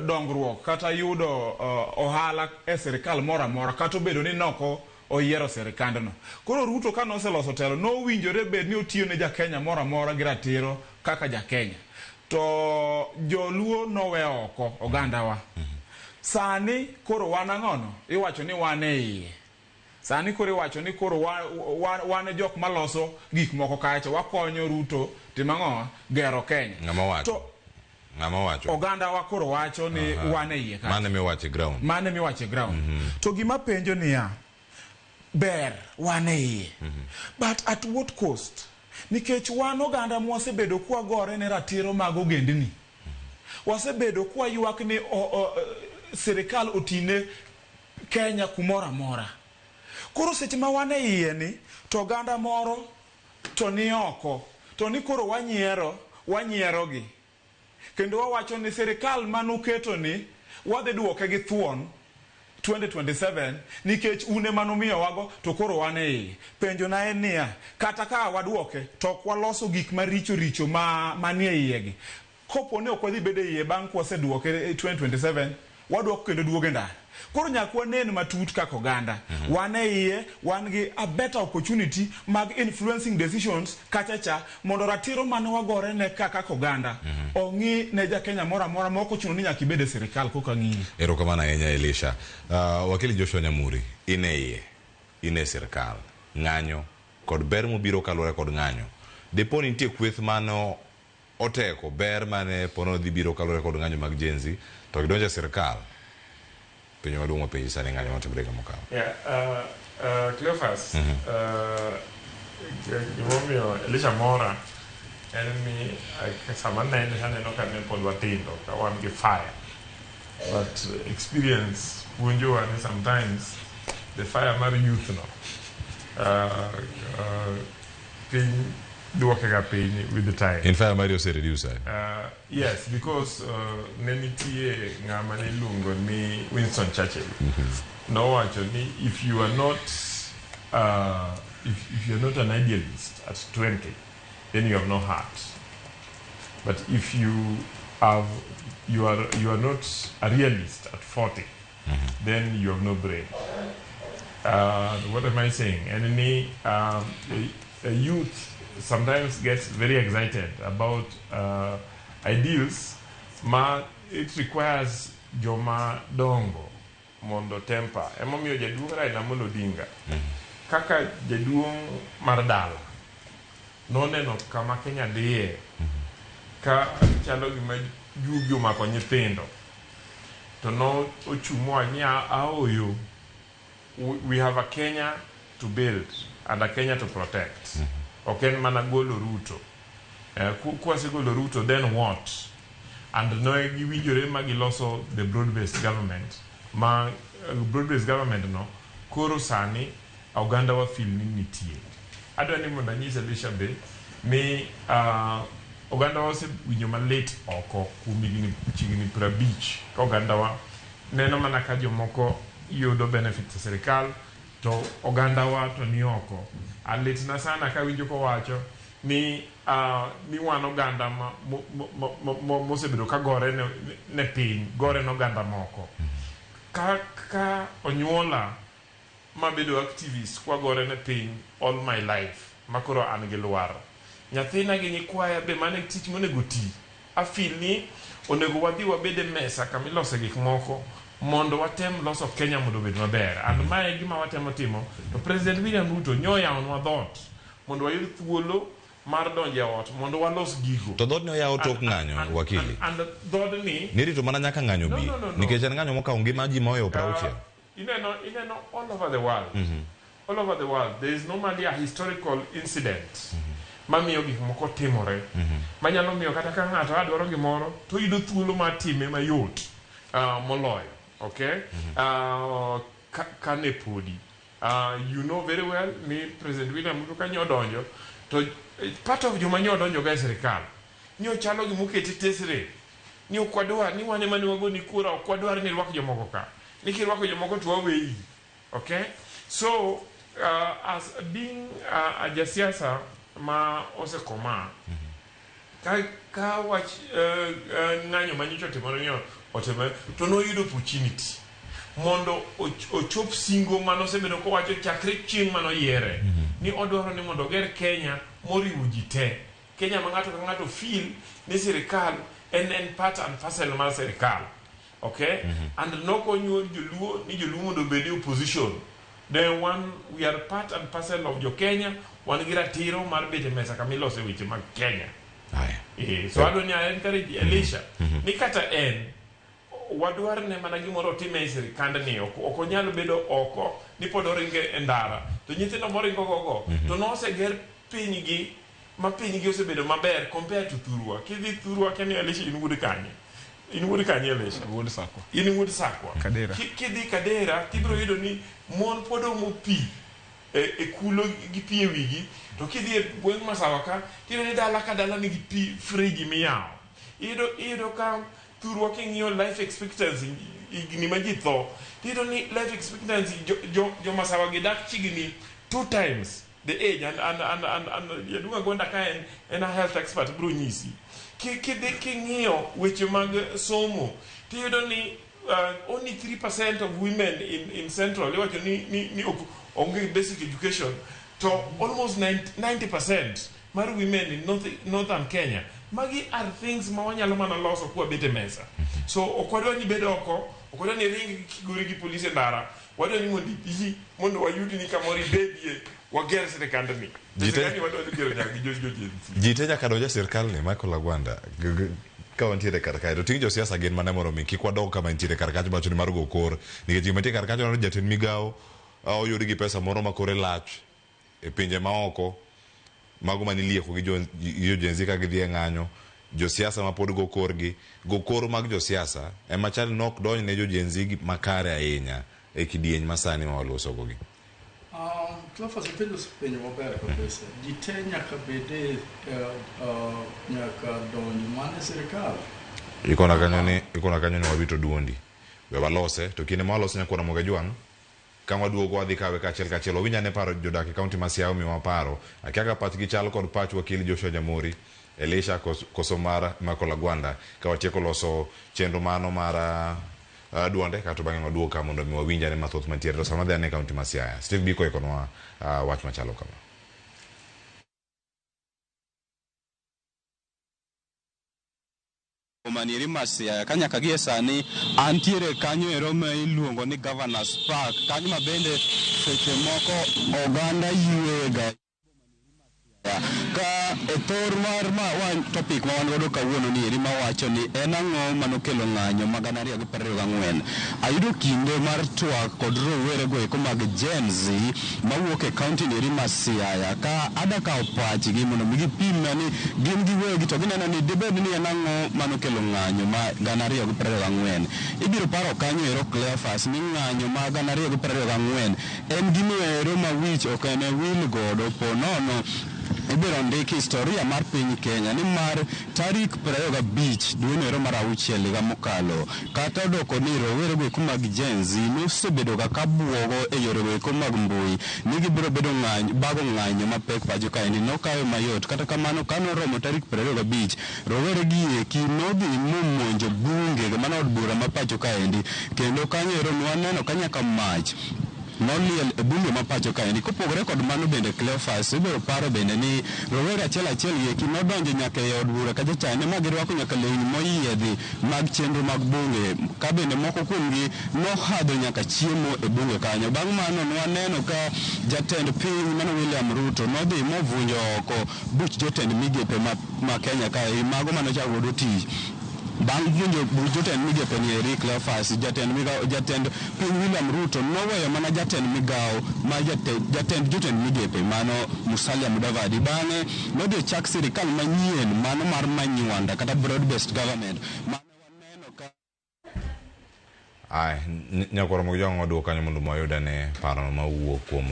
dongruok kata yudo ohala e sirikal moro amora, kata obedo ni noko oyiero sirikandno. Koro Ruto ka noseloso telo, nowinjore bed ni otiyo ne ja Kenya moro amora gi ratiro kaka ja Kenya. To joluo nowe oko ogandawa. Sani koro wan ang'ono? Iwacho ni wan e iye. Sani koro iwacho ni koro wan jok maloso gik moko kacha, wakonyo Ruto timo ang'o? Gero Kenya. Ng'ama wacho? To Ng'ama wacho? Oganda wa koro wacho ni wan e iye kacha. Mane miwacho e ground? Mane miwacho e ground. To gima penjo niya, ber wan e iye. But at what cost? Nikech wan oganda mwasebedo kwagore ne ratiro mag ogendni. Wasebedo kwaywak ni sirikal otine Kenya kumoro amora. Koro seche ma wan e iye ni, to oganda moro to ni oko. To ni koro wanyierogi. Kendo wawacho ni sirikal manuketo ni, wadhi duoke gi thuon 2027, nikech un ema numiyowago to koro wan e iye. Penjo na en niya, kata ka waduoke, to ok waloso gik maricho richo manie iye gi. Kopo ni ok wadhi bedo e iye bang' kwaseduoke 2027, waduoko kendo duoge ndara. Koro nyaka wanen matut kaka oganda. Wan e iye, wan gi a better opportunity mag influencing decisions kacha cha, mondo ratiro mane wagore ne kaka oganda ong'i ne ja Kenya moro amora ma ok ochuno ni nyaka ibed e sirikal koka ng'iyi. Erokamano ahinya Elisha. Wakili Joshua Nyamuri, in e iye, in e sirikal, ng'anyo kod ber mobiro kaluwore kod ng'anyo. Dipo ni nitie kweth mane oteko ber mane pono dhi biro kaluwore kod ng'anyo mag Gen Z, to gidonjo e sirikal. Penjo maduong' mapenji sani, ng'anyo matimore higa mokalo. Yeah, Cleophas, gimomiyo Elisha mora en ni sama nene aneno ka ne pod watindo ka wan gi fire, but experience puonjowa ni sometimes the fire mar youth no piny duoke ga piny with the time. In fire mari ose reduce sani? Yes, because ne nitie ng'ama ne iluongo ni Winston Churchill. Nowacho ni if you are not if you are not an idealist at 20, then you have no heart. But if you are not a realist at 40, then you have no brain. What am I saying? And a youth sometimes gets very excited about ideals, ma it requires joma dongo mondo temper. Emomiyo jaduong' Raila Amolo Odinga kaka jaduong' mar dala noneno kama Kenya dhiye ka chalo gima juogi omako nyithindo, to no ochung' mowacho ni aoyo, we have a Kenya to build and a Kenya to protect. Ok en mana golo Ruto. Kwasegolo Ruto, then what? And no giwinjore ma giloso the broad-based government. Ma broad-based government no, koro sani oganda wa feel ni nitie. Adwa ni mondo anyis Elisha be ni oganda wa osewinjo malit oko kuom higni chiegni 50 ka oganda wa neno mana ka jomoko yudo benefits e sirikal to oganda wa to ni oko. Alitna sana kawinjo kowacho ni wan oganda mosebedo ka gore ne piny, gore ne oganda moko. Ka onyuola mabedo activist kwagore ne piny all my life makoro an gi lwar. Nyathina gi nyikwaya be mano e tich monego oti. A feel ni onego wadhi wabed e mesa kama ilose gik moko mondo watem loso Kenya mondo obed maber. And mae e gima watemo timo to President William Ruto nyo oyawonwa dhoot mondo wayud thuolo mar donjo e ot mondo walos gigo. To dhoodni oyaw tok ng'anyo, wakili. And dhoodni Nirito mana nyaka ng'anyo No, bi. no, no, no. Nikech en ng'anyo mokawo ngima ji mohewo 60. Ineno all over the world. All over the world there is normally a historical incident mamiyo gik moko timore. Manyalo miyo kata ka ng'ato a dwaro gimoro to oyudo thuolo mar time mayot moloyo. Okay? Kane podi. You know very well ni President William Ruto kanyo odonjo to part of joma nyo odonjo ga e sirikal nyo chalo gima okete tesre ni ok wadwar ni wan ema ne wagoni kura ok wadwar ni irwak jomoko ka ni kirwako jomoko to waweyi. Okay? So as being a jasiasa ma osekoma ka wach ng'anyo manyocha otimore ni otimore to noyudo opportunity mondo ochop singo manosebedo kowacho chakre chieng' manoyiere ni odwaro ni mondo oger Kenya moriwo ji te. Kenya ma ng'ato ka ng'ato feel ni sirikal en part and parcel mar sirikal. Okay? And nokonyuol joluo ni joluo mondo obed e opposition. Ne wan we are part and parcel of jo Kenya, wan gi ratiro mar bet e mesa kama ilose weche mag Kenya. So adwa ni a encourage Elisha ni kata en wadwar ne mana gimoro otime e sirikandni ok onyal bedo oko ni pod oringo e ndara to nyithindo moringo gogo to noseger pinygi ma pinygi osebedo maber compared to thurwa. Kidhi thurwa akia ni Elisha in wuod kanye? In wuod kanye Elisha? Wuod Sakwa. In wuod Sakwa. Kadera. Kidhi Kadera tibiro yudo ni mon pod omo pi e kulo gi pi e wigi to kidhi e gweng' Masawa ka tiyudo ni dala ka dala nigi pi friji miyawo. Iyudo ka thurwa king'iyo life expectancy higni ma ji tho tiyudo ni life expectancy jo Masawa gi dak chiegni 2 times the age and Jaduong' Agwanda ka en a health expert biro nyisi. Kidhi king'iyo weche mag somo tiyudo ni only 3% of women in Central iwacho ni ok onge basic education to almost 90% mar women in Northern Kenya. Magi are things ma wanyalo mana loso kwa bet e mesa. So ok wadwa ni bed oko, ok wadwa ni ring kigori gi polise e ndara, wadwa ni mondo ibi mondo wayudi ni kamoro ibedie wager sirikandni. Sirikandni wadwa ni gero nyaka gi jo Gen Z. Ji te nyaka donj e sirkal ni Michael Agwanda. Ka wantiere kar kae to ting' josiasa gin mana mondo mi kik wadog kama nitiere kar kacha wacho ni mar go kor nikech gima nitie kar kacha waneno jatend migawo oyud gi pesa moro ma kore lach e pinje maoko mago manilieko gi jo Gen Z ka gidhi e ng'anyo josiasa ma pod go korgi go kor mag josiasa ema chal ni ok donj ne jo Gen Z makare ahinya e kidieny masani ma waloso go gi. Cleophas, ipenjo penjo maber kabisa. Ji te nyaka bede nyaka donj mana e sirikal. Ikona kanyo ni wawito duondi. We walose to kinde ma walose nyakwar Ramogi Ajwang' ka waduogo wadhi kawe kaachiel kachiel wawinj ane paro jodak e kaunti ma Siaya omiwa paro akia ka pachgi chal kod pach wakili Joshua Nyamori Elisha koso mar Michael Agwanda ka watieko loso chenro mano mar duonde kato bang'e waduog ka mondo mi wawinj ane mathoth mantiere to sama dhi ane e kaunti ma Siaya Steve Biko oikonwa wach machalo kama. Manieri mar Siaya ka nyaka gie sani antiere kanyo ero ma iluongo ni Governors Park kanyo ma bende seche moko oganda ywega ka e thor mar ma wan topic ma wan godo kawuono ni eri mawacho ni en ang'o manokelo ng'anyo ma 2024. Ayudo kinde mar twak kod rowere go eko mag Gen Z mawuok e kaunti ni eri mar Siaya ka ada kawo pachgi mondo mi gipimna ni gin giwegi to gineno ni dibed ni en ang'o manokelo ng'anyo ma 2024. Ibiro paro kanyo ero Cleophas ni ng'anyo ma 2024 en gino ero ma wich ok ene wil godo po nono ibiro ndik historia mar piny Kenya ni mar tarik 25 dwe no mar auchiel higa mokalo kata odoko ni rowere go eko mag Gen Z nosebedo ga ka buogo e yore go eko mag mbui ni gibiro bedo ng'anyo bago ng'anyo mapek pacho kaendi nokawe mayot kata kamano kanoromo tarik 25 rowere gi eki nodhi momonjo bunge mano od bura ma pacho kaendi kendo kanyo ero nwaneno ka nyaka mach noliel e bunge ma pacho kaendi. Kopogore kod mano bende Cleophas ibiro paro bende ni rowere achiel achiel gi eki nodonjo nyaka e od bura kacha chande ma girwako nyaka lewni moyiedhi mag chenro mag bunge, ka bende moko kuomgi nohadho nyaka chiemo e bunge kanyo. Bang' mano nwaneno ka jatend piny mano William Ruto nodhi movunjo oko buch jotend migepe ma Kenya kae, mago manochako godo tich. Bang' vunjo buch jotend migepe ni eri Cleophas, jatend piny William Ruto noweyo mana jatend migawo ma jatend jotend migepe mano Musalia Mudavadi. Bang'e nodhi ochak sirikal manyien mano mar Manywanda kata broad based government. Ay, nyakwar Mogi Jwang' waduok kanyo mondo wayud ane parono mawuok kuom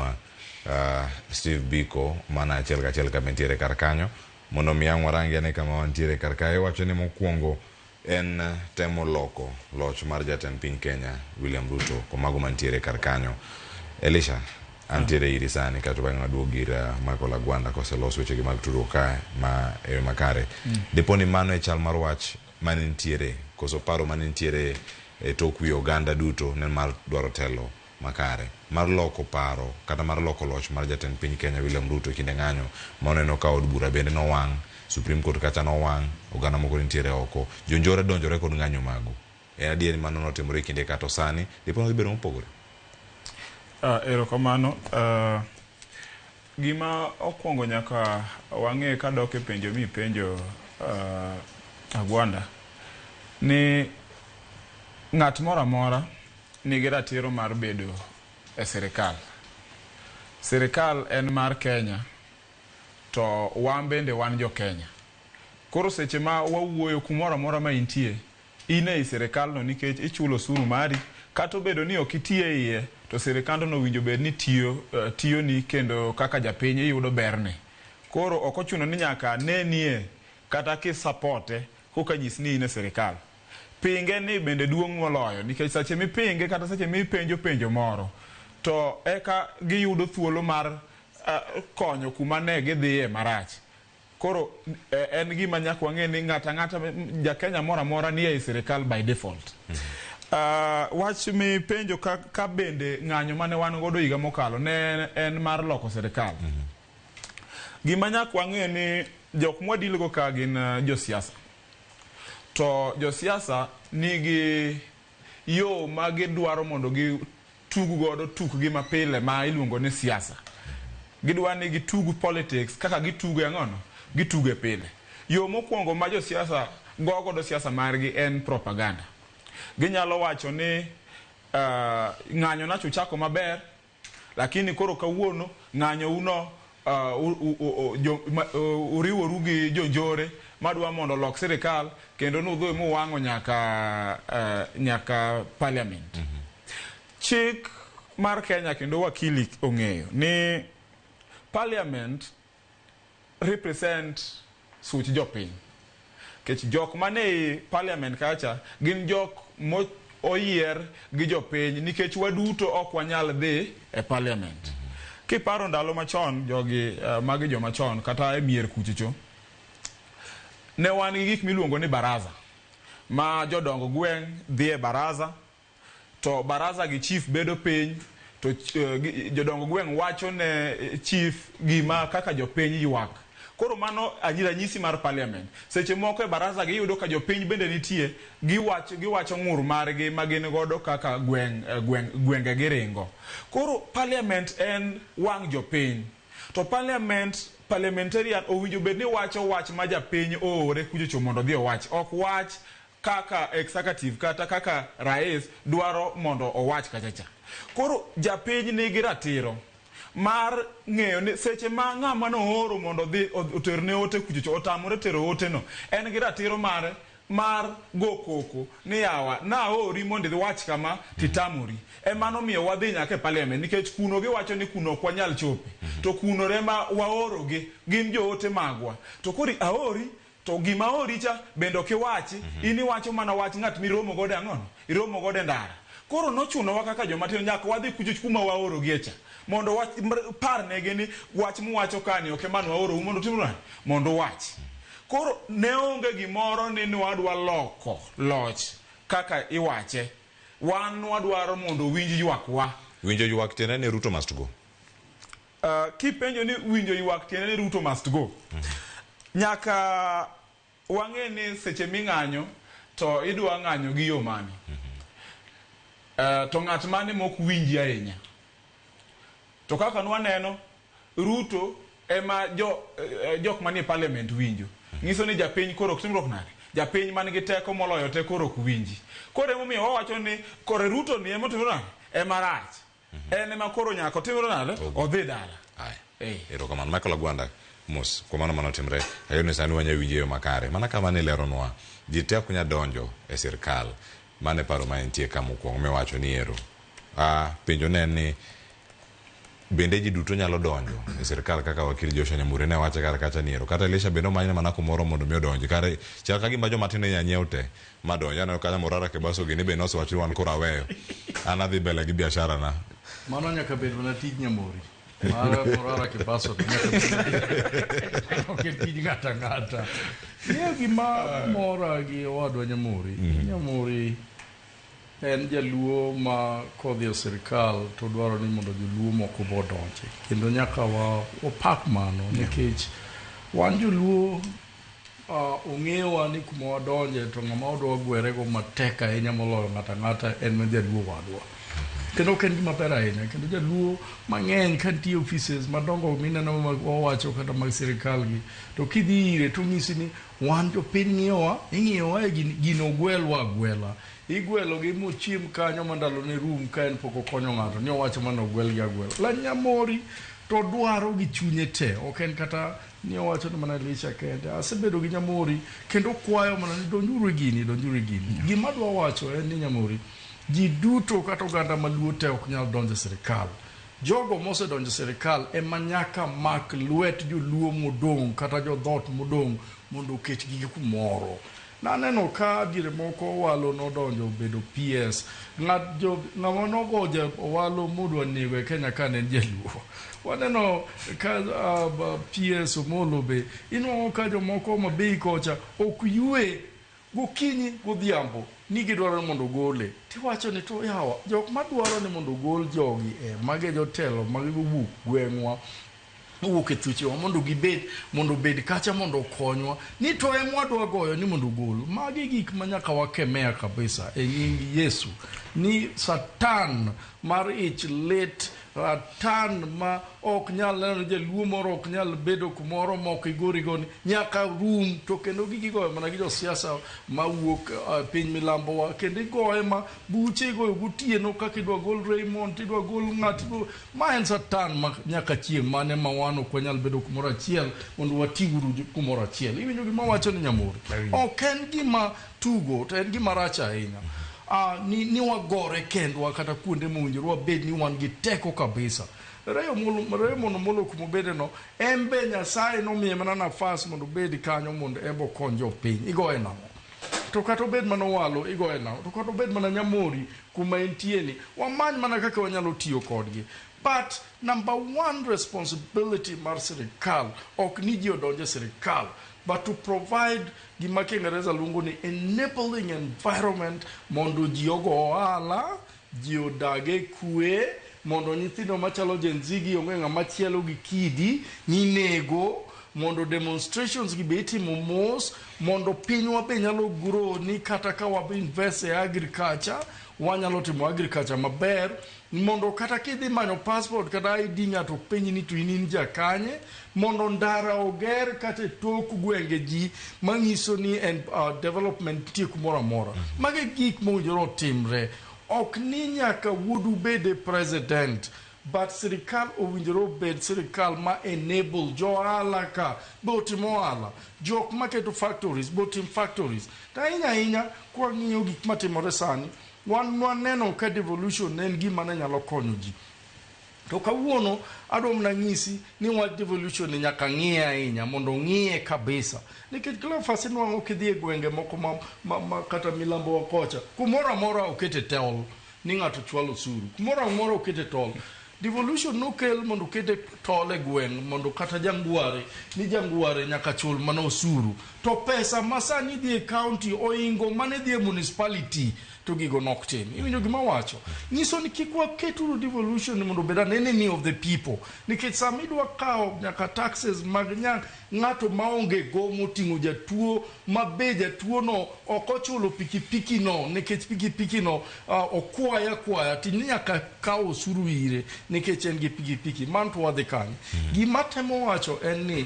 Steve Biko mana achiel kachiel kama entiere kar kanyo mondo mi ang' warangi ane kama wantiere kar kae. Iwacho ni mokwongo en temo loko loch mar jatend piny Kenya William Ruto kuom mago mantiere kar kanyo. Elisha, antiere iri sani kato bang'e waduog ir Michael Agwanda koselos wechegi mag tudruok kae ma e yo makare. Dipo ni mano e chal mar wach mane nitiere koso paro mane nitiere e tok wi oganda duto ne mar dwaro telo makare mar loko paro kata mar loko loch mar jatend piny Kenya William Ruto e kinde ng'anyo ma oneno ka od bura bende nowang', Supreme Court kacha nowang', oganda moko nitiere oko, jonjore donjore kod ng'anyo mago. En adier ni mano notimore e kinde kato sani dipo ni dhi bedo mopogore. Erokamano. Gima okwongo nyaka wang'e kadok e penjo mipenjo Agwanda ni ng'at moro amora nigi ratiro mar bedo e sirikal. Sirikal en mar Kenya to wan bende wan jo Kenya. Koro seche ma wawuoyo kumoro amora ma intie, in ei sirikal no nikech ichulo osuru mari, kata obedo ni ok iti e iye, to sirikandno owinjo bed ni tiyoni kendo kaka japiny iyudo berne. Koro ok ochuno ni nyaka nenie kata kisapote koka nyis ni in e sirikal. Pinge ni bende duong' moloyo nikech seche mipinge kata seche mipenjo penjo moro to eka giyudo thuolo mar konyo kuma ne gidhiye marach. Koro en gima nyaka wang'e ni ng'ato ang'ata ja Kenya moro amora ni ei sirikal by default. Wach mipenjo ka bende ng'anyo mane wan godo higa mokalo ne en mar loko sirikal. Gima nyaka wang'e ni jok mwadil go ka gin josiasa. To josiasa nigi yo ma gidwaro mondo gitug godo tukgi mapile ma iluongo ni siasa. Gidwa ni gitug politics kaka gitugo ang'ono? Gitugo pile. Yo mokwongo ma josiasa go godo siasa margi en propaganda. Ginyalo wacho ni ng'anyo nacho uchako maber, lakini koro kawuono ng'anyo uno uriworu gi jonjore madwa mondo olok sirikal kendo nudhi muwang'o nyaka parliament. Chik mar Kenya kendo wakili ong'eyo ni parliament represent such jopiny. Kech jok mane ei parliament kacha gin jok mo oyier gi jopiny nikech waduto ok wanyal dhi e parliament. Kiparo ndalo machon jogi magi joma chon kata e mier kuchocho ne wan gi gik miluongo ni baraza ma jodong gweng' dhi e baraza to baraza gi chief bedo piny to jodong gweng' wacho ne chief gima kaka jopiny ywak. Koro mano ranyisi mar parliament. Seche moko e baraza giyudo ka jopiny bende nitie, giwacho ng'ur margi ma gin godo kaka gwenge giringo. Koro parliament en wang' jopiny. To parliamentarian owinjo bed ni wacho wach ma japiny oore kuchocho mondo odhi owach. Ok wach kaka executive kata kaka rais dwaro mondo owach kachacha. Koro japiny nigi ratiro mar ng'eyo ni seche ma ng'ama nooro mondo odhi oterne ote kuchocho otamore tero ote no, en gi ratiro mare mar go koko ni yawa naori mondo idhi wach kama titamori. Ema nomiyo wadhi nyaka e parliament nikech kuno giwacho ni kuno ok wanyal chope. To kuno ema waorogi, gin joote magwa. To koro aori to gima aori cha bende ok iwachi, in iwacho mana wach ng'at miromo godo ang'ono? Iromo godo e ndara. Koro nochunowa kaka joma tindo nyaka wadhi kucho kuma waorogie cha mondo wach parnegi ni wach muwacho kani ok ema nwaorou mondo utim nade? Mondo uwach. Koro ne onge gimoro ni nwadwa loko loch kaka iwache. Wan nwadwaro mondo owinj ywakwa. Winjo ywak tiende ni Ruto must go. Kipenjo ni winjo ywak tiende ni Ruto must go. Nyaka wang'e ni seche ming'anyo to idwa ng'anyo gi yo mane. To ng'at mane mok winji ahinya. To kaka nwaneno, Ruto ema jok manie parliament winjo. Nyiso ni japiny koro ok timruok nade? Japiny man gi teko moloyo te koro ok winji. Koro emomiyo wawacho ni kore Ruto ni ema otimore nade? Ema rach. En ema koro nyaka otimre nade? Odhi dala. Erokamano. Michael Agwanda, mos kuom mano manotimre. Ayudo ni sani wanya winjo e yo makare. Mana kama nileronwa, ji te ok nyal donjo e sirkal. Mano e paro ma entie ka mokwongo miwacho ni ero. Penjo ne en ni bende ji duto nyalo donjo e sirkal kaka wakili Joshua Nyamure ne wache kar kacha ni ero. Kata Elisha bende omanyne mana kumoro mondo mi odonji. Kare chal ka gima joma tindo inya nyiew te madonj. Aneno kanyo Morara Kebaso gini be nosewacho ni wan koro aweyo. An adhi mbele gi biashara na. Mano nyaka bed mana tij Nyamori. Mar Morara Kebaso to nyaka bed ok en tij ng'ato ang'ata. Ng'eyo gima mora gi owadwa Nyamori. Nyamori en jaluo ma kodhi e sirikal to dwaro ni mondo joluo moko be odonji. Kendo nyaka wapak mano nikech wan joluo ong'ewa ni kuma wadonje to ng'ama odwa gwerego matek ahinya moloyo ng'ato ang'ata en jaluo wadwa. Kendo ok en gima ber ahinya. Kendo jaluo mang'eny ka nitie offices madongo mineno ma wawacho kata mag sirikal gi, to kidhi ire to onyisi ni wan jopiny ng'iyowa, ing'iyowa e gino ogwelwa agwela. Igwelo gi mochiem kanyo ma ndalo ne rum ka en pok okonyo ng'ato ni owacho mana ogwel gi agwela. La Nyamori to dwaro gi chunye te, ok en kata ni owacho ni mana Elisha kende. Asebedo gi Nyamori kendo kwayo mana ni donjuru e gini, donjuru e gini. Gima adwa wacho en ni Nyamori, ji duto kata oganda maluo te ok nyal donjo e sirikal. Jogo mosedonjo e sirikal ema nyaka mak lwet joluo modong' kata jodhot modong' mondo oketgi kumoro. Naneno ka diere moko Owalo nodonjo obedo PS. Ng'ama nogo Owalo modwa nego e Kenya ka ne en jaluo. Waneno ka PS Omolo be inwang'o ka jomoko Homa Bay kocha ok ywe gokinyi godhiambo ni gidwaro ni mondo ogole. Tiwacho ni to yawa jok madwaro ni mondo ogol jogi e mage jotelo mage gowuok gweng'wa owuok e thuchewa mondo gibed mondo obed kacha mondo okonywa ni to em wadwa goyo ni mondo ogol. Magi gik ma nyaka wakemea kabisa e nying Yesu ni Satan mar ich lit, Satan ma ok nyal neno ni jaluo moro ok nyal bedo kumoro ma ok igorigo ni nyaka rum. To kendo gigi igoyo mana gi josiasa mawuok piny milambo wa, kendo igoye ma buche igoyo gotieno kaka idwa gol Raymond, idwa gol ng'at, ma en Satan ma nyaka chieng' mane ma wan ok wanyal bedo kumoro achiel mondo watiuru kumoro achiel. Iwinjo gima wacho ni Nyamori? Ok en gima tugo to en gima rach ahinya. Ni wagore kendwa kata kuonde mowinjore wabed ni wan gi teko kabisa. Raymond Omolo kumobede no, en be Nyasaye nomiye mana nafas mondo obed kanyo mondo en be okony jopiny. Igoye nang'o? To kata obed mana Owalo, igoye nang'o? To kata obed mana Nyamori kuma entie ni, wamany mana kaka wanyalo tiyo kodgi. But number one responsibility mar sirikal ok ni ji odonj e sirikal, but to provide gima Kiingereza luongo ni enabling environment mondo ji ogo ohala, ji odag e kwe, mondo nyithindo machalo Gen Z gi onge ng'ama chielo gi kidi ni nego, mondo demonstrations gi be itimo mos, mondo pinywa be nyalo grow ni kata ka wa invest e agriculture, wanyalo timo agriculture maber, mondo kata kidhi manyo passport kata ID ng'ato penji ni to in in jakanye, mondo ndara oger kata e tok gwenge ji manyiso ni en development nitie kumoro amora. Magi gik mowinjore otimre. Ok ni nyaka wuodu bed e president, but sirikal owinjore obed sirikal ma enable jo ohala ka be otim ohala, jok maketo factories be otim factories. To ahinya ahinya kwang'iyo gik matimore sani, wan waneno ka devolution ne en gima ne nyalo konyo ji. To kawuono adwa mana nyisi ni wach devolution ni nyaka ng'iye ahinya mondo ong'iye kabisa. Nikech Cleophas inwang'o kidhi e gwenge moko ma kata milambo wa kocha, kumoro amora okete tol ni ng'ato chwalo osuru. Kumoro amora okete tol. Devolution nokel mondo okete tol e gweng' mondo kata jangware ni jangware nyaka chul mana osuru. To pesa ma sani dhi e county oingo mane dhi e municipality. to gigo nok tim. Iwinjo gima wacho? Nyiso ni kik waketuru devolution mondo obed an enemy of the people. Nikech sama idwa kawo nyaka taxes mag ng'ato maonge go moting'o jatuo, ma be jatuo no ok ochulo pikipiki no, nikech pikipiki no okwaya kwaya, to nyaka kawo osuru ire nikech en gi pikipiki. Mano to wadhi kanye? Gima temo wacho en ni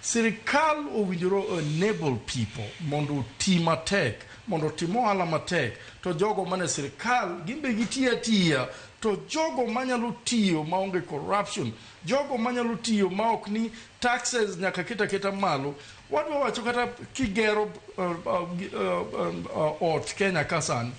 sirikal owinjore enable people mondo oti matek, mondo otim ohala matek, to jogo mane sirikal gin be gitiyo atiya, to jogo manyalo tiyo maonge corruption, jogo manyalo tiyo ma ok ni taxes nyaka ket aketa malo. Wadwa wacho kata kigero ot Kenya ka sani,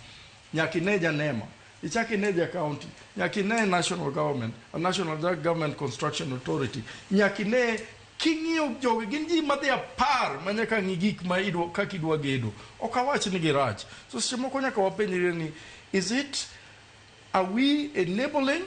nyaka ine janema, ichak ine ja county, nyaka ine national government, National Government Construction Authority, nyaka ine king'iyo jogi gin ji madhi 10 ma nyaka ng'i gik ma idwa kaka idwa gedo. Ok awach ni girach. So seche moko nyaka wapenjre ni is it, are we enabling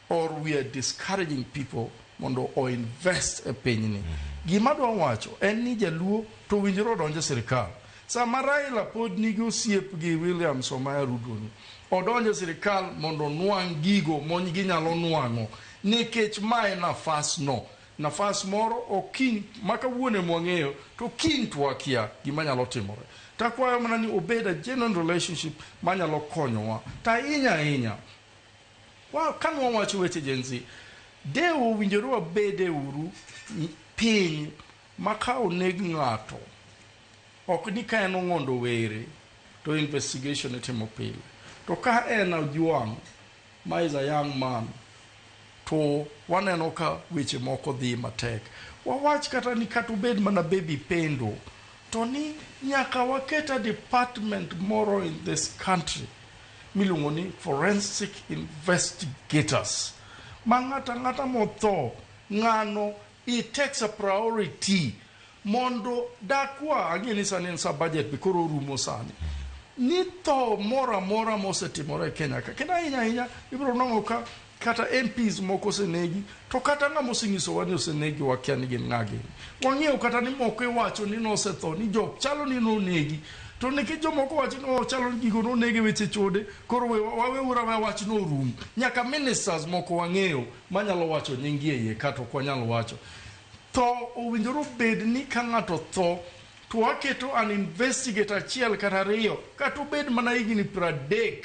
or we are discouraging people mondo o invest e pinyni? Gima adwa wacho en ni jaluo to owinjore odonj e sirikal. Sama Raila pod nigi osiep gi William Samoei Ruto ni, odonj e sirikal mondo onwang' gigo mo ginyalo nwang'o, nikech mae nafas no. Nafas moro okiny ma kawuono ema wang'eyo, to kiny to wakia gima nyalo timore. Takwayo mana ni obed a genuine relationship manyalo konyowa. To ahinya ahinya, ka nwawacho weche Gen Z, de owinjore wabede uru piny ma ka oneg ng'ato, ok ni ka en ong'ondo were, to investigation itimo pile. To ka en Ojwang', ma is a young man, to waneno ka weche moko dhi matek. Wawach kata ni kata obed mana Baby Pendo, to ni nyaka waket a department moro in this country miluongo ni forensic investigators. Ma ng'ato ang'ata motho, ng'ano it takes a priority mondo dakwa, ang'e ni sani en sa budget be koro orumo sani, ni tho moro amora mosetimore e Kenya ka. Kendo ahinya ahinya ibiro nwang'o ka kata MPs moko osenegi, to kata ng'ama osenyisowa ni osenegi wakia ni gin ng'a gini. Wang'eyo kata ni moko iwacho ni nosetho, ni jok chalo ni nonegi. To nikech jomoko wacho ni chalo ni gigo nonegi weche chode, koro waweuru aweya wach no orum. Nyaka ministers moko wang'eyo manyalo wacho nying gi e iye kata ok wanyal wacho. Tho owinjore obed ni ka ng'ato tho, to waketo an investigator achiel kata ariyo, kata obed mana higni 30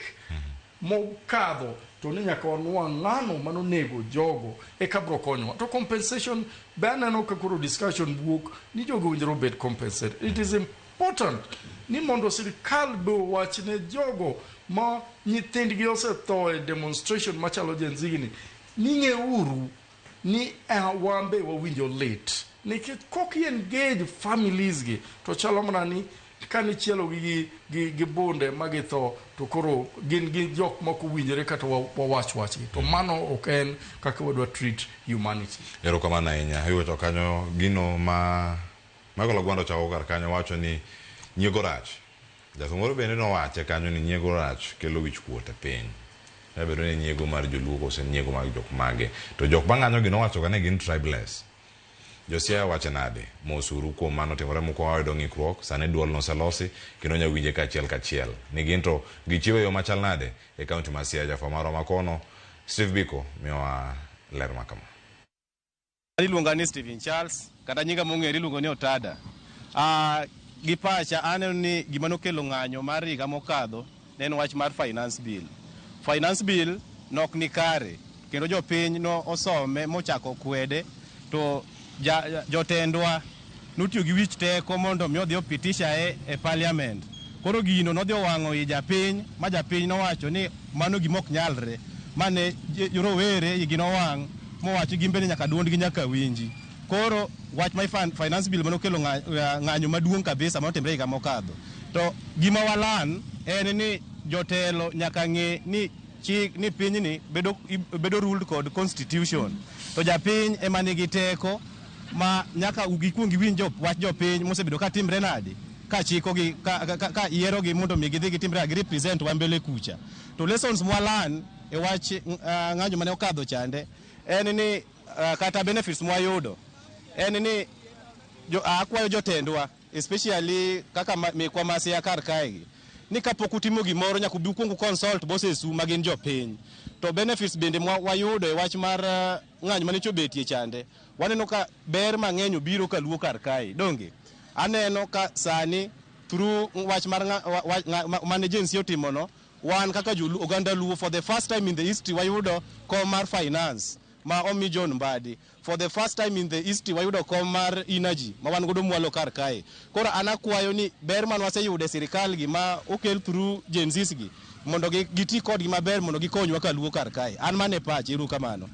mokadho, to ni nyaka wanwang' ng'ano manonego jogo eka bro konyowa. To compensation be aneno ka koro discussion wuok ni jogo owinjore obed compensated. It is important ni mondo sirikal be owach ne jogo ma nyithindgi osetho e demonstration machalo Gen Z ni, ni ng'euru ni wan be wawinjo lit. Nikech kok i engage families gi, to chalo mana ni kanichielo gi gi bunde ma githo, to koro gin gi jok moko owinjore kata wawach wachgi. To mano ok en kaka wadwa treat humanity. Erokamano ahinya. Iwacho kanyo gino ma Michael Ogwando chako kar kanyo wacho ni nyiego rach. Jathum moro bende nowache kanyo ni nyiego rach kelo wich kuot e piny. Nyalo bedo ni nyiego mar joluo kose nyiego mar jok mage. To jok mang'anyo gi nowacho ga ni gin tribeless. Josiaya wache nade? Mos uru kuom mano timore mokwongo wayudo ng'ikruok, sani duol no oselosi kendo nya winje kaachiel kachiel. Ni gin to gichiwo e yo machal nade e kaunti ma Siaya? Jafwambo marwa makono Steve Biko miyowa ler ma kama. Iluonga ni Stephen Charles, kata nyinga mong'ere iluongo ni Otada. Gi pacha aneno ni gima nokelo ng'anyo mar higa mokadho ne en wach mar finance bill. Finance bill nok ni kare, kendo jopiny no osome mochako kwede, to jotendwa notiyo gi wich teko mondo mi odhi opitisha e parliament. Koro gino nodhi owang'o i japiny, ma japiny nowacho ni mano gima ok nyalre, mane rowere igi nowang' mowacho gin bende nyaka duondgi nyaka winji. Koro wach mar finance bill manokelo ng'anyo maduong' kabisa manotimre higa mokadho. To gima walan en ni jotelo nyaka ng'e ni chik ni pinyni bedo ruled kod constitution. To japiny ema nigi teko ma nyaka gikuong giwinj wach jopiny mosebedo ka timre nade, ka chikogi, ka yierogi mondo mi gidhi gitimre gi represent wa mbele kucha. To lessons mwalan e wach ng'anyo mane okadho chande en ni kata benefits mwayudo en ni akwayo jotendwa especially kaka mekwa ma Siaya kar kaegi ni kapok utimo gimoro nyaka ubi ukuong consult bosses u ma gin jopiny. To benefits bende wayudo e wach mar ng'anyo manyocha obetie chande, waneno ka ber mang'eny obiro kaluo kar kae. Donge? Aneno ka sani through wach mar mane Gen Z otimono, wan kaka oganda Luo for the first time in the history wayudo kom mar finance ma omi John Mbadi. For the first time in the history wayudo kom mar energy ma wan godo mwalo kar kae. Koro an akwayo ni ber mane waseyudo e sirikal gi ma okel through Gen Zs gi mondo giti kodgi maber mondo gikonywa kaluo kar kae. An mane pacha, ero kamano.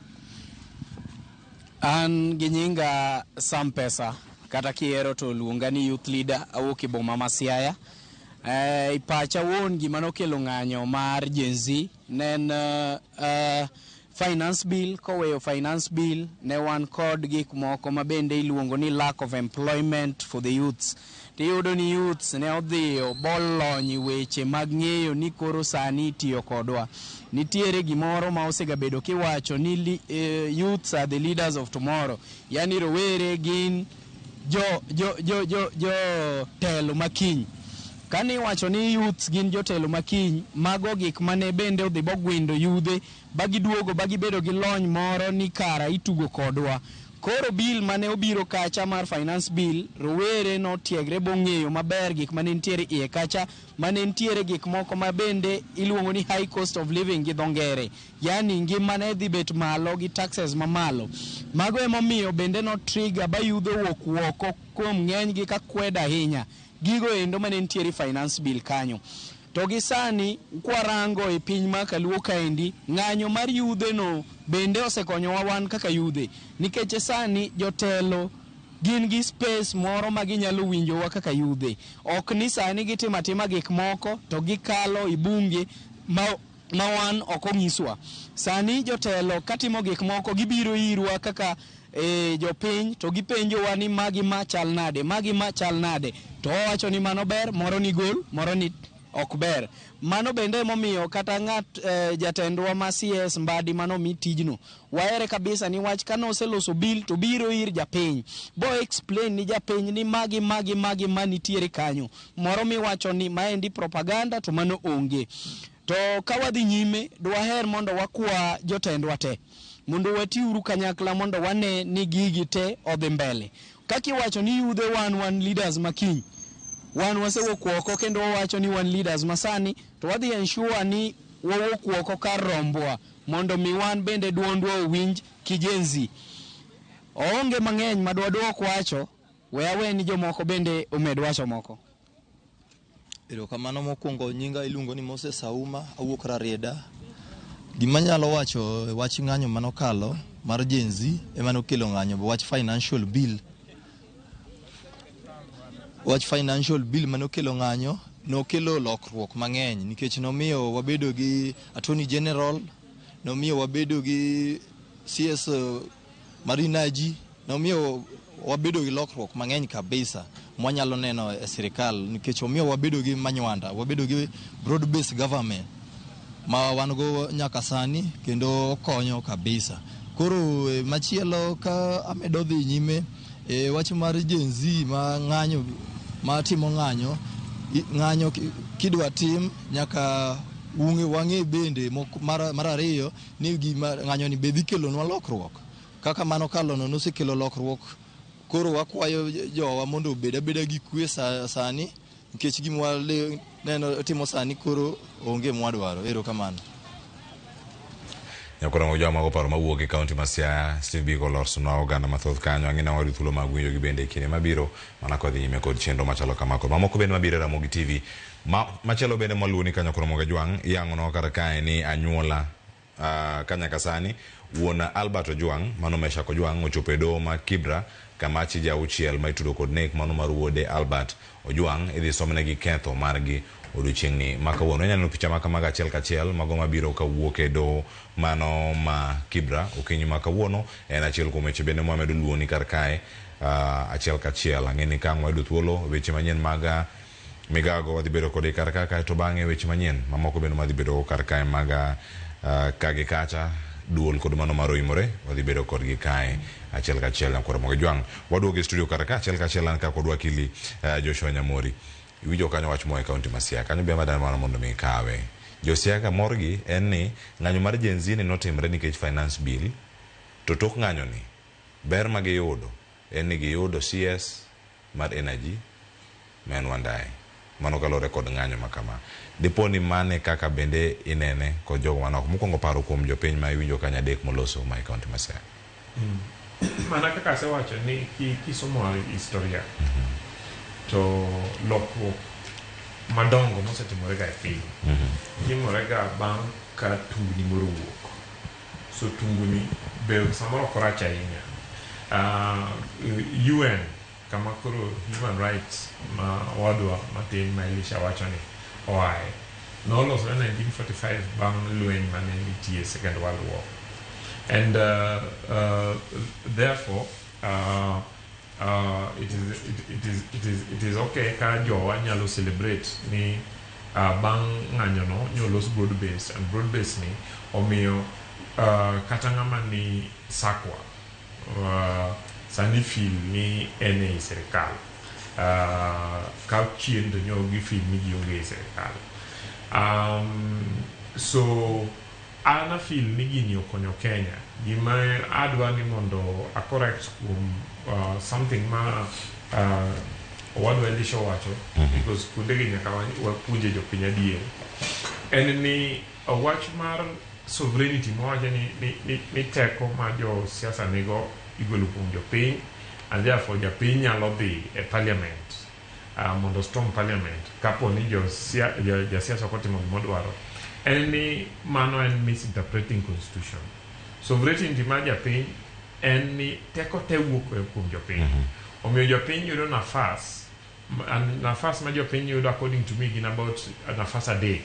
An gi nyinga Sam Pesa, kata kihero to luonga ni youth leader, awuok e boma ma Siaya. Pacha wuon gima nokelo ng'anyo mar Gen Z ne en finance bill. Koweyo finance bill, ne wan kod gik moko ma bende iluongo ni lack of employment for the youths. Tiyudo ni youths ne odhiyo bolony weche mag ng'eyo ni koro sani itiyo kodwa. Nitiere gimoro ma osegabedo kiwacho ni youths are the leaders of tomorrow. Yani rowere gin jo telo makiny. Kani iwacho ni youths gin jotelo makiny, mago gik mane bende odhi bogwindo yudhe ba giduogo ba gibedo gi lony moro ni kara itugo kodwa. Koro bill mane obiro kacha mar finance bill, rowere notiegre bong'eyo maber gik mane nitiere iye kacha, mane nitiere gik moko ma bende iluongo ni high cost of living gi dho ngere. Yani ngima ne dhi bet malo gi taxes mamalo. Mago emomiyo bende no trigger ba yudhe wuok oko kuom ng'enygi ka kwedo ahinya gigo endo mane nitiere finance bill kanyo. To gi sani kwarango e piny ma kaluo kaendi, ng'anyo mar yudhe no bende osekonyowa wan kaka yudhe, nikech sani jotelo gin gi space moro ma ginyalo winjowa kaka yudhe. Ok ni sani gitimo atima gik moko to gikalo e bunge ma wan ok onyiswa. Sani jotelo katimo gik moko gibiro irwa kaka jopiny to gipenjowa ni magi ma chal nade, magi ma chal nade, to wawacho ni mano ber, moro ni gol, moro ni ok ber. Mano bende emomiyo kata ng'at jatendwa ma CS Mbadi mano mi tijno, wahere kabisa ni wach kane oseloso bill to biro ir japiny bo explain ni japiny ni magi magi magi manitiere kanyo, moro miwacho ni maendi propaganda to mano onge. To ka wadhi nyime, dwaher mondo wakwa jotendwa te mondo watiuru kanyakla mondo wane ni gigi te odhi mbele. Kaka iwacho ni yudhe wan leaders makiny, wan wasewuok oko kendo wawacho ni wan leaders masani, to wadhi ensure ni wawuok oko kar rombwa mondo mi wan bende duondwa owinj kijenzi. Oonge mang'eny ma dwaduok wacho, we awe ni jomoko bende omed wacho moko. Erokamano mokwongo, nyinga iluongo ni Moses Auma, awuok Rarieda. Gima nyalo wacho e wach ng'anyo manokalo mar Gen Z ema nokelo ng'anyo, wach financial bill. Wach financial bill manokelo ng'anyo nokelo lokruok mang'eny nikech nomiyo wabedo gi Attorney General, nomiyo wabedo gi CS mar Energy, nomiyo wabedo gi lokruok mang'eny kabisa mwanyalo neno e sirikal nikech omiyo wabedo gi manywanda, wabedo gi broad based government ma wan go nyaka sani kendo konyo kabisa. Koro machielo ka amedo dhi nyime wach mar Gen Z ma ng'anyo, ma timo ng'anyo, ng'anyo kidwa tim nyaka wang'e bende mar ariyo ni gima ng'anyo ni be dhi kelonwa lokruok. Kaka mano kalono nosekelo lokruok, koro wakwayo jowa mondo obed abeda gi kwe sani nikech gima neno timo sani koro onge mwadwaro. Erokamano. Nyakoro joma mago paro mawuok e kaunti ma Siaya, Steve Biko olosonwa oganda mathoth kanyo. Ang'e na wayudo thuolo mag winjo gi bende e kinde mabiro mana kodhi nyime kod chenro machalo kama kod mamoko bende mabiro e Ramogi TV. Machielo bende mwaluwo ni kanyo koro Ramogi Ajwang' iyang'onwa kar kae ni anyuola ka nyaka sani wuon Albert Ojwang' mano Meshak Ojwang' ochopo e doho ma Kibra kama achije auchiel ma itudo kod nek mano mar wuode Albert Ojwang' idhi somnegi ketho margi odiochieng'ni ma kawuono. Inyalo neno picha ma kamago achiel kachiel mago mabiro kawuok e doho mano ma Kibra okinyi ma kawuono. En achiel kuom weche bende mwamedo luwo ni kar kae achiel kachiel. Ang'e ni ka ang' wayudo thuolo weche manyien mag migago wadhi bedo kode kar ka, kaeto bang'e weche manyien mamoko bende madhi bedo kar kae mag ka gi kacha duol kod mano mar oimore wadhi bedo kodgi kae achiel kachiel. Nyakwar Ramogi Ajwang' waduogo e studio kar ka achiel kachiel an ka kod wakili Joshua Nyamori. Iwinjo kanyo wach moa e kaunti ma Siaya. Kanyo be ema dwaro mondo mi ikawe. Jo Siaya morgi en ni ng'anyo mar Gen Z ni notimre nikech finance bill to tok ng'anyo ni ber ma giyudo en ni giyudo CS mar energy ma en Wandayi. Mano kaluwore kod ng'anyo ma kama. Dipo ni mane kaka bende inene kod jogo manok. Mokwongo paro kuom jopiny ma iwinjo kanyo adek moloso ma e kaunti ma Siaya. Mana kaka asewacho ni kisomo historia to lokruok madongo mosetimore ga e piny timore ga bang' ka tungni moro owuok. So tungni be samoro ok rach ahinya. UN kama koro human rights ma owadwa matin ma Elisha wacho ni oaye nolosore 1945 bang' lweny mane nitie Second World War. And therefore it is it, it is it is it is okay ka jowa nyalo celebrate ni bang' ng'anyo no nyolos broad base and broad base ni omiyo kata ng'ama ni Sakwa sani feel ni en ei sirikal ka chien to nyo gi feel ni gionge ei sirikal. So an a feel ni gini okonyo Kenya. Gima adwa ni mondo a correct kuom something ma owadwa Elisha owacho because kuonde gi nyaka wapuonje jopiny adier en ni wach mar sovereignty mawacho ni teko ma josiasa nigo igolo kuom jopiny and therefore japiny nyalo dhi e parliament mondo storm parliament kapo ni jasiasa ok otimo gimodwaro en ni mano en misinterpreting constitution. Sovereignty mar japiny en ni teko te wuok kuom jopiny. Omiyo jopiny yudo nafas and nafas ma jopiny yudo according to me gin about nafas adek.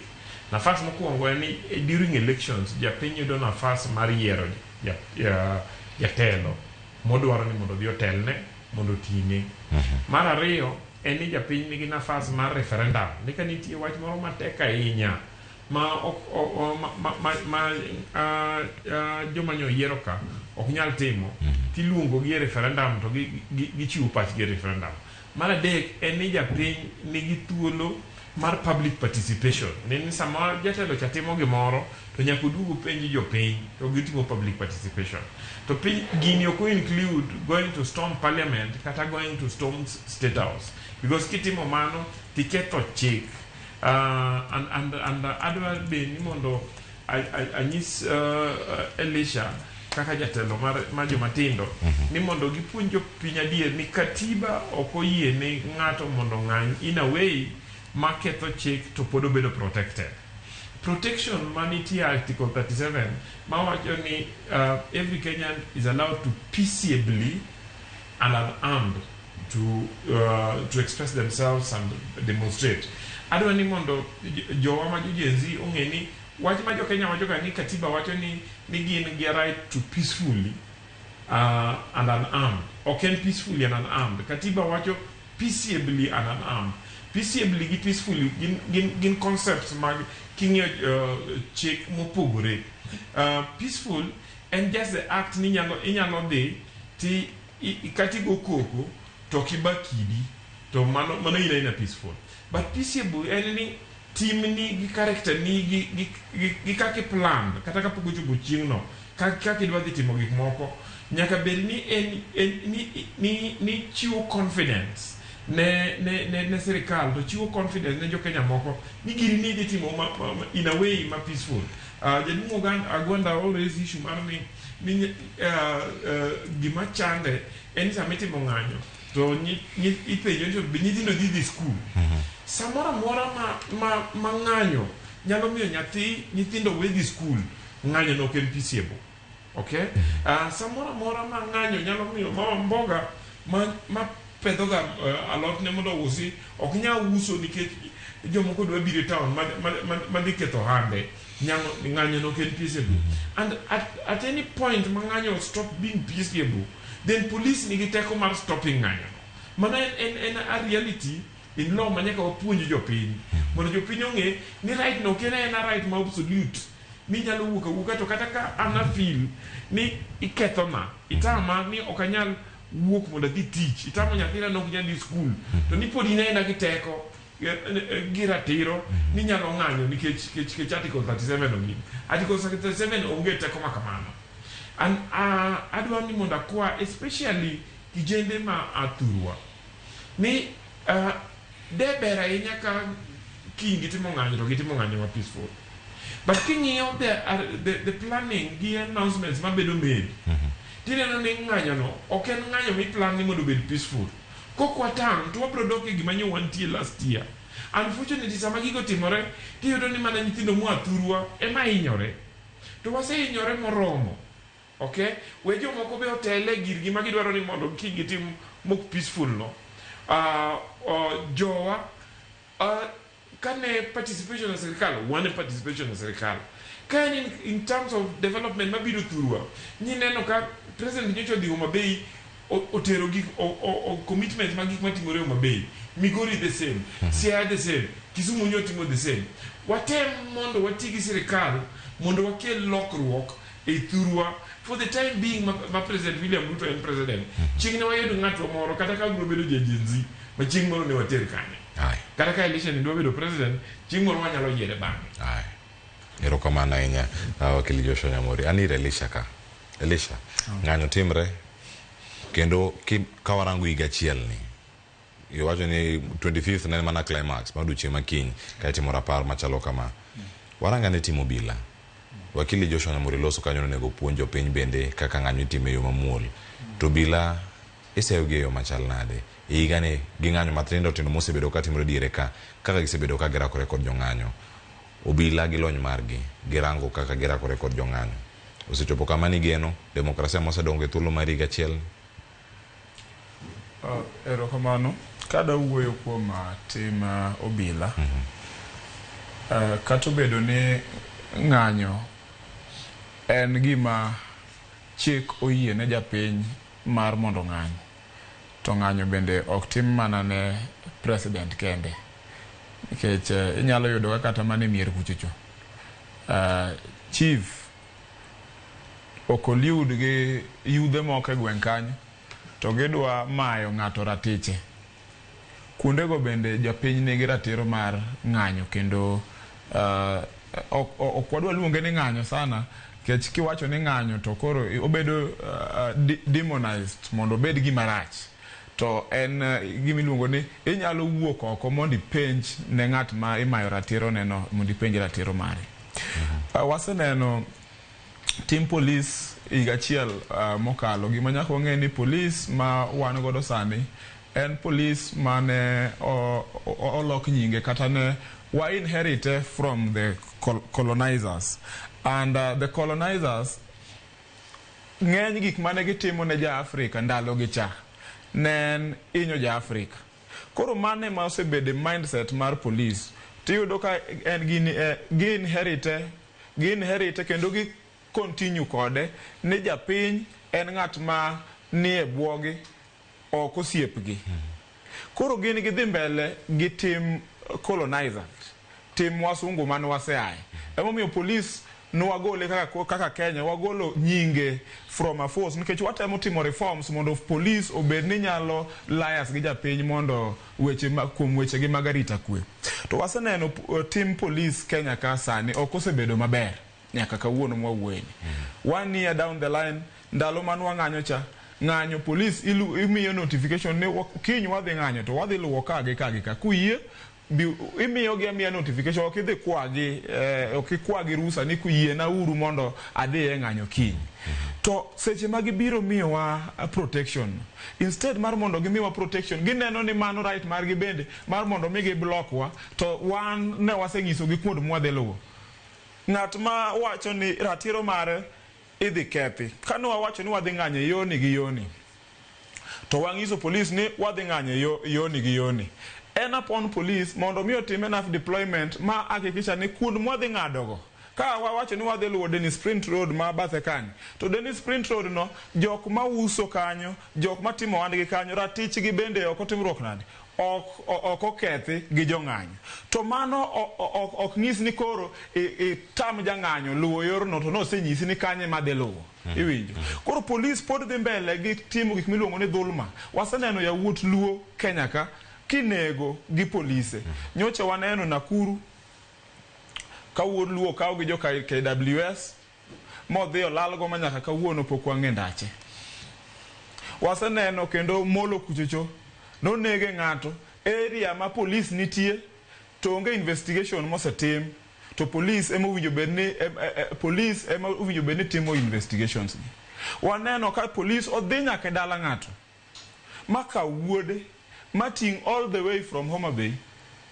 Nafas mokwongo en ni during elections japiny yudo nafas mar yiero jatelo modwaro ni mondo odhi otelne mondo otine. Mar ariyo en ni japiny nigi nafas mar referendum ni ka nitie wach moro matek ahinya ma ok ma joma nyo yiero ka ok nyal timo tiluongo gi e referendum to gichiwo pachgi e referendum. Mar adek en ni japiny nigi thuolo mar public participation ni sama jatelo cha timo gimoro to nyaka oduog openj jopiny to gitimo public participation. To piny gini ok include going to storm parliament kata going to storm state house because kitimo mano tiketho chik. And adwa be ni mondo anyis Elisha kaka jatelo mar joma tindo ni mondo gipuonj jopiny adier ni katiba ok oyie ne ng'ato mondo ng'any in a way maketho chik to pod obedo protected. Protection manitie Article 37 mawacho ni every Kenyan is allowed to peaceably and unarmed to express themselves and demonstrate. Adwa ni mondo jowa ma jo Gen Z ong'e ni wach ma jo Kenya wacho ga ni katiba wacho ni gin gi right to peacefully and unarmed. Ok en peacefully and unarmed. Katiba wacho peaceably and unarmed. Peaceably gi peacefully gin concepts mag king'iyo chik mopogore. Peaceful en just the act ni inyalo dhi ti kata igo koko to ok iba kidi to mano in aina peaceful. But peaceable en ni timni gi character ni gi kaka i-plan kata kapok ochopo chieng' no kaka idwa dhi timo gik moko nyaka bed ni en ni chiwo confidence ne sirikal to chiwo confidence ne jo Kenya moko ni gini ni idhi timo in a way ma peaceful. Jaduong' Agwanda always issue mar ni gima chande en ni sama itimo ng'anyo to ipenjo ni to be nyithindo dhi skul. Samoro amora ma ng'anyo nyalo miyo nyithindo we dhi skul, ng'anyo no ok en peaceable. Okay? Samoro amora ma ng'anyo nyalo miyo mama mboga ma pedho ga alot ne mondo ousi ok nyal uso nikech jomoko dwa biro e town ma dhi ketho ohande. Ng'anyo no ok en peaceable. And at any point ma ng'anyo stop being peaceable, then police nigi teko mar stopping ng'anyo no. Mano en a reality in law ma nyaka wapuonj jopiny mondo jopiny ong'e ni right no ok en aena right ma absolute ni inyalo wuok awuoka to kata ka an a feel ni ikethona itama ni ok anyal wuok mondo adhi tich itamo nyathina ni ok nyal dhi skul to ni pod in aena gi teko. gi ratiro ni nyalo ng'anyo nikech nikech Article 37 ogin. Article 37 onge teko ma kamano. An adwa ni mondo akwa especially kijende ma athurwa ni de ber ahinya ka kiny gitimo ng'anyo to gitimo ng'anyo ma peaceful. But king'iyo the planning gi announcements mabedo made, tineno ni ng'anyo no ok en ng'anyo miplan ni mondo obed peaceful. Kok watang' to wabiro dok e gima nyo wantie last year. Unfortunately, sama gigo timore, tiyudo ni mana nyithindo moa thurwa ema hinyore. To wasehinyore moromo. Okay? We jomoko be otele girgi ma gidwaro ni mondo kiny gitim mok peaceful no. Jowa kane participation e sirikal, wan e participation e sirikal. Ka en in terms of development mabiro thurwa, nyineno ka President nyocha odhi Homa Bay otero gik o commitment mag gik matimore Homa Bay. Migori the same, Siaya the same, Kisumu nyo timo the same. Watem mondo wati gi sirikal mondo wakel lokruok e thurwa for the time being ma President William Ruto en president. Chieng' ne wayud ng'atwa moro kata ka biro bedo ja Gen Z ma chieng' moro ne water kanyo. Kata ka Elisha ni dwa bedo president, chieng' moro wanyalo yiere bang'e. Erokamano ahinya, Wakili Joshua Nyamori. An ir Elisha ka. Elisha, ng'anyo timre kendo ka warango higa achiel ni iwacho ni 25th ne en mana climax mar odiochieng' ma kiny ka itimo rapar machalo kama. Waranga ne timo obila. Wakili Joshua Nyamori loso kanyo onego puonj jopiny bende kaka ng'anyo itimo e yo mamuol. To obila iseyo gi e yo machal nade? E higani gi ng'anyo matindo tindo mosebedo ka timore diere ka, kaka gisebedo ka girakore kod jong'anyo. Obila gi lony margi girango kaka girakore kod jong'anyo. Osechopo kama nigeno demokrasia mosedongo e thuolo mar higa achiel. Erokamano. Kada wuoyo kuom tim obila, kata obedo ni ng'anyo en gima chik oyie ne japiny mar mondo ng'any, to ng'anyo bende ok tim mana ne president kende. Nikech inyalo yudo ka kata mana e mier kuchocho, chief ok oliud gi yudhe moko e gweng' kanyo to gidwa mayo ng'ato ratiche. Kuondego bende japiny nigi ratiro mar ng'anyo kendo ok wadwa luonge ni ng'anyo sana nikech kiwacho ni ng'anyo to koro obedo demonized mondo obed gima rach. To en gima iluongo ni inyalo wuok oko mondo ipenj ne ng'at ma imayo ratiro neno mondo ipenj ratiro mare. Waseneno tim polis higa achiel mokalo. Gima nyaka wang'e ni polis ma wan godo sani en polis mane olok nyinge kata ne wa inherite from the colonizers. And the colonizers ng'eny gik mane gitimo ne ja Afrika ndalo gi cha ne en hinyo ja Afrika. Koro mano ema osebedo e mindset mar polis. Tiyudo ka en gini gi inherite kendo gi continue kode ni japiny en ng'at ma nie bwogi ok osiepgi. Koro gin gidhi mbele gi tim colonizers, tim wasungu mane waseaye. Emomiyo polis nwagole kaka Kenya, wagolo nyinge from a force nikech watemo timo reforms mondo polis obed ni nyalo lias gi japiny mondo weche kuom weche gi mag arita kwe. To waseneno tim polis Kenya ka sani ok osebedo maber nyaka kawuono mwawuoyeni. 1 year down the line, ndalo man wang'anyo cha, ng'anyo polis imiyo notification ni kiny wadhi ng'anyo to wadhi luwo ka gi ka gi ka. Kuyie imiyogi amiya notification, ok idhi kwagi, ok ikwagi rusa ni kuyiena uru mondo adhi e ng'anyo kiny. To seche ma gibiro miyowa protection, instead mar mondo gimiwa protection, gineno ni mano right margi bende mar mondo mi giblock wa, to wan ne wasenyisogi kuond mwadhi luwo. Ng'at ma wacho ni ratiro mare idhi kethi. Kane wawacho ni wadhi ng'anyo e yoni gi yoni, to wang'iso polis ni wadhi ng'anyo e yoni gi yoni. En upon police mondo mi otim enough deployment ma hakikisha ni kuond mwadhi ng'adogo. Ka wawacho ni wadhi luwo Dennis Sprint Road ma bathe kanyo, to Dennis Sprint Road no, jok mauso kanyo, jok matimo ohandgi kanyo, ratichgi bende ok otimruok nade? Ok okethi gi jong'anyo. To mano ok nyis ni koro itam jang'anyo luwo yorno to nosenyisi ni kanye madhi luwo. Iwinjo. Koro polis pod dhi mbele gi timo gik miluongo ni dhulma. Waseneno yawuot Luo Kenya ka. kinego gi polise. Nyocha waneno Nakuru ka wuod Luo okaw gi jo KWS modhi olalgo ma nyaka kawuono pok wang'e ndache. Waseneno kendo Molo kuchocho nonege ng'ato area ma polis nitie to onge investigation mosetim to polis ema owinjo bed ni polis ema owinjo bed ni timo investigations gi. Waneno ka polis odhi nyaka e dala ng'ato ma kaw wuode ma ting' all the way from Homa Bay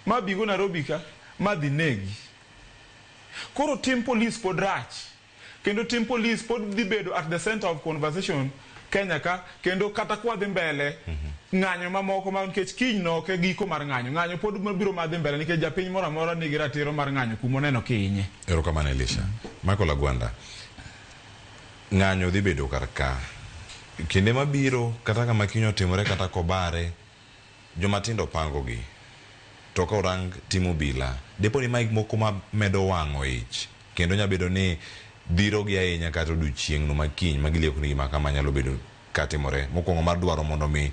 ma bigo Nairobi ka ma dhi negi. Koro tim polis pod rach kendo tim polis pod dhi bedo at the center of conversation Kenya ka kendo kata kwadhi mbele ng'anyo mamoko ma nikech kiny no ok e giko mar ng'anyo. Ng'anyo pod biro madhi mbele nikech japiny moro amora nigi ratiro mar ng'anyo kuma oneno kihinye. Erokamano Elisha. Michael Agwanda, ng'anyo dhi bedo kar ka. Kinde mabiro kata kama kiny otimore kata kobare, jomatindo pango gi. To ka orang tim obila, dipo ni mae moko ma medo wang'o ich kendo nya bedo ni dhiro gi ahinya kata odiochieng' no makiny ma gilieko ni gima kama nyalo bedo katimore. Mokwongo mar dwaro mondo mi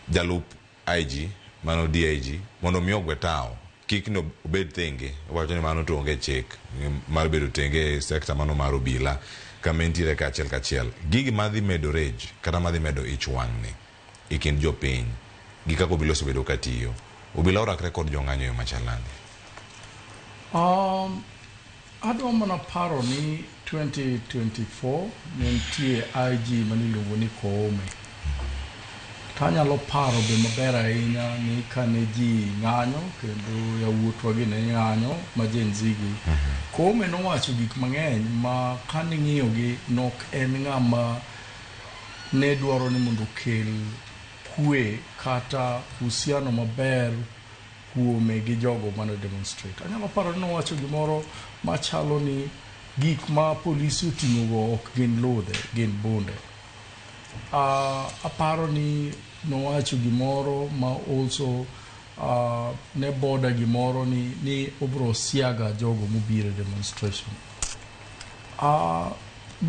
jalup IG, mano DIG, mondo mi ogwe tawo, kik ni obed thenge. Owacho ni mano to onge chik mar bedo tenge e sekta mano mar obila kama entiere kaachiel kachiel. Gigi madhi medo rage kata madhi medo ich wang' ni e kind jopiny gi kaka obila osebedo katiyo. Obila orakre kod jong'anyo e yo machal nade? Adwa mana paro ni 2024 ne nitie IG maniluongo ni Koome. To anyalo paro be maber ahinya ni kane ji ng'anyo kendo yawuotwa gi ne ng'anyo ma Gen Z gi. Koome nowacho gik mang'eny ma kaning'iyo gi nok en ng'ama ne dwaro ni mondo okel kwe kata uhusiano maber kuome gi jogo mane demonstrate. Anyalo paro ni nowacho gimoro machalo ni gik ma polisi oting'o go ok gin ludhe, gin bunde. Aparo ni nowacho gimoro ma also ne boda gimoro ni obro siaga jogo mobiro e demonstration.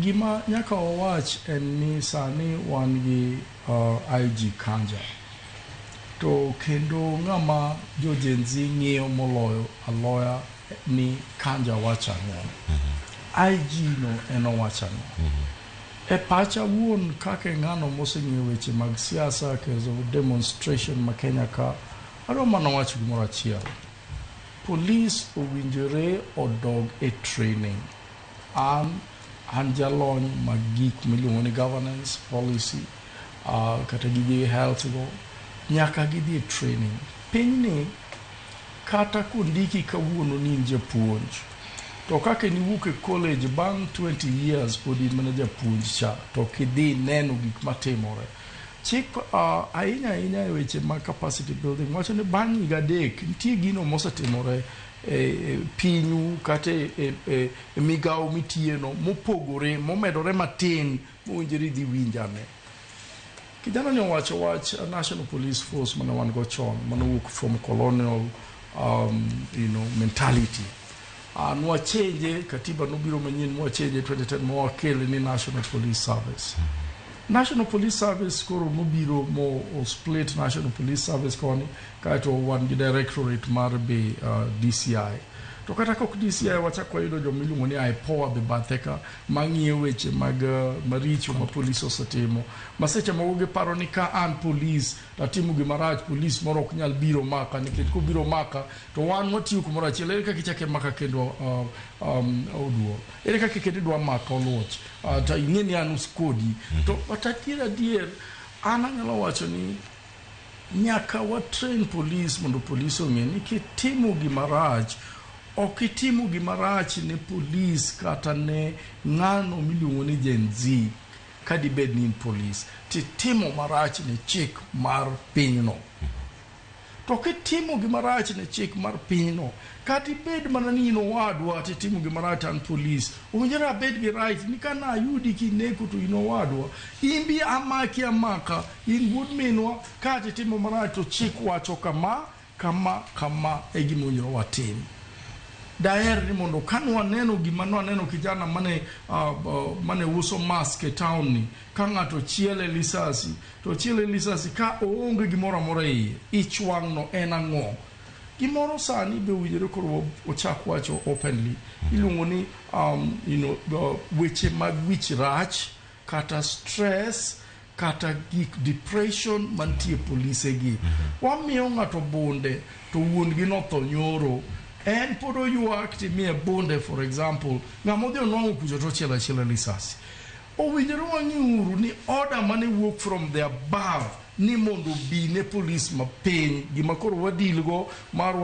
Gima nyaka wawach en ni sani wan gi IG Kanja. To kendo ng'ama jo Gen Z ng'iyo moloyo aloya ni Kanja wacho ang'o. IG no en owacho ang'o. E pacha wuon kaka e ng'ano moseng'iyo weche mag siasa kendo demonstration ma Kenya ka, adwa mana wacho gimoro achiel. Police owinjore odog e training. An jalony mag gik miluongo ni governance policy, kata gige health go, nyaka gidhi e training. Pinyni kata kondiki kawuono ni in japuonj, to kaka niwuok e college bang' 20 years pod in mana japuonj cha, to kidhi neno gik matimore. Chik ahinya ahinya e weche mag capacity building wacho ni bang' higa 3 nitie gino mosetimore e pinyu kata e migawo mitiyeno mopogore momedore matin mowinjore idhi winjane. Kijana ni owacho wach National Police Force mane wan go chon manowuok from colonial mentality. Nwachenje katiba nobiro manyien mwachenje 2010 mwakele ni National Police Service. National Police Service koro nobiro mo o split National Police Service koni kaeto wan gi directorate mar be DCI. To kata kok DCI wachak wayudo joma iluongo ni IPOA be bathe ka mang'iyo weche mag maricho ma polis osetimo. Ma seche moko giparo ni ka an polis tatimo gima rach polis moro ok nyal biro maka nikech kobiro maka to wan watiyo kumoro achiel ere kaka ichako imaka kendo oduol ere kaka kendo idwa maka oluoch to ing'e ni an kodi to but adier adier an anyalo wacho ni nyaka wa train police mondo polis ong'e ni kitimo gima rach ok itimo gima rach ne polis kata ne ng'ano miluongo ni Gen Z ka dibed ni in polis titimo marach ne chik mar pinyno to kitimo gima rach ne chik mar pinyno kata ibed mana ni in owadwa titimo gima rach to an polis owinjore abed gi right ni ka nayudi kineko to in owadwa in bi amaki amaka in wuod minwa ka titimo marach to chik wacho kama kama kama e gima owinjore watim. Daher ni mondo ka nwaneno gima nwaneno kijana mane mane uso mask e town ni, ka ng'ato chiele lisasi to chiele lisasi ka oonge gimoro amora e iye, ich wang' no en ang'o? Gimoro sani be owinjore koro ochak wacho openly, iluongo ni weche mag wich rach kata stress kata gik depression mantie polise gi. Wamiyo ng'ato bunde to wuon gi notho nyoro, en pod oywak timiye bunde. For example, ng'ama odhi onwang'o kucho to ochielo achiela lisasi. Owinjore wang'iuru ni order mane wuok from the above ni mondo obi ne polis mapiny, gima koro wadil go mar,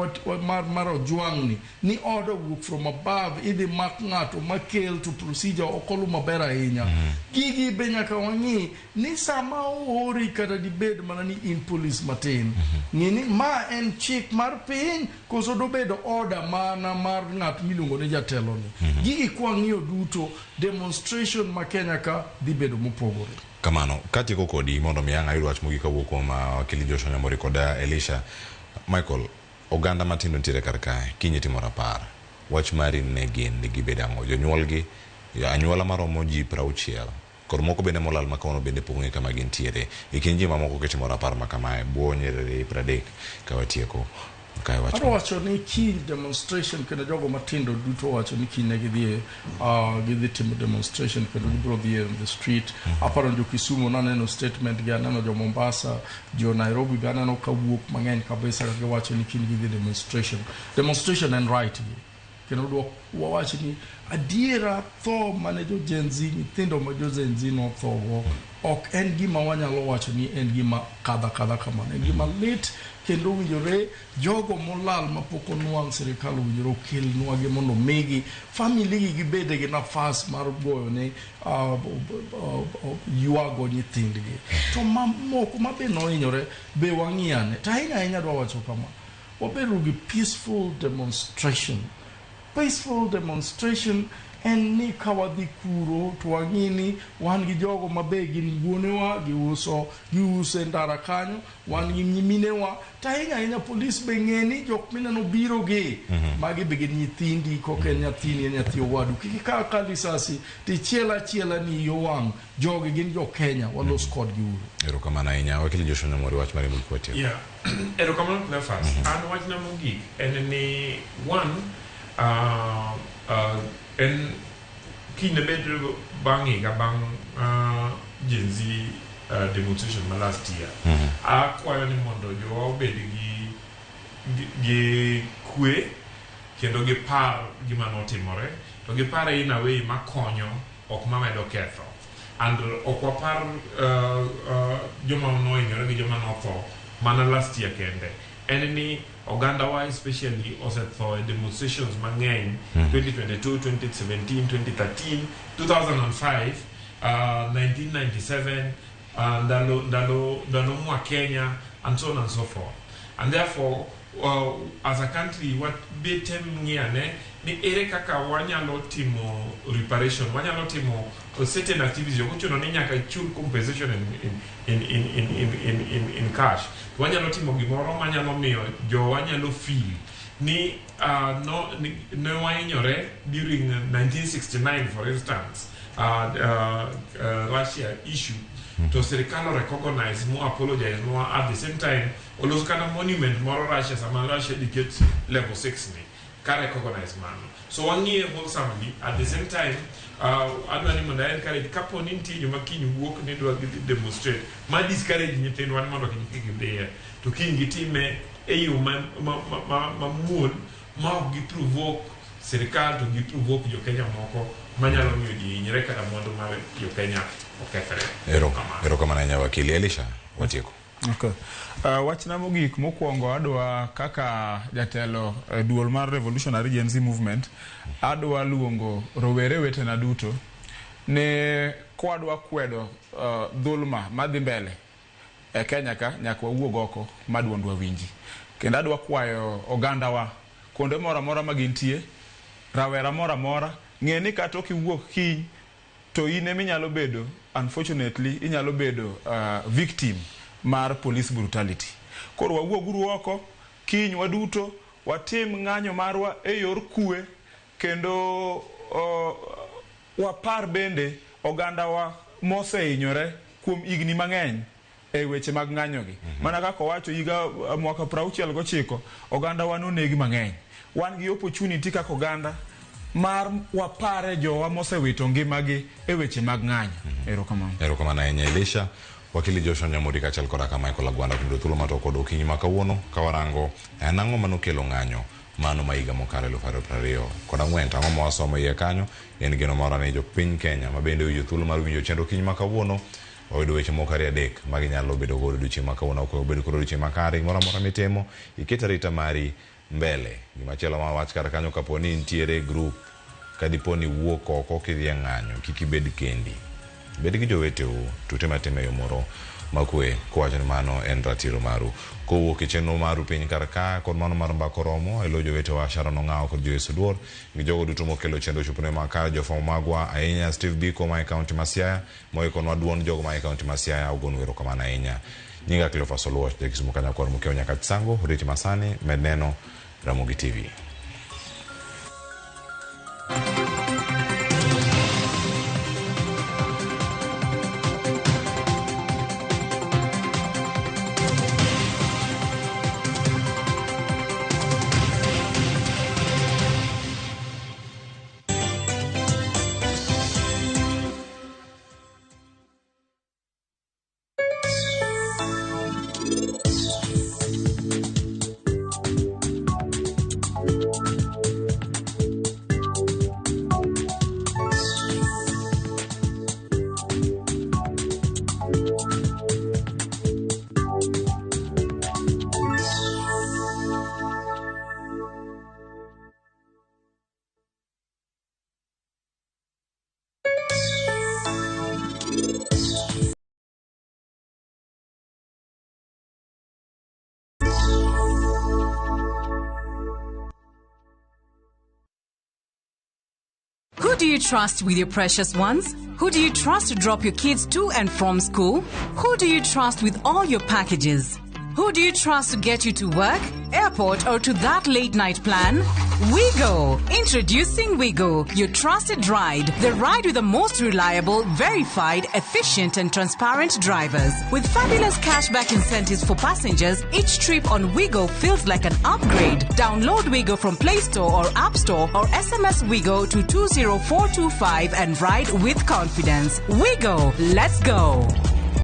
mar, mar Ojwang' ni ni order wuok from above, idhi mak ng'ato makel to procedure ok olu maber ahinya. Gigi be nyaka wang'i ni sama oori kata dibed mana ni in polis matin, ng'i ni ma en chik mar piny koso dobedo order mana mar ng'at miluongo ni jatelo ni. Gigi kwang'iyo duto, demonstration ma Kenya ka dhi bedo mopogore. Kamano, katieko kodi mondo mi ang' ayud wach mogik kawuok kuom wakili Joshua Nyamori kod Elisha Michael, oganda matindo nitiere kar kae, kiny itimo rapar. Wach mari ne gin ni gibed ang'o? Jonyuolgi, anyuola maromo ji 60, kod moko bende molal ma kawuono bende pok ong'e kama gintiere. E kind ji mamoko kitimo rapar ma kamae, bwo nyiriri 30 ka watieko kae wach. Adwa wacho ni kiny demonstration, kendo jogo matindo duto wacho ni kiny ne gidhi gidhi timo demonstration kendo gibiro dhi e the street. Aparo ni jo Kisumu naneno statement gi, aneno jo Mombasa, jo Nairobi be aneno ka wuok mang'eny kabisa ka giwacho ni kiny gidhi demonstration. Demonstration en right gi, kendo dwa wawach ni adiera tho mane jo Gen Z, nyithindo ma jo Gen Z nothogo ok en gima wanyalo wacho ni en gima kadha kadha kamano, en gima lit kendo owinjore jogo molal mapok onwang', sirikal owinjore okelnwa gi mondo migi family gi gibede gi nafas mar goyo ne ywago nyithindgi. To mamoko ma be nohinyore be wang'iyane. To ahinya ahinya adwa wacho kama, wabedo gi peaceful demonstration. Peaceful demonstration en ni ka wadhi kuro to wang'i ni wan gi jogo ma be gin wuonewa, giuso giuso e ndara kanyo, wan gi nyiminewa. To ahinya ahinya polis be ng'e ni jok mineno biro gi, magi be gin nyithindi. Kok en nyathini, en nyathi owadu, kik ikaw ka lisasi tichiel achiela ni yo wang' jogi gin jo Kenya, walos kodgi uru. Erokamano ahinya. Wakili Joshua Nyamori, wach mari mogik watieko. Yeah. Erokamano Cleophas. An wachna mogik en ni one, en kiny ne bed bang' higa bang' Gen Z demonstration ma last year. Akwayo ni mondo jowa obed gi kwe kendo gipar gima notimore to gipare in a way makonyo, ok mamedo ketho. And ok wapar joma nohinyore gi joma notho mana last year kende. En ni ogandawa especially osetho e demonstrations mang'eny, 2022, 2017, 2013, 2005, 1997, ndalo mwa Kenya and so on and so forth. And therefore, as a country, wat be tem ng'iyane ni ere kaka wanyalo timo reparation, wanyalo timo certain activities. Ok ochuno ni nyaka ichul compensation in cash. Wanyalo timo gimoro manyalo miyo jowa nyalo feel ni no, ni, ne wahinyore during 1969, for instance, Russia issue, to sirikal o recognize mo apologize mo, at the same time oloso kata monument moro Russia sama Russia dictate level 6 ni ka recognize mano. So wang'iye wholesomely. At the same time, adwa ni mondo encourage, kapo ni nitie joma kiny wuok ni dwa gidhi demonstrate, ma discourage nyithindwa ni mondo kiny kik gidhiye, to kiny gitime e yo mamuol ma ok giprovoke sirikal to giprovoke jo Kenya moko manyalo miyo ji hinyre kata mwandu mar jo Kenya okethre. Erokamano ahinya, wakili Elisha, watieko. Okay. Wachna mogik mokwongo, adwa kaka jatelo e duol mar Revolutionary Gen Z Movement, adwa luongo rowere wetena duto ne kwadwa kwedo dhulma madhi mbele e Kenya ka, nyaka wawuog oko ma duondwa winji. Kendo adwa kwayo ogandawa kuonde moro amora ma gintie, rawera moro amora ng'e ni kata ok iwuok kiny to in ema inyalo bedo, unfortunately, inyalo bedo victim mar police brutality. Koro wawuoguru oko kiny waduto. watim ng'anyo marwa e yor kwe kendo wapar bende ogandawa mosehinyore kuom higni mang'eny e weche mag ng'anyogi. Mana kaka owacho higa mwaka 69 ogandawa nonegi mang'eny. Wan gi opportunity kaka oganda mar wapare jowa mosewito ngimagi e weche mag ng'anyo. Erokamano. Erokamano ahinya Elisha. Wakili Joshua Nyamori kaachiel koda ka Michael Agwanda kendo thuolo matok kod okinyi ma kawuono ka warango en ang'o manokelo ng'anyo mano ma higa mokalo 2024. To ang'o ma wasomo iye kanyo en geno mora ni jopiny Kenya ma bende owinjo thuolo mar winjo chenro okinyi ma kawuono oyudo weche moko ariyo adek ma ginyalo bedo godo odiochieng' ma kawuono ok obed kod odiochieng' makare gimoro amora mitimo iket arita mari mbele. Gimachielo ma wach kar kanyo kapo ni nitiere group kadipo ni wuok oko kidhi e ng'anyo kik ibed kendi. Bed gi joweteu to utim atima e yo moro makwe kowacho ni mano en ratiro maru. Kowuok e chenro maru piny kar ka kod mano mar mbaka oromo e lo jowetewa Sharon Ong'awo kod Joyce Oduor gi jogo duto mokelo chenro chopone makare jofwambo magwa ahinya Steve Biko ma e kaunti ma Siaya moikonwa duond jogo ma e kaunti ma Siaya ogonu erokamano ahinya. Nyinga Cleophas Oluoch ja Kisumu Kanyakwar Mokeo Nyakach Sango oriti masani med neno Ramogi TV. Who do you trust with your precious ones? Who do you trust to drop your kids to and from school? Who do you trust with all your packages? Who do you trust to get you to work, airport, or to that late night plan? Wigo! Introducing Wigo, your trusted ride. The ride with the most reliable, verified, efficient, and transparent drivers. With fabulous cashback incentives for passengers, each trip on Wigo feels like an upgrade. Download Wigo from Play Store or App Store or SMS Wigo to 20425 and ride with confidence. Wigo, let's go!